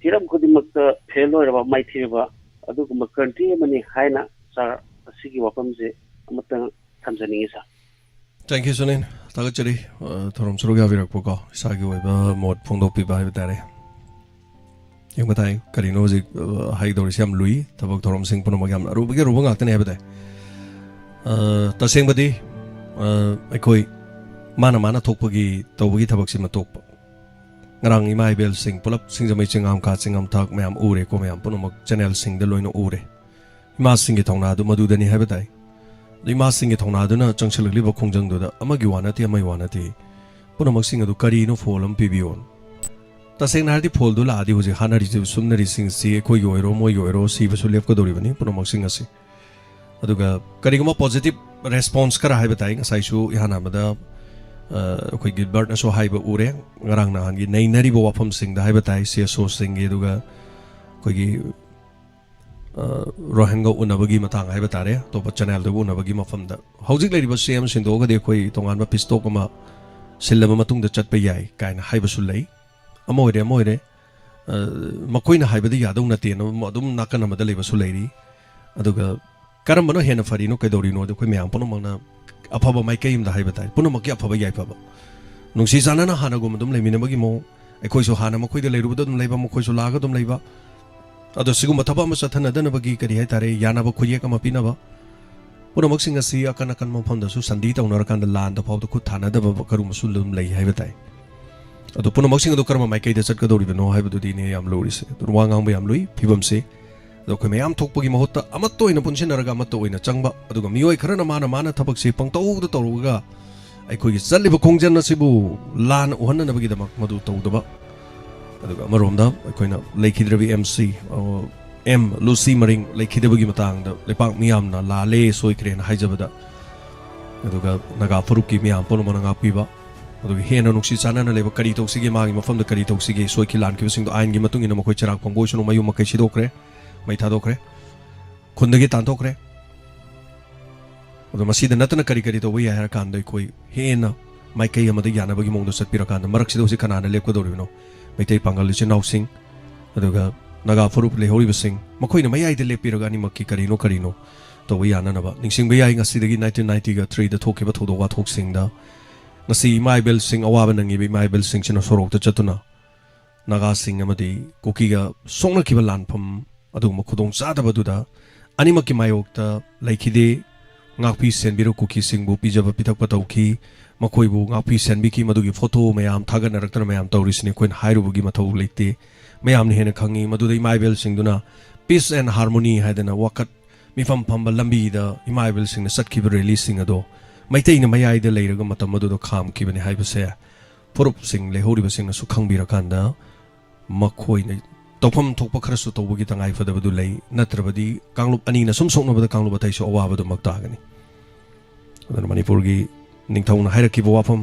ꯍꯤꯔꯝ ꯈꯨꯗꯤꯡꯃꯛꯇ ꯐꯦꯜ ꯑꯣꯏꯔꯕ, ꯃꯥꯏꯊꯤꯔꯕ ꯑꯗꯨꯒꯨꯝꯕ ꯀꯟꯇ꯭ꯔꯤ ꯑꯃꯅꯤ ꯍꯥꯏꯅ ꯁꯥꯔ ꯑꯁꯤꯒꯤ ꯋꯥꯐꯝꯁꯦ ꯑꯃꯇꯪ ꯊꯝꯖꯅꯤꯡꯉꯤ ꯁꯥꯔ꯫ Thank you, Sunil. ꯊꯥꯒꯠꯆꯔꯤ꯫ ꯑ, ꯊꯧꯔꯝ ꯁꯔꯨꯛ ꯌꯥꯕꯤꯔꯛꯄꯀꯣ, ꯏꯁꯥꯒꯤ ꯑꯣꯏꯕ ꯃꯣꯠ ꯐꯣꯡꯗꯣꯛꯄꯤꯕ ꯍꯥꯏꯕ ꯇꯥꯔꯦ꯫ ꯌꯦꯡꯕ ꯇꯥꯏ, ꯀꯔꯤꯅꯣ ꯍꯧꯖꯤꯛ, ꯑ, ꯍꯥꯏꯗꯧꯔꯤꯁꯦ ꯌꯥꯝ ꯂꯨꯏ꯫ ꯊꯕꯛ ꯊꯧꯔꯝꯁꯤꯡ ꯄꯨꯝꯅꯃꯛ ꯌꯥꯝꯅ ꯑꯔꯨꯕꯒꯤ ꯑꯔꯨꯕ ꯉꯥꯛꯇꯅꯤ ꯍꯥꯏꯕ ꯇꯥꯏ꯫ ꯑ, ꯇꯁꯦꯡꯕꯗꯤ, ꯑ, ꯑꯩꯈꯣꯏ ꯃꯥꯅ ꯃꯥꯅ ꯊꯣꯛꯄꯒꯤ ꯇꯧꯕꯒꯤ ꯊꯕꯛꯁꯤꯃ ꯇꯣꯛꯄ꯫ ꯉꯔꯥꯡ ꯏꯃꯥ ꯏꯕꯦꯜꯁꯤꯡ ꯄꯨꯂꯞ ꯁꯤꯡꯖꯃꯩ ꯆꯤꯡꯉꯥꯝꯈꯥ ꯆꯤꯡꯉꯥꯝꯊꯥꯛ ꯃꯌꯥꯝ ꯎꯔꯦꯀꯣ, ꯃꯌꯥꯝ ꯄꯨꯝꯅꯃꯛ ꯆꯦꯅꯦꯜꯁꯤꯡꯗ ꯂꯣꯏꯅ ꯎꯔꯦ꯫ ꯏꯃꯥꯁꯤꯡꯒꯤ ꯊꯧꯅꯥꯗꯨ ꯃꯗꯨꯗꯅꯤ ꯍꯥꯏꯕ ꯇꯥꯏ꯫ ꯑꯗꯨ ꯏꯃꯥꯁꯤꯡꯒꯤ ꯊꯧꯅꯥꯗꯨꯅ ꯆꯪꯁꯤꯜꯂꯛꯂꯤꯕ ꯈꯣꯡꯖꯪꯗꯨꯗ ꯑꯃꯒꯤ ꯋꯥ ꯅꯠꯇꯦ, ꯑꯃꯒꯤ ꯋꯥ ꯅꯠꯇꯦ, ꯄꯨꯝꯅꯃꯛꯁꯤꯡ ꯑꯗꯨ ꯀꯔꯤꯅꯣ ꯐꯣꯜ ꯑꯃ ꯄꯤꯕꯤꯌꯣꯅ꯫ ꯇꯁꯦꯡꯅ ꯍꯥꯏꯔꯗꯤ ꯐꯣꯜꯗꯨ ꯂꯥꯛꯑꯗꯤ ꯍꯧꯖꯤꯛ ꯍꯥꯠꯅꯔꯤꯕ ꯁꯨꯝꯅꯔꯤꯁꯤꯡꯁꯤ ꯑꯩꯈꯣꯏꯒꯤ ꯑꯣꯏꯔꯣ ꯃꯣꯏꯒꯤ ꯑꯣꯏꯔꯣ ꯁꯤꯕꯁꯨ ꯂꯦꯞꯀꯗꯧꯔꯤꯕꯅꯤ ꯄꯨꯝꯅꯃꯛꯁꯤꯡ ꯑꯁꯤ꯫ ꯑꯗꯨꯒ ꯀꯔꯤꯒꯨꯝꯕ ꯄꯣꯖꯤꯇꯤꯚ ꯔꯦꯁꯄꯣꯟꯁ ꯈꯔ ꯍꯥꯏꯕ ꯇꯥꯏ, ꯉꯁꯥꯏꯁꯨ ꯏꯍꯥꯟ ꯍꯥꯟꯕꯗ, ꯑ, ꯑꯩꯈꯣꯏ ꯒꯤꯜꯕꯔꯠꯅꯁꯨ ꯍꯥꯏꯕ ꯎꯔꯦ, ꯉꯔꯥꯡ ꯅꯍꯥꯟꯒꯤ ꯅꯩꯅꯔꯤꯕ ꯋꯥꯐꯝꯁꯤꯡꯗ ꯍꯥꯏꯕ ꯇꯥꯏ, ꯁꯤ ꯑꯦꯁ ꯑꯣꯁꯤꯡꯒꯤ, ꯑꯗꯨꯒ ꯑꯩꯈꯣꯏꯒꯤ, ꯑ, ꯔꯣꯍꯤꯟꯒ ꯎꯅꯕꯒꯤ ꯃꯇꯥꯡ ꯍꯥꯏꯕ ꯇꯥꯔꯦ, ꯑꯇꯣꯞꯄ ꯆꯦꯅꯦꯜꯗꯒ ꯎꯅꯕꯒꯤ ꯃꯐꯝꯗ ꯍꯧꯖꯤꯛ ꯂꯩꯔꯤꯕ ꯁꯤ ꯑꯦꯝ ꯁꯤꯟꯗꯣꯛꯑꯒꯗꯤ ꯑꯩꯈꯣꯏ ꯇꯣꯉꯥꯟꯕ ꯄꯤꯁ ꯇꯣꯛ ꯑꯃ ꯁꯤꯜꯂꯕ ꯃꯇꯨꯡꯗ ꯆꯠꯄ ꯌꯥꯏ ꯀꯥꯏꯅ ꯍꯥꯏꯕꯁꯨ ꯂꯩ꯫ ꯑꯃ ꯑꯣꯏꯔꯦ, ꯑꯃ ꯑꯣꯏꯔꯦ, ꯑ, ꯃꯈꯣꯏꯅ ꯍꯥꯏꯕꯗꯤ ꯌꯥꯗꯧ ꯅꯠꯇꯦꯅ ꯑꯗꯨꯝ ꯅꯥꯀꯟ ꯑꯃꯗ ꯂꯩꯕꯁꯨ ꯂꯩꯔꯤ꯫ ꯑꯗꯨꯒ ꯀꯔꯝꯕꯅ ꯍꯦꯟꯅ ꯐꯔꯤꯅꯣ, ꯀꯩꯗꯧꯔꯤꯅꯣ, ꯑꯗꯨ ꯑꯩꯈꯣꯏ ꯃꯌꯥꯝ ꯄꯨꯝꯅꯃꯛꯅ ꯑꯐꯕ ꯃꯥꯏꯀꯩ ꯑꯃꯗ ꯍꯥꯏꯕ ꯇꯥꯏ, ꯄꯨꯝꯅꯃꯛꯀꯤ ꯑꯐꯕ ꯌꯥꯏꯐꯕ, ꯅꯨꯡꯁꯤ ꯆꯥꯟꯅꯅ ꯍꯥꯟꯅꯒꯨꯝ ꯑꯗꯨꯝ ꯂꯩꯃꯤꯟꯅꯕꯒꯤ ꯃꯑꯣꯡ, ꯑꯩꯈꯣꯏꯁꯨ ꯍꯥꯟꯅ ꯃꯈꯣꯏꯗ ꯂꯩꯔꯨꯕꯗ ꯑꯗꯨꯝ ꯂꯩꯕ, ꯃꯈꯣꯏꯁꯨ ꯂꯥꯛꯑꯒ ꯑꯗꯨꯝ ꯂꯩꯕ, ꯑꯗꯣ ꯁꯤꯒꯨꯝꯕ ꯊꯕꯛ ꯑꯃ ꯆꯠꯊꯅꯗꯅꯕꯒꯤ, ꯀꯔꯤ ꯍꯥꯏꯇꯥꯔꯦ, ꯌꯥꯅꯕ ꯈꯨꯠꯌꯦꯛ ꯑꯃ ꯄꯤꯅꯕ, ꯄꯨꯝꯅꯃꯛꯁꯤꯡ ꯑꯁꯤ ꯑꯀꯟ ꯑꯀꯟꯕ ꯃꯐꯝꯗꯁꯨ ꯁꯟꯙꯤ ꯇꯧꯅꯔꯀꯥꯟꯗ ꯂꯥꯟꯗ ꯐꯥꯎꯗ ꯈꯨꯠ ꯊꯥꯅꯗꯕ ꯀꯔꯨꯝꯕꯁꯨ ꯑꯗꯨꯝ ꯂꯩ ꯍꯥꯏꯕ ꯇꯥꯏ꯫ ꯑꯗꯣ ꯄꯨꯝꯅꯃꯛꯁꯤꯡ ꯑꯗꯨ ꯀꯔꯝꯕ ꯃꯥꯏꯀꯩꯗ ꯆꯠꯀꯗꯧꯔꯤꯕꯅꯣ ꯍꯥꯏꯕꯗꯨꯗꯤꯅꯦ ꯌꯥꯝ ꯂꯨꯔꯤꯁꯦ꯫ ꯑꯗꯨꯅ ꯋꯥ ꯉꯥꯡꯕ ꯌꯥꯝ ꯂꯨꯏ ꯐꯤꯕꯝꯁꯦ꯫ ꯑꯗꯣ ꯑꯩꯈꯣꯏ ꯃꯌꯥꯝ ꯊꯣꯛꯄꯒꯤ ꯃꯍꯨꯠꯇ ꯑꯃꯠꯇ ꯑꯣꯏꯅ ꯄꯨꯟꯁꯤꯟꯅꯔꯒ ꯑꯃꯠꯇ ꯑꯣꯏꯅ ꯆꯪꯕ, ꯑꯗꯨꯒ ꯃꯤꯑꯣꯏ ꯈꯔꯅ ꯃꯥꯅ ꯃꯥꯅ ꯊꯕꯛꯁꯤ ꯄꯪꯇꯧꯗ ꯇꯧꯔꯒ ꯑꯩꯈꯣꯏꯒꯤ ꯆꯠꯂꯤꯕ ꯈꯣꯡꯖꯪ ꯑꯁꯤꯕꯨ ꯂꯥꯟꯅ ꯎꯍꯟꯅꯅꯕꯒꯤꯗꯃꯛ ꯃꯗꯨ ꯇꯧꯗꯕ꯫ ꯑꯗꯨꯒ ꯑꯃꯔꯣꯝꯗ ꯑꯩꯈꯣꯏꯅ ꯂꯩꯈꯤꯗ꯭ꯔꯕꯤ ꯑꯦꯝ ꯁꯤ, ꯑ, ꯑꯦꯝ ꯂꯨꯁꯤ ꯃꯔꯤꯡ ꯂꯩꯈꯤꯗꯕꯒꯤ ꯃꯇꯥꯡꯗ ꯂꯩꯄꯥꯛ ꯃꯤꯌꯥꯝꯅ ꯂꯥꯜꯂꯦ, ꯁꯣꯏꯈ꯭ꯔꯦꯅ ꯍꯥꯏꯖꯕꯗ, ꯑꯗꯨꯒ ꯅꯥꯒꯥ ꯐꯨꯔꯨꯞꯀꯤ ꯃꯤꯌꯥꯝ ꯄꯨꯝꯅꯃꯛꯅ ꯉꯥꯛꯄꯤꯕ, ꯑꯗꯨꯒ ꯍꯦꯟꯅ ꯅꯨꯡꯁꯤ ꯆꯥꯟꯅꯅ ꯂꯩꯕ, ꯀꯔꯤ ꯇꯧꯁꯤꯒꯦ, ꯃꯥꯒꯤ ꯃꯐꯝꯗ ꯀꯔꯤ ꯇꯧꯁꯤꯒꯦ, ꯁꯣꯏꯈꯤ ꯂꯥꯟꯈꯤꯕꯁꯤꯡꯗꯣ ꯑꯥꯏꯟꯒꯤ ꯃꯇꯨꯡ ꯏꯟꯅ ꯃꯈꯣꯏ ꯆꯤꯔꯥꯛ ꯐꯣꯡꯕ ꯑꯣꯏꯁꯅꯨ, ꯃꯌꯨꯝ ꯃꯀꯩ ꯁꯤꯗꯣꯛꯈ꯭ꯔꯦ, ꯃꯩ ꯊꯥꯗꯣꯛꯈ꯭ꯔꯦ, ꯈꯨꯟꯗꯒꯤ ꯇꯥꯟꯊꯣꯛꯈ꯭ꯔꯦ꯫ ꯑꯗꯣ ꯃꯁꯤꯗ ꯅꯠꯇꯅ ꯀꯔꯤ ꯀꯔꯤ ꯇꯧꯕ ꯌꯥꯏ ꯍꯥꯏꯔ ꯀꯥꯟꯗ, ꯑꯩꯈꯣꯏ ꯍꯦꯟꯅ ꯃꯥꯏꯀꯩ ꯑꯃꯗ ꯌꯥꯅꯕꯒꯤ ꯃꯑꯣꯡꯗ ꯆꯠꯄꯤꯔꯀꯥꯟꯗ, ꯃꯔꯛꯁꯤꯗ ꯍꯧꯖꯤꯛ ꯀꯅꯥꯅ ꯂꯦꯞꯀꯗꯧꯔꯤꯕꯅꯣ? ꯃꯩꯇꯩ ꯄꯥꯡꯒꯜ ꯏꯆꯤꯟ ꯏꯅꯥꯎꯁꯤꯡ, ꯑꯗꯨꯒ ꯅꯥꯒꯥ ꯐꯨꯔꯨꯞ ꯂꯩꯍꯧꯔꯤꯕꯁꯤꯡ ꯃꯈꯣꯏꯅ ꯃꯌꯥꯏꯗ ꯂꯦꯞꯄꯤꯔꯒ ꯑꯅꯤꯃꯛꯀꯤ ꯀꯔꯤꯅꯣ ꯀꯔꯤꯅꯣ ꯇꯧꯕ ꯌꯥꯅꯅꯕ꯫ ꯅꯤꯡꯁꯤꯡꯕ ꯌꯥꯏ, ꯉꯁꯤꯗꯒꯤ nineteen ninety-three ꯗ ꯊꯣꯛꯈꯤꯕ ꯊꯧꯗꯣꯛ ꯋꯥꯊꯣꯛꯁꯤꯡꯗ ꯉꯁꯤ ꯏꯃꯥ ꯏꯕꯦꯜꯁꯤꯡ, ꯑꯋꯥꯕ ꯅꯪꯉꯤꯕ ꯏꯃꯥ ꯏꯕꯦꯜꯁꯤꯡꯁꯤꯅ ꯁꯣꯔꯣꯛꯇ ꯆꯠꯇꯨꯅ ꯅꯥꯒꯥꯁꯤꯡ ꯑꯃꯗꯤ ꯀꯨꯀꯤꯒ ꯁꯣꯛꯅꯈꯤꯕ ꯂꯥꯟꯐꯝ ꯑꯗꯨꯒꯨꯝꯕ ꯈꯨꯗꯣꯡꯆꯥꯗꯕꯗꯨꯗ ꯑꯅꯤꯃꯛꯀꯤ ꯃꯥꯌꯣꯛꯇ ꯂꯩꯈꯤꯗꯦ꯫ ꯉꯥꯛꯄꯤ ꯁꯦꯟꯕꯤꯔ ꯀꯨꯀꯤꯁꯤꯡꯕꯨ ꯄꯤꯖꯕ ꯄꯤꯊꯛꯄ ꯇꯧꯈꯤ꯫ ꯃꯈꯣꯏꯕꯨ ꯉꯥꯛꯄꯤ ꯁꯦꯟꯕꯤꯈꯤ꯫ ꯃꯗꯨꯒꯤ ꯐꯣꯇꯣ ꯃꯌꯥꯝ ꯊꯥꯒꯠꯅꯔꯛꯇꯅ ꯃꯌꯥꯝ ꯇꯧꯔꯤꯁꯤꯅꯤ꯫ ꯑꯩꯈꯣꯏꯅ ꯍꯥꯏꯔꯨꯕꯒꯤ ꯃꯊꯧ ꯂꯩꯇꯦ꯫ ꯃꯌꯥꯝꯅ ꯍꯦꯟꯅ ꯈꯪꯉꯤ꯫ ꯃꯗꯨꯗ ꯏꯃꯥ ꯏꯕꯦꯜꯁꯤꯡꯗꯨꯅ peace and harmony ꯍꯥꯏꯗꯅ ꯋꯥꯀꯠ ꯃꯤꯐꯝ ꯐꯝꯕ ꯂꯝꯕꯤꯗ ꯏꯃꯥ ꯏꯕꯦꯜꯁꯤꯡꯅ ꯆꯠꯈꯤꯕ rally ꯁꯤꯡ ꯑꯗꯣ ꯃꯩꯇꯩꯅ ꯃꯌꯥꯏꯗ ꯂꯩꯔꯒ ꯃꯇꯝ ꯑꯗꯨꯗ ꯈꯥꯝꯈꯤꯕꯅꯤ ꯍꯥꯏꯕꯁꯦ ꯐꯨꯔꯨꯞꯁꯤꯡ ꯂꯩꯍꯧꯔꯤꯕꯁꯤꯡꯅꯁꯨ ꯈꯪꯕꯤꯔꯀꯥꯟꯗ ꯃꯈꯣꯏꯅ ꯇꯧꯐꯝ ꯊꯣꯛꯄ ꯈꯔꯁꯨ ꯇꯧꯕꯒꯤ ꯇꯉꯥꯏ ꯐꯗꯕꯗꯨ ꯂꯩ꯫ ꯅꯠꯇ꯭ꯔꯕꯗꯤ ꯀꯥꯡꯂꯨꯞ ꯑꯅꯤꯅ ꯁꯨꯝ ꯁꯣꯛꯅꯕꯗ ꯀꯥꯡꯂꯨꯞ ꯑꯇꯩꯁꯨ ꯑꯋꯥꯕꯗꯨꯃꯛ ꯇꯥꯒꯅꯤ꯫ ꯑꯗꯨꯅ ꯃꯅꯤꯄꯨꯔꯒꯤ ꯅꯤꯡꯊꯧꯅ ꯍꯥꯏꯔꯛꯈꯤꯕ ꯋꯥꯐꯝ,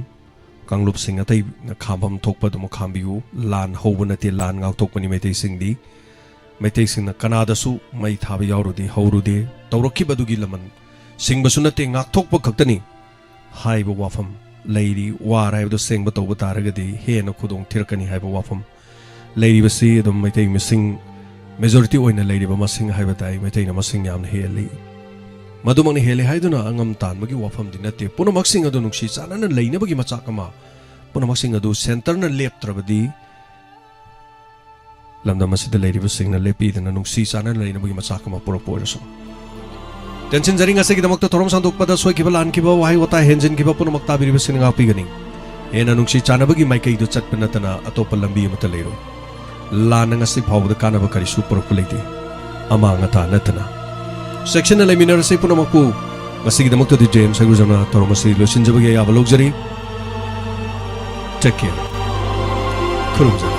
ꯀꯥꯡꯂꯨꯞꯁꯤꯡ ꯑꯇꯩꯅ ꯈꯥꯝꯐꯝ ꯊꯣꯛꯄ ꯑꯗꯨꯃꯛ ꯈꯥꯝꯕꯤꯌꯨ꯫ ꯂꯥꯟ ꯍꯧꯕ ꯅꯠꯇꯦ, ꯂꯥꯟ ꯉꯥꯛꯊꯣꯛꯄꯅꯤ ꯃꯩꯇꯩꯁꯤꯡꯗꯤ꯫ ꯃꯩꯇꯩꯁꯤꯡꯅ ꯀꯅꯥꯗꯁꯨ ꯃꯩ ꯊꯥꯕ ꯌꯥꯎꯔꯨꯗꯦ, ꯍꯧꯔꯨꯗꯦ, ꯇꯧꯔꯛꯈꯤꯕ ꯑꯗꯨꯒꯤ ꯂꯃꯟ ꯁꯤꯡꯕꯁꯨ ꯅꯠꯇꯦ, ꯉꯥꯛꯊꯣꯛꯄ ꯈꯛꯇꯅꯤ ꯍꯥꯏꯕ ꯋꯥꯐꯝ ꯂꯩꯔꯤ꯫ ꯋꯥꯔ ꯍꯥꯏꯕꯗꯨ ꯁꯦꯡꯕ ꯇꯧꯕ ꯇꯥꯔꯒꯗꯤ ꯍꯦꯟꯅ ꯈꯨꯗꯣꯡ ꯊꯤꯔꯛꯀꯅꯤ ꯍꯥꯏꯕ ꯋꯥꯐꯝ ꯂꯩꯔꯤꯕꯁꯤ ꯑꯗꯨꯝ ꯃꯩꯇꯩ ꯃꯁꯤꯡ, majority ꯑꯣꯏꯅ ꯂꯩꯔꯤꯕ ꯃꯁꯤꯡ ꯍꯥꯏꯕ ꯇꯥꯏ, ꯃꯩꯇꯩꯅ ꯃꯁꯤꯡ ꯌꯥꯝꯅ ꯍꯦꯜꯂꯤ꯫ ꯃꯗꯨꯃꯛꯅ ꯍꯦꯜꯂꯤ ꯍꯥꯏꯗꯨꯅ ꯑꯉꯝ ꯇꯥꯟꯕꯒꯤ ꯋꯥꯐꯝꯗꯤ ꯅꯠꯇꯦ꯫ ꯄꯨꯝꯅꯃꯛꯁꯤꯡ ꯑꯗꯨ ꯅꯨꯡꯁꯤ ꯆꯥꯟꯅꯅ ꯂꯩꯅꯕꯒꯤ ꯃꯆꯥꯛ ꯑꯃ, ꯄꯨꯝꯅꯃꯛꯁꯤꯡ ꯑꯗꯨ centre ꯅ ꯂꯦꯞꯇ꯭ꯔꯕꯗꯤ ꯂꯝꯗꯝ ꯑꯁꯤꯗ ꯂꯩꯔꯤꯕꯁꯤꯡꯅ ꯂꯦꯞꯄꯤꯗꯅ ꯅꯨꯡꯁꯤ ꯆꯥꯟꯅꯅ ꯂꯩꯅꯕꯒꯤ ꯃꯆꯥꯛ ꯑꯃ ꯄꯨꯔꯛꯄ ꯑꯣꯏꯔꯁꯅꯨ꯫ ꯇꯦꯟꯁꯤꯟꯖꯔꯤ, ꯉꯁꯤꯒꯤꯗꯃꯛꯇ ꯊꯧꯔꯝ ꯁꯟꯗꯣꯛꯄꯗ ꯁꯣꯏꯈꯤꯕ, ꯂꯥꯟꯈꯤꯕ, ꯋꯥꯍꯩ ꯋꯥꯇꯥ ꯍꯦꯟꯖꯤꯟꯈꯤꯕ ꯄꯨꯝꯅꯃꯛ ꯇꯥꯕꯤꯔꯤꯕꯁꯤꯡꯅ ꯉꯥꯛꯄꯤꯒꯅꯤ꯫ ꯍꯦꯟꯅ ꯅꯨꯡꯁꯤ ꯆꯥꯟꯅꯕꯒꯤ ꯃꯥꯏꯀꯩꯗꯨ ꯆꯠꯄ ꯅꯠꯇꯅ ꯑꯇꯣꯞꯄ ꯂꯝꯕꯤ ꯑꯃꯠꯇ ꯂꯩꯔꯣꯏ꯫ ꯂꯥꯟꯅ ꯉꯁꯤ ꯐꯥꯎꯕꯗ ꯀꯥꯟꯅꯕ ꯀꯔꯤꯁꯨ ꯄꯨꯔꯛꯄ ꯂꯩꯇꯦ, ꯑꯃꯥꯡ ꯑꯇꯥ ꯅꯠꯇꯅ꯫ ꯆꯦꯛꯁꯤꯟꯅ ꯂꯩꯃꯤꯟꯅꯔꯁꯤ ꯄꯨꯝꯅꯃꯛꯄꯨ꯫ ꯉꯁꯤꯒꯤꯗꯃꯛꯇꯗꯤ ꯖꯦꯝꯁ ꯍꯩꯒ꯭ꯔꯨꯖꯝꯅ ꯊꯧꯔꯝ ꯑꯁꯤ ꯂꯣꯏꯁꯤꯟꯖꯕꯒꯤ ꯑꯌꯥꯕ ꯂꯧꯖꯔꯤ꯫ Take care꯫ ꯈꯨꯔꯨꯝꯖꯔꯤ꯫